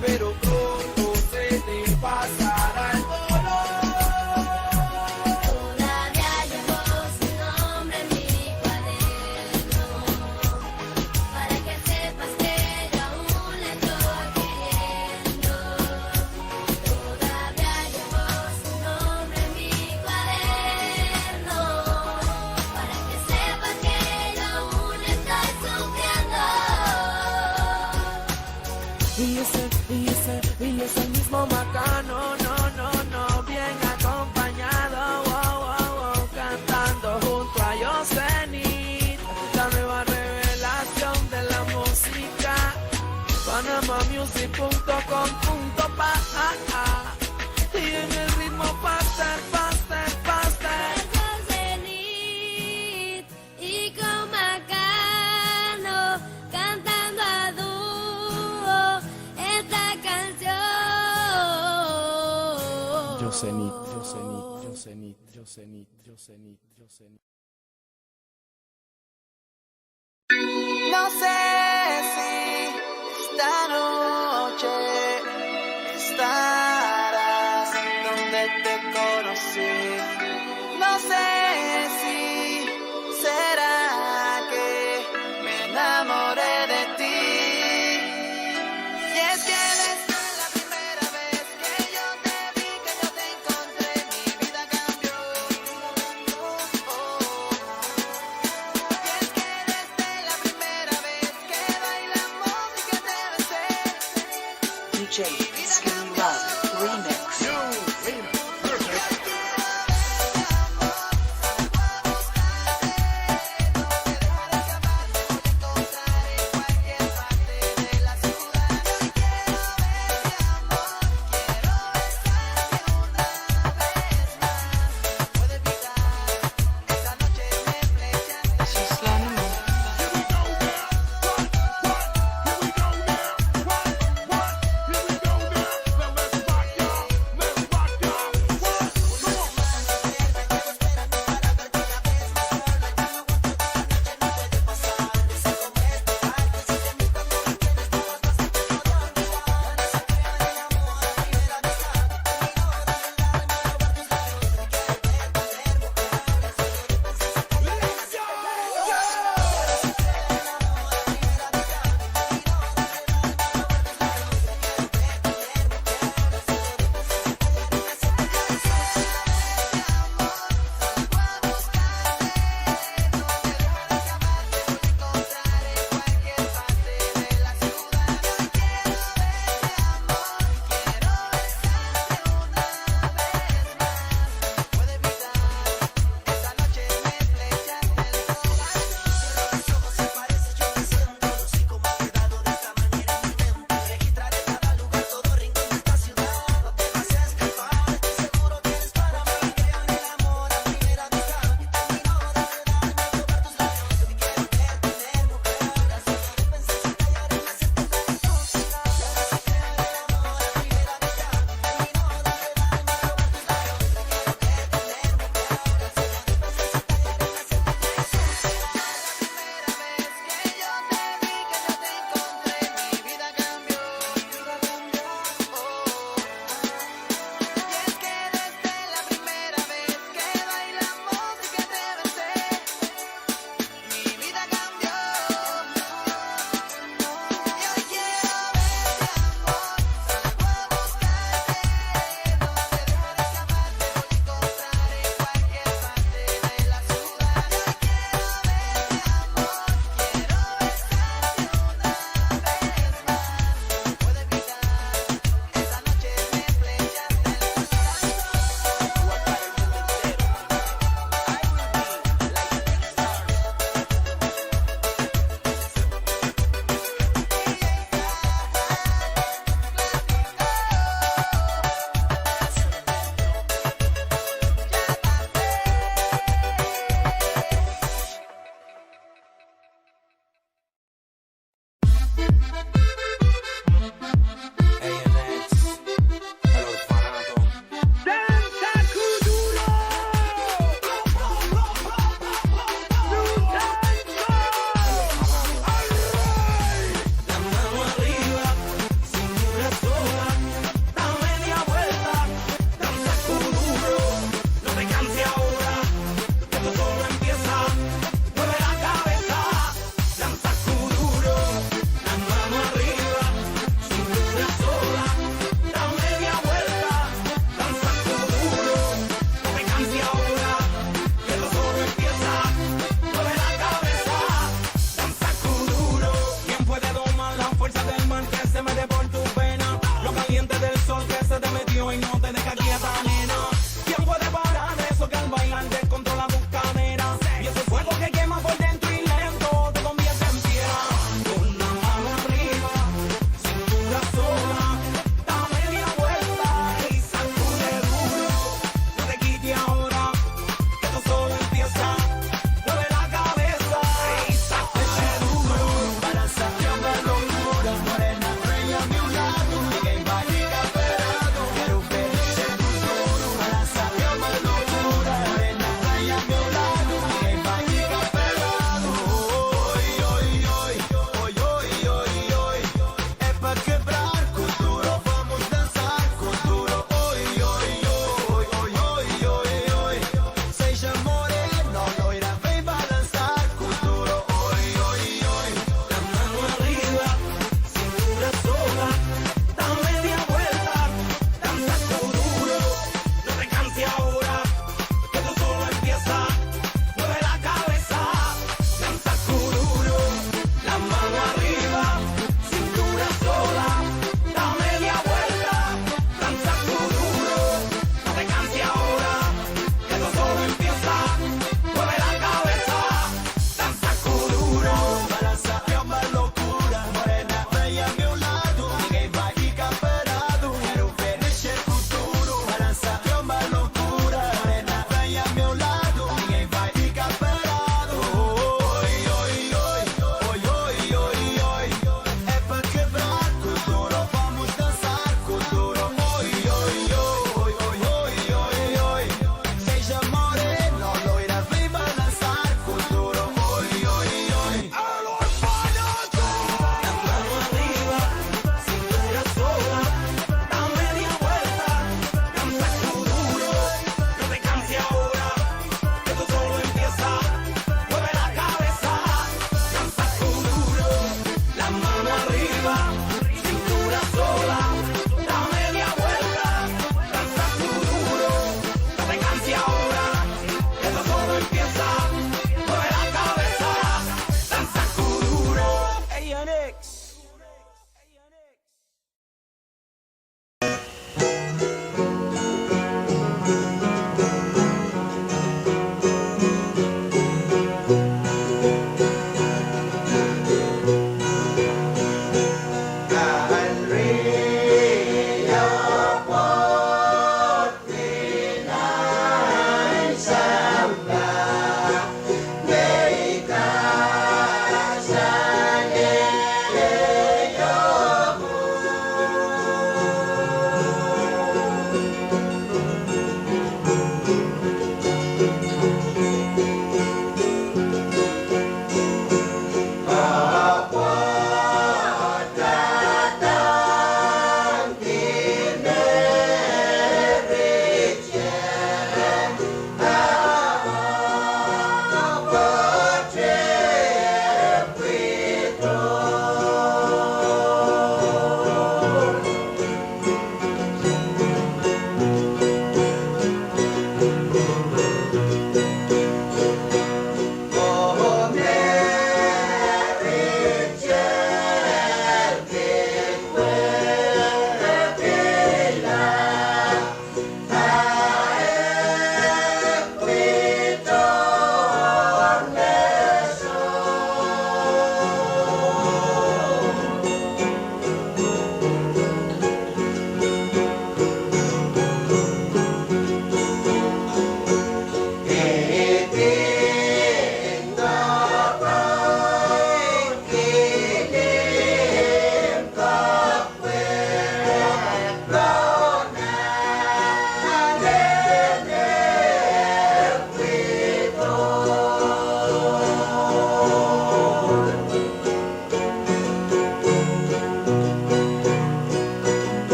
pero pronto se te pasará el dolor. Todavía llevo su nombre en mi cuaderno, Punto com, punto pa, ah, ah. Y en el ritmo faster, faster, faster. Koasoanehdi I komakano cantando a dúo esta canción. No sé si esta noche estarás donde te conocí. No sé si será que me enamoré de ti. Y es que desde la primera vez que yo te vi, que yo te encontré, mi vida cambió. Y es que desde la primera vez que bailamos y que te besé. D J